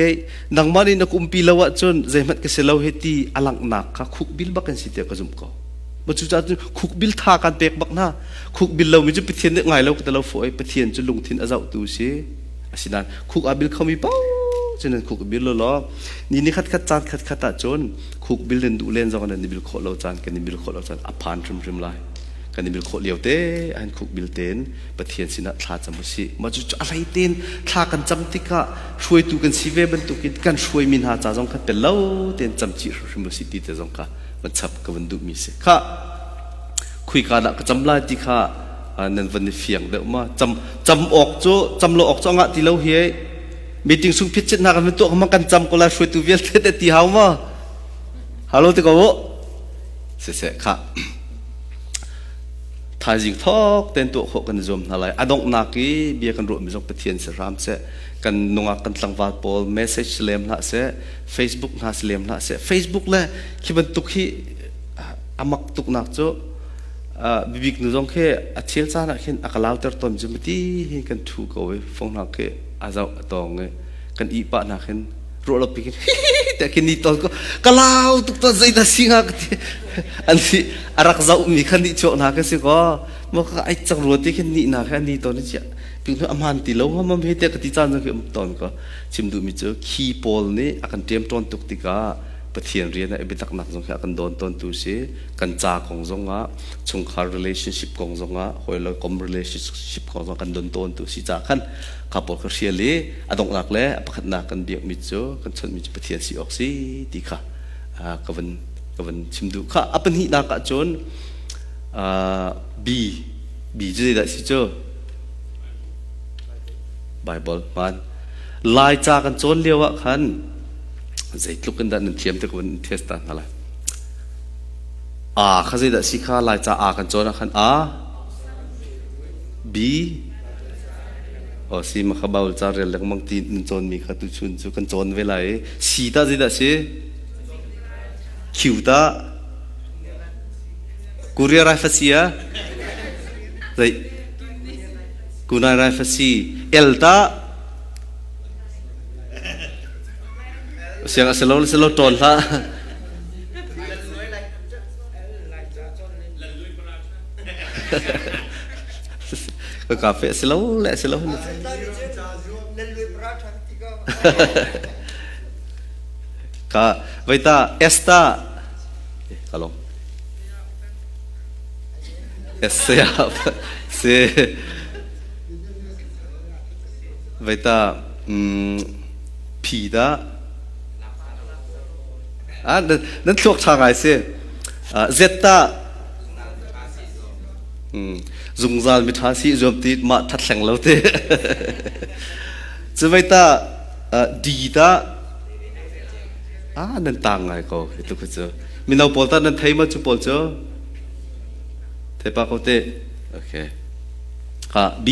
nangmah nih na ka umpi lo ahcun zeihmanh ka si lo hi ti a langhnak kha khukbil bak in si tiah ka zumh ko. Ma cucaah cun khukbil tha kan pek bak hna. Khukbil lomi cu Pathian nih ngai lo ka ti lo fawh Pathian cu lungthin a zohtu si. Asinain khuk aa bil khomi paoh cu nan khuk i bil law ni ni khat khat caan khat khat ahcun khuk bil nan duh len zong nan i bil khawh lo caan kan i bil khawh lo caan a phan hrimhrim lai. Kan i bil khawh lio te an khuk bil tein Pathian sinah thla cam usih. Mah cu a hlei tein thla kan cam tikah hruaitu kan si ve bantukin kan hruaimi hna ca zong kha tel lo tein cam chih hrimhrim usih ti te zong kha van chap ka van duhmi si. Kha khuika dah ka cam lai ti kha nan van i fiang deuh ma cam cam awk cu cam lo awk cu angah ti lo hi meeting sung phit chit hna kan van tuah ma kan cam ko lai hruaitu vialte te ti hau ma halo ti ko u siseh kha thaizing thawk ten tuah khawh kan i zuam hna lai a donghnak i bia kan ruahmi zong Pathian si hram seh kan nungak kan tlangval pawl message si lem hlah seh Facebook hna si lem hlah seh Facebook le khi bantuk hi amak tuknak cu bibik nu zong khi a chel caan ah khin a ka lauter tawn cu mati hi kan thu ko i fong hna khi a zoh a tawng i kan ih pah hna khin ruah lo pi khin te khin ni tawn ko ka lau tuk tawn zei dah si hnga ka ti an si a rak zoh mi kha nih chuak hna ka si ko mo ka ai cang rua ti khin ni na kha ni tawn chia ping a man ti lo ngam he te ka ti caan zong khi um tawn ko chim duh mi cu khi pawl nih a kan ṭem tawn tuk tikah Pathian rian ah i biataknak zong hi a kan dawn tawntu si kan ca kong zongah chungkhar relationship kong zongah hawi kom relationship kong zong kan don tawntu si ca khan kha pawl kha hrial i a donghnak le a pakhatnak kan biakmi cu kan chawnhmi cu Pathian si awk si ti kha ka van ka van chim duh kha a pahnihnak ah cun B B cu zeidah si cu Bible hmaan Lai ca kan cawn lio ah khan zeitluk in dah nan thiam te ko in test ta hna lai A kha zeidah si kha Laica A kan cawn ah khan A B O si ma kha Bible ca rel lengmang ti nan cawn mi kha tuchun cu kan cawn ve lai i C ta zeidah si Q ta Korea Rifle si a zei Kunai Rifle si L ta Siang a si lo si lo ṭawn hlah. Ka kafe a si lo le a si lo. Ka vaita Esta ka lom. Saya si vaita phi da ah nan thluak ṭha ngai si. Zetta zungzal miṭha si zuam ti mah ṭhat hleng lo te. Cu vaita di ta ah nan tang ngai ko hi tu cu mino pawl ta nan thei ma cu pawl cu thei pa ko te okay ha B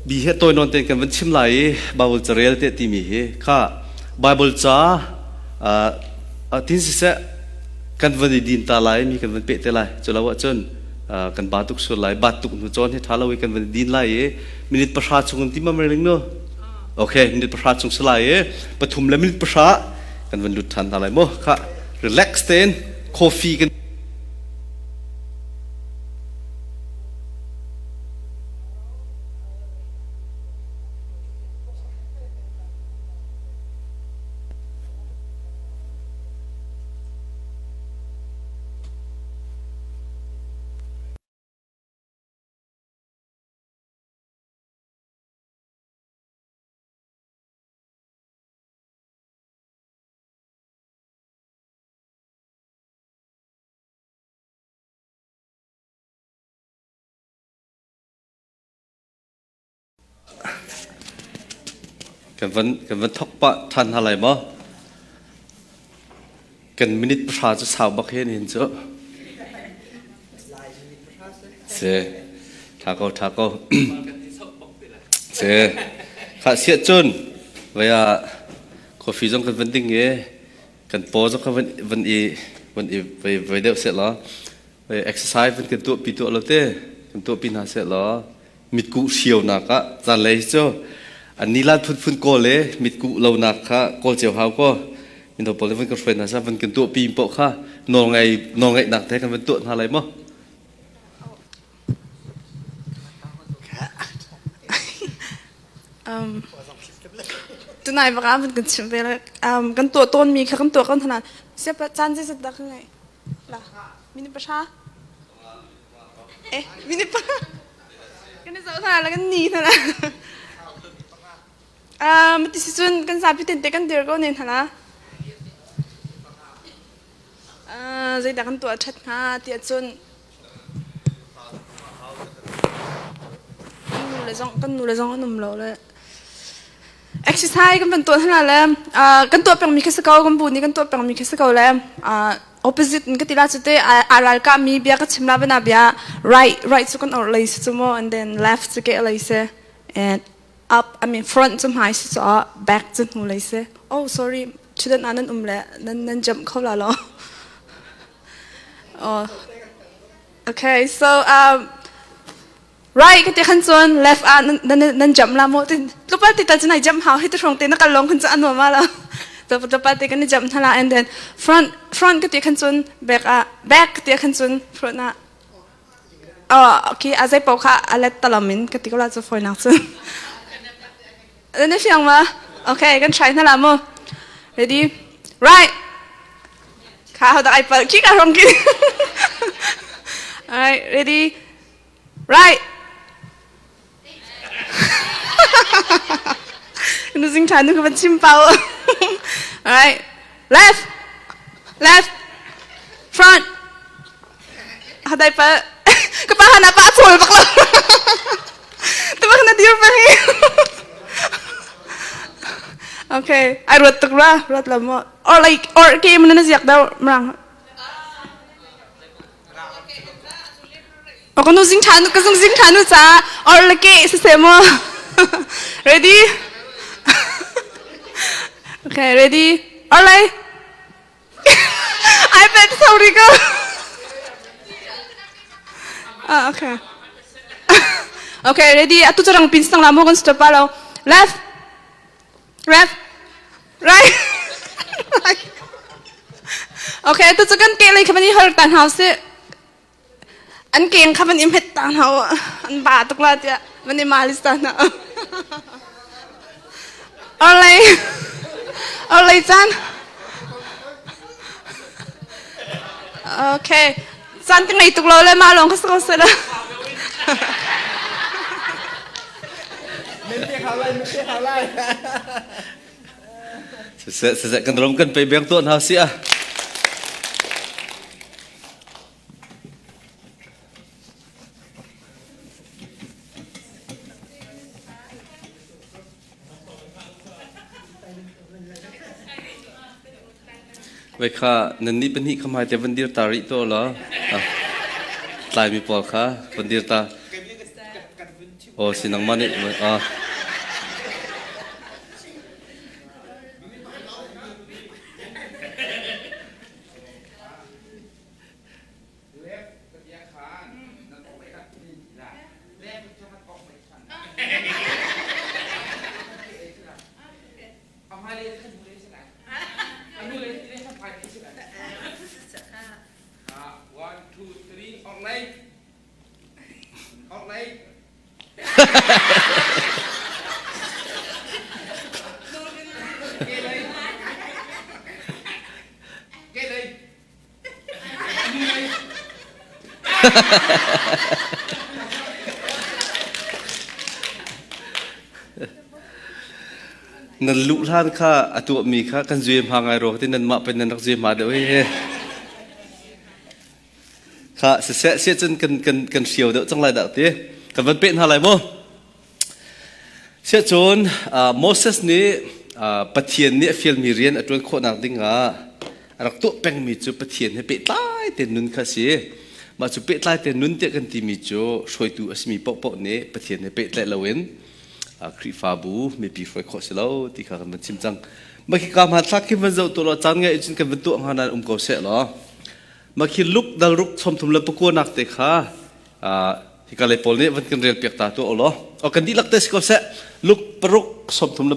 B he toi non ten kan van chim lai i Bible carel te timi hi kha Bible ca tin siseh kan van i din ta lai mi kan van pe te lai cu lo ahcun kan ba tuk sur lai bat tuk hnu cawn hi tha lo i kan van i din lai i minute pahra chung in ti ma ring no okay minute pahra chung si lai i pathum le minute pahra kan van lut than hna lai mu kha relax tein coffee kan Kan van kan van thok pah ṭhan hna lai maw? Kan minute pahra cu sau bak he nihin cu. Si. Ṭha ko, ṭha ko. Si. Kha siah cun vai ah coffee zong kan van ding i kan paw zong kha van van i van i vai vai deuh seh law exercise van kan tuahpi tuah lo te kan tuahpi hna seh law mitkuh hriaunak ah zanlei cu an nilan phunphun kawl le mitkuh lonak kha kawl cio hau ko mino pawl van kan hruai hna sa van kan tuahpi poh kha nawlngai nawlngaihnak te kan van tuah hna lai maw? Tunai bak ah van kan chim ve kan tuah tawn mi kha kan tuah kan hna siapa caan zei zat dah ka ngai la minute pahra eh minute pahra Kan i zoh hna la kan ni hna la. Ah, mati si cun kan zapi tente kan dir ko ne hna la. Ah, zeidah kan tuah ṭhat hnga ti ahcun kan nu le zong kan nu le zong an um lo le exercise kan van tuah hna le kan tuah pengmi khi si ko kan bu nih kan tuah pengmi khi si ko le opposite in ka ti la cu te a ral ka mi bia ka chim la bana bia right right cu kan or lei si cu mo and then left cu ke lei si and up I mean front cu hmai si cu back cu hnu lei si oh sorry chudan ah nan um le nan nan jump kho la lo oh okay so right ka ti khan cun left ah nan nan jump la mo tin tlupal ti tal cun ai jump hau hi ti hrong te na kal long khan cu anuam ma lo tlupal te kan i jump hna la and then front front ka ti khan cun back ah back ka ti khan cun front ah oh okay a zai pau kha a let talamin ka ti ko la cu foi nak cun na fiang ma okay kan try hna la mo ready right kha ho dak ai pal ki ka rong ki all right ready Right. Nu zing ṭha nu ka van chim pau. All right. Left. Left. Front. Hadai pa. Ka pa hana pa chawl bak lo. Tu bak na dir pa hi. Okay. I ruat tuk ra. Ruat la mo. Or like or ke mun na ziak daw mrang. Ka nu zing ṭhan ka zung zing ṭhan u ca or le ke siseh maw ready okay ready or lai I bet sorry ko ah okay okay ready atu cu rang pin sang la mo kan stop lo left left right okay atu cu kan ke lei kha van i hor tan hau si an keng kha van i hmet ta hna an ba tuk la tiah van i malis ta hna Alright. Orlei caan. Okay. Caan ka ngei tuk lo le mah lawng ka si ko seh la. Siseh, siseh, kan ram kan pe beng tuah hna si ah. Vai kha nan nih pahnih kha hmai te van dir ta rih to la. Tlai mi pawl kha van dir ta. Oh si nangmah nih ah. One, two, three, orlei. Orlei. Nan luh hlan kha a tuahmi kha kan zui hma ngai rua ti nanmah pen nan rak zui hma deuh he. Kha siseh siah cun kan kan kan hrio deuh cang lai dah ti. Kan van peh hna lai mu. Siahcun Moses nih Pathian nih a fialmi rian a ṭuan khawhnak dingah a rak tuah pengmi cu Pathian he pehtlai tein nun kha a si. Mah cu pehtlai tein nun tiah kan timi cu hruaitu a simi paohpaoh nih Pathian he pehtlaih loin Khrihfabu mipi hruai khawh si lo ti kha kan van chim cang. Mah khi ka hmanthlak khi van zoh tuah law caan ngeih cun kan van tuah hnga nain um ko seh law. Mah khi Luke dal ruk sawmthum le pakua nak te kha hika lei pawl nih van kan rel piak ta tuah ulaw o kan dihlak te si ko seh luk paruk 31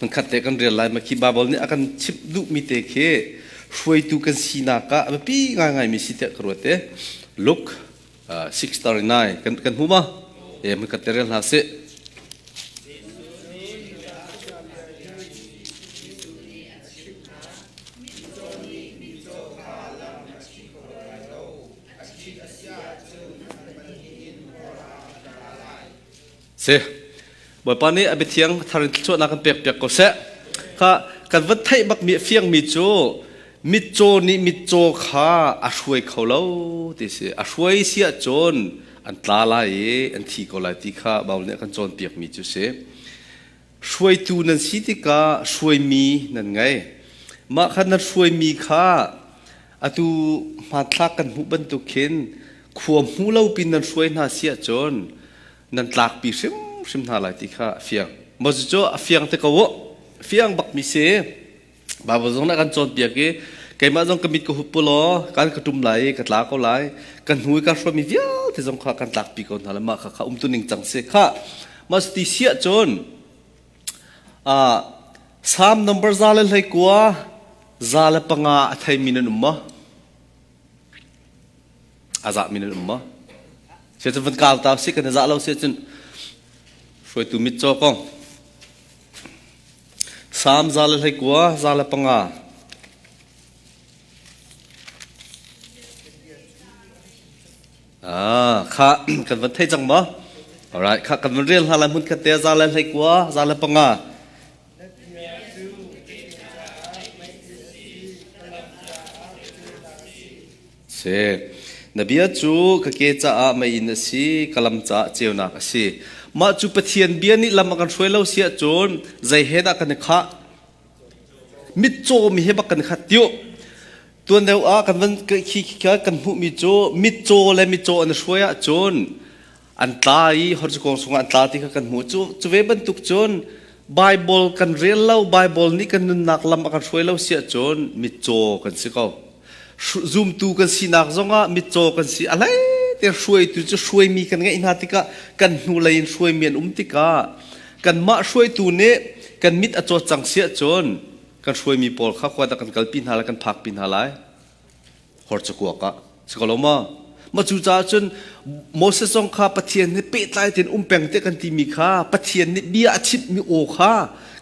man khat te kan rel lai ma khi Bible nih a kan chimh duhmi te khi hruaitu kan sinak ah a biapi ngaingai mi si tiah ka ruat te Luke 6:39 kan kan hmu ma e man khat te rel hna sih Si. Bawipa nih a biathiang thar in thluachuahnak kan pek piak ko seh. Kha kan van theih bak mi a fiang mi cu mitcaw nih mitcaw kha a hruai kho lo ti si. A hruai si ahcun an tla lai i an thi ko lai ti kha Baibal nih a kan cawnpiak mi cu si. Hruaitu nan si tikah hruaimi nan ngei. Mah kha nan hruaimi kha atu hmanthlak kan hmuh bantuk khin khua hmu lo pin nan hruai hna si ahcun nan tlakpi hrimhrim hna lai ti kha a fiang. Maw cucu a fiang te ko u. Fiang bakmi si. Baibal zong nih a kan cawnpiak i keimah zong ka mit ka hup pu law kan ka ṭum lai i ka tla ko lai. Kan hnu i kan hruaimi vialte zong kha kan tlakpi ko hna lai. Mah kha kha umtu ning cang si. Kha mah ti si ahcun Psalm number 129 105 a theimi nan um maw? A zahmi nan um maw? Sia cun van kau ta si kan i zah lo si cun hruaitu mitcaw kong Psalm 129 105 Ah, kha kan van thei cang maw? Alright, kha kan van rel hna lai hmun khat te 129 105 Si. Na bia cu ka ke caah meiinn a si, ka lam caah ceunak a si. Mah cu Pathian bia nih lam a kan hruai lo si ahcun zei he dah kan i khah? Mitcaw mi he bak kan i khat tiu. Tuan deuh ah kan van khi kan hmuhmi cu mitcaw le mitcaw an i hruai ahcun an tla i horcukawng chungah an tla ti kha kan hmuh. Cu, cu ve bantuk cun Bible kan rel lo, Bible nih kan nunnak lam a kan hruai lo si ahcun mitcaw kan si ko. Zumtu kan sinak zongah mitcaw kan si. A hlei te hruaitu cu hruaimi kan ngeih hna tikah kan hnulei in hruaimi an um tikah kanmah hruaitu nih kan mit a cawt cang si ahcun kan hruaimi pawl kha khua dah kan kalpi hna lai, kan phakpi hna lai. Hor cakuak ah si ko lo maw? Ma cu caah cun Moses zong kha Pathian nih pehtlai tein um peng te kan timi kha Pathian nih bia a chimhmi aw kha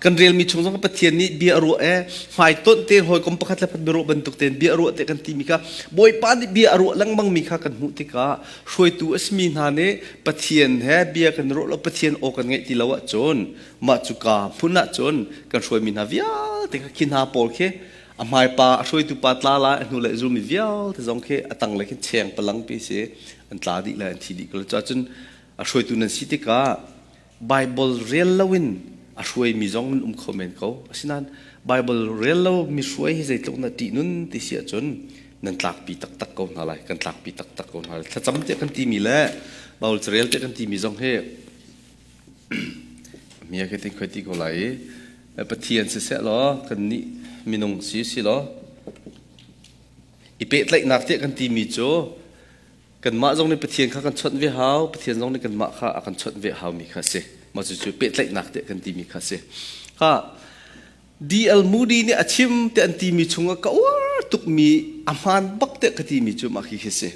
kan relmi chung zong Pathian nih bia a ruah e hmaitonh tein hawikom pakhat le pakhat biaruah bantuk tein bia a ruah te kan timi kha Bawipa nih bia a ruah lengmang mi kha kan hmuh tikah hruaitu a simi hna nih Pathian he bia kan ruah lo Pathian aw kan ngaih ti lo ahcun mah cu ka hmun ahcun kan hruaimi hna vialte kha khi hna pawl khi a hmaipa a hruaitu pa tla lai a hnu le zulmi vialte zong khi a tang le khin cheng palang pi si an tla dih le an thi dih ko cun a hruaitu nan si tikah Bible rel loin a hruaimi zong nan um kho men ko asinain Bible rel lo mi hruai hi zeitluk na ṭih nun ti si ahcun nan tlakpi taktak ko hna lai kan tlakpi taktak ko hna lai thlacam te kan timi le Bible carel te kan timi zong hi mi a tin khoi ti ko lai i Pathian siseh law kan nih minung si si law i pehtlaihnak tiah kan timi cu kanmah zong nih Pathian kha kan chawnh ve hau Pathian zong nih kanmah kha a kan chawnh ve hau mi kha si mah cucu pehtlaihnak tiah kan timi kha si kha DL Moody nih a chim te an timi chungah ka uar tukmi a hmaan bak te ka timi cu mah khi khi si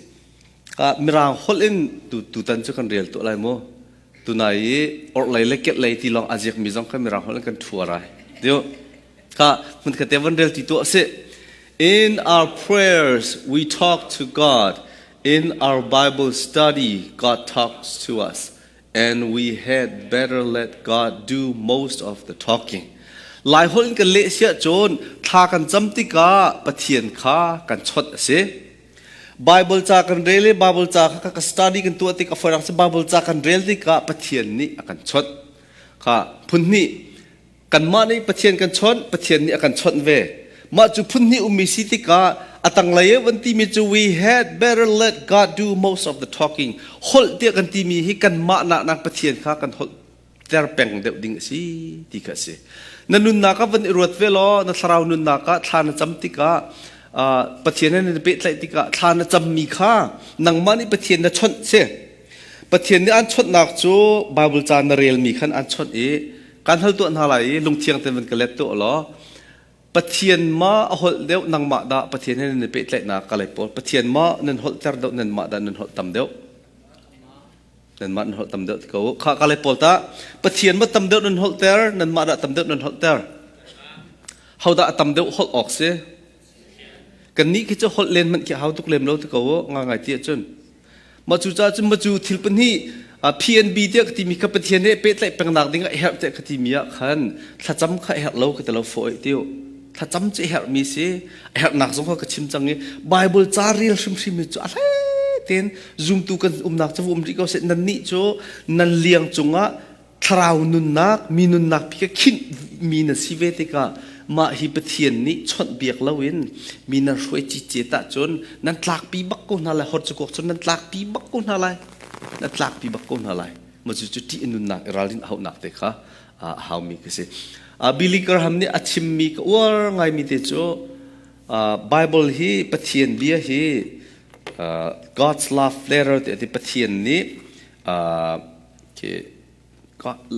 mirang holh in tutan cu kan rel tuah lai mu tunai i orhlei le kehlei ti lawng a ziakmi zong kha mirang holh in kan ṭhua rai tiu kha hmun khat te van rel ti tuah si in our prayers we talk to God in our Bible study God talks to us and we had better let God do most of the talking lai holh in kan leh siah cun thla kan cam tikah Pathian kha kan chawnh a si Bible ca kan rel i Bible ca kha ka study kan tuah tik a fawinak cu Bible ca kan rel tikah Pathian nih a kan chawnh. Kha phun hnih kanmah nih Pathian kan chawnh, Pathian nih a kan chawnh ve. Mah cu phun hnih ummi si tikah a tanglei i van timi cu we had better let God do most of the talking. Holh tiah kan timi hi kanmah nak Pathian kha kan holh ter peng deuh ding a si ti kha a si. Na nunnak ah van i ruat ve law na thlarau nunnak ah thla na cam tikah Pathian he na pehtlaih tikah thla na cammi kha nangmah nih Pathian na chawnh si. Pathian nih aan chawnhnak cu Bible ca na relmi khan aan chawnh i kan hal tuah hna lai i lungthiang tein van ka let tuah law Pathian ma a holh deuh nangmah dah Pathian he nan i pehtlaihnak ka lei pawl Pathian ma nan holhter deuh nanmah dah nan holh tam deuh Nanmah nan holh tam deuh ti ko. Kha ka le pawl ta Pathian ma tam deuh nan holh ter, nanmah dah tam deuh nan holh ter. Ho dah a tam deuh holh awk si? Kan nih khi cu holh len hmanh khi hau tuk lem lo ti ko nga ngai ti ahcun. Ma cu ca cun ma cu thil pahnih PNB tiah ka timi kha Pathian he pehtlaih pengnak ding ah herh tiah ka timi ah khan thlacam kha herh lo ka ti lo fawh tiu. Thlacam cu herhmi si. A herhnak zong kha ka chim cang i Bible ca rel hrimhrim hi cu a hlei tein zumtu kan umnak cu um rih ko seh nannih cu nan liang cungah thlarau nunnak mi nunnak pi ka khinh mi na si ve tikah mah hi Pathian nih chawnhbiak loin mi nan hruai cicet ahcun nan tlakpi bak ko hna lai hor cukok cun nan tlakpi bak ko hna lai nan tlakpi bak ko hna lai ma cu cu ṭih nunnak i ralrin hauhnak te kha a haumi ka si Billy Graham nih a chimmi ka uar ngaimi te cu Bible hi Pathian bia hi God's love letter ti ati Pathian nih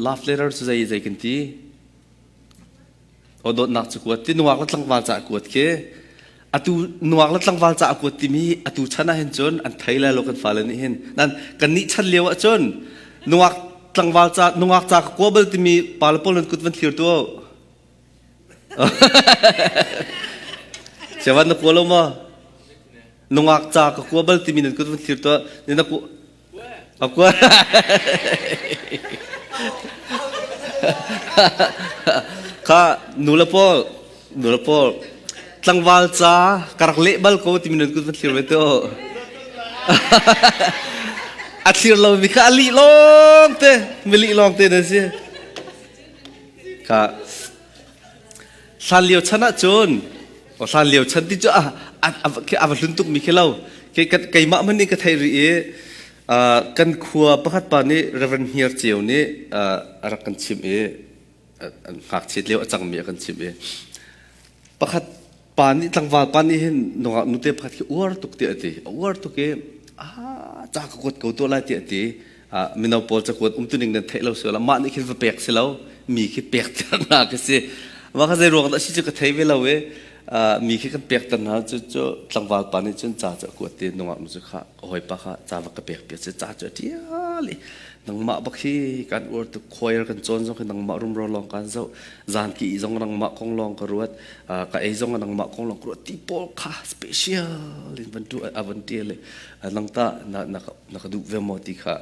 love letter cu zei zei kan ti o dawtnak cu kuat ti nungak le tlangval ca kuat khi atu nungak le tlangval ca kuat timi atu chan ah hin cun an thei lai lo kan fale nih hin nan kan nih chan lio ah cun nungak tlangval ca nungak ca ka kua bal timi pa le pawl nan kut van thlir tu Siavan na kua lo ma? Nungak ca ka kua bal timi nan kut van thlir tuah. Ni na ku A kua. Kha nula pawl nula pawl tlangval ca ka rak leh bal ko timi nan kut van thlir ve tu. A thlir lo mi kha a lih lawng te mi lih lawng te na si. Kha hlan lio chan ahcun hlan lio chan ti cu a a va hlun tuk mi khi lo keimah hmanh nih ka theih rih i kan khua pakhat pa nih Reverend Hniar Ceu nih a rak kan chimh i ngakchiat lio a cangmi a kan chimh i pakhat pa nih tlangval pa nih hin nungak nute pakhat khi uar tuk tiah a ti a uar tuk i ah ca ka kuat ko tuah lai tiah a ti mino pawl cakuat umtuning nan theih lo sual mah nih khin va pek si lo mi khi pek ter na ka si mah kha zei ruang dah si cu ka thei ve lo i. Mi khi kan pek tan hna cu cu tlangval pa nih cun ca cu a kuat te nungak nu cu kha ka hawipa kha ca va ka pek piak si ca cu a ṭial i nangmah bak hi kan uar tuk choir kan cawn zong khi nangmah rumro lawng kan zoh zan ki i zong nangmah kong lawng ka ruat ka ei zong nangmah kong lawng ka ruat ti pawl kha special in van tu a van ṭial i nang ta na na na ka duh ve maw ti kha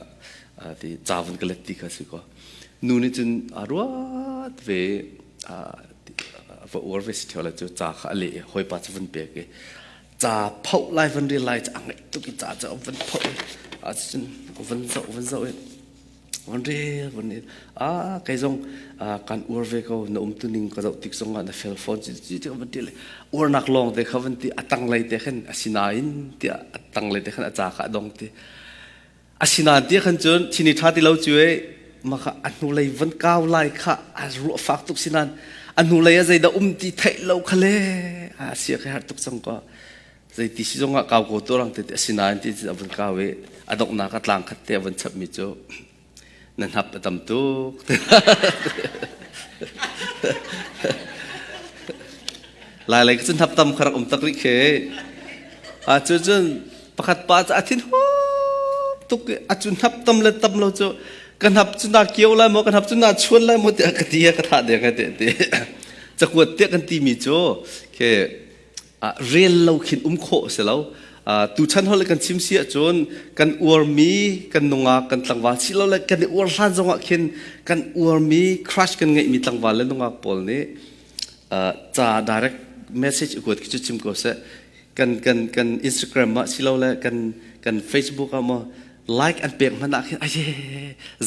ti ca van ka let ti kha si ko nu nih cun a ruat ve va uar ve si theo la cu ca kha a leh i hawipa cu van pek i ca phoh lai van rel lai ca a ngaih tuk i ca cu van phoh i cun van zoh van zoh i van rel van rel a kei zong kan uar ve ko na um tu ning ka zoh tik zong ah na fel fawn ci ci van ti le uarnak lawng te kha van ti a tanglei te khan asinain tiah a tanglei te khan a ca kha a dong ti Asinain ti khan cun thini ṭha ti lo cu e maka a hnulei van kau lai kha a ruah fak tuk sinan a hnulei ah zeidah um ti theih lo kha le a sia kha har tuk cang ko zei ti si zong ah kau ko tu rang te asinain ti a van kau i a donghnak a tlang khat te a van chap mi cu na hnap a tam tuk lai lei cun hnap tam kha rak um tak rih khi a cu cun pakhat pa cu a thin tuk i a cu hnap tam le tam lo cu ka hnap cu na kio lai maw ka hnap cu na chuan lai maw tiah ka ti ka thah deng te ti cakuat tiah kan ti mi cu ke rel lo khin um khawh si lo tuchan hol kan chim si ahcun kan uarmi kan nungak kan tlangval si lo le kan i uar hlan zongah khin kan uarmi crush kan ngeihmi tlangval le nungak pawl nih ca direct message kuat khi cu chim ko seh kan kan kan Instagram ah silole kan kan Facebook ah maw like an pek hmanh ah khin aye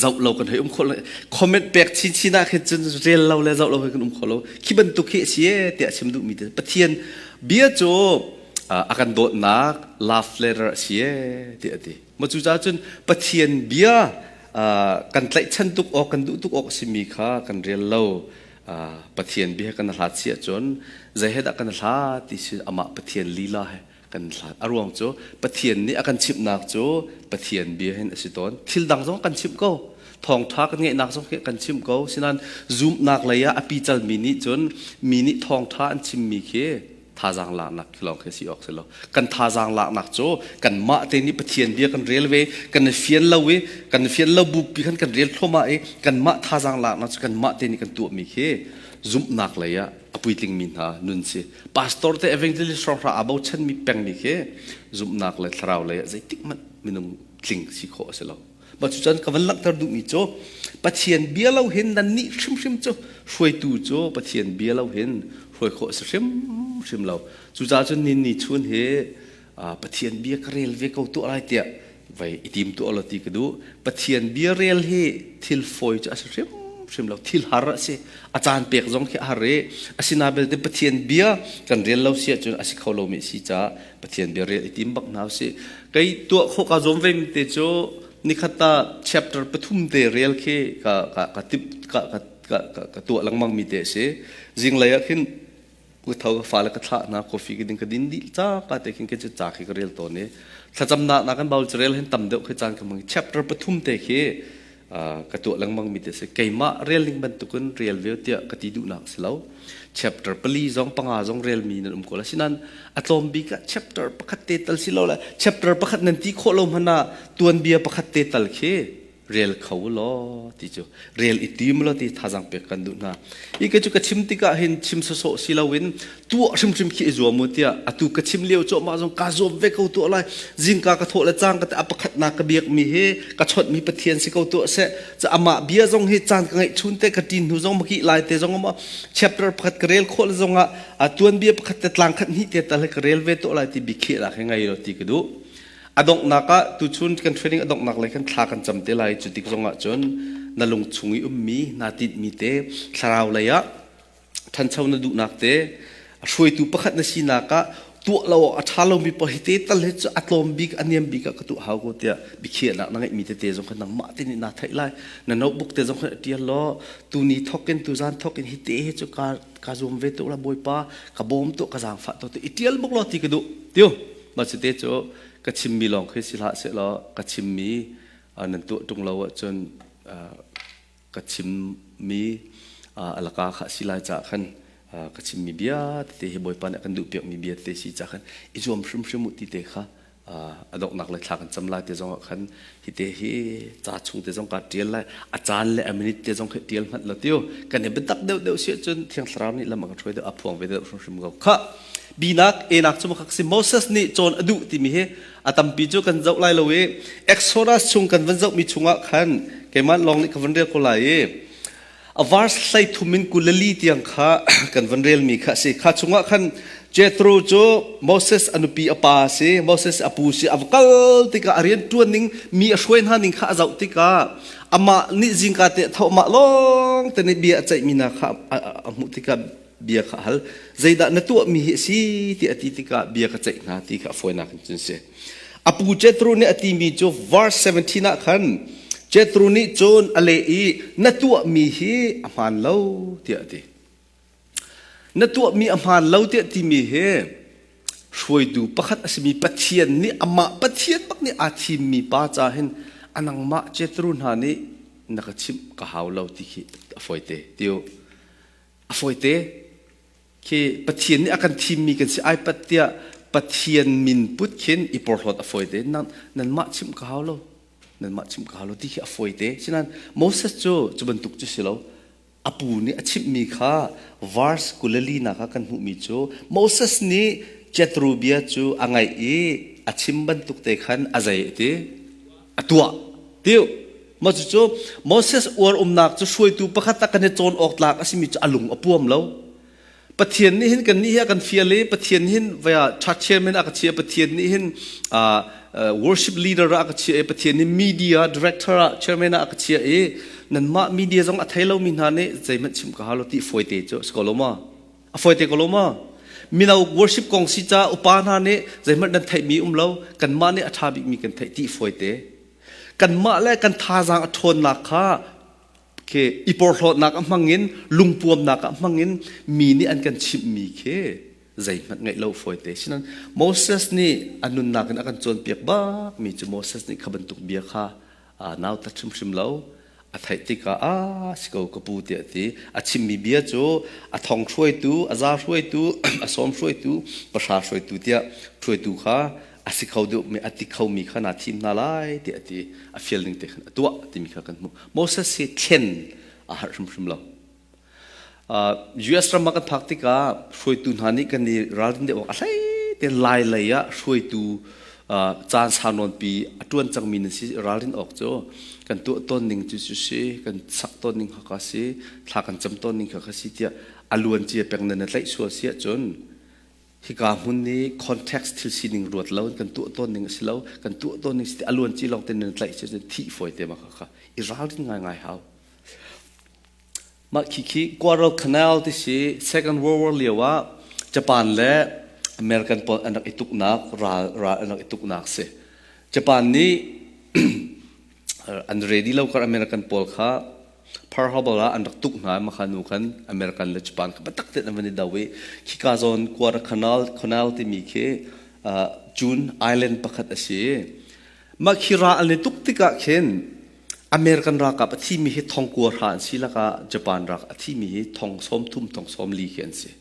zoh lo kan hei um kho lo comment pek chin chin ah khin cun rel lo le zoh lo kan um kho lo khi bantuk khi a si e tiah chim duhmi te Pathian bia cu a kan dawtnak love letter a si e tiah a ti ma cu ca cun Pathian bia kan tlaihchan tuk awk kan duh tuk awk a simi kha kan rel lo Pathian bia kan hlat si ahcun zei he dah kan hlat ti si amah Pathian lila he kan hlat a ruang cu Pathian nih a kan chimhnak cu Pathian bia hin a si tawn thil dang zong kan chimh ko thawngtha kan ngeihnak zong khi kan chimh ko sinan zumhnak lei ah a pical mi nih cun mi nih thawngtha an chimmi khi thazaang laknak khi lawng khi si awk si lo kan thazaang laknak cu kanmah te nih Pathian bia kan rel ve kan i fian lo i kan i fian lo bupi khan kan rel thluahmah i kanmah thazaang laknak cu kanmah te nih kan tuahmi khi zumhnak lei ah a puitlingmi hna nun si pastor te evangelist hrawng aa bochanmi pengmi khi zumhnak le thlarau lei ah zeitik hmanh minung tling si khawh a si lo Mah cucun ka van langhter duhmi cu Pathian bia lo hin nannih hrimhrim cu hruaitu cu Pathian bia lo hin hruai khawh a si hrimhrim lo. Cucaah cun nin ni chun hi Pathian bia ka rel ve ko tuah lai tiah vai i tim tuah lo ti ka duh. Pathian bia rel hi thil fawi cu a si hrimhrim lo. Thil har a si. A caan pek zong khi a har i asina belte Pathian bia kan rel lo si ahcun a si kho lomi a si caah Pathian bia rel i tim bak hna usih. Kei tuah khawh ka zuam ve te cu nikhat ta chapter pathum te rel khi ka ka ka tip ka ka ka ka, ka tuah lengmang mi te a si. Zinglei ah khin ku tho ka fale ka thlah hna coffee ka ding ka din dih ca ka te khin ke cu ca khi ka rel tawn i thlacamnak na kan baul rel hin tam deuh khi caan ka mang chapter pathum te khi ka tuah lengmang mi te si keimah rel ning bantukin rel ve tiah ka ti duhnak si lo chapter pali zong panga zong rel mi nan um ko la sinan a tlawm bik ah chapter pakhat te tal si lo la chapter pakhat nan ti khawh lo hmanh ah tuanbia pakhat te tal khi rel kho law ti cu rel i tim law ti thazang pek kan duh hna i ke cu ka chim tikah hin chim sawsawh si loin tuah hrimhrim khi i zuam u tiah atu ka chim lio cawhmah zong ka zuam ve ko tuah lai zingka ka thawh le cang ka te a pakhatnak ka biak mi hi ka chawnh mi pathian si ko tuah seh ca amah bia zong hi caan ka ngeih chun te ka tin hnu zong maki lai te zong ma chapter pakhat ka rel khawh le zong ah a tuan bia pakhat te tlang khat hnih te tal ka rel ve tuah lai ti bi khi la khe ngai lo ti ka duh a donghnak ah tuchun kan training a donghnak lei khan thla kan cam te lai cu tik zong ah cun na lung chung i ummi na tinhmi te thlarau lei ah ṭhancho na duhnak te hruaitu pakhat na sinak ah tuah lo a ṭha lomi pa hi te tal hi cu a tlawm bik a niam bik ah ka tuah hau ko tiah biakhiahnak na ngeihmi tete zong kha nangmah te nih naa theih lai na notebook te zong kha ṭial law tuni thawk in tuzan thawk in hi te hi cu ka ka zuam ve tuk la bawipa ka bawm tuah ka zaangfah to i ṭial buk law ti ka duh tiu mah cu te cu ka chimmi lawng khi si hlah seh law ka chimmi nan tuah ṭung lo ahcun ka chimmi a laka kha a si lai caah khan. Ka chimmi bia tete hi Bawipa nih a kan duhpiakmi bia tete si ca khan i zuam hrimhrim u ti te kha a donghnak le thla kan cam lai te zong ah khan hi te hi ca chung te zong ka ṭial lai a caan le a minute te zong khi ṭial hmanh lo tiu kan i biatak deuh deuh si ahcun Thiang Thlarau nih lam a kan hruai deuh a phuang ve deuh hrimhrim ko kha binak enak cu makak si Moses nih cawn a duh timi hi a tampi cu kan zoh lai lo i Exodus chung kan van zohmi chungah khan keimah lawng nih ka van rel ko lai i a verse hlei thum in kulali tiang kha kan van relmi kha a si. Kha chungah khan Jethro cu Moses a nupi a pa a si, Moses a pu si, a va kal tikah a rian ṭuan ning mi a hruai hna ning kha a zoh tikah amah nih zingka te tho amah lawng te nih bia a ceihmi hna kha a hmuh tikah bia kha a hal. Zeidah na tuahmi hi a si tiah a ti tikah bia ka ceih hna ti kha a fawinak in cun si. A pu Jethro nih a timi cu verse 17 ah khan Jethro nih cun a leh i na tuahmi hi a hmaan lo tiah a ti. Na tuahmi a hmaan lo tiah timi hi hruaitu pakhat a simi Pathian nih amah Pathian bak nih aa thimmi pa ca hin a nangmah Jethro hna nih na ka chimh ka hau lo ti khi a fawite tiu. A fawite. Khi Pathian nih a kan thimmi kan si ai pat tiah Pathian min put khin i porhlawt a fawi te. Nan nanmah chimh ka hau lo. Nanmah chimh ka hau lo ti khi a fawi te. Sinain Moses cu cu bantuk cu si lo. A pu nih a chimhmi kha verse 24 nak ah kan hmuhmi cu Moses nih Jethro bia cu a ngaih i a chim bantuk te khan a zei a ti a tuah tiu mah cucu Moses uar umnak cu hruaitu pakhat ah kan i cawn awk tlak a simi cu a lung a puam lo Pathian nih hin kan nih hi a kan fial i Pathian hin vaya church chairman a ka chia Pathian nih hin worship leader ah a ka chia i Pathian nih media director ah chairman ah a ka chia i nanmah media zong a thei lomi hna nih zeihmanh chim ka hau lo ti fawite cu si ko lo ma a fawite ko lo ma mino worship kong si ca upa hna nih zeihmanh nan theihmi um lo kanmah nih a ṭha bikmi kan theih ti fawite kanmah le kan thazaang a ṭhawnnak kha khi i porhlawtnak a hmang in lungpuamnak a hmang in mi nih an kan chimhmi khi zeihmanh ngeih lo fawite sinan Moses nih a nunnak in a kan cawnpiak bak mi cu Moses nih kha bantuk bia kha nautat hrimhrim lo a theih tikah a si ko ka pu tiah a ti a chimmi bia cu a thong hruaitu a za hruaitu a sawm hruaitu pahra hruaitu tiah hruaitu kha a si kho deuhmi a ti khomi kha naa thim hna lai tiah a ti a fial ning te khan a tuah timi kha kan hmuh Moses hi thlen a harh hrimhrim lo US ram ah kan phak tikah hruaitu hna nih kan i ralrin deuh awk a hlei te lai lei ah hruaitu caan sau nawnpi a ṭuan cangmi nan si ralrin awk cu kan tuah tawn ning cu cu si kan sak tawn ning kha kha si thla kan cam tawn ning kha kha si tiah a luan cia peng nan na tlaih sual si ahcun hika hmun nih context thil sining ruat lo kan tuah tawn ning a si lo kan tuah tawn ning si a luan ci lawng te nan tlaih si cun thih fawi te ma kha kha i ralrin ngai ngai hau mah khi khi Guadalcanal ti si Second World War lio ah Japan le American pawl an rak i tuknak ral ral an rak i tuknak si Japan nih an ready lo kar American pawl kha Pearl Harbor ah an rak tuk hna makha nu khan American le Japan kha biatak tein an van i do i khika zawn Guadalcanal Canal timi khi June Island pakhat a si mah khi ral an i tuk tikah khin American ralkap a thimi hi thong kua hra an si lakah Japan rak a thimi hi thong sawm thum thong sawm li khi an si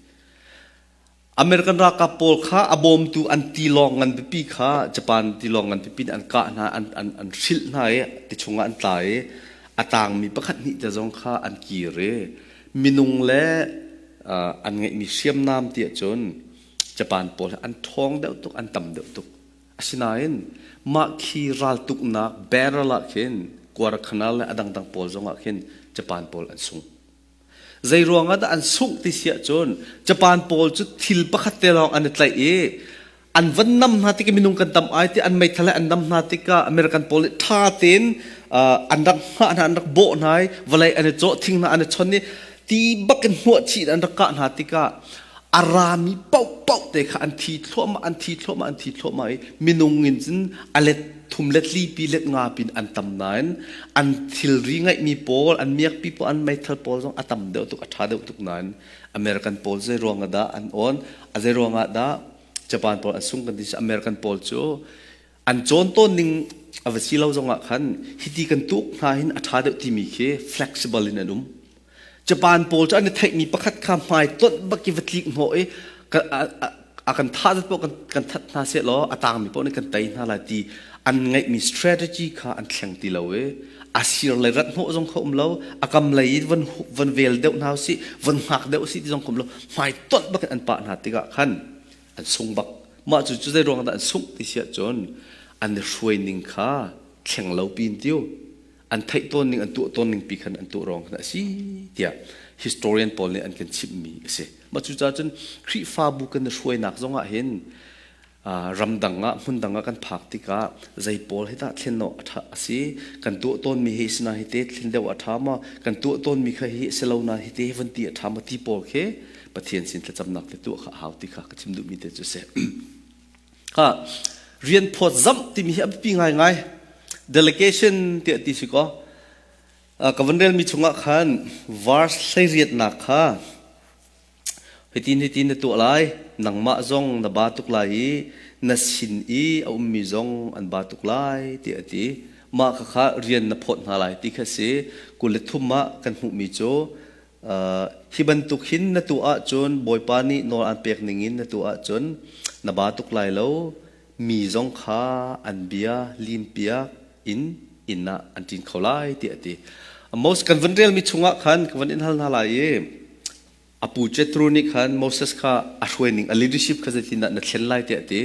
American ralkap pawl kha a bawmtu an tilawng ngan pipi kha Japan tilawng ngan pipi nih an kah hna an an an hrilh hna i ti chungah an tla i a tangmi pakhat hnih te zong kha an kir i minung le uh, an ngeihmi hriamnam ti ahcun Japan pawl hi an ṭhawng deuh tuk an tam deuh tuk asinain mah khi raltuknak barrel ah khin Guadalcanal le a dangdang pawl zongah khin Japan pawl an sung Zei ruangah dah an sungh ti si ahcun Japan pawl cu thil pakhat te lawng an i tlaih i an van nam hna tik i minung kan tam ai ti an meithal he an nam hna tikah American pawl nih ṭha tein an rak hngah hna an rak bawh hna i vawlei an i cawh thing hna an i chon i ti bak in hmuah chih in an rak kah hna tikah a rami paohpaoh te kha an thi thluahmah an thi thluahmah an thi thluahmah i minung in cun a let thum let li pi let nga pin an tam nain an thilri ngeihmi pawl an miakpi pawl an meithal pawl zong a tam deuh tuk a ṭha deuh tuk nain American pawl zei ruangah dah an awn a zei ruangah dah Japan pawl an sung kan ti American pawl cu an cawn tawn ning a va si lo zongah khan hiti kan tuk hna hin a ṭha deuh timi khi flexible in an um. Japan pawl cu an i theihmi pakhat kha hmai tonh bak i va tlik hnawh i a kan thah zat paoh kan that hna seh law a tangmi paoh nih kan tei hna lai ti an ngeihmi strategy kha an thleng ti lo i a sir lei rat hnawh zong kha um lo a kam lei i van van vel deuh hna usih van hngak deuh usih ti zong kha um lo hmai tonh bak in an pah hna tikah khan an sung bak mah cu cu zei ruang dah an sungh ti si ahcun an i hruai ning kha thleng lo pin tiu an theih tawn ning an tuah tawn ning pi khan an tuah ruang khan a si tiah historian pawl nih an kan chimhmi a si. Mah cucaah cun Khrihfabu kan i hruainak zong ah hin ramdang ah hmundang ah kan phak tikah zei pawl hi dah thlen awk a ṭha a si kan tuah tawnmi hi sina hi te thlen deuh a ṭha maw kan tuah tawnmi kha hi si lo na hi te van ti a ṭha maw ti pawl khi Pathian sin thlacamnak te tuah kha a hau ti kha ka chim duhmi te cu si. Kha rian phawt zamh timi hi a biapi ngaingai. Delegation tiah ti si kaw ka van relmi chungah khan verse hleiriatnak kha hitin hitin na tuah lai nangmah zong na ba tuk lai i na sin i a ummi zong an ba tuk lai tiah a ti mah kha kha rian na phawt hna lai ti kha si 23 ah kan hmuhmi cu Hi bantuk hin na tuah ahcun Bawipa nih nawl aan pek ningin na tuah ahcun na ba tuk lai lo, mi zong kha an bia limpiak in inn ah an ṭin kho lai tiah a ti. Moses kan van relmi chungah khan ka van in hal hna lai i a pu Jethro nih khan Moses kha a hruai ning a leadership kha zeitindah na thlen lai tiah a ti.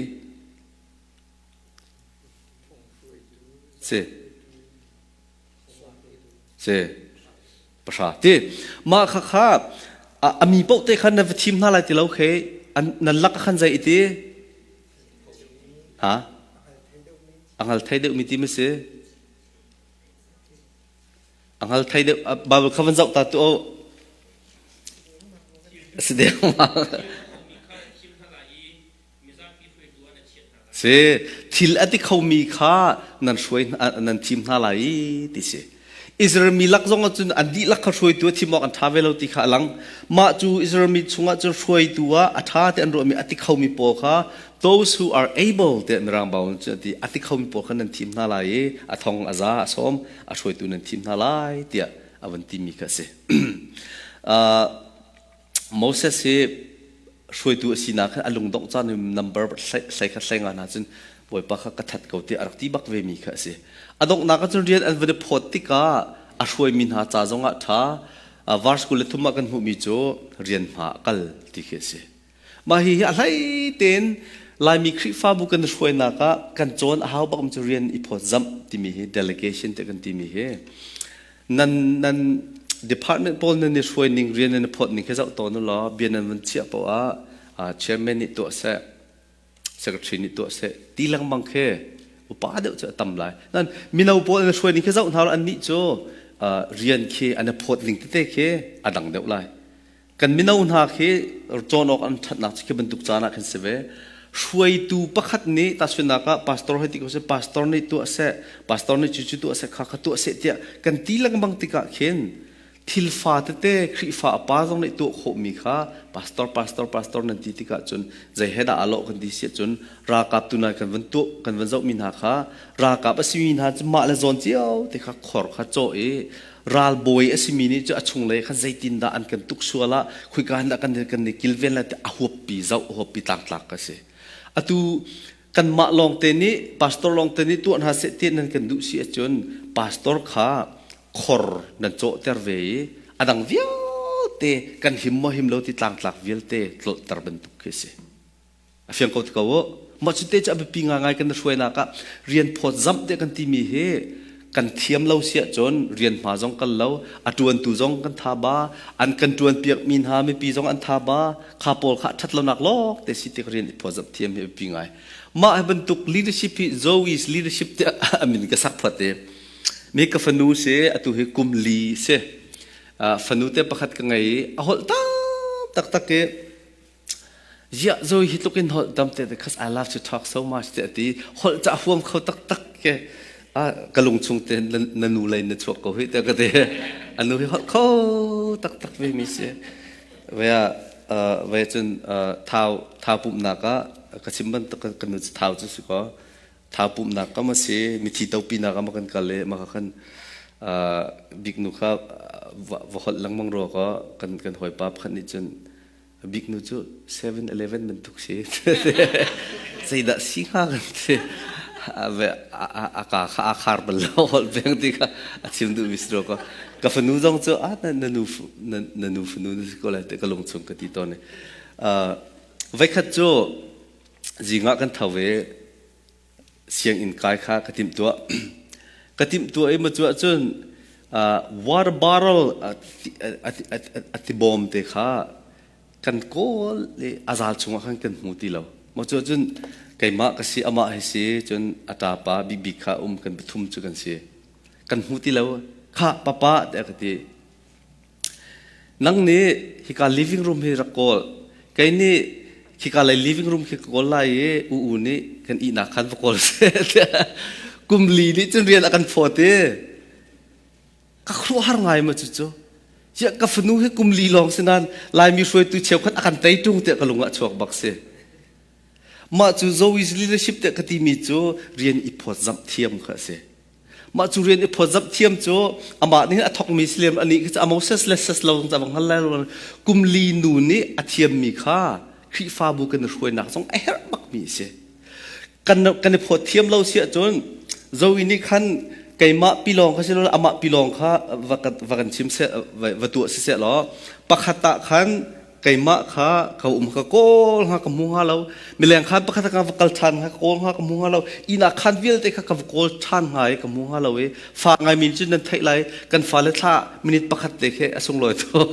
Si. Si. Pahra ti. Mah kha kha a mi paoh te khan na va thim hna lai ti lo khe nan lak khan zei iti? Ha? A ngal thei deuh mi ti ma si? A ngal thei deuh Bible kha van zoh ta tu o. Si deuh ma. Si, thil a ti khomi kha nan hruai nan thim hna lai i ti si. Israel mi lak zong ahcun an dihlak kha hruaitu a thim awk an ṭha ve lo ti kha a lang. Mah cu Israel mi chungah cun hruaitu ah a ṭha ti an ruahmi a ti khomi pawl kha those who are able tiah Mirang Bible cun a ti a ti khomi pawl kha nan thim hna lai i a thong a za a sawm a hruaitu nan thim hna lai tiah a van timi kha a si. Moses hi hruaitu a sinak khan a lungdongh caan in number hlei khat hlei nga hna cun Bawipa kha ka that ko tiah a rak ti bak ve mi kha a si. A donghnak ah cun rian an van i phawt tikah a hruaimi hna ca zongah ṭha verse 23 ah kan hmuhmi cu rian hma a kal ti khi a si. Mah hi hi a hlei tein Laimi Khrihfabu kan hruainak ah kan cawn a hau bak cu rian i phawt zamh timi hi delegation te kan timi hi nan nan department pawl nan i hruai ning rian nan i phawt ning khi zoh tawn u law bia nan van chiah poah ah chairman nih tuah seh secretary nih tuah seh ti lengmang khi upa deuh cu a tam lai nan mino pawl an hruai ning khi zoh hna an nih cu rian khi an i phawt ning tete khi a dang deuh lai Kan mino hna khi cawn awk an ṭhatnak cu khi bantuk caan ah khan si ve. Hruaitu pakhat nih tahchunhnak ah pastor hei ti ko seh, pastor nih tuah seh, pastor nih cucu tuah seh, kha kha tuah seh tiah kan ti lengmang tikah khin thil fa tete Khrihfa a pa zong nih tuah khawhmi kha pastor pastor pastor nan ti tikah cun zei he dah aa lawh kan ti si ahcun ralkap tu nai kan van tuah kan van zohmi hna kha ralkap a simi hna cu mah le zawn cio te kha khor kha cawh i ralbawi a simi nih cu a chunglei khan zeitindah an kan tuk sual ah khuika hin dah kan kan i kilven lai ti a huappi zoh huappi tlangtlak ka si atu kanmah lawngte nih pastor lawngte nih tuah hna seh ti nan kan duh si ahcun pastor kha khor nan cawhter ve i a dang vialte kan him maw him lo ti tlangtlak vialte tlolhter bantuk khi si A fiang ko ti ko u. Mah cu te cu a biapi ngaingai kan hruainak ah rian phawt zamh tiah kan timi hi kan thiam lo si ahcun rian hma zong kal lo, a ṭuantu zong kan tha ba, an kan ṭuan piakmi hna mipi zong an tha ba, kha pawl kha ṭhat lonak lawng te si tik rian i phawt zamh thiam hi a biapi ngai. Mah hi bantuk leadership hi Zoe's leadership tiah a min ka sak phat i mi ka fanu si atu hi kum li si fanu te pakhat ka ngei i a holh tam taktak i Ziah zo hi tluk in holh dam te because I love to talk so much te ati holh ca huam kho taktak ke ka lung chung te na nu lei na chuak ko hi te ka te anu hi holh kho taktak ve mi si vea ve cun thau thau pumnak ah ka chim bantuk kan nu thau cu si ko thau pumnak kam a si mithi topi nak ah ma kan kal i ma kan. Biknu kha va holh lengmang rua kaw kan kan hawipa pakhat nih cun biknu cu 7-Eleven bantuk si. Zeidah si hnga kan ti. A ka kha a khar bal lo holh peng ti kha a chim duhmi si rua kaw ka fanu zong cu ah na nu na nu fanu na si ko lai ti ka lung chung ka ti tawn i. Voikhat cu zing ah kan tho i sianginn kai kha ka timhtuah. Ka timhtuah i ma cu ahcun water bottle a tibawm te kha kan kawl i a zal chungah khan kan hmu ti lo. Ma cu ahcun keimah ka si, amah hi si, cun a ṭapa bikbik kha um kan pathum cu kan si. Kan hmu ti lo. Khah papa tiah ka ti. Nang nih hika living room hi rak kawl. Kei nih khika lei living room khi ka kawl lai i u u nih kan ihnak khan va kawl seh tiah kum li nih cun rian a kan phawt i ka khuaruahhar ngai ma cucu. Ziah ka fanu hi kum li lawng si nain Laimi hruaitu cheukhat a kan tei ṭung tiah ka lung ah chuak bak si. Mah cu Zoe's leadership tiah ka timi cu rian i phawtzamh thiam kha a si. Mah cu rian i phawtzamh thiam cu amah nih a thawkmi si lem anih khi cu a Moses le ses lo zong ca hal lai lo kum li nu nih a thiammi kha Khrihfabu kan i hruainak zong a herh bakmi a si. Kan kan i phawt thiam lo si ahcun Zoe nih khan keimah pilawng kha si lo amah pilawng kha va va kan chim seh va tuah si seh law pakhat ah khan keimah kha ka um ka kawl hnga ka hmu hnga lo mileng khan pakhat ka va kal ṭhan hnga ka kawl hnga ka hmu hnga lo inn ah khan vialte kha ka va kawl ṭhan hnga i ka hmu hnga lo i fa ngai min cu nan theih lai kan fale thla minute pakhat te khi a sunglawi tuk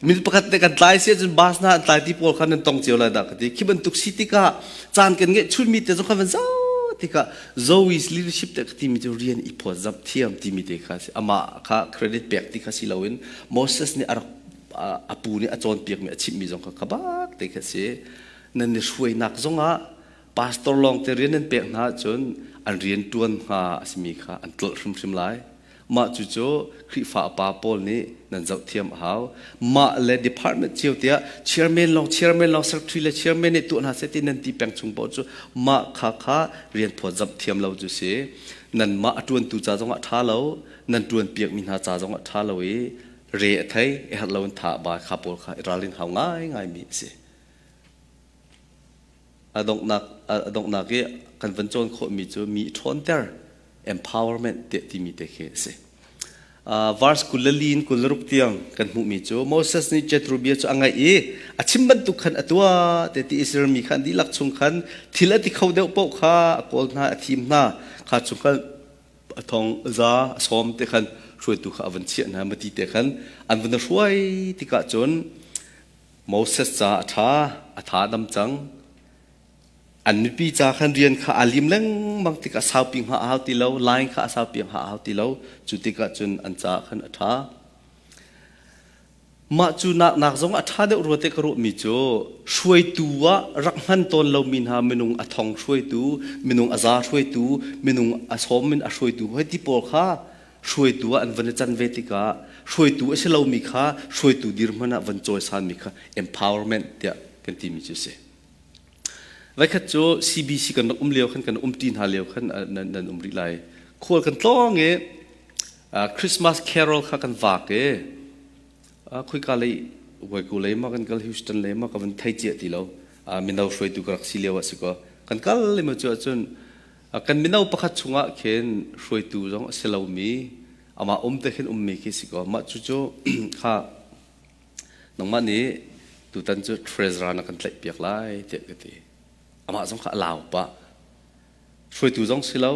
minute pakhat te kan tlai si ahcun bus na an tlai ti pawl kha nan tong cio lai dah ka ti khi bantuk si tikah caan kan ngeih chunmi te zong kha van zo tikah Zoe's leadership te ka timi cu rian i phawtzamh thiam timi te kha si amah kha credit pek ti kha si loin Moses nih a rak a pu nih a cawnpiakmi a chimhmi zong kha kha bak te kha si nan i hruainak zongah pastor lawng te rian nan pek hna ahcun an rian ṭuan hnga a simi kha an tlolh hrimhrim lai mah cu cu Khrihfa pa pawl nih nan zohthiam a hau mah le department cio tiah chairman lawng chairman lawng secretary le chairman nih tuah hna seh ti nan ti peng chung paoh cu mah kha kha rian phawtzamh thiam lo cu si nanmah a ṭuantu ca zongah ṭha lo nan ṭuan piakmi hna ca zongah ṭha lo i re a thei i herh lo in tha ba kha pawl kha i ralrin hau ngaingai mi a si. A donghnak a donghnak i kan van cawn khawhmi cu mi ṭhawnter empowerment tiah timi te khi a si. Uh, verse 24 in 26 tiang kan hmuhmi cu Moses nih Jethro bia cu a ngaih i a chim bantuk khan a tuah te ti Israel mi khan dihlak chung khan thil a ti kho deuh paoh kha a kawl hna a thim hna kha chung khan a thong za a sawm te khan hruaitu kha a van chiah hna mati te khan an van hruai tikah cun Moses ca a ṭha a tha dam cang an mipi ca khan rian kha aa lim lengmang tikah saupi hnga a hau ti lo line kha a saupi hnga a hau ti lo cu tikah cun an ca khan a ṭha Mah cu nak zong a ṭha deuh rua te ka ruahmi cu hruaitu ah rak hman tawn lomi hna minung a thong hruaitu, minung a za hruaitu, minung a sawm in a hruaitu hoi ti pawl kha hruaitu ah an van i can ve tikah hruaitu a si lomi kha hruaitu dirhmun ah van cawisanmi kha empowerment tiah kan timi cu a si. Voikhat cu CBC kan rak um lio khan kan umṭi hna lio khan nan, nan um rih lai. Khual kan tlawng i Christmas carol kha kan vak i khuika lei Waiko lei ma kan kal Houston lei ma ka van thei cia ti lo mino hruaitu ka rak si lio ah si ko kan kal lima cu ahcun kan mino pakhat chungah khin hruaitu zong a si lomi amah um te khin ummi khi si ko mah cu cu kha nangmah nih tutan cu treasurer na kan tlaih piak lai tiah ka ti amah zong kha a lau pah hruaitu zong si lo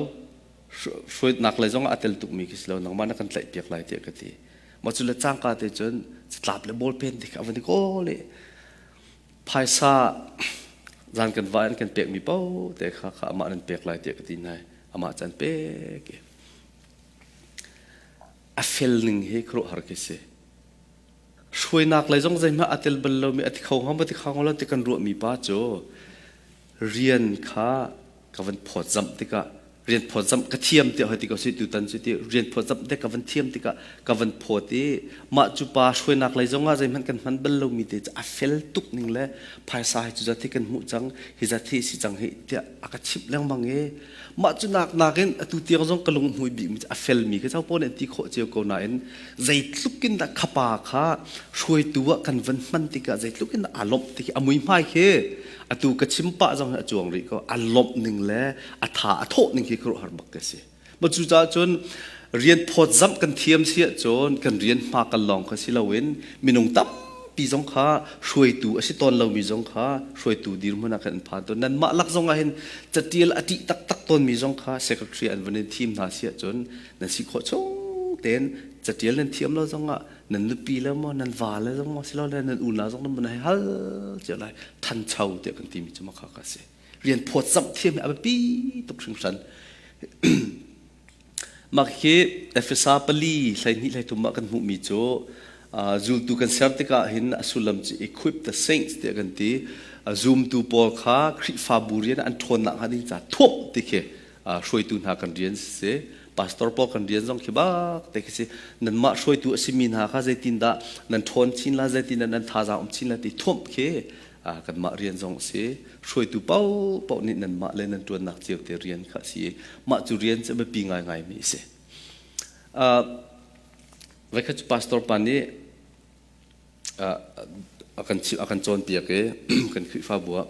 hruainak lei zong ah a tel tukmi khi si lo nangmah na kan tlaih piak lai tiah ka ti mah cu le cangka te cun catlap le ballpen te kha a van i kawl i phaisa zan kan va in kan pekmi paoh te kha kha amah nan pek lai tiah ka ti hna amah can pek i a fel ning hi khuaruahhar khi si hruainak lei zong zeihmah a tel bal lomi a ti kho hnga maw ti kho hnga lo ti kan ruahmi pa cu rian kha ka van phawtzamh tikah. Rian phawtzamh ka thiam tiah hoi ti ko si tutan cu ti rian phawtzamh te ka van thiam tikah ka van phawt i mah cu pa hruainak lei zongah zeihmanh kan hman bal lomi te cu a fel tuk ning le phaisa hi cu zat hi kan hmuh cang hi zat hi si cang hi tiah a ka chimh lengmang i mah cu nak nakin atu tiang zong ka lung hmui bikmi cu a felmi ka copo nih an ti khawh cio ko nain zeitluk in dah khapa kha hruaitu ah kan van hman tikah zeitluk in dah aa lawmh ti khi a muihmai khi atu ka chim pah zong hi a cuang rih ko. A lawmh ning le a tha a thawh ning khi khuaruahhar bak ka si. Ma cucaah cun rian phawtzamh kan thiam si ahcun kan rian hma kal lawng kha si loin minung tampi zong kha hruaitu a si tawn lomi zong kha hruaitu dirhmun ah khan an phan tawn. Nanmah lak zong ah hin catial a ṭih taktak tawnmi zong kha secretary an van in thim hna si ahcun nan si khawh chung tein catial nan thiam lo zong ah nan nupi le maw nan va le zong maw silole nan unau zong nan mun hei hal cio lai. Thancho tiah kan timi cu makha ka si. Rian phawtzamh thiam hi a biapi tuk hringhran. Mah hi Efesa pali 12 13 ah kan hmuhmi cu zultu kan ser tikah hin a sullam cu equip the saints tiah kan ti. Zumtu pawl kha Khrihfabu rian an ṭhawnnak hnga ding ca thuamh ti khi hruaitu hna kan rian si. Pastor pawl kan rian zong khi bak te khi si. Nanmah hruaitu a simi hna kha zeitindah nan ṭhawn chin la, zeitindah nan thazaang um chin la ti thuamh khi kanmah rian zong a si. Hruaitu paohpaoh nih nanmah le nan ṭuannak cio te rian kha a si i mah cu rian cu a biapi ngaingaimi a si. Voikhat cu pastor pa nih a kan chimh, a kan cawnpiak i kan Khrihfabu ah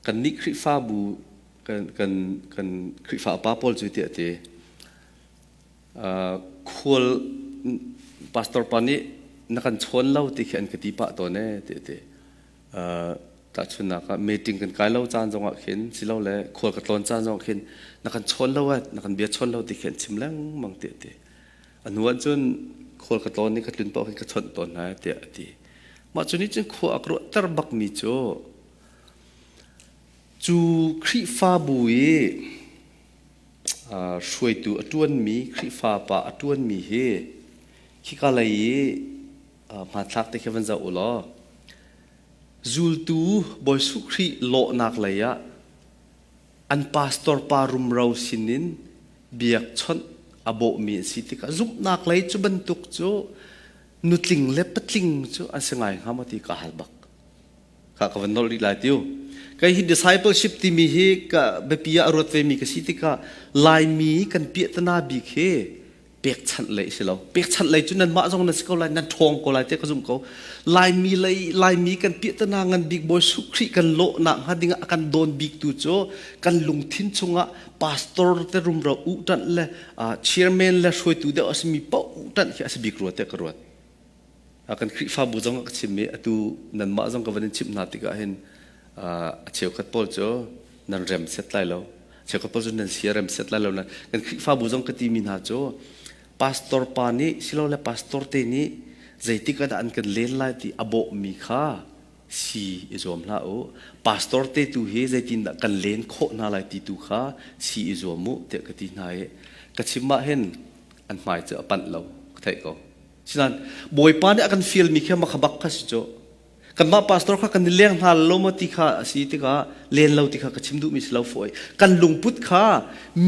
kannih Khrihfabu kan kan kan Khrihfa upa pawl cu tiah a ti. Khual pastor pa nih na kan chawn lo ti khi an ka ti pah tawn ee ti a ti. Tahchunhnak ah meeting kan kai lo caan zongah khin silole khual ka tlawn caan zongah khin na kan chawn lo eh na kan bia chawn lo ti khi an chim lengmang ti a ti. A hnu ah cun khual ka tlawn i ka tlun paoh khin ka chawnh tawn hna tiah a ti. Mah cu nih cun khua a ka ruahter bakmi cu cu Khrihfabu i hruaitu a ṭuanmi Khrihfa pa a ṭuanmi hi khika lei i hmanthlak te khi van zoh u law zultu Bawi Jesuh Khrih lawhnak lei ah an pastor pa rumro sinin biakchawnh a bawhmi an si tikah zumhnak lei cu bantuk cu nutling le patling cu an si ngai hnga maw ti ka hal bak. Kha ka van nolh rih lai tiu. Kei hi discipleship timi hi ka biapi ah a ruat vemi ka si tikah Laimi kan piahtana bik hi pekchanh lei si lo. Pekchanh lei cu nanmah zong nan si ko lai, nan ṭhawng ko lai tiah ka zumh ko. Laimi lei Laimi kan piahtana ngan bik Bawi Jesuh Khrih kan lawhnak hnga dingah a kan dawn biktu cu kan lungthin chungah pastor te rumro uhṭanh le chairman le hruaitu deuh a simi paoh uhṭanh khi a si bik rua tiah ka ruat. Kan Khrihfabu zong ka chim i atu nanmah zong ka van in chimh hna tikah hin a cheukhat pawl cu nan rem set lai lo. Cheukhat pawl cu nan sia rem set lai lo. Kan Khrihfabu zong ka timi hna cu pastor pa nih silole pastor te nih zeitik ah dah an kan len lai ti a bawhmi kha si i zuam hlah u. Pastor te tu hi zeitindah kan len khawh hna lai ti tu kha si i zuam u tiah ka ti hna i ka chim ah hin an hmai cu a panh lo ka theih ko. Sinain Bawipa nih a kan fialmi khi makha bak kha si cu. Kanmah pastor kha kan i leng hna lo maw ti kha a si tikah len lo ti kha ka chim duhmi si lo fawi. Kan lungput kha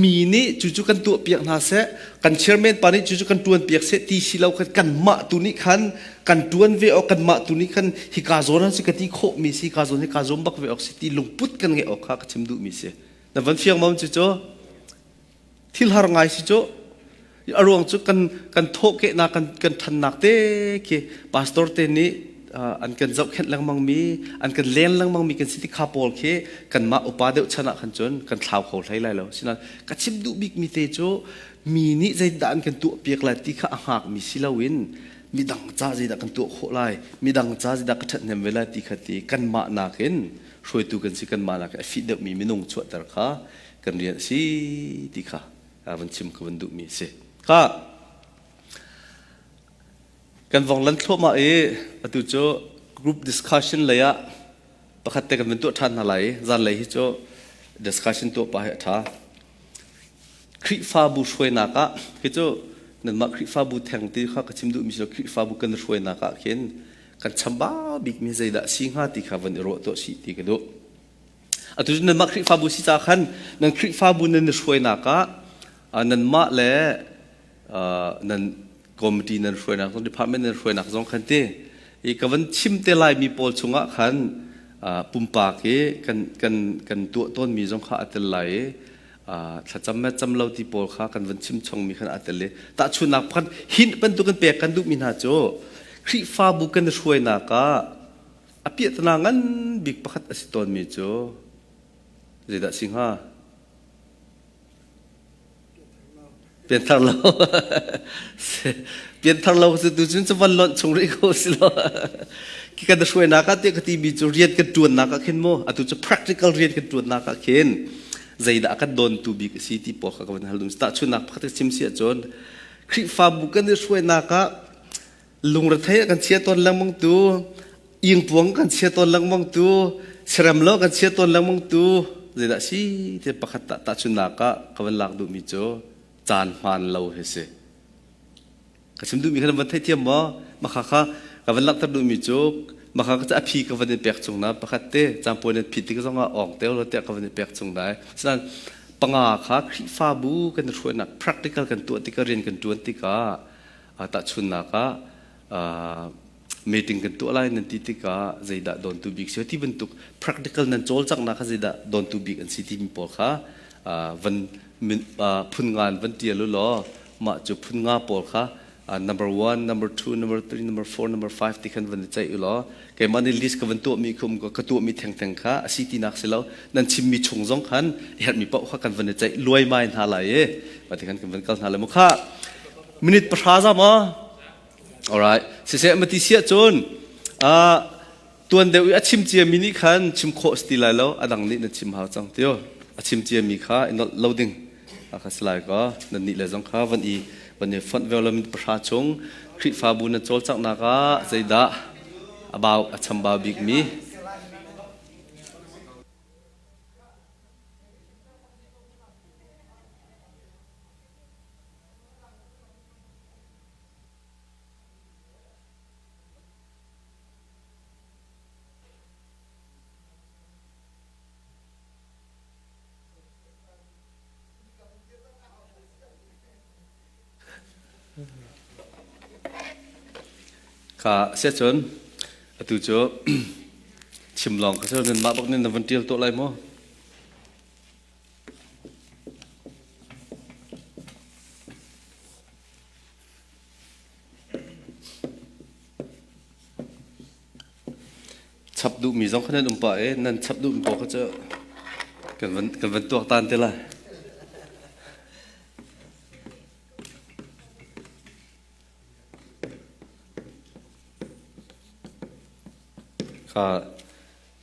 mi nih cucu kan tuahpiak hna seh, kan chairman pa nih cucu kan ṭuanpiak seh ti si lo khan kanmah tu nih khan kan ṭuan ve awk kanmah tu nih khan hika zawn ah si ka ti khawhmi si hika zawn hi kaa zuam bak ve awk si ti lungput kan ngeih awk kha ka chim duhmi si. Na van fiang maw cucu? Thil har ngai si cu. A ruang cu kan kan thawhkehnak kan kan ṭhannak te khi pastor te nih an kan zohkhenh lengmang mi an kan len lengmang mi kan si ti kha pawl khi kanmah upa deuh chan ah khan cun kan thlau kho hlei lai lo. Sinain ka chim duh bik mi te cu mi nih zeidah an kan tuahpiak lai ti kha a hngak mi si loin midang ca zeidah kan tuah khawh lai midang ca zeidah ka ṭhathnem ve lai ti kha ti kanmah nakin hruaitu kan si kanmah nakin a fih deuhmi minung chuahter kha kan rian a si ti kha van chim ka van duhmi a si. Kha kan vong lan thluahmah i atu cu group discussion lei ah pakhat te kan van tuah ṭhan hna lai i zanlei hi cu discussion tuah pah hi a ṭha. Khrihfabu hruainak ah khi cu nanmah Khrihfabu theng ti kha ka chim duhmi si lo Khrihfabu kan hruainak ah khin kan chambau bikmi zeidah si hnga ti kha van i ruah tuah sih ti ka duh. Atu cu nanmah Khrihfabu si ca khan nan Khrihfabu nan i hruainak ah nanmah le nan committee nan hruainak zong department nan hruainak zong khan ti i ka van chim te laimi pawl chungah khan pumpak i kan kan kan tuah tawnmi zong kha a tel lai i thlacam me cam lo ti pawl kha kan van chim chongmi khan a tel i tahchunnak pakhat hin bantuk kan pek kan duhmi hna cu Khrihfabu kan hruainak ah a piahtana ngan bik pakhat a si tawnmi cu zeidah si hnga? Pianthar lo. Pianthar lo cu tu cun van lonh chung rih ko si lo. Ki kan hruainak ah tiah ka timi cu rian kan ṭuannak ah khin mu atu cu practical rian kan ṭuannak ah khin zeidah kan dawntu bik a si ti pawl kha ka van hal dum. Tahchunnak pakhat ka chim si ahcun Khrihfabu kan i hruainak ah lungrethei a kan chia tawn lengmang tu ingpuang kan chia tawn lengmang tu serem lo kan chia tawn lengmang tu zeidah si ti pakhat ta tahchunnak ah ka van lak duhmi cu caan hmaan lo hi si ka chim duhmi kha van theithiam maw makha kha ka van langhter duhmi cu makha ka a phi ka van in pek chung na pakhat te cangpuan in phit tik zongah ong te lo tiah ka van in pek chung dai sinan panga kha Khrihfabu kan hruainak practical kan tuah tikah rian kan tuan tikah Tahchunhnak ah meeting kan tuah lai nan ti tikah zeidah dawntu bik si ti bantuk practical nan cawlcanghnak kha zeidah dawntu bik an si timi pawl kha van phun ngan van tial u law mah cu phun nga pawl kha number one, number two, number three, number four, number five ti khan van i ceih u law keimah nih list ka van tuahmi khum ka tuahmi thengtheng kha a si tinak si lo nan chimmi chung zong khan herhmi paoh kha kan van i ceih luaimai hna lai i mah ti khan kan van kal hna lai mu kha Minute pahra za maw? Alright. Siseh mati siah cun tuan deuh i a chim cia mi nih khan chim khawh si ti lai lo a dang nih na chim hau cang tio a chim cia mi kha i nolh lo ding a kha si lai ka nan nih le zong kha van i van i fonh veo lo minute pahra chung Khrihfabu nan cawlcanghnak ah zeidah a bau a chambau bik mi Kha siacun atu cu chim lawng ka si nan mah bak nih na van ṭial tuah lai maw? Chap duhmi zong kha nan um pah i nan chap duhmi paoh kha cu kan van, kan van tuaktan te lai. Kha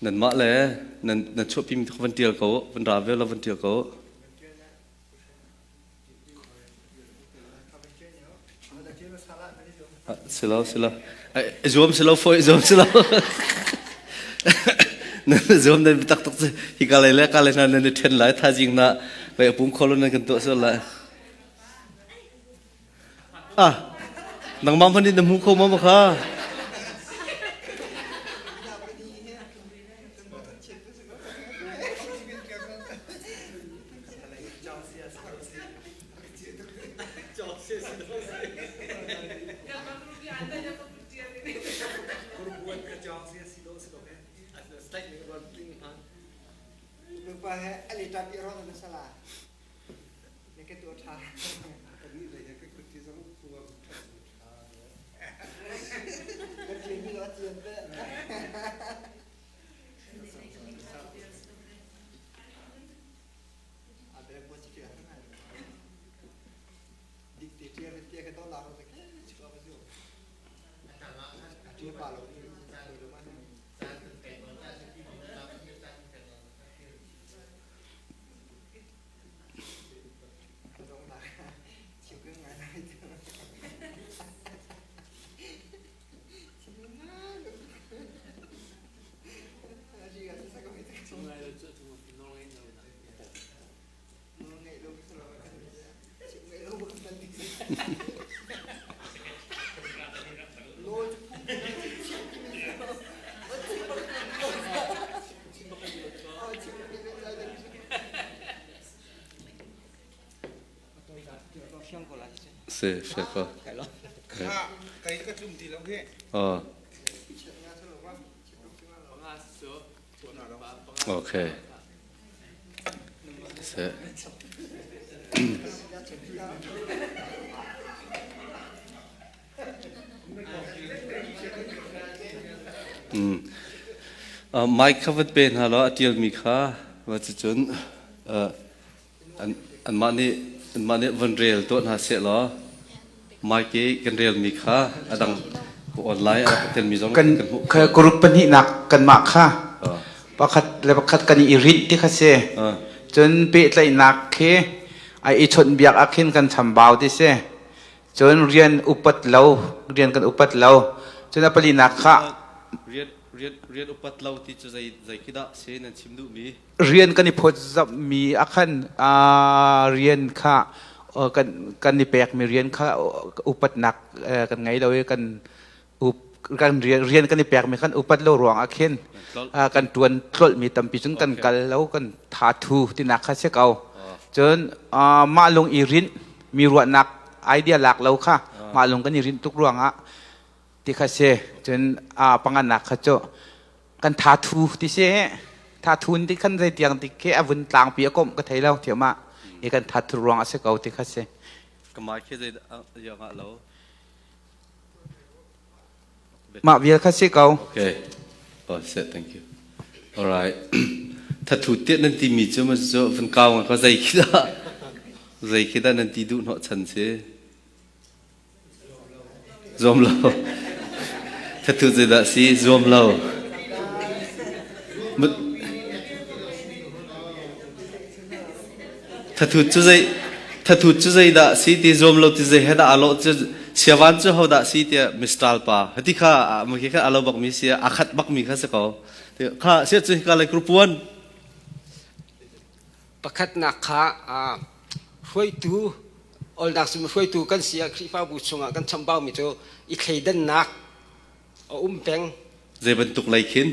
nanmah le nan nan chuahpimi kha van ṭial ko van ra ve law van ṭial ko. Si lo, si lo. Zuam si lo, foi zuam si lo. Nan zuam nan tak tuk hi ka lei le ka lei na nan i ṭhen lai thaizing na vai pum kholo nan kan tuah sual lai. Ah, nangmah hmanh nih na hmu kho maw kha? Fiang ko la si. Si, fiang ko. Kha, kai ka tlum ti lo hi. Oh. Okay. Si. Mic kha van pe hna law a ṭialmi kha va cucun anmah nih anmah nih van rel tuah hna seh law mic i kan relmi kha a dang online a rak telmi zong kan kan hmuh group pahnihnak kanmah kha pakhat le pakhat kan i rinh ti kha si. Cun pehtlaihnak khi ai i chawnhbiak ah khin kan chambau ti si. Cun rian upat lo, rian kan upat lo. Cun a palinak kha rian rian rian upat lo ti cu zei zei khi dah si nan chim duhmi? Rian kan i phawtzamhmi ah khan rian kha kan kan i pekmi rian kha upatnak kan ngei lo i kan kan rian kan i pekmi kan upat lo ruang ah khin kan ṭuan tlolhmi tampi cun kan kal lo kan tha thu tinak kha si ko. Cun mah lung i rinh mi ruahnak idea lak lo kha mah lung kan i rinh tuk ruangah ti kha si. Cun panganak kha cu kan tha thu ti si tha thun ti khan zei tiang ti khi a vun tlangpi a komh ka thei lo thiam ah i kan tha thu ruang a si ko ti kha si. Kamai khi zei yang ah lo? Mah vial kha si ko. Okay. Oh, set, thank you. All right. Thathu tiat nan timi cu ma cu van kau nga ka zei khi dah zei khi dah nan ti duh hnawh chan si. Zuam lo. Thathu zei dah si zuam lo. Thathut cu zei thathut cu zeidah si ti zuam lo ti zei he dah aa lawh cu siavan cu hodah si tiah Mistral pa hati kha ma khi kha alo bak mi si a khat bak mi kha si ko kha sia cu hika lei group 1 Pakhatnak kha hruaitu olnak sim hruaitu kan si ah Khrihfabu chungah kan chambau mi cu i thleidannak a um peng. Zei bantuk lei khin?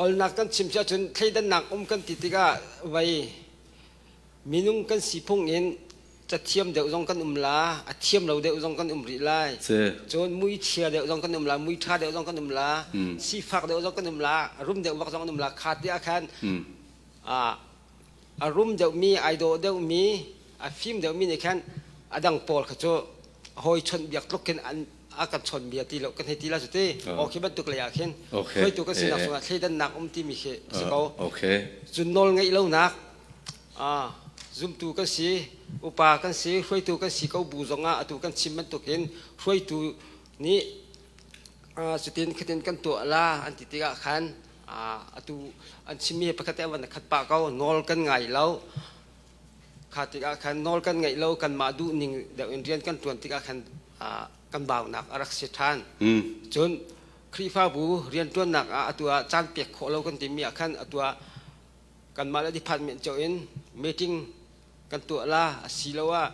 Olnak kan chim si ahcun thleidannak um kan ti tikah vei minung kan si phung in cathiam deuh zong kan um la, a thiam lo deuh zong kan um rih lai. Cun mui chia deuh zong kan um la, mui ṭha deuh zong kan um la, sifak deuh zong kan um la, rum deuh vak zong kan um la. Kha ti ah khan a rum deuhmi, ai dawh deuhmi, a fim deuhmi nih khan a dang pawl kha cu hawi chawnhbiak tluk khin an a kan chawnbia ti lo kan hei ti la cu ti aw khi bantuk lei ah khin hruaitu kan sinak chungah thleidannak um timi khi si ko. Cun nawl ngeih lonak zumtu kan si upa kan si hruaitu kan si ko bu zongah atu kan chim bantukin hruaitu nih cutin khatin kan tuah la an ti tikah khan atu an chimmi pakhat te van khat pah ko nawl kan ngai lo. Kha tikah khan nawl kan ngeih lo kanmah duhning deuh in rian kan ṭuan tikah khan kan baunak a rak si ṭhan. Cun Khrihfabu rianṭuannak ah atu ah caan pek khawh lo kan timi ah khan atu ah kanmah le department cio in meeting kan tuah la asiloah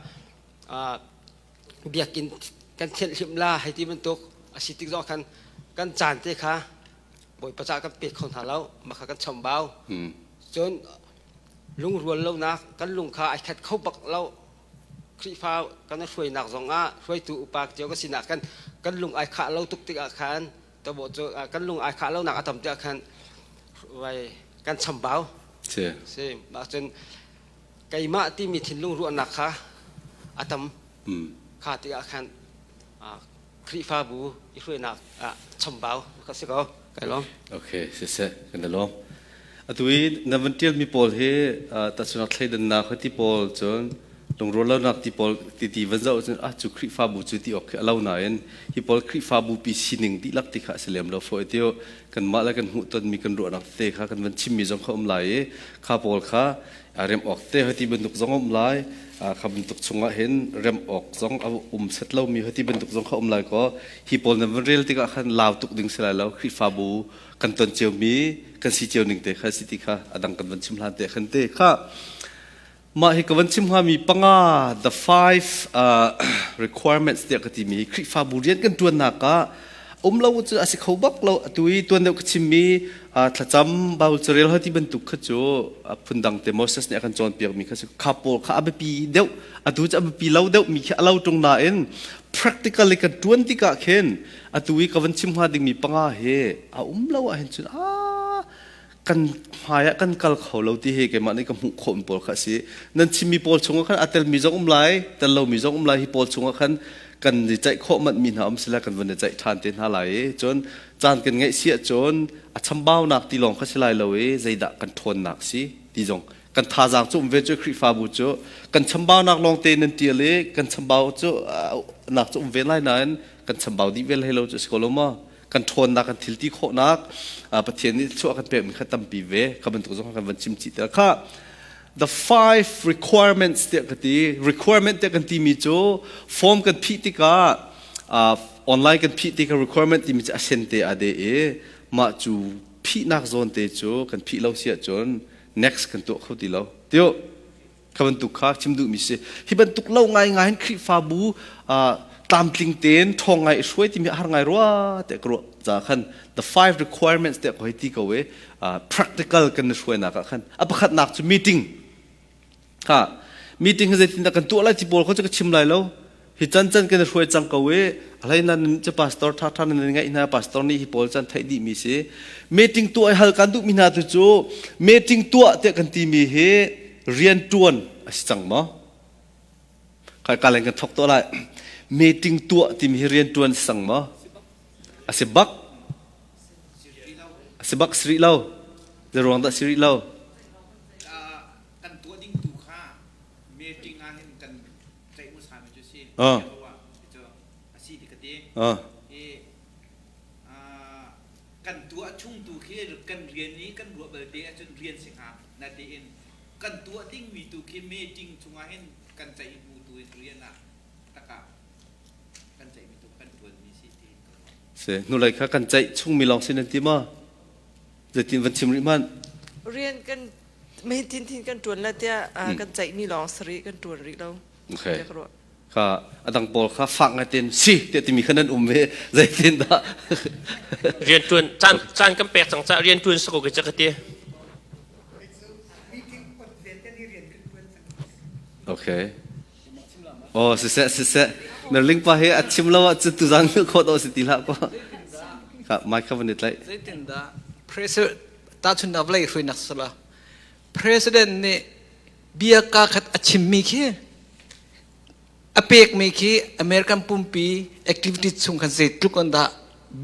biakinn kan thianhhlimh la hei ti bantuk a si tik zong khan kan caan te kha Bawipa caah kan pek kho hna lo mah kha kan chambau. Cun lungrual lonak kan lung kha ai khat kho bak lo. Khrihfa kan hruainak zongah hruaitu upa cio ka sinak kan kan lung ai khah lo tuk tikah khan tabo cu kan lung ai khah lonak a tam tikah khan vai kan chambau. Si. Si mah cun keimah timi thinlung ruahnak kha a tam. Kha tikah khan Khrihfabu i hruainak ah chambau ka si ko. Kai lawm. Okay, siseh, kan i lawm. Atu i na van ṭialmi pawl hi tahchunak thleidannak ti pawl cun lungruallonak ti pawl ti ti van zoh cun ah cu Khrihfabu cu ti awk khi a lo nain hi pawl Khrihfabu pi sining dihlak ti kha a si lem lo fawi tiu kanmah le kan hmuhtonmi kan ruahnak tete kha kan van chimmi zong kha um lai i kha pawl kha rem awk te hoti bantuk zong um lai kha bantuk chungah hin rem awk zong a um set lomi hoti bantuk zong kha um lai ko hi pawl nan van rel tikah khan lau tuk ding si lai lo Khrihfabu kan ton ciomi kan si cio ning te kha si ti kha adang kan van chim hlan te khan te kha mah hi ka van chim hngami panga the five requirements tiah ka timi Khrihfabu rian kan tuannak ah. Um lo cu a si kho bak lo. Atu i tuan deuh ka chimmi thlacam Bible carel hoi ti bantuk kha cu phundang te Moses nih a kan cawnpiakmi kha si. Kha pawl kha a biapi deuh. Atu cu a biapi lo deuh mi khi a lo ṭung nain practically kan ṭuan tikah khin atu i ka van chim hnga dingmi panga hi a um lo ahhin cun kan hmai ah kan kal kho lo ti hi keimah nih ka hmuh khawh mi pawl kha a si. Nan chimmi pawl chungah khan a telmi zong um lai, tel lomi zong um lai. Hi pawl chungah khan kan i ceih khawh manh mi hna um sila kan van i ceih ṭhan te hna lai i cun caan kan ngeih si ahcun a chambaunak ti lawng kha si lai lo i zeidah kan ṭhawnnak si ti zong kan thazaang cu um ve cu Khrihfabu cu kan chambaunak lawng te nan ṭial i kan chambau cu nak cu um ve lai nain kan chambau dih ve hlei lo cu si ko lo maw? Kan ṭhawnnak kan thil ti khawhnak Pathian nih chuah kan pekmi kha tampi ve kha bantuk zong kan van chim chih te kha. The five requirements tiah ka ti. Requirement tiah kan timi cu form kan phih tikah, online kan phih tikah requirement timi cu a sen te a de i mah cu phihnak zawn te cu kan phih lo si ahcun next kan tuah kho ti lo tio. Kha bantuk kha chim duhmi si. Hi bantuk lo ngai ngai in Khrihfabu tlamtling tein ṭhawng ngai i hruai timi a har ngai rua tiah ka ruah ca khan the five requirements tiah ka hei ti ko i practical kan i hruainak ah khan a pakhatnak cu meeting. Ha meeting hi zeitindah kan tuah lai ti pawl kha cu ka chim lai lo. Hi can can kan i hruai cang ko i a hlei nan cu pastor tha tha nan ngaih hna, pastor nih hi pawl can theih dih mi si. Meeting tuah i hal kan duh mi hna tu cu meeting tuah tiah kan ti mi hi rian tuan a si cang maw? Kai ka len kan thok tuah lai. Meeting tuah timi hi rian tuan si cang maw? A si bak. A si bak si rih lo. Zei ruang dah si rih lo? Kan tuah ding tu kha meeting ah hin kan kan tuah chung tu khi kan rian i kan ruah balte ahcun rian si hnga na tiin kan tuah dingmi tu khi meeting chungah hin kan ceih hmu tu in rian ah takah kan ceihmi tu kan tuanmi si ti. Si hnulei kha kan ceih chungmi lawng si nan ti ma? Zeitin van chim rih hmanh. Rian kan mehin thin thin kan tuan la tiah kan ceihmi lawng sari kan tuan rih lo. Okay. Kha adang pawl kha fak ngai ten si tiah timi kha nan um ve zeitin dah? Rian tuan caan caan kan pek cang ca rian tuan sako ke ka ti. Okay. Oh, siseh siseh. Merling pa hi a chim lo ah cun tuzang khawt o si ti hlah ko. Kha mic kha van i tlaih. Zeitindah president tahchunnak vawlei hruainak sala president nih bia ka khat a chimmi khi a pekmi khi American pumpi activity chung khan zeitluk an dah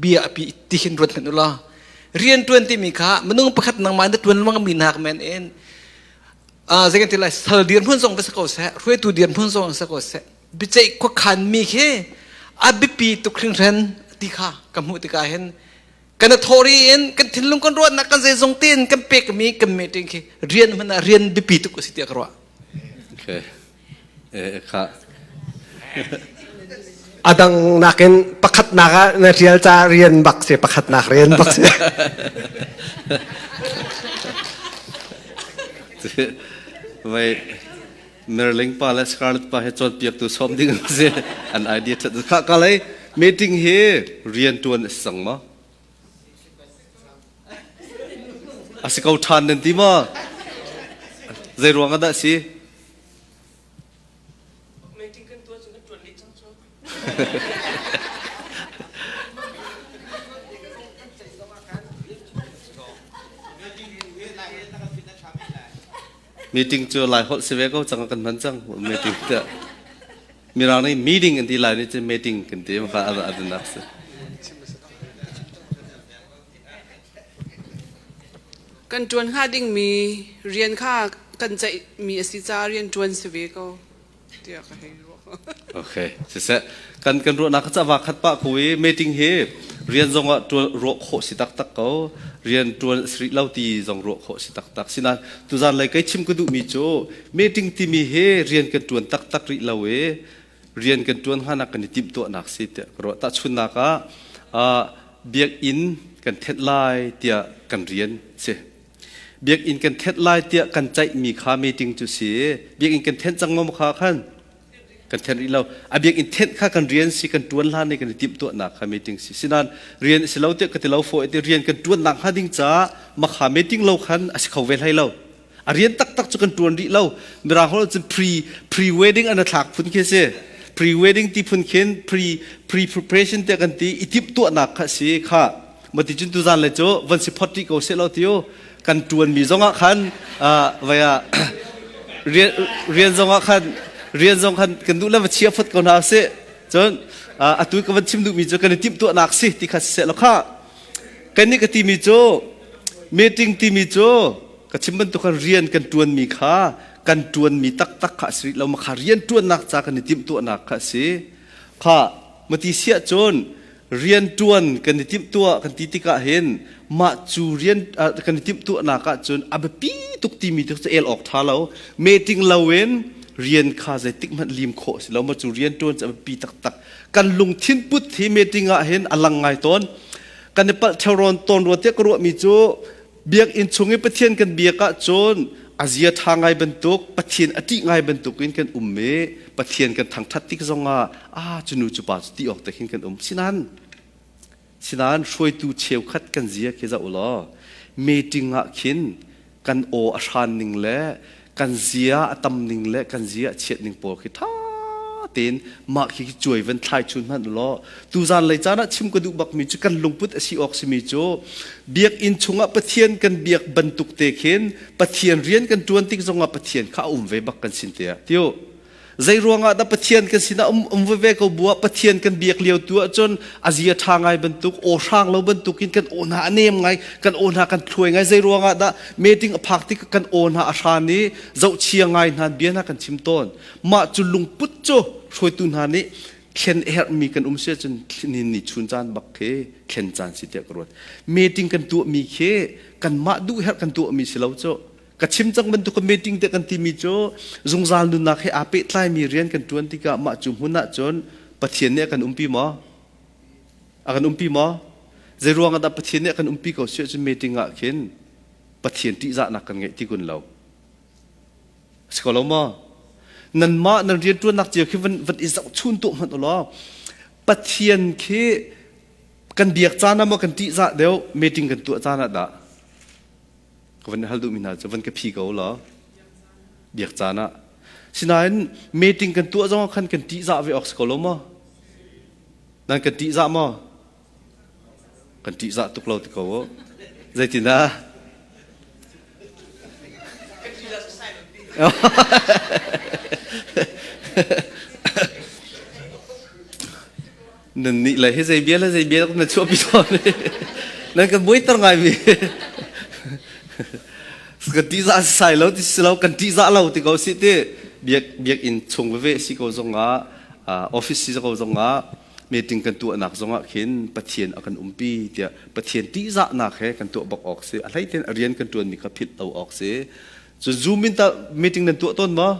bia a pi ti hin ruat hmanh ulaw rian tuan timi kha minung pakhat nangmah na tuan lengmang mi nak men in zei kan ti lai sal dirhmun zong va si ko seh, hruaitu dirhmun zong si ko seh, biaceih khuakhan mi khi a biapi tuk hringhran ti kha ka hmuh tikah hin kan thori in kan thinlung kan ruahnak kan zeizong tein kan pekmi kan meeting khi rian hmanh ah rian biapi tuk a si tiah ka ruah. Okay. Eh, kha. Adang nakin pakhatnak ah na rial ca rian bak si, pakhatnak rian bak si. Vai Merling pa le Scarlett pa he cawnpiaktu sawm ding an si. An idea that kha ka lei meeting hi rian tuan a si cang ma? A si ko ṭhan nan ti ma? Zei ruang ah dah si? Meeting kan tuah cun kan ṭuan dih cang cu. Meeting cu Lai holh si ve ko cang kan hman cang meeting tiah. Mirang nih meeting an ti, Lai nih cun meeting kan ti kha a si. Kan ṭuan hnga dingmi rian kha kan ceihmi a si caah rian ṭuan si ve ko tiah ka hei ruah. Okay, siseh kan ruahnak kha va khat pah ko i meeting hi rian zong ah ruah khawh si taktak ko, rian ṭuan si rih lo ti zong ruah khawh si taktak. Sinain tuzan lei kei chim ka duhmi cu meeting timi hi rian kan ṭuan taktak rih lo i rian kan ṭuan hnganak kan i timhtuahnak si tiah ka ruah. Tahchunhnak ah biakinn kan thenh lai tiah kan rian si. Biakinn kan thenh lai tiah kan ceihmi kha meeting cu si. Biakinn kan thenh cang maw kha khan? Kan then rih lo. A biakinn thenh kha kan rian si kan tuan hlan i kan i timhtuahnak kha meeting si. Sinan rian si lo tiah ka ti lo fawi ti rian kan tuannak hnga ding caah makha meeting lo khan a si kho ve hlei lo. A rian taktak cu kan tuan rih lo. Mirang holh cun pre pre wedding an thlak phun khi si. Pre wedding ti phun khin pre pre preparation tiah kan ti i timhtuahnak kha si kha. Mati cun tuzan le cu van si phot rih ko seh lo tiu kan tuan mi zong ah khan vai ah rian zong ah khan rian zong khan kan duh le va chia phot ko hna sih cun atu ka van chim duh mi cu kan i timhtuahnak si ti kha siseh lo kha kan nih ka ti mi cu meeting ti mi cu ka chim bantuk khan rian kan tuan mi kha kan tuan mi taktak kha si lo ma kha rian tuannak ca kan i timhtuahnak kha si kha mati siah cun rianṭuan kan i timhtuah kan ti tikah hin mah cu rian kan i timhtuahnak ah cun a biapi tuk timi cu el awk ṭha lo. Meeting loin rian kha zeitik hmanh lim khawh si lo. Mah cu rianṭuan cu a biapi taktak. Kan lungthin put hi meeting ah hin a lang ngai tawn. Kan i palh ṭheo rawn tawn rua tiah ka ruahmi cu biakinn chung i Pathian kan biak ahcun a zia ṭha ngai bantuk, Pathian a ṭih ngai bantukin kan um i Pathian kan thangṭhat tik zongah ah cu nu cu pa cu ti awk te khin kan um. Sinain sinain hruaitu cheukhat kan zia khi zoh law meeting ah khin kan aw a hran ning le kan zia a tam ning le kan zia a chiat ning pawl khi ṭha tein mah khi cuai van thlai chun hmanh law tuzan lei caan ah chim ka duh bakmi cu kan lungput a si awk simi cu biakinn chungah Pathian kan biak bantuk te khin Pathian rian kan ṭuan tik zongah Pathian kha a um ve bak kan sin te ah tiu Zei ruangah dah Pathian kan sinah um, um veve ko buah Pathian kan biak lio tu ahcun a zia ṭha ngai bantuk, aw hrang lo bantukin kan aw hna a nem ngai, kan aw hna kan thluai ngai. Zei ruangah dah meeting a phak tik kan aw hna a hran i zohchia ngai hna bia hna kan chim tawn. Mah cu lungput cu hruaitu hna nih thlen a herhmi kan um si ahcun ni ni chun caan bak khi thlen caan si tiah ka ruat. Meeting kan tuahmi khi kanmah duh herh kan tuahmi si lo cu Ka chim cang bantuk ka meeting te kan timi cu zungzal nunnak he aa pehtlaimi rian kan ṭuan tikah mah cu hmun ah cun Pathian nih a kan umpi maw? A kan umpi maw? Zei ruang ah dah Pathian nih a kan umpi ko si ahcun meeting ah khin Pathian ṭihzahnak kan ngeih ti kun lo. A si ko lo maw? Nanmah nan rianṭuannak cio khi van, van i zohchun tuah hmanh u law Pathian khi kan biak caan ah maw kan ṭihzah deuh meeting kan tuah caan ah dah? Ka van hal duhmi hna cu van ka phi ko law biak caan ah. Sinain meeting kan tuah zong ah khan kan ṭihzah ve awk si ko lo maw? Nan kan ṭihzah maw? Kan ṭihzah tuk lo ti ko u. Zeitindah? Nan nih le hi zei bia le zei bia na chuahpi tawn nan kan buaiter ngai mi kan tihzah sai lo ti si lo kan tihzah lo ti ko si ti biak biakinn chung veve si ko zongah office si ko zongah meeting kan tuahnak zongah khin Pathian a kan umpi tiah Pathian tihzahnak he kan tuah bak awk si a hlei tein a rian kan tuanmi kha philh lo awk si cu zoom in ta meeting nan tuah tawn maw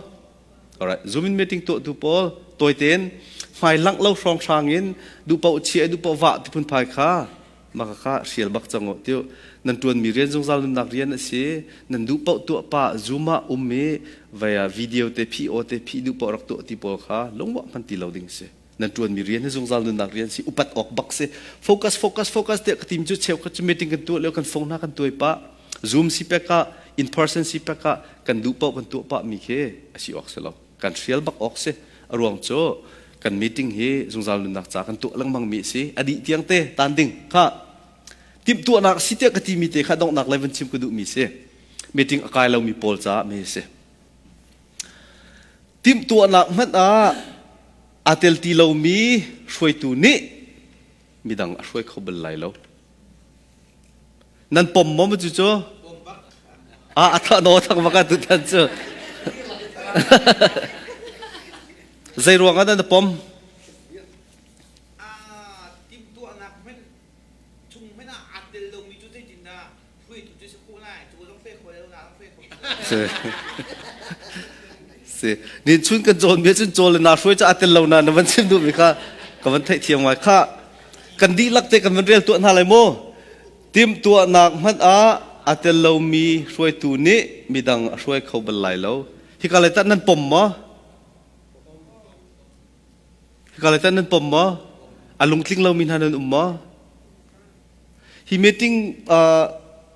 Alright, Zoom in meeting tuahtu pawl tawi tein hmai langh lo hrawnghrang in duhpaoh chia duhpaoh vah ti phunphai kha maka kha hrial bak cang u tiu nan tuanmi rian zungzal nunnak rian a si nan duhpaoh tuah pa Zoom ah um i via video te phi aw te phi duhpaoh rak tuah ti pawl kha lungwah hman ti lo ding si nan tuanmi rian hi zungzal nunnak rian si upat awk bak si focus focus focus tiah ka tim cu cheukhat cu meeting kan tuah lio kan phone hna kan tuai pah Zoom si pek ah in person si pek ah kan duh paoh kan tuah pah mi khi a si awk si lo kan hrial bak awk si a ruang cu kan meeting hi zungzal nunnak ca kan tuah lengmang mi si a dih tiang te tan ding kha timhtuahnak si tiah ka ti mi te kha donghnak lai van chim ka duh mi si meeting a kai lo mi pawl caah mi si Timhtuahnak hmanh ah aa tel ti lomi hruaitu nih midang a hruai kho bal lai lo. Nan pom maw cu cu? Ah, a thah no thang baka tutan cu. Zei ruang ah dah na pom? Timhtuahnak hmanh chung hmanh ah aa tel lomi cu zeitindah hruaitu cu si khawh lai cu zong hruai khawh lo na zong hruai khawh Si. Nin chun kan cawn mi cun cawl le na hruai cu aa tel lo na na van chim duh mi kha ka van theih thiam ngai kha kan dihlak te kan van rel tuah hna lai mu timhtuahnak hmanh ah aa tel lomi hruaitu nih midang a hruai kho bal lai lo hika lai tah nan pom maw? Hika le tan nan pom maw? A lungtling lomi hna nan um maw? Hi meeting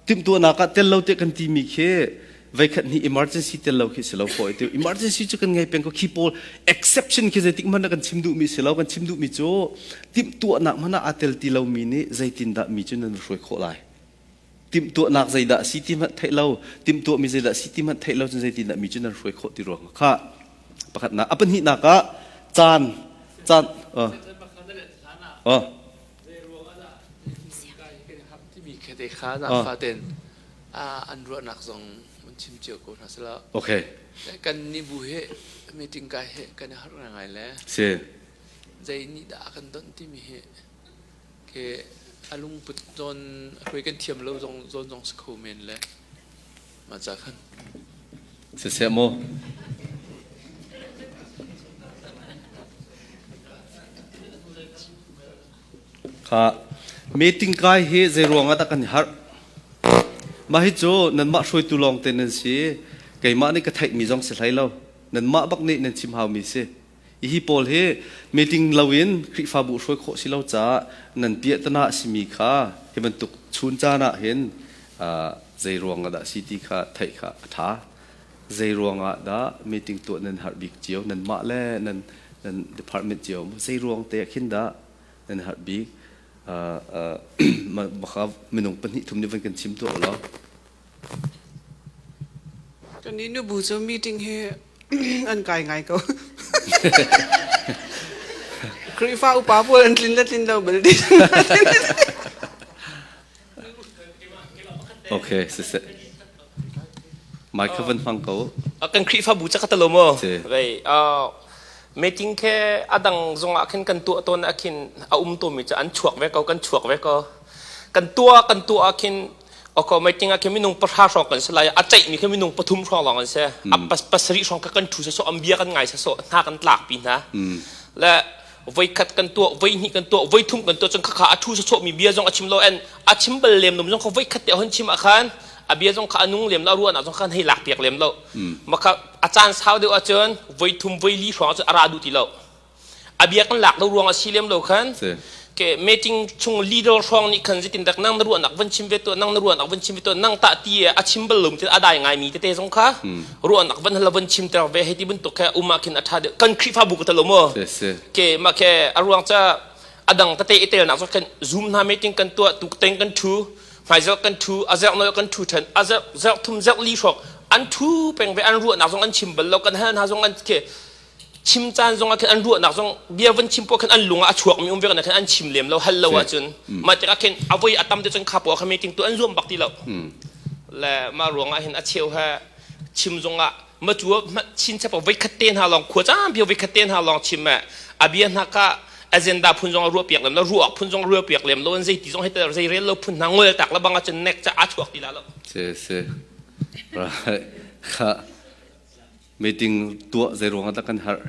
timhtuahnak ah tel lo te kan timi khi veikhat hnih emergency tel lo khi si lo fawi ti emergency cu kan ngei peng ko khi pawl exception khi zeitik hmanh kan chim duhmi si lo kan chim duhmi cu timhtuahnak hmanh ah aa tel ti lomi nih zeitindah mi cu nan hruai khawh lai timhtuahnak zeidah si ti hmanh theih lo timhtuahmi zeidah si ti hmanh theih lo cun zeitindah mi cu nan hruai khawh ti ruang kha pakhatnak a pahnihnak ah caan caan Faten an ruahnak zong an chim cio ko hna sela. Okay. Kan ni bu he meeting kai he kan i harh ngai le. Si. Zei nih dah kan don timi hi ke a lungput zawn hruai kan thiam lo zong zawn zong si kho men le mah ca khan. Siseh mu. Kha meeting kai hi zei ruang ah dah kan i harh? Mah hi cu nanmah hruaitu lawng te nan si. Keimah nih ka theihmi zong si hlei lo. Nanmah bak nih nan chim haumi si. Hi pawl hi meeting loin Khrihfabu hruai khawh si lo caah nan piahtana a simi kha hi bantuk chun caan ah hin zei ruang ah dah si ti kha theih kha a ṭha. Zei ruang ah dah meeting tuah nan harh bik cio nanmah le nan nan department cio zei ruang te ah khin dah nan harh bik baka minung pahnih thum nih van kan chim tuah law. Kan i nubu cu meeting hi an kai ngai ko. Khrihfa upa pawl an tlin le tlin lo bal dih. Okay, siseh. Mic kha van hmang ko. Kan Khrihfabu ca ka talo mo. Vei meeting khe adang zong ah khin kan tuah tawn ah khin a um to mi cu an chuak ve ko kan chuak ve ko. Kan tuah kan tuah ah khin oko meeting ah khin minung pahra hrawng kan si lai a ceih mi khe minung pathum hrawng lawng an si. A pasarih hrawng kha kan thu so an bia kan ngai so hna kan tlak pi hna. Le voikhat kan tuah voihnih kan tuah voithum kan tuah cun khakha a thu sawsawh mi bia zong a chim lo en a chim bal lem lom zong kha voikhat te hon chim ah khan a bia zong kha a nung lem lo ruahnak zong khan hei lak piak lem lo maka a caan sau deuh ahcun voithum voili hrawng cun a ra duh ti lo a bia kan lak lo ruang a si lem lo khan ke meeting chung leader hrawng nih khan zeitin dak nang na ruahnak van chim ve to nang na ruahnak van chim ve to nang ta ti a chim bal lom a dai ngai mi tete zong kha ruahnak van hala van chim ter ve hei ti bantuk kha uma khin a tha deuh kan Khrihfabu ka talo mo ke ma ke a ruang cha adang tete itel nak kan zoom hna meeting kan tua tuk teng kan thu hmaizel kan thu azek noi kan thu than azek zek thum zek li hrawk an thu peng ve an ruahnak zong an chim bal lo kan hal hna zong an ke chim caan zong ah khin an ruahnak zong bia van chim poah khin an lung ah a chuak mi um ve khin an chim lem lo hal lo ahcun mah tikah khin a voi a tam te cun kha poah kha meeting tu an zuam bak ti lo le mah ruang ah hin a cheu he chim zong ah ma cu chin chap voi khat te hna lawng khua caan pio voi khat te hna lawng chim a bia hna ka agenda phun zong a ruah piak lem lo ruak phun zong ruah piak lem lo an zei ti zong hei zei rel lo phun hna ngol tak la bang ah cun nek cha a chuak ti la lo se se right kha Meeting tuah zei ruangah dah kan harh?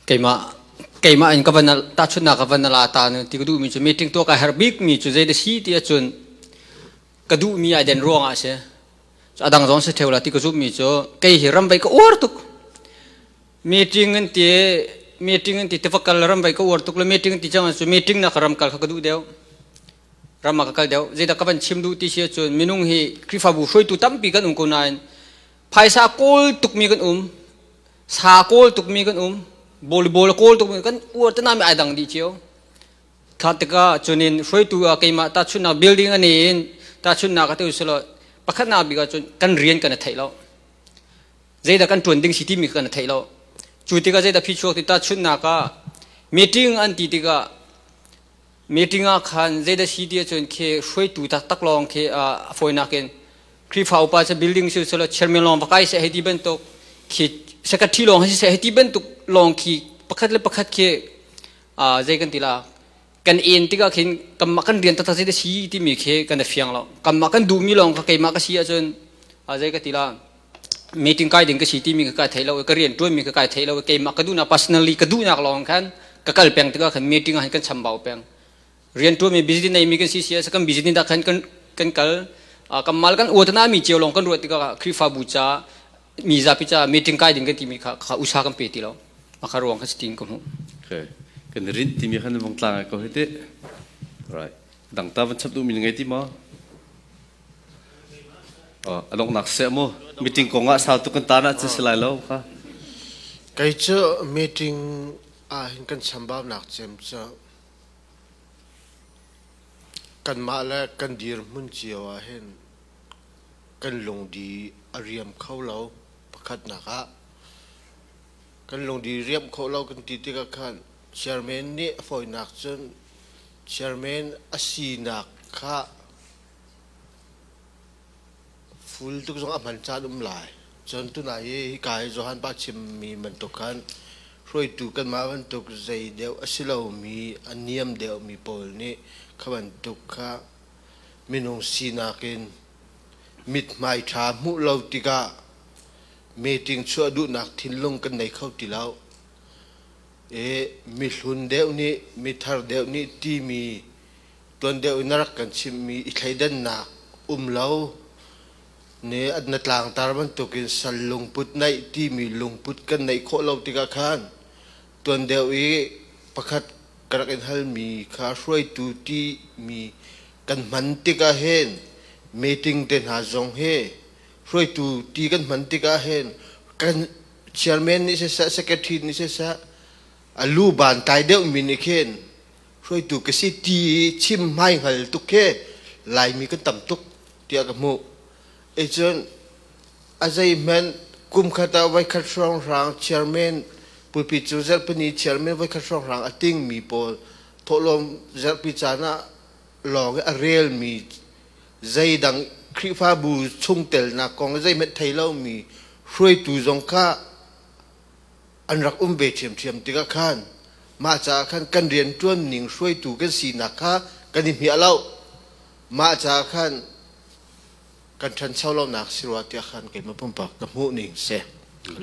Keimah keimah in ka van tahchunhnak ka van la ta nu ti ka duhmi cu meeting tuah ka herh bikmi cu zei da si ti ahcun ka duhmi ai den ruangah a si. A dang zong si theo la ti ka zumhmi cu kei hi ram vai ka uar tuk. Meeting an ti meeting an ti tiva kal ram vai ka uar tuk le meeting an ti cang cu meeting nak ram kal kha ka duh deuh. Ram ah ka kal deuh. Zeidah ka van chim duh ti si ahcun minung hi Khrihfabu hruaitu tampi kan um ko nain phaisa kawl tukmi kan um, sa kawl tukmi kan um, volleyball kawl tukmi kan uar te nami ai dang dih cio. Thla tikah cunin hruaitu ah keimah tahchunhnak building ani in tahchunhnak atu silo pakhatnak bik ahcun kan rian kan i theih lo. Zeidah kan ṭuan ding si timi kan i theih lo. Cu tikah zeidah phichuak ti tahchunhnak ah meeting an ti tikah Meeting ah khan zeidah si ti ahcun khi hruaitu taktak lawng khi a fawinak in Khrihfa upa cu building si selaw chairman lawng va kai seh hei ti bantuk khi secretary lawng si seh hei ti bantuk lawng khi pakhat le pakhat khi zei kan ti la kan en tikah khin kanmah kan rian taktak zeidah si timi khi kan i fiang lo kanmah kan duhmi lawng kha keimah ka si ahcun zei ka ti la meeting kai ding ka si timi ka kai thei lo ka rian tuanmi ka kai thei lo keimah ka duhnak personally ka duhnak lawng khan ka kal peng tikah khan meeting ah kan chambau peng rian tuanmi busy nei mi kan si si kan busy da khan kan kan kal kan mal kan uatana mi cio lawng kan ruat tikah Khrihfabu ca mi zapi ca meeting kai ding kan timi kha kha usa kan pe ti lo. Maka ruang kha si ka hmuh. Okay. Kan rinh timi khan vong tlang ko hi ti. Right. Dang ta van chap duh mi ngei ti ma? Oh, adong nak se mu. Meeting kong ah sau tu kan ta na chu si lai lo kha. Kei cu meeting ah hin kan chambau nak cem cu kanmah le kan dirhmun cio ah hin kan lungdi a riam kho lo pakhatnak ah kan lungdi riam kho lo kan ti tikah khan chairman nih a fawinak cun chairman a sinak kha Ful tuk zong a hman caan um lai. Cun tunai hi hika hi Johan pa chimmi bantuk khan hruaitu kanmah bantuk zei deuh a si lomi a niam deuhmi pawl nih kha bantuk kha minung sinak in mithmai ṭha hmuh lo tikah meeting chuah duhnak thinlung kan nei kho ti lo. I mihlun deuh nih mithar deuh nih timi tuan deuh in na rak kan chimhmi i thleidannak um lo ne na tlangtar bantukin sal lungput naih timi lungput kan neih khawh lo tikah khan tuan deuh i pakhat ka rak in halmi kha hruaitu timi kan hman tikah hin meeting te hna zong hi hruaitu ti kan hman tikah hin kan chairman nih siseh secretary nih siseh a lu ban tai deuhmi nih khin hruaitu ka si ti i chim hmaihngal tuk khi Laimi kan tam tuk tiah ka hmuh. E cun a zeihmanh kum khat ah voikhat hrawnghrang chairman pulpit cu zarhpini chairman voikhat hrawnghrang a tingmi pawl thawhlawm zarhpi caan ah lawng i a relmi zeidang Khrihfabu chungtelnak kong zeihmanh thei lomi hruaitu zong kha an rak um ve ṭhiamṭhiam tikah khan mah caah khan kan rianṭuan ning hruaitu kan sinak kha kan i hmiah lo. Mah caah khan kan ṭhancho lonak si rua tiah khan keimah pumpak ka hmuh ning si.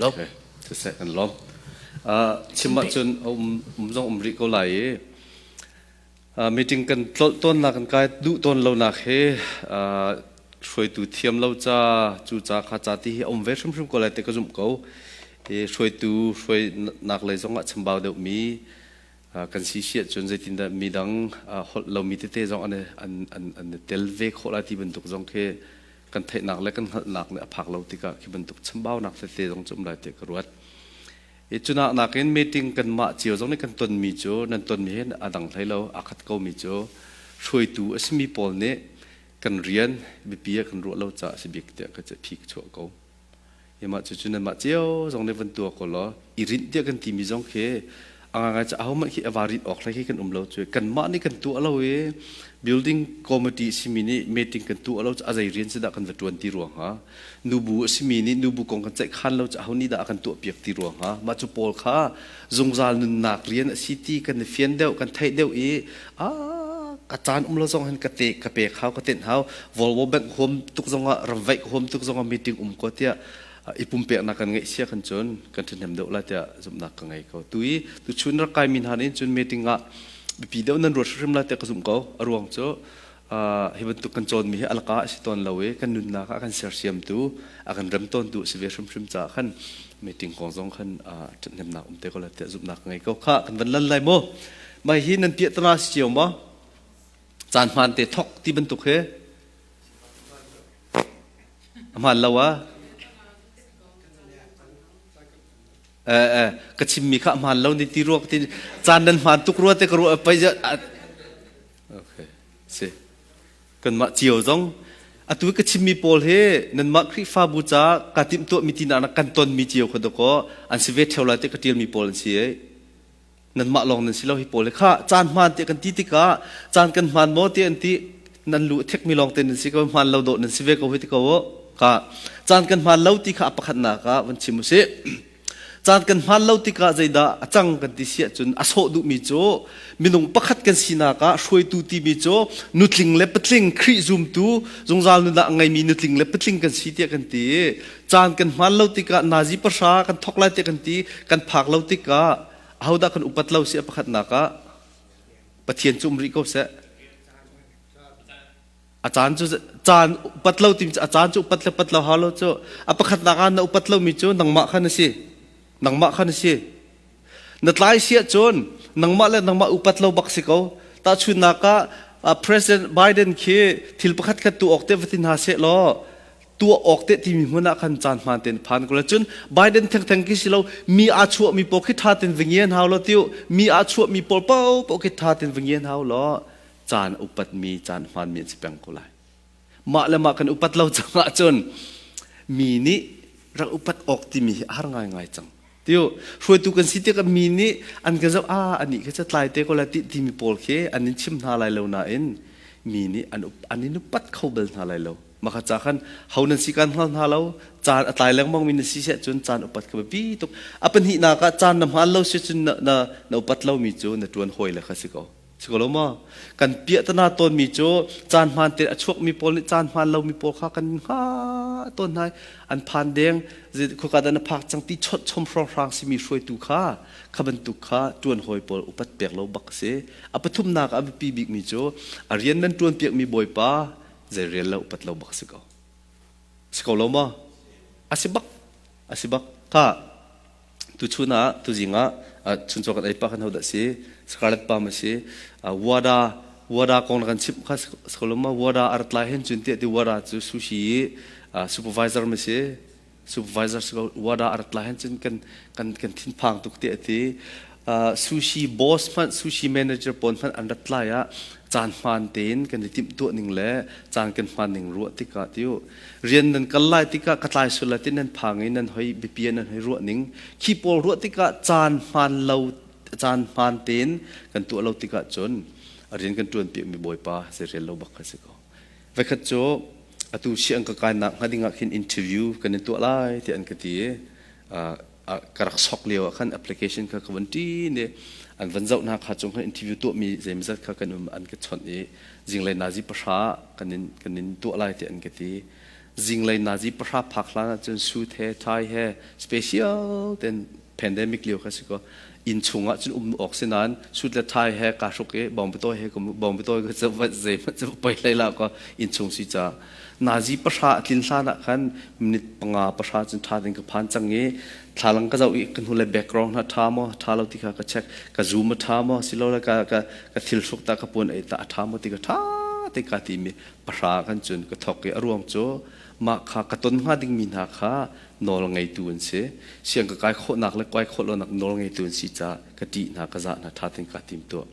Lo. Siseh kan lawm. Chim ahcun um um zong um rih ko lai i meeting kan tlolh tawnnak kan kai duh tawn lonak hi hruaitu thiam lo ca cu ca kha ca ti hi a um ve hrimhrim ko lai ti ka zumh ko. I hruaitu hruainak lei zong ah chambau deuhmi kan si si ahcun zeitindah midang holh lomi tete zong an an an an tel ve khawh lai ti bantuk zong khi kan theihnak le kan hngalhnak nih a phak lo tikah khi bantuk chambaunak tete zong cu um lai ti ka ruat. I cunak nakin meeting kanmah cio zong nih kan tonmi cu nan tonmi he a dang hlei lo aa khat komi cu hruaitu a simi pawl nih kan rian biapi ah kan ruah lo caah a si bik tiah ka phi ka chuah ko. I mah cucu nanmah cio zong nih van tuah ko law i rinh tiah kan timi zong khi a ngaingai cu ahohmanh khi a va rinh awk hlei khi kan um lo cu kanmah nih kan tuah lo i building committee simi nih meeting kan tuah lo cu a zei rian si dah kan va ṭuan ti ruang ha nubu a simi nih nubu kong kan ceihkhan lo cu aho nih dah a kan tuahpiak ti ruang ha mah cu pawl kha zungzal nunnak rian a si ti kan i fian deuh kan theih deuh i a ka caan um lo zong hin ka te ka pek hau ka tenh hau Volvo bank huam tuk zong ah ramvaih huam tuk zong ah meeting um ko tiah i pumpeknak kan ngeih sia kan cun kan ṭhahnem deuh lai tiah zumhnak ka ngei ko tu i tu chun rak kai mi hna nih cun meeting ah biapi deuh nan ruat hrimhrim lai tiah ka zumh ko a ruang cu hi bantuk kan cawnmi hi alaka a si tawn lo i kan nunnak ah kan sersiamtu a kan rem tawntu a si ve hrimhrim caah khan meeting kong zong khan ṭhathnemnak um te ko lai tiah zumhnak ka ngei ko kha kan van lan lai mu mai hi nan piahtana si cio maw caan hmaan te thok ti bantuk he a hmaan lo ah ka chimmi kha a hmaan lo ni ti rua ti caan nan hmaan tuk rua te ka ruah pai Okay. Si. Kanmah cio zong atu ka chimmi pawl hi nanmah Khrihfabu ca ka timhtuahmi ti nak kan tonmi cio kha dakaw an si ve theo lai te ka tialmi pawl an si ei. Nanmah lawng nan si lo hi pawl hi kha caan hmaan te kan ti tikah caan kan hmaan maw ti an ti nan lu thekmi lawng te nan si ko hmaan lo dawh nan si ve ko hi ti ko ka caan kan hmaan lo ti kha a pakhatnak ah van chim usih. Caan kan hmaan lo tikah zeidah a cang kan ti si ahcun a sawh duhmi cu minung pakhat kan sinak ah hruaitu timi cu nutling le patling Khrih zumtu zungzal nunah a ngeimi nutling le patling kan si tiah kan ti i caan kan hmaan lo tikah nazi pahra kan thok lai tiah kan ti kan phak lo tikah ahodah kan upat lo si a pakhatnak ah Pathian cu um rih ko seh. A caan cu caan upat lo timi cu a caan cu upat le upat lo hau lo cu a pakhatnak ah na upat lomi cu nangmah kha na si. Nangmah kha na si. Na tlai si ahcun nangmah le nangmah upat lo bak si ko. Tahchunhnak ah President Biden khi thil pakhat khat tu awk te va ti hna seh law tuah awk te timi hmun ah khan caan hmaan tein phan ko la. Cun Biden thengtheng khi si lo mi aa chuah mi pawl khi tha ten va ngian hau lo tiu mi aa chuah mi pawl paohpaoh khi tha ten va ngian hau law caan upat mi caan hmaan mi an si peng ko lai. Mah le mah kan upat lo cang ahcun mi nih rak upat awk timi hi a har ngaingai cang. Tiu hruaitu kan si tikah mi nih an kan zoh ah anih kha cu tlai te ko lai ti timi pawl khi an in chim hna lai lo nain mi nih an an in upat kho bal hna lai lo. Mah kha ca khan ho nan si kan hngal hna lo caan a tlai lengmang mi na si siah cun caan upat kha biapi tuk. A pahnihnak ah caan na hmaan lo si cun na, na, na upat lomi cu na ṭuan hawi le kha si ko. Si ko lo maw? Kan piahtana tawnmi cu caan hmaan te a chuakmi pawl nih caan hmaan lomi pawl kha kan hngah tawn hna i an phan deng khuaka dah na phak cang ti chawt chom hrawnghrang simi hruaitu kha kha bantuk kha ṭuan hawi pawl upat pek lo bak a si. A pathumnak ah a biapi bikmi cu a rian nan ṭuan piakmi bawipa zei rian lo upat lo bak si ko. Si ko lo maw? A si bak. A si bak. Kha Tuchun ah tuzing ah chuncaw kan ei pah kan hodah si Scarlet Palm a si Wada Wada kong na kan chimh kha skoloma Wada a rat lai hen cun tiah ti Wada cu sushi i supervisor ma si supervisor Wada a rat lai hen cun kan kan kan thinphang tuk tiah ti sushi boss hmanh sushi manager pawl hmanh an rat lai ah caan hmaan tein kan i timh tuah ning le caan kan hmaan ning ruah tikah tiu Rian nan kal lai tikah ka tlai sual lai ti nan phang i nan hoi biapi ah nan hoi ruah ning khi pawl ruah tikah caan hmaan lo caan hmaan tein kan tuah lo tikah cun a rian kan ṭuan piakmi Bawipa zeirel lo bak kha si ko. Voikhat cu atu siang ka kainak hnga ding ah khin interview kan in tuah lai tiah an ka ti i ka rak sok lio ah khan application kha ka van ṭin i an van zoh hna kha cung khan interview tuahmi zeimazat kha kan um an ka chawnh i zinglei nazi pahra kan in kan in tuah lai tiah an ka ti zinglei nazi pahra phak hlan ahcun suit he tie he special ten pandemic lio kha si ko inn chung ah cun um awk si nain suit le tie he kaa hruk i bawngpatawi he bawngpatawi ka cu zeihmanh cu poi hlei la ko inn chung si ca nazi pahra a tlin hlan ah khan minute panga pahra cun ṭha ding ka phan cang i thlalang ka zoh i ka hnulei background hna ṭha maw ṭha lo ti kha ka check ka zoom a ṭha maw silole ka ka ka thil hruk ta ka puan ei ta a ṭha maw ti ka ṭha te ka ti mi pahra kan cun ka thok i a ruang cu mah kha ka ton hnga dingmi hna kha nawl ngeitu an si siang ka kai khawhnak le kai khawh lonak nawl ngeitu an si caah ka ṭih hna ka zah hna ṭha tein ka tim tuah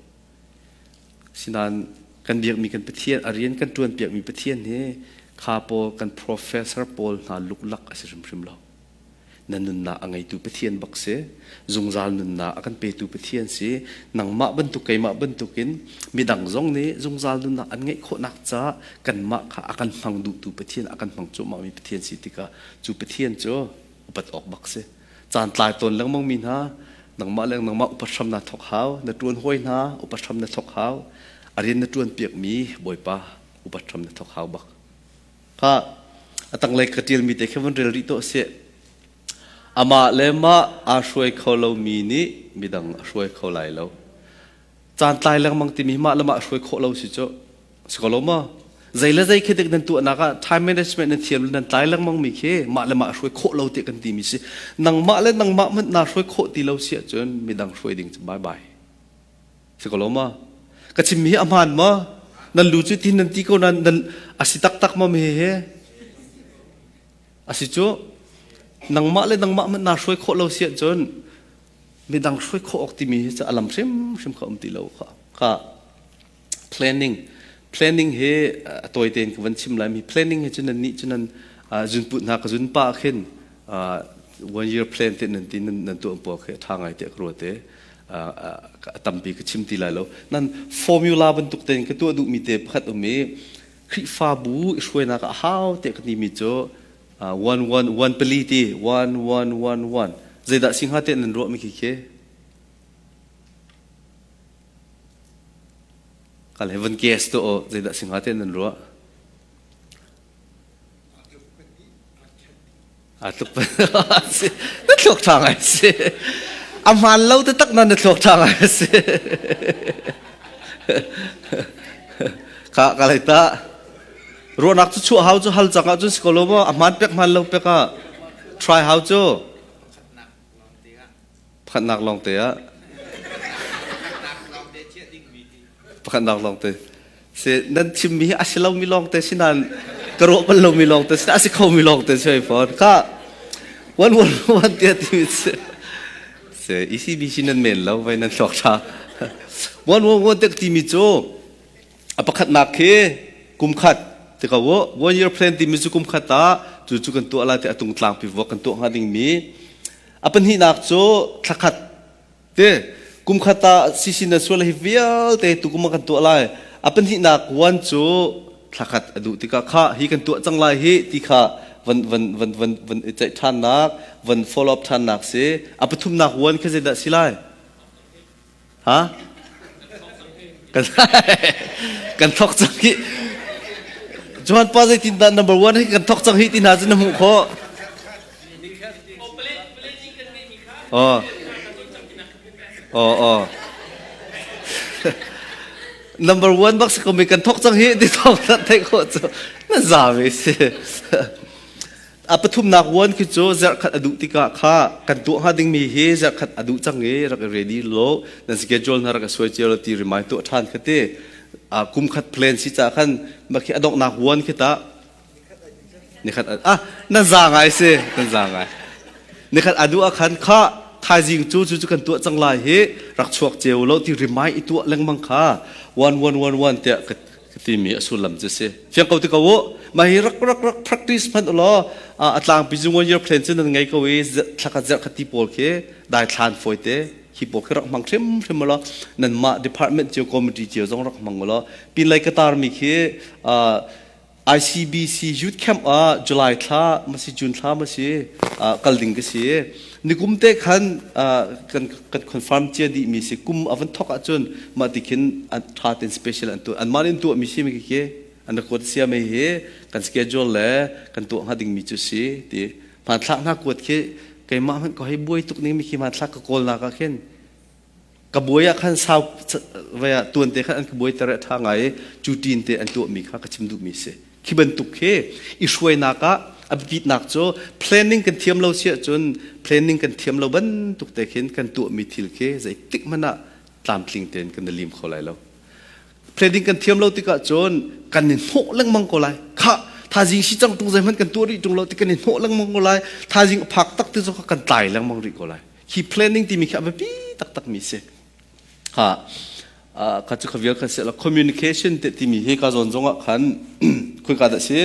Sinain kan biakmi kan Pathian, a rian kan ṭuanpiakmi Pathian hi kha pawl kan professor pawl hna luklak a si hrimhrim lo. Na nunnak a ngeitu Pathian bak si, zungzal nunnak a kan petu Pathian si, nangmah bantuk keimah bantukin midang zong nih zungzal nunnak an ngeih khawhnak caah kanmah kha a kan hmang duhtu Pathian, a kan hmang cuahmahmi Pathian si tikah cu Pathian cu upat awk bak si. Caan tlai tawn lengmang mi hna, nangmah le nangmah upat hram na thawk hau, na ṭuan hawi hna upat hram na thawk hau, a rian na ṭuan piakmi Bawipa upat hram na thawk hau bak. Kha a tanglei ka ṭialmi te khi van rel rih tuah sih. Amah le mah aa hruai kho lomi nih midang a hruai kho lai lo. Caan tlai lengmang timi mah le mah hruai khawh lo si cu. Si ko lo maw? Zei le zei khi dik nan tuahnak ah time management nan thiam nan tlai lengmang mi khi mah le mah hruai khawh lo ti kan timi si. Nangmah le nangmah hmanh naa hruai khawh ti lo si ahcun midang hruai ding cu bye bye. Si ko lo maw? Ka chimmi hi a hmaan maw? Nan lu cu tin nan ti ko nan nan a si taktak maw mi he? A si cu nangmah le nangmah hmanh naa hruai khawh lo si ahcun midang hruai khawh awk timi hi cu a lam hrimhrim kha um ti lo kha. Kha planning planning hi a tawi tein ka van chim lai mi planning hi cu nan nih cu nan zunput hna ka zun pa khin one year plan te nan ti nan tuah pawl khi a tha ngai te ka ruat e a tampi ka chim ti lai lo nan formula bantuk tein ka tuah duh mi te pakhat um i Khrihfabu i hruainak a hau te ka ti mi cu one one one pali ti one one one one zeidah singha te nan ruah mi khi khi Kal he van guess tu aw zeidah si hnga te nan ruah? Aa tluk si. Na thluak ṭha ngai si. A hmaan lo te tak na na thluak ṭha ngai si. Ka ka lei ta. Ruahnak cu chuah hau cu hal cang ah cun si ko lo maw? A hmaan pek hmaan lo pek ah try hau cu. Pakhatnak lawng te ah. Pakhatnak lawng te. Si nan chimmi hi a si lomi lawng te si nain ka ruah bal lomi lawng te si a si khomi lawng te si hoi fawn. Kha one one one tiah timi si. Si ECBC nan men lo vai nan thluak tha. One one one te timi cu a pakhatnak khi kum khat ti ko u. One year plan timi cu kum khat ah cu cu kan tuah lai ti a tungtlang pi vuak kan tuah hnga dingmi. A pahnihnak cu thla khat Te kum khat ah sisi na sual hi vialte tukum ah kan tuah lai. A pahnihnak wan cu thla khat a duh tikah kha hi kan tuah cang lai hi ti kha van van van van van i ceih ṭhannak, van follow up ṭhannak si. A pathumnak wan kha zeidah si lai? Ha? Kan kan thok cang hi. Johan pa zeitindah number one hi kan thok cang hi ti hna cu na hmuh khawh. Oh. Oh, oh. Number one bak si ko mi kan thok cang hi ti thong na theih khawh cu na za ve si. A pathumnak one khi cu zarhkhat a duh tikah kha kan tuah hnga dingmi hi zarhkhat a duh cang i rak i ready lo nan schedule na rak i suai cio lo ti remind tuah ṭhan kha ti. Kum khat plan si ca khan makhi a donghnak one khi ta Nikhat ah nan za ngai si nan za ngai. Nikhat adu ah khan kha thaizing cu cu cu kan tuah cang lai hi rak chuak ceu lo ti rimai i tuah lengmang kha one one one one tiah ka timi a sullam cu si. Fiang ko ti ko u. Mah hi rak rak rak practice hmanh ulaw a tlangpi cu one year plan cu nan ngei ko i thlakhat zarhkhat ti pawl khi dai thlan fawi te hi pawl khi rak hmang hrimhrim ulaw nanmah department cio committee cio zong rak hmang ulaw pin lei ka tar mi khi ICBC Youth Camp ah July thla ma si June thla ma si kal ding ka si. Nikum te khan kan kan confirm cia dih mi si kum a van thok ahcun mah ti khin an tha ten special an tuah an mah in tuah mi si mi khi an record sia me hi kan schedule le kan tuah hnga ding mi cu si ti hmanthlak hna kuat khi keimah hmanh ko hei buai tuk ning mi khi hmanthlak ka kawl nak ah khin ka buai ah khan sau vai ah tuan te khan an ka buai ter tha ngai i cu tin te an tuah mi kha ka chim duh mi si khi bantuk khi i hruainak ah a biapitnak cu planning kan thiam lo si ahcun planning kan thiam lo bantuk te khin kan tuah mi thil khi zeitik hmanh ah tlamtling tein kan i lim kho lai lo planning kan thiam lo tikah cun kan i hnawh lengmang ko lai kha thazing si cang tung zeihmanh kan tuah rih tung lo ti kan i hnawh lengmang ko lai thazing a phak tak ti cu kan tlai lengmang rih ko lai Khi planning timi khi a biapi taktak mi si. Ha kha cu kha vial kha si la communication te timi hi ka zawn zong ah khan khoi ka dah si?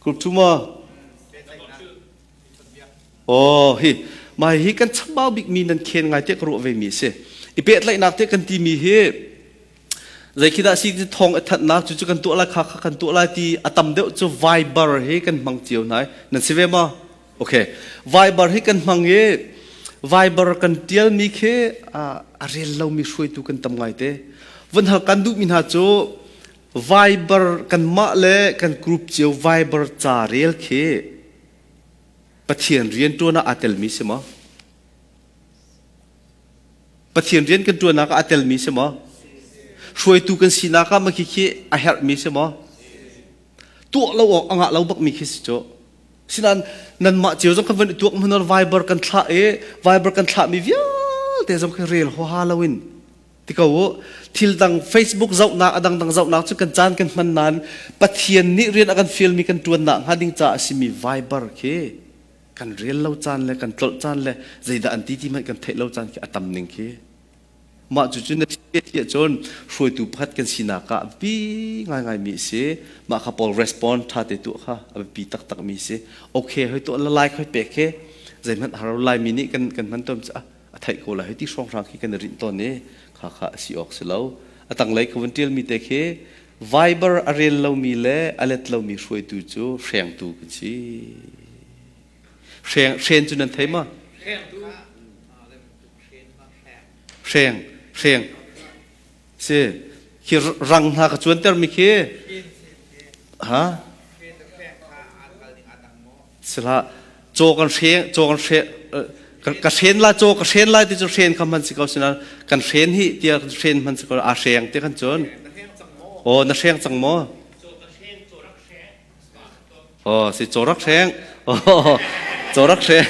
Group 2 ma? Oh hi mai hi kan chambau bik mi nan khen ngai te ka ruah ve mi si. I pehtlaihnak te kan ti mi hi zei khi dah si thong a thatnak cu cu kan tuah lai kha kha kan tuah lai ti a tam deuh cu Viber hi kan hmang cio nai nan si ve ma? Okay. Viber hi kan hmang i Viber kan tialmi khi a rel lomi hruaitu kan tam ngai te. Vun hal kan duhmi hna cu Viber kanmah le kan group cio Viber ca rel khi Pathian rianṭuan ah aa telmi si maw? Pathian rian kan ṭuannak ah aa telmi si maw? Hruaitu kan sinak ah mah khi a herhmi si maw? Tuah lo awk a ngah lo bakmi khi si cu. Sinain nanmah cio zong kan van i tuak hmanor Viber kan thlah i Viber kan thlahmi vialte zong khi rel huaha loin ti ko u. Thil dang Facebook zohnak a dangdang zohnak cu kan caan kan hman nain Pathian nih rian a kan fialmi kan ṭuannak hnga ding caah a simi Viber khi kan rel lo caan le kan tlolh caan le zeidah an ti ti hmanh kan theih lo caan khi a tam ning khi Mah cucu na thi ahcun hruaitu pakhat kan sinak ah a biapi ngaingaimi a si. Mah kha pawl respond ṭha te tuah kha a biapi taktakmi a si. Okay hoi tuah la like hoi pek hi zeihmanh har Laimi nih kan kan hman tawn caah a theih ko lai hoi ti hrawnghrang khi kan i rinh tawn i kha kha a si awk si lo. A tanglei ka vun ṭialmi te khi Viber a rel lomi le a let lomi hruaitu cu hrengtu kan si. Hreng hren cu nan thei ma? Hreng, hreng. Si, khi rang hna ka cuanter mi khi. Ha? Sila, caw kan hreng, caw kan hre, ka hren lai, caw ka hren lai ti cu hren kha hman si ko sina, kan hren hi tiah hren hman si ko, a hreng ti kan cun. Oh, na hreng cang maw? Oh, si caw rak hreng. Oh, caw rak hreng.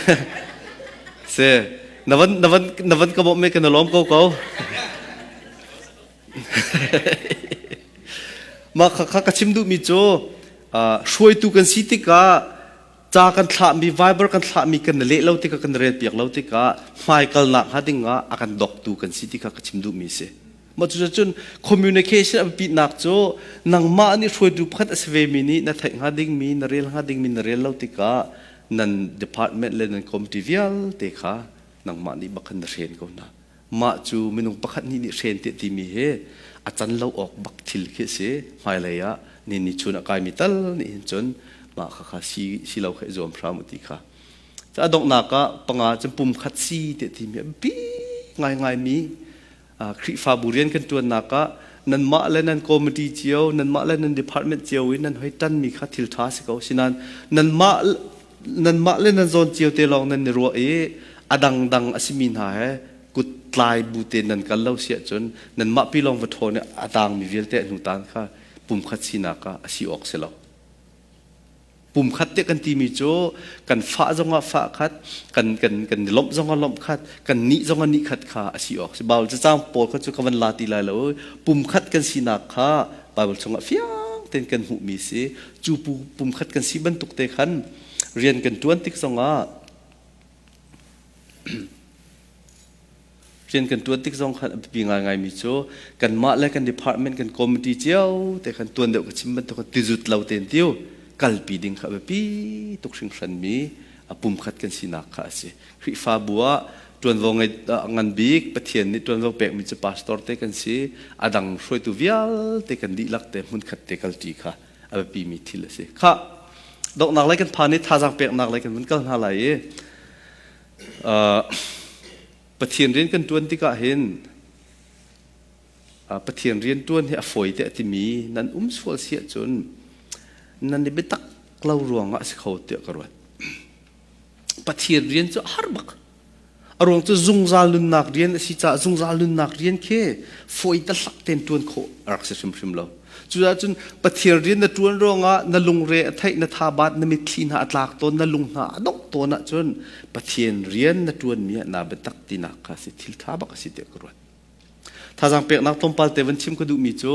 Si, na van na van na van ka bawmh me kan lawm ko ko. Mah kha ka chim duhmi cu hruaitu kan si tikah ca kan thlahmi Viber kan thlahmi kan leh lo tikah kan rel piak lo tikah hmaikalnak hnga dingah a kan doktu kan si tikah ka chim duhmi si. Mah cucun communication a biapitnak cu nangmah nih hruaitu pakhat a si vemi nih na theih hnga dingmi na rel hnga dingmi na rel lo tikah nan department le nan committee vialte kha nangmah nih bak khan na hren ko hna. Mah cu minung pakhat nih nih hren tiah timi hi a can lo awk bak thil khi a si. Hmailei ah ni ni chun a kaimi tal nih hin cun mah kha kha si, si lo kha i zuam hram u ti kha. Ca donghnak ah panga cun pum khat si tiah timi a biapi ngaingaimi Khrihfabu rian kan ṭuannak ah nanmah le nan committee cio, nanmah le nan department cio in nan hoi ṭanmi kha thil ṭha si ko. Sinain nanmah nanmah le nan zawn cio te lawng nan i ruah i a dangdang a simi hna he kut tlai bu tein nan kal lo si ahcun nanmah pi lawng va ṭhawn i a tangmi vialte a hnu tan kha pumkhat sinak ah a si awk si lo. Pumkhat te kan timi cu kan fah zongah fah khat, kan kan kan i lawmh zongah lawmh khat, kan nih zongah nih khat kha a si awk si. Bible cacang pawl kha cu ka van la ti lai lo. Pumkhat kan sinak kha Bible chungah fiang tein kan hmuhmi si. Cu pumkhat kan si bantuk te khan rian kan ṭuan tik zongah rian kan ṭuan tik zong khan a biapi ngaingaimi cu kanmah le kan department kan committee cio te khan tuan deuh ka chim bantuk tizut lo tein tiu kalpi ding kha a biapi tuk hringhranmi a pumkhat kan sinak kha a si. Khrihfabu ah ṭuanvo ngei ngan bik Pathian nih ṭuanvo pekmi cu pastor te kan si. A dang hruaitu vialte kan dihlak te hmunkhat te kalṭi kha a biapimi thil a si. Khah donghnak lei kan phan i thazaang peknak lei kan vun kal hna lai i Pathian rian kan ṭuan tikah hin Pathian rian ṭuan hi a fawi te a timi nan um sual si ahcun nan i biatak lo ruangah a si kho tiah ka ruat. Pathian rian cu a har bak. A ruang cu zungzal nunnak rian a si caah zungzal nunnak rian khi fawi tahlak tein ṭuan khawh a rak si hrimhrim lo. Cucaah cun Pathian rian na ṭuan ruangah na lungre a theih, na thabat, na mitthli hna a tlak tawn, na lung hna a dongh tawn ahcun Pathian rian na ṭuanmi ah naa biatak tinak kha si thil ṭha bak a si tiah ka ruat. Thazaang peknak tlawmpal te van chim ka duhmi cu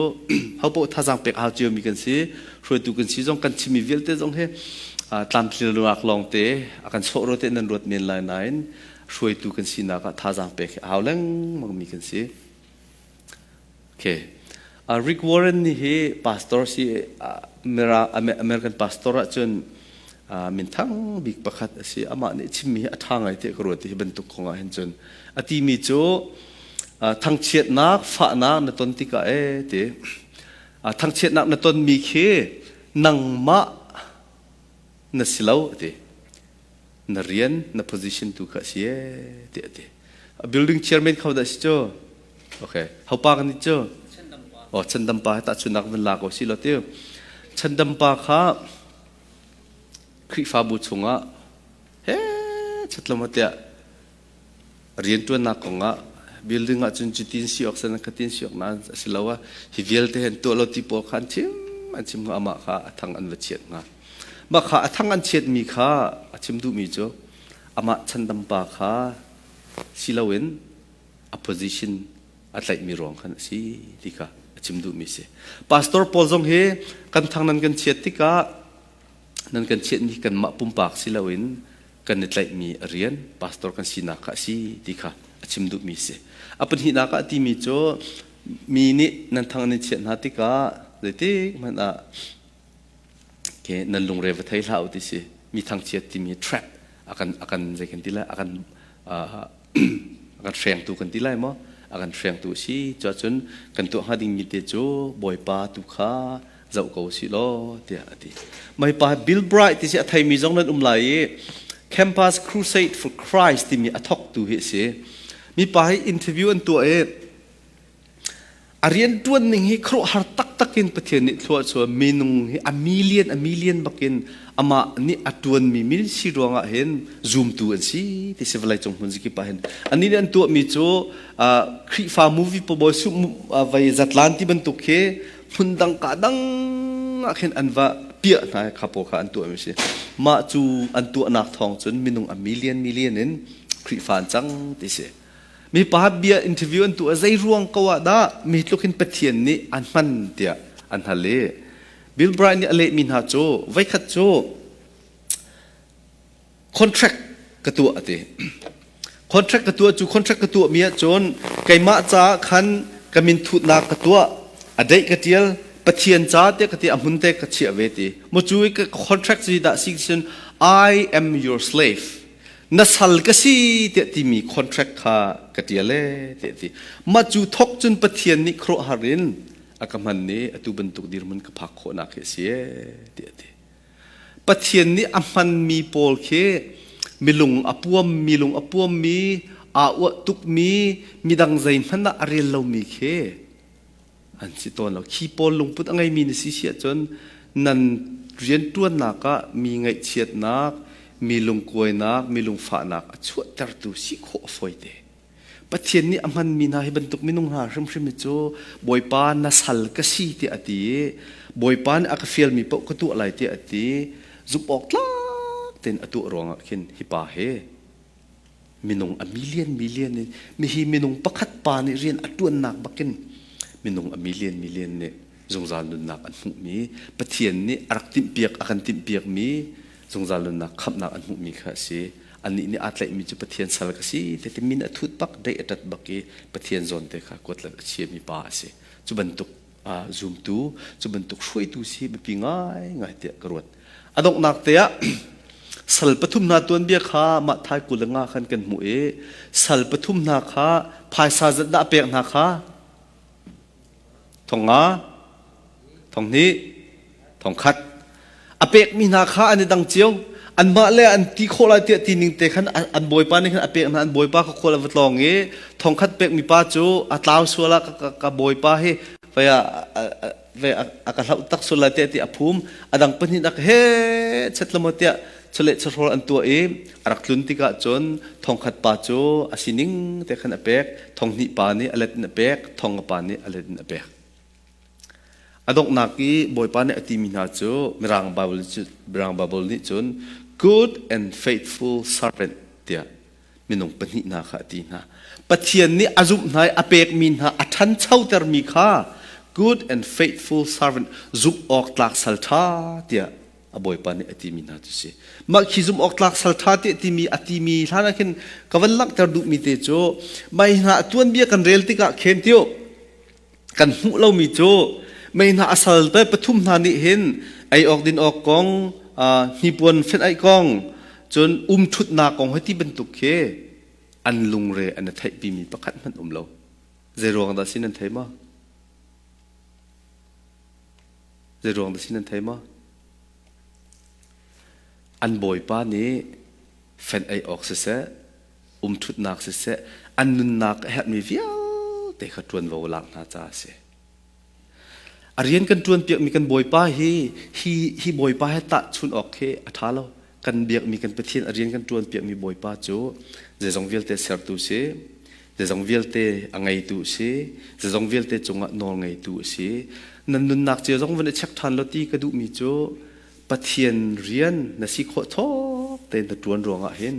hopaoh thazaang pek hau ciomi kan si, hruaitu kan si zong kan chimmi vialte zong hi tlamtlinnak lawngte a kan sawh rua te nan ruat men lai nain hruaitu kan sinak ah thazaang pek hi a hau lengmangmi kan si. Okay. Rick Warren nih hi pastor si American pastor ahcun minthang bik pakhat a si. Amah nih chimmi hi a ṭha ngai tiah ka ruat hi bantuk kong ah hin cun. A timi cu thangchiatnak fahnak na ton tikah ee ti. Thangchiatnak na tonmi khi nangmah na si lo a ti. Na rian na position tu kha a si ee tiah a ti. Building chairman kho dah si cu? Okay. Hopa kan nih cu? Oh, Chandampa tahchunnak van la ko si lo ti. Chandampa kha Khrihfabu chungah he chatlama tiah rianṭuannak kongah building ah cun cutin si awk san khatin si awk na a si lo ah hi vialte hen tuah lo ti pawl kha an chim an chim hnga amah kha a thang an va chiat hnga mah kha a thang an chiatmi kha a chim duhmi cu amah chandampa kha si loin a position a tlaihmi ruang khan a si ti kha a chim duhmi si. Pastor pawl zong hi kan thang nan kan chiat tikah nan kan chiatmi kanmah pumpak si loin kan i tlaihmi a rian pastor kan sinak kha a si ti kha a chim duhmi si. A pahnihnak ah a timi cu mi nih nan thang nan chiat hna tikah zeitik hmanh ah okay, nan lungre va thei hlah u ti si mi thangchiat timi trap akan akan zei kan ti lai akan a kan hrengtu kan ti lai maw a kan hrengtu a si cuahcun kan tuah hnga dingmi te cu bawipa tu kha zoh ko si law tiah a ti mai pa Bill Bright ti si a theimi zong nan um lai i Campus Crusade for Christ timi a thawktu hi a si mi pa hi interview an tuah i A rianṭuan ning hi khuaruahhar taktak in Pathian nih thlua a chuah. Minung hi a million a million bakin amah nih a ṭuanmi ministry ruangah hin zumtu an si ti si vawlei cung hmun zikip ah hin. Annih nih an tuahmi cu Khrihfa movie pabawi vai zatlan ti bantuk khi hmun dang ka dang ah khin an va piah hna kha pawl kha an tuahmi si. Mah cu an tuahnak thawng cun minung a million million in Khrihfa an cang ti si. Mi pa bia interview an tuah zei ruang ko ah dah mi tluk hin Pathian nih an hman tiah an hal i Bill Bright nih a lehmi hna cu voikhat cu contract ka tuah a ti. Contract ka tuah cu contract ka tuah mi ahcun keimah caah khan ka min thutnak ka tuah a date ka tial Pathian ca tiah ka ti a hmun te ka chiah ve ti. Mu cu i ka contract cu dah si cun I am your slave. Na sal ka si tiah timi contract kha ka tial e tiah ti. Mah cu thok cun Pathian nih khuaruahhar in a ka hman i atu bantuk dirhmun ka phak khawhnak hi a si e tiah ti. Pathian nih a hmanmi pawl khi milung a puammi lung a puammi aa uah tukmi midang zeihmanh ah a rel lomi khi an si tawn lo. Khi pawl lungput a ngeimi na si si ahcun nan rianṭuannak ah mi ngaihchiatnak, mi lungkuainak, mi lungfahnak a chuahtertu si khawh a fawite. Pathian nih a hmanmi hna hi bantuk minung hna hrimhrim hi cu Bawipa na sal ka si tiah a ti i Bawipa nih a ka fialmi paoh ka tuah lai tiah a ti zumh awk tlak tein a tuah ruangah khin hi pa hi minung a million million in mihi minung pakhat pa nih rian a ṭuannak bakin minung a million million nih zungzal nunnak an hmuhmi Pathian nih a rak timhpiak a kan timhpiakmi zungzal nunnak khamhnak an hmuhmi kha a si. Anih nih aa tlaihmi cu Pathian sal ka si ti min a thut bak, dei a ṭat bak i Pathian zawn te kha kuatlat a chiami pa a si. Cu bantuk zumtu, cu bantuk hruaitu si biapi ngaingai tiah ka ruat. A donghnak te ah sal pathum hna tuanbia kha mah thai kul le nga khan kan hmuh i sal pathum hna kha phaisa zat dah a pek hna kha 5000, 2000, 1000. A pekmi hna kha an i dang cio. Anmah le an ti khawh lai tiah ti ning te khan an bawipa nih khan a pek hna. An bawipa kha khual a va tlawng i 1000 pekmi pa cu a tlau sual ah ka bawipa hi vei a ka hlauh tak sual lai tiah ti a phum. A dang pahnih nak he chet lamo tiah chawleh chawhrawl an tuah i a rak tlun tikah cun 1000 pa cu a sining te khan a pek. 2000 pa nih a let in a pek. 1000 pa nih a let in a pek. A donghnak i Bawipa nih a timi hna cu Mirang Bible, Mirang Bible nih cun good and faithful servant tiah minung pahnih hna kha a ti hna. Pathian nih a zumh hna i a pekmi hna a ṭhanchotermi kha good and faithful servant zumh awk tlak sal ṭha tiah a Bawipa nih a timi hna cu si. Mah khi zumh awk tlak sal ṭha tiah timi a timi hlan ah khin ka van langhter duhmi te cu mah hi hna a tuanbia kan rel tikah khen tiu kan hmuh lomi cu mei hna a sal te pathum hna nih hin ei awk din awk kong hnipuan fenh aih kong cun um ṭhutnak kong hei ti bantuk khi an lungre an i theihpimi pakhat hmanh um lo. Zei ruang dah si nan thei maw? Zei ruang dah si nan thei maw? An bawipa nih fenh ei awk siseh, umṭhutnak siseh, an nunnak a herhmi vialte kha ṭuanvo lak hna caah a si. A rian kan ṭuanpiakmi kan Bawipa hi hi hi Bawipa he tahchunh awk khi a ṭha lo. Kan biakmi kan Pathian a rian kan ṭuanpiakmi Bawipa cu zeizong vialte sertu si, zeizong vialte a ngeitu si, zeizong vialte cungah nawl ngeitu a si. Nan nunnak cio zong van i check ṭhan lo ti ka duhmi cu Pathian rian na si khawh thawk tein na ṭuan ruangah hin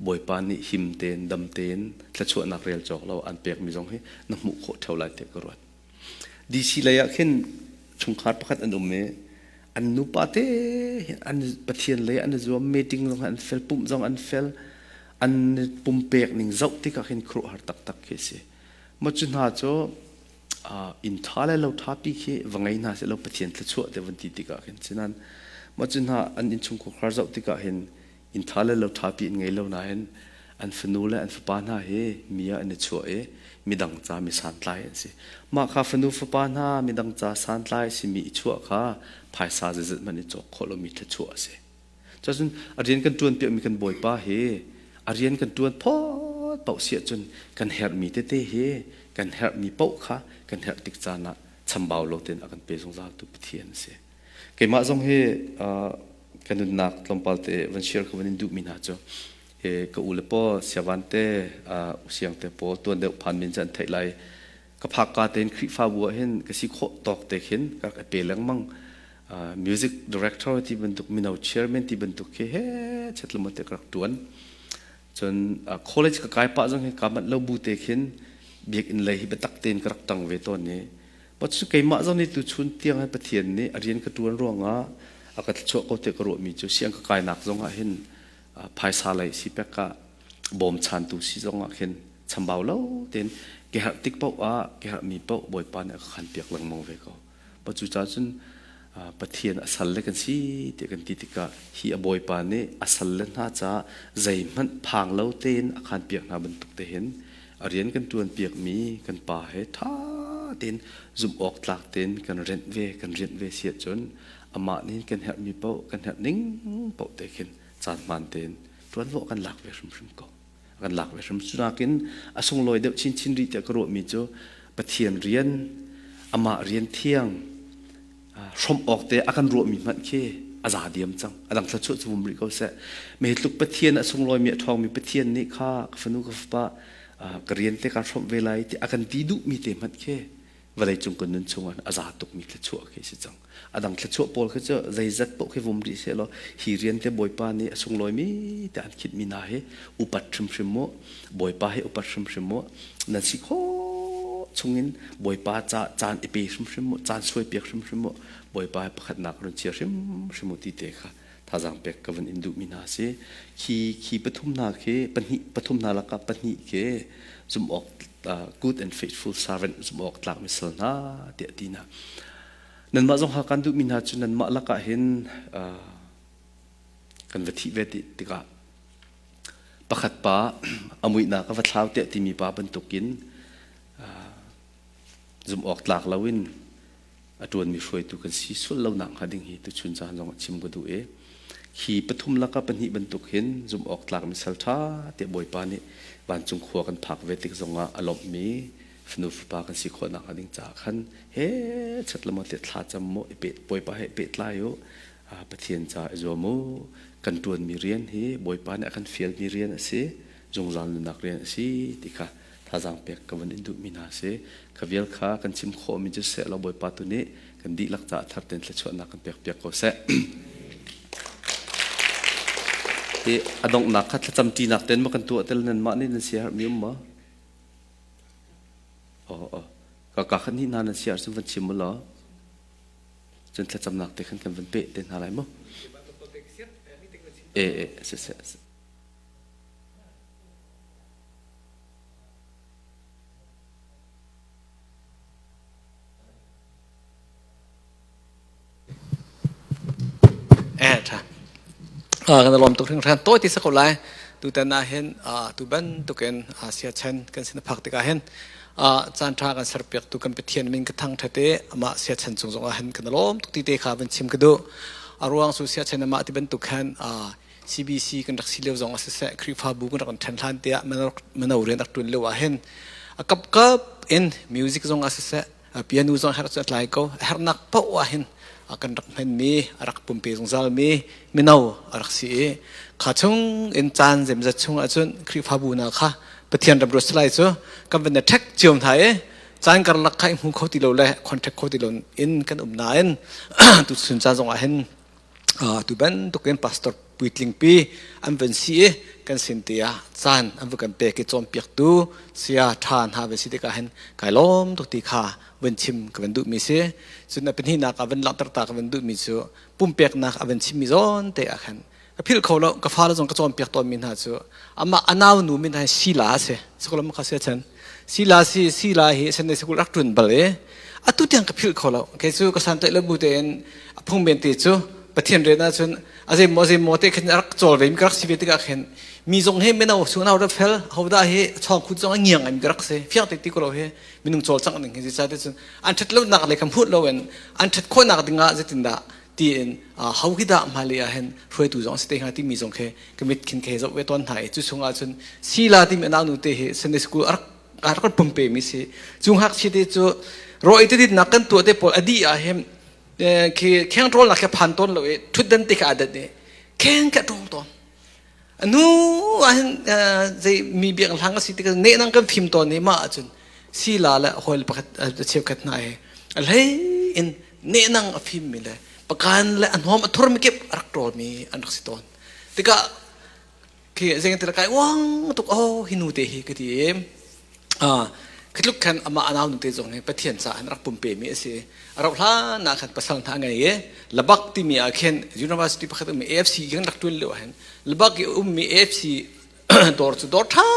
Bawipa nih him tein dam tein thluachuahnak rel cawk lo an pekmi zong hi na hmuh khawh ṭheo lai tiah ka ruat. DC lei ah khin chungkhar pakhat an um i an nupa te hin an Pathian lei an i zuam meeting zong an fel pumh zong an fel an pumpek ning zoh tikah khin khuaruahhar taktak khi a si. Maw cu hna cu inn ṭha le lo ṭha pi khi va ngei hna seh law Pathian thluachuah te van ti tikah khin sinan mah cu hna an innchungkhar zoh tikah hin inn ṭha le lo ṭha pi in ngei lo nain an fanu le an fapa hna hi mi ah an i chuah i midang ca mi santlai an si mah kha fanu fapa hna midang ca santlai simi i chuah kha phaisa zeizat hmanh i cawk khawh lomi thluachuah a si Cun a rian kan ṭuan piakmi kan Bawipa hi a rian kan ṭuan phawt paoh si ahcun kan herhmi tete hi kan herhmi paoh kha kan herh tik caan ah chambau lo tein a kan pe zungzaltu Pathian a si. Keimah zong hi ka nunnak tlawmpal te van share ka van in duhmi hna cu hi ka u le pawl siavan te usiang te pawl tuan deuh phan min cu an theih lai ka phak ka tein Khrihfabu ah hin ka si khawh tawk te khin ka rak i pe lengmang music director ti bantuk mino chairman ti bantuk khi he chet te ka rak tuan. Cun college ka kai pah zong hi kaa manh lo bu te khin biakinn lei hi biatak tein ka rak ṭang ve tawn i but cu keimah zong nih tuchun tiang hi Pathian nih a rian ka ṭuan ruangah a ka thluachuah ko tiah ka ruahmi cu siang ka kainak zong ah hin phaisa lei sipek ah bawmchantu si zong ah khin chambau lo tein ke herh tik paoh ah ke herhmi paoh Bawipa nih a ka khanpiak lengmang ve ko. Pa cucaah cun Pathian a sal le kan si tiah kan ti tikah hi a Bawipa nih a sal le hna caah zeihmanh phang lo tein a khanpiak hna bantuk te hin a rian kan ṭuanpiakmi kan pa he ṭha tein zumh awk tlak tein kan renh ve kan rianh ve si ahcun amah nih kan herhmi paoh kan herh ning paoh te khin caan hmaan tein ṭuanvo kan lak ve hrimhrim ko. Kan lak ve hrim. Cunakin a sunglawi deuh chinchin rih tiah ka ruahmi cu Pathian rian, amah rian thiang, hrawmh awk te a kan ruahmi hmanh khi a za diam cang. A dang thluachuah cu vum rih ko seh. Mei tluk Pathian a sunglawimi a ṭhawngmi Pathian nih kha ka fanu ka fapa ka rian te kaan hrawmh ve lai ti a kan ti duhmi te hmanh khi vawleicung kan nun chungah a za tukmi thluachuah khi si cang. A dang thluachuah pawl khi cu zeizat paoh khi vum rih seh law hi rian te Bawipa nih a sunglawimi te an khitmi hna hi upat hrimhrim mu Bawipa hi upat hrimhrim mu nan si khawh chungin Bawipa ca caan i pe hrimhrim mu caan suai piak hrimhrim mu Bawipa hi pakhatnak run chia hrimhrim mu ti te kha thazaang pek ka van in duhmi hna si. Khi khi pathum hna khi pahnih pathum hna lakah pahnih khi zumh awk good and faithful servant zumh awk tlak mi sal hna tiah ti hna. Nanmah zong ha kan duhmi hna cu nanmah lakah hin kan va thih ve ti tikah pakhat pa a muihnak a va thlau tiah timi pa bantukin zumh awk tlak loin a ṭuanmi hruaitu kan si sual lo nak hnga ding hi tuchun caan zong ah chim ka duh i hi pathum lakah pahnih bantuk hin zumh awk tlakmi sal ṭha tiah Bawipa nih vancung khua kan phak ve tik zongah a lawmhmi fanu fapa kan si khawh nak hnga ding caah khan he chat le maw tiah thla cam mu i peh Bawipa he pehtlai u Pathian ca i zuam u kan ṭuanmi rian hi Bawipa nih a kan fialmi rian a si zungzal nunnak rian a si ti kha thazaang pek ka van in duhmi hna si. Kha vial kha kan chim khawhmi cu seh law Bawipa tu nih kan dihlak caah thar tein thluachuahnak kan pek piak ko seh. Hi a donghnak kha thlacam ṭinak ten ma kan tuah tel nan mah nih nan siaherhmi um ma? Oh, oh. Ka ka khat hnih hna nan siaherh cun van chim u law. Cun thlacamnak te khan kan van peh te hna lai mu. E, e, si, si, si. Eh tha. Kan lawm tuk hringhran tawi ti sa ko lai. Tutan ah hin tu bantukin Asia chan kan sin phak tikah hin caan tha kan serpiak tu kan Pathian min ka thang thate amah sia chan cung zong ah hin kan lawm tuk ti te kha van chim ka duh. A ruang su sia chan amah ti bantuk khan CBC kan rak si lio zong ah siseh Khrihfabu kan rak ṭhen hlan tiah mano rian rak ṭuan lio ah hin a kapkap in music zong ah siseh piano zong herh cu a tlai ko a herhnak paoh ah hin kan rak hmanmi a rak pumpe zungzal mi mino a rak si i kha chung in caan zemzat chung ahcun Khrihfabu na kha Pathian ram ruat salai cu kan van ṭhek cio hna i caan karlak kha i hmu kho ti lo le contact kho ti lo in kan um nain tu chun caan zong ah hin Tu bantukin pastor puitlingpi an van si i kan sin te ah caan an va kan pek i cawnpiaktu saya ṭha hna van si tikah hin kai lawm tuk ti kha van chim ka van duhmi si. Cun a pahnihnak ah van langhter ta ka van duhmi cu pumpeknak a van chimmi zawn te ah khan ka philh kho lo ka fale zong ka cawnpiak tawnmi hna cu amah a nau nu min hi Sila a si. Sikulam kha sia chan. Sila si Sila hi Sunday School rak ṭun bal i atu tiang ka philh kho lo. Kei cu ka santaih lo bu tein a phungmen te cu Pathian rian ahcun a zeimaw zeimaw te khin a rak cawl ve mi ka rak si ve tikah khin mi zong hi mino sunau rak fel hodah hi chawng khut zong a ngiang in ka rak si fiang te ti ko lo hi minung cawl cang ning hi ca te cun an ṭhat lo nak le kha hmuh lo in an ṭhat khawhnak dingah zeitindah tiin ho hi dah hmailei ah hin hruaitu zong si te hnga timi zong khi ka mit khin ka hei zoh ve tawn hna i cu chungah cun sila timi a nau te hi Sunday school a rak a rak pumpe mi si cu ngakchia te cu rawi te ditnak kan tuah te pawl a dih ah hin khi kheng ṭawl nak khi phan tawn lo i ṭhutdan te kha a dat i kheng kha ṭawl tawn anu ah hin zei mi biak hlang a si tikah neh nang kan fim tawn i mah ahcun sila le hawi pakhat cheukhat hna he a hlei in neh nang a fim mi le pakan le a hnawm a thur mi kip a rak ṭawl mi an rak si tawn tikah. Khi zeng te kai uang tuk oh hi nu te hi ka ti i Khitluk khan amah a nau nute zong hi Pathian caah an rak pumpe mi a si. A rauh hlan ah khan pasal hna a ngei i Labak timi ah khin university pakhat ummi AFC kan rak ṭuan lio ah hin Labak i ummi AFC dawr cu dawr ṭha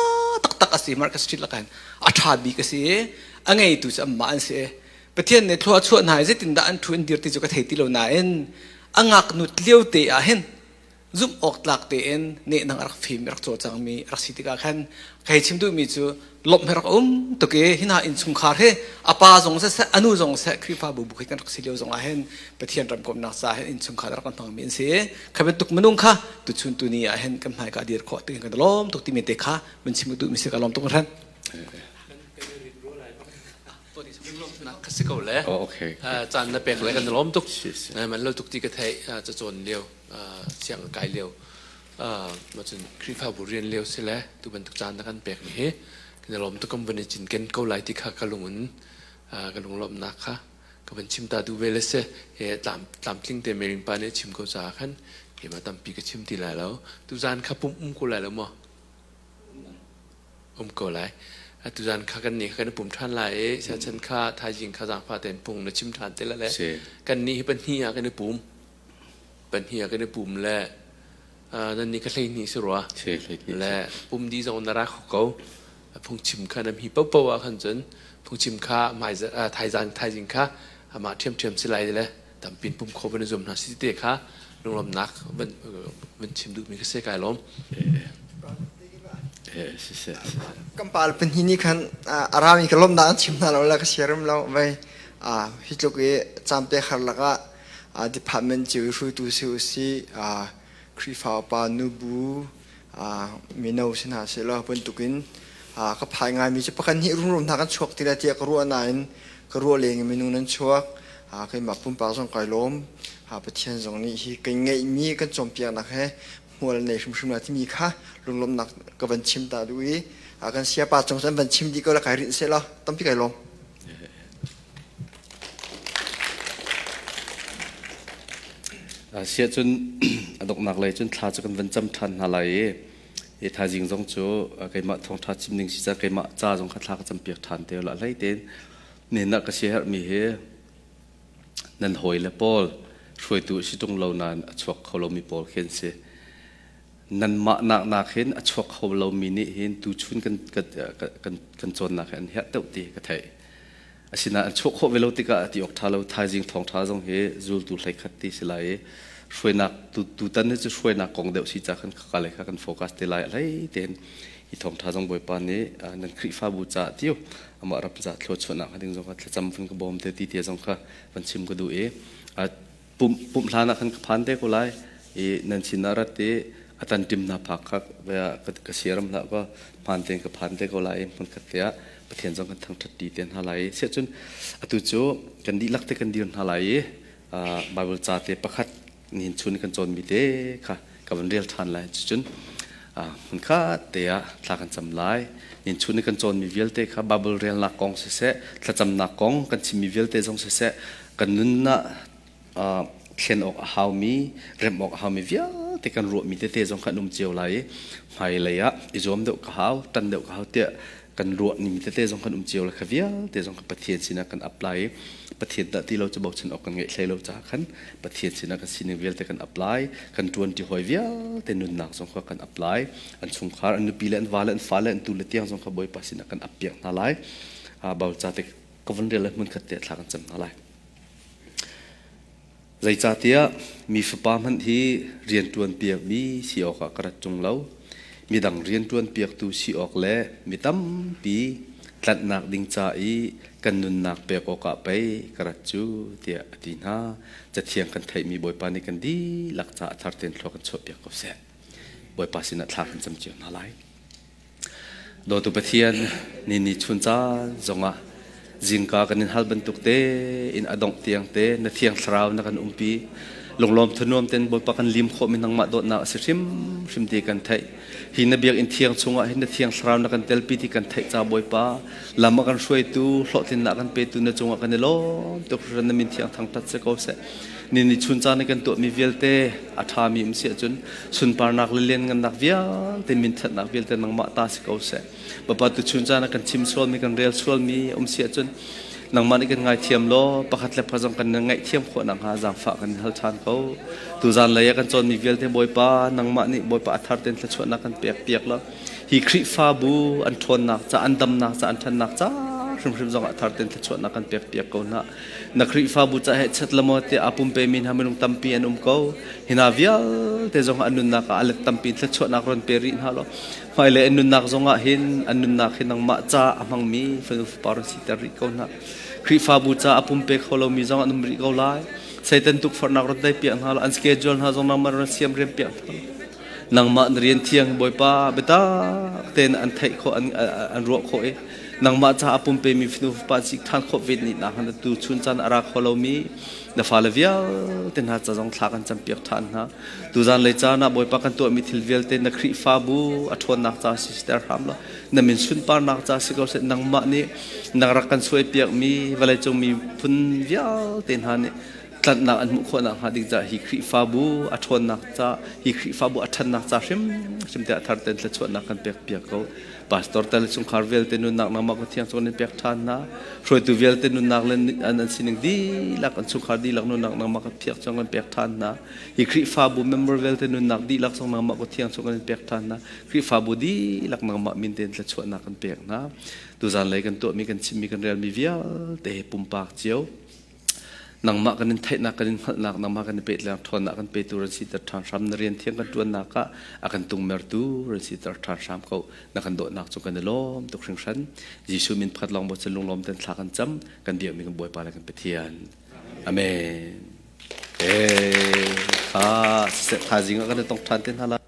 taktak a si Marcus Street lakah hin a ṭha bik a si i a ngeitu cu anmah an si. Pathian nih thlua a chuah hna i zeitindah an ṭhu an dir ti cu ka thei ti lo nain a ngaknut lio te ah hin zumh awk tlak tein nehnang a rak fim rak cawlcangmi rak si tikah khan ka hei chim duhmi cu lawmh he rak um tuk i hi hna innchungkhar hi a pa zong siseh a nu zong siseh Khrihfabu bu khi kan rak si lio zong ah hin Pathian ramkomhnak caah hin innchungkhar rak kan hmangmi an si. Kha bantuk minung kha tuchun tuni ah hin kan hmaika dir khawh ti kan lawm tuk timi te kha mun chim duhmi si ka lawm tuk hran. Ka si ko le. Oh, okay. Caan na pek le kan lawm tuk. Man lo tuk ti ka theih cacawn lio. Siang kai lio macun Khrihfabu rian lio si le tu bantuk caan na kan pek mi hi kan i lawm tuk kan van i cinken ko lai ti kha ka lung in ka lunglawmhnak kha ka van chim ta duh ve le si he tlamtling te Merin pa nih a chim ko caah khan keimah tampi ka chim ti lai lo tuzaan kha pumh um ko lai lo maw um ko lai. Tuzan kha kan nih kha kan i pum ṭhan lai i siachan kha thaizing kha zaangfah tein pung na chim ṭhan te la le kan nih hi pahnih ah kan i pum. Pahnih ah kan i pum le nan nih ka 12 si rua. Le pum di zong na ra kho ko. Phungchim kha nam hi popo ah khan cun phungchim kha thaizan thaizing kha amah ṭhiamṭhiam si lai le tampin pum kho van i zuam hna si te kha lunglawmnak van chim duhmi ka si kai lawm. Kan pa pahnih nih khan a rami ka lawmnak an chim hna lo la ka siarim lo vai hi tluk i caan pek har lakah department cio i hruaitu si usih Khrihfa upa nubu mino si hna sehlaw bantukin ka phai ngaimi cu pakhat hnih rumrum hna kan chuak ti lai tiah ka ruah nain ka ruah leng in minung nan chuak keimah pumpak zong kai lawm Pathian zong nih hi kan ngeihmi kan cawnpiaknak he hmual nei hrimhrim la timi kha lunglawmhnak ka van chim ta duh i kan siapa cung an van chim dih ko la kai rinh seh law tampi kai lawm. Siah cun a donghnak lei cun thla cu kan van cam ṭhan hna lai i i thaizing zong cu keimah thawngṭha chim ding si ca keimah ca zong kha thla ka campiak ṭhan te la hlei tein nihin ah ka siaherhmi hi nan hawile pawl hruaitu si ṭung lo nain a chuak kho lomi pawl khi an si. Nanmah nak hin a chuak kho lomi nih hin tuchun kan kan kan kan cawnnak hi an herh deuh ti ka theih. Asinain an chuah khawh ve lo tikah ti awk ṭha lo thaizing thawngṭha zong hi zultu hleikhat ti si lai i hruainak tutan hi cu hruainak kong deuh si ca khan khaka lei kha kan focus te lai a hlei tein hi thawngṭha zong Bawipa nih nan Khrihfabu caah tiu amah ram ca thluachuahnak hnga ding zong kha thlacam van ka bawm te ti te zong kha van chim ka duh i pumh pumh hlan ah khan ka phan te ko lai i nan sin ah rat i a tan tim hna phak kha ka siaram hlah ka hmaan tein ka phan te ko lai i hmunkhat te ah Pathian zong kan thangṭhat ti te hna lai i siahcun atu cu kan dihlak te kan dir hna lai i Bible ca te pakhat nihin chun kan cawnmi te kha ka van rel ṭhan lai cucun hmunkhat te ah thla kan cam lai nihin chun i kan cawnmi vialte kha Bible relnak kong siseh thlacamnak kong kan chimmi vialte zong siseh kan nun ah thlen awk a haumi remh awk a haumi vialte kan ruahmi tete zong kha an um cio lai i hmailei ah i zuam deuh ka hau tan deuh ka hau tiah kan ruah ning tete zong kan um cio le kha vialte zong kha Pathian sinah kan apply i Pathian dah ti lo cu bochan awk kan ngeih hlei lo caah khan Pathian sinah kan sining vialte kan apply kan ṭuan ti hawi vialte nunnak zong kha kan apply an chungkhar an nupi le an va le an fale an tu le tiang zong kha Bawipa sinah kan ap piak hna lai Bible ca te ka vun rel le hmun khat te thla kan cam hna lai Zeicahtiah mi fapa hmanh hi rianṭuan piakmi si awkah ka rat ṭung lo. Midang rianṭuan piaktu si awk le mi tampi tlanhnak ding ca i kan nunnak pek awkah pei ka rat cu, tiah a ti hna. Cathiang kan theihmi Bawipa nih kan dihlak caah a thar tein thlua kan chuahpiak ko seh. Bawipa sinah thla kan cam cio hna lai. Dawtu Pathian, ni ni chun caan zongah zingka kan in hal bantuk tein a dongh tiang te na thiang thlarau na kan umpi. Lunglawm thanuam ten Bawipa kan lim khawh mi nangmah dawtnak a si hrim hrim ti kan theih. Hi na biakinn thiang chungah hin na thiang thlarau na kan telpi ti kan theih ca Bawipa. Lam a kan hruaitu, hlawhtlinnak kan petu na cungah kan i lawm tuk hringhran na min thiang thangṭhat si ko seh. Ni ni chun caan i kan tuahmi vialte a ṭhami um si ahcun sunparnak le lianngannak vialte minthatnak vialte nangmah ta si ko seh. Bapa tu chun caan ah kan chim sualmi kan rel sualmi um si ahcun nangmah nih kan ngaithiam law pakhat le pakhat zong kan ngaihthiam khawh nakhnga zaangfah kan hal ṭhan ko. Tuzan lei ah kan cawnmi vialte Bawipa nangmah nih Bawipa a thar tein thluachuahnak kan pek piak law hi Khrihfabu an ṭhawnnak ca an damnak ca an ṭhannak ca hrimhrim zong ah thar tein thluachuahnak kan pek piak ko hna. Na Khrihfabu ca he chat la maw tiah aa pumpe mi hna minung tampi an um ko. Hi hna vialte zong an nunnak ah a let tampi in thluachuahnak ron pe rih hna law hmailei an nunnak zongah hin an nunnak hi nangmah ca a hmangmi fanu fapa ron siter rih ko hna. Khrihfabu ca a pumpe kho lomi zong an um rih ko lai. Satan tukforhnak ron dai piak hna law an schedule hna zong nangmah ron siam riam piak hna. Nangmah na rian thiang Bawipa biatak tein an theih khawh an, an ruah khawh i nangmah ca a pumpemi fanu fapa zik ṭhan khawh ve ni nak han tu chun caan a ra kho lomi na fale vialte hna ca zong thla kan campiak ṭhan hna. Tuzan lei caan ah Bawipa kan tuahmi thil vialte na Khrihfabu a ṭhawnnak ca si ter hram law na min sunparnak ca si ko seh nangmah nih na rak kan suaipiakmi vawleicung miphun vialte hna nih tlanhnak an hmuh khawh nakhnga ding caah hi Khrihfabu a ṭhawnnak ca hi Khrihfabu a ṭhannak ca hrimhrim te a thar ten thluachuahnak kan pek piak ko. Pastor tal chungkhar vialte nunnak nangmah ka thiang cung in pek ṭhan hna. Hruaitu vialte nunnak le an an sining dihlak an chungkhar dihlak nunnak nangmah ka thiang cung kan pek ṭhan hna. Hi Khrihfabu member vialte nunnak dihlak zong nangmah ka thiang cung kan pek ṭhan hna. Khrihfabu dihlak nangmah min tein thluachuahnak kan pek hna. Tuzan lei kan tuahmi kan chimmi kan relmi vialte pumpak cio nangmah kan in theihnak kan in hngalhnak nangmah kan i pehtlaih ṭhawnnak kan petu ran siter ṭhan hram na rian thiang kan ṭuannak ah a kan tungmertu ran siter ṭhan hram ko na kan dawtnak cu kan i lawm tuk hringhran Jesuh min pakhat lawng bochan lunglawm ten thla kan cam kan biakmi kan Bawipa le kan Pathian amen eh kha thaizing ah kan i tong ṭhan te hna lai.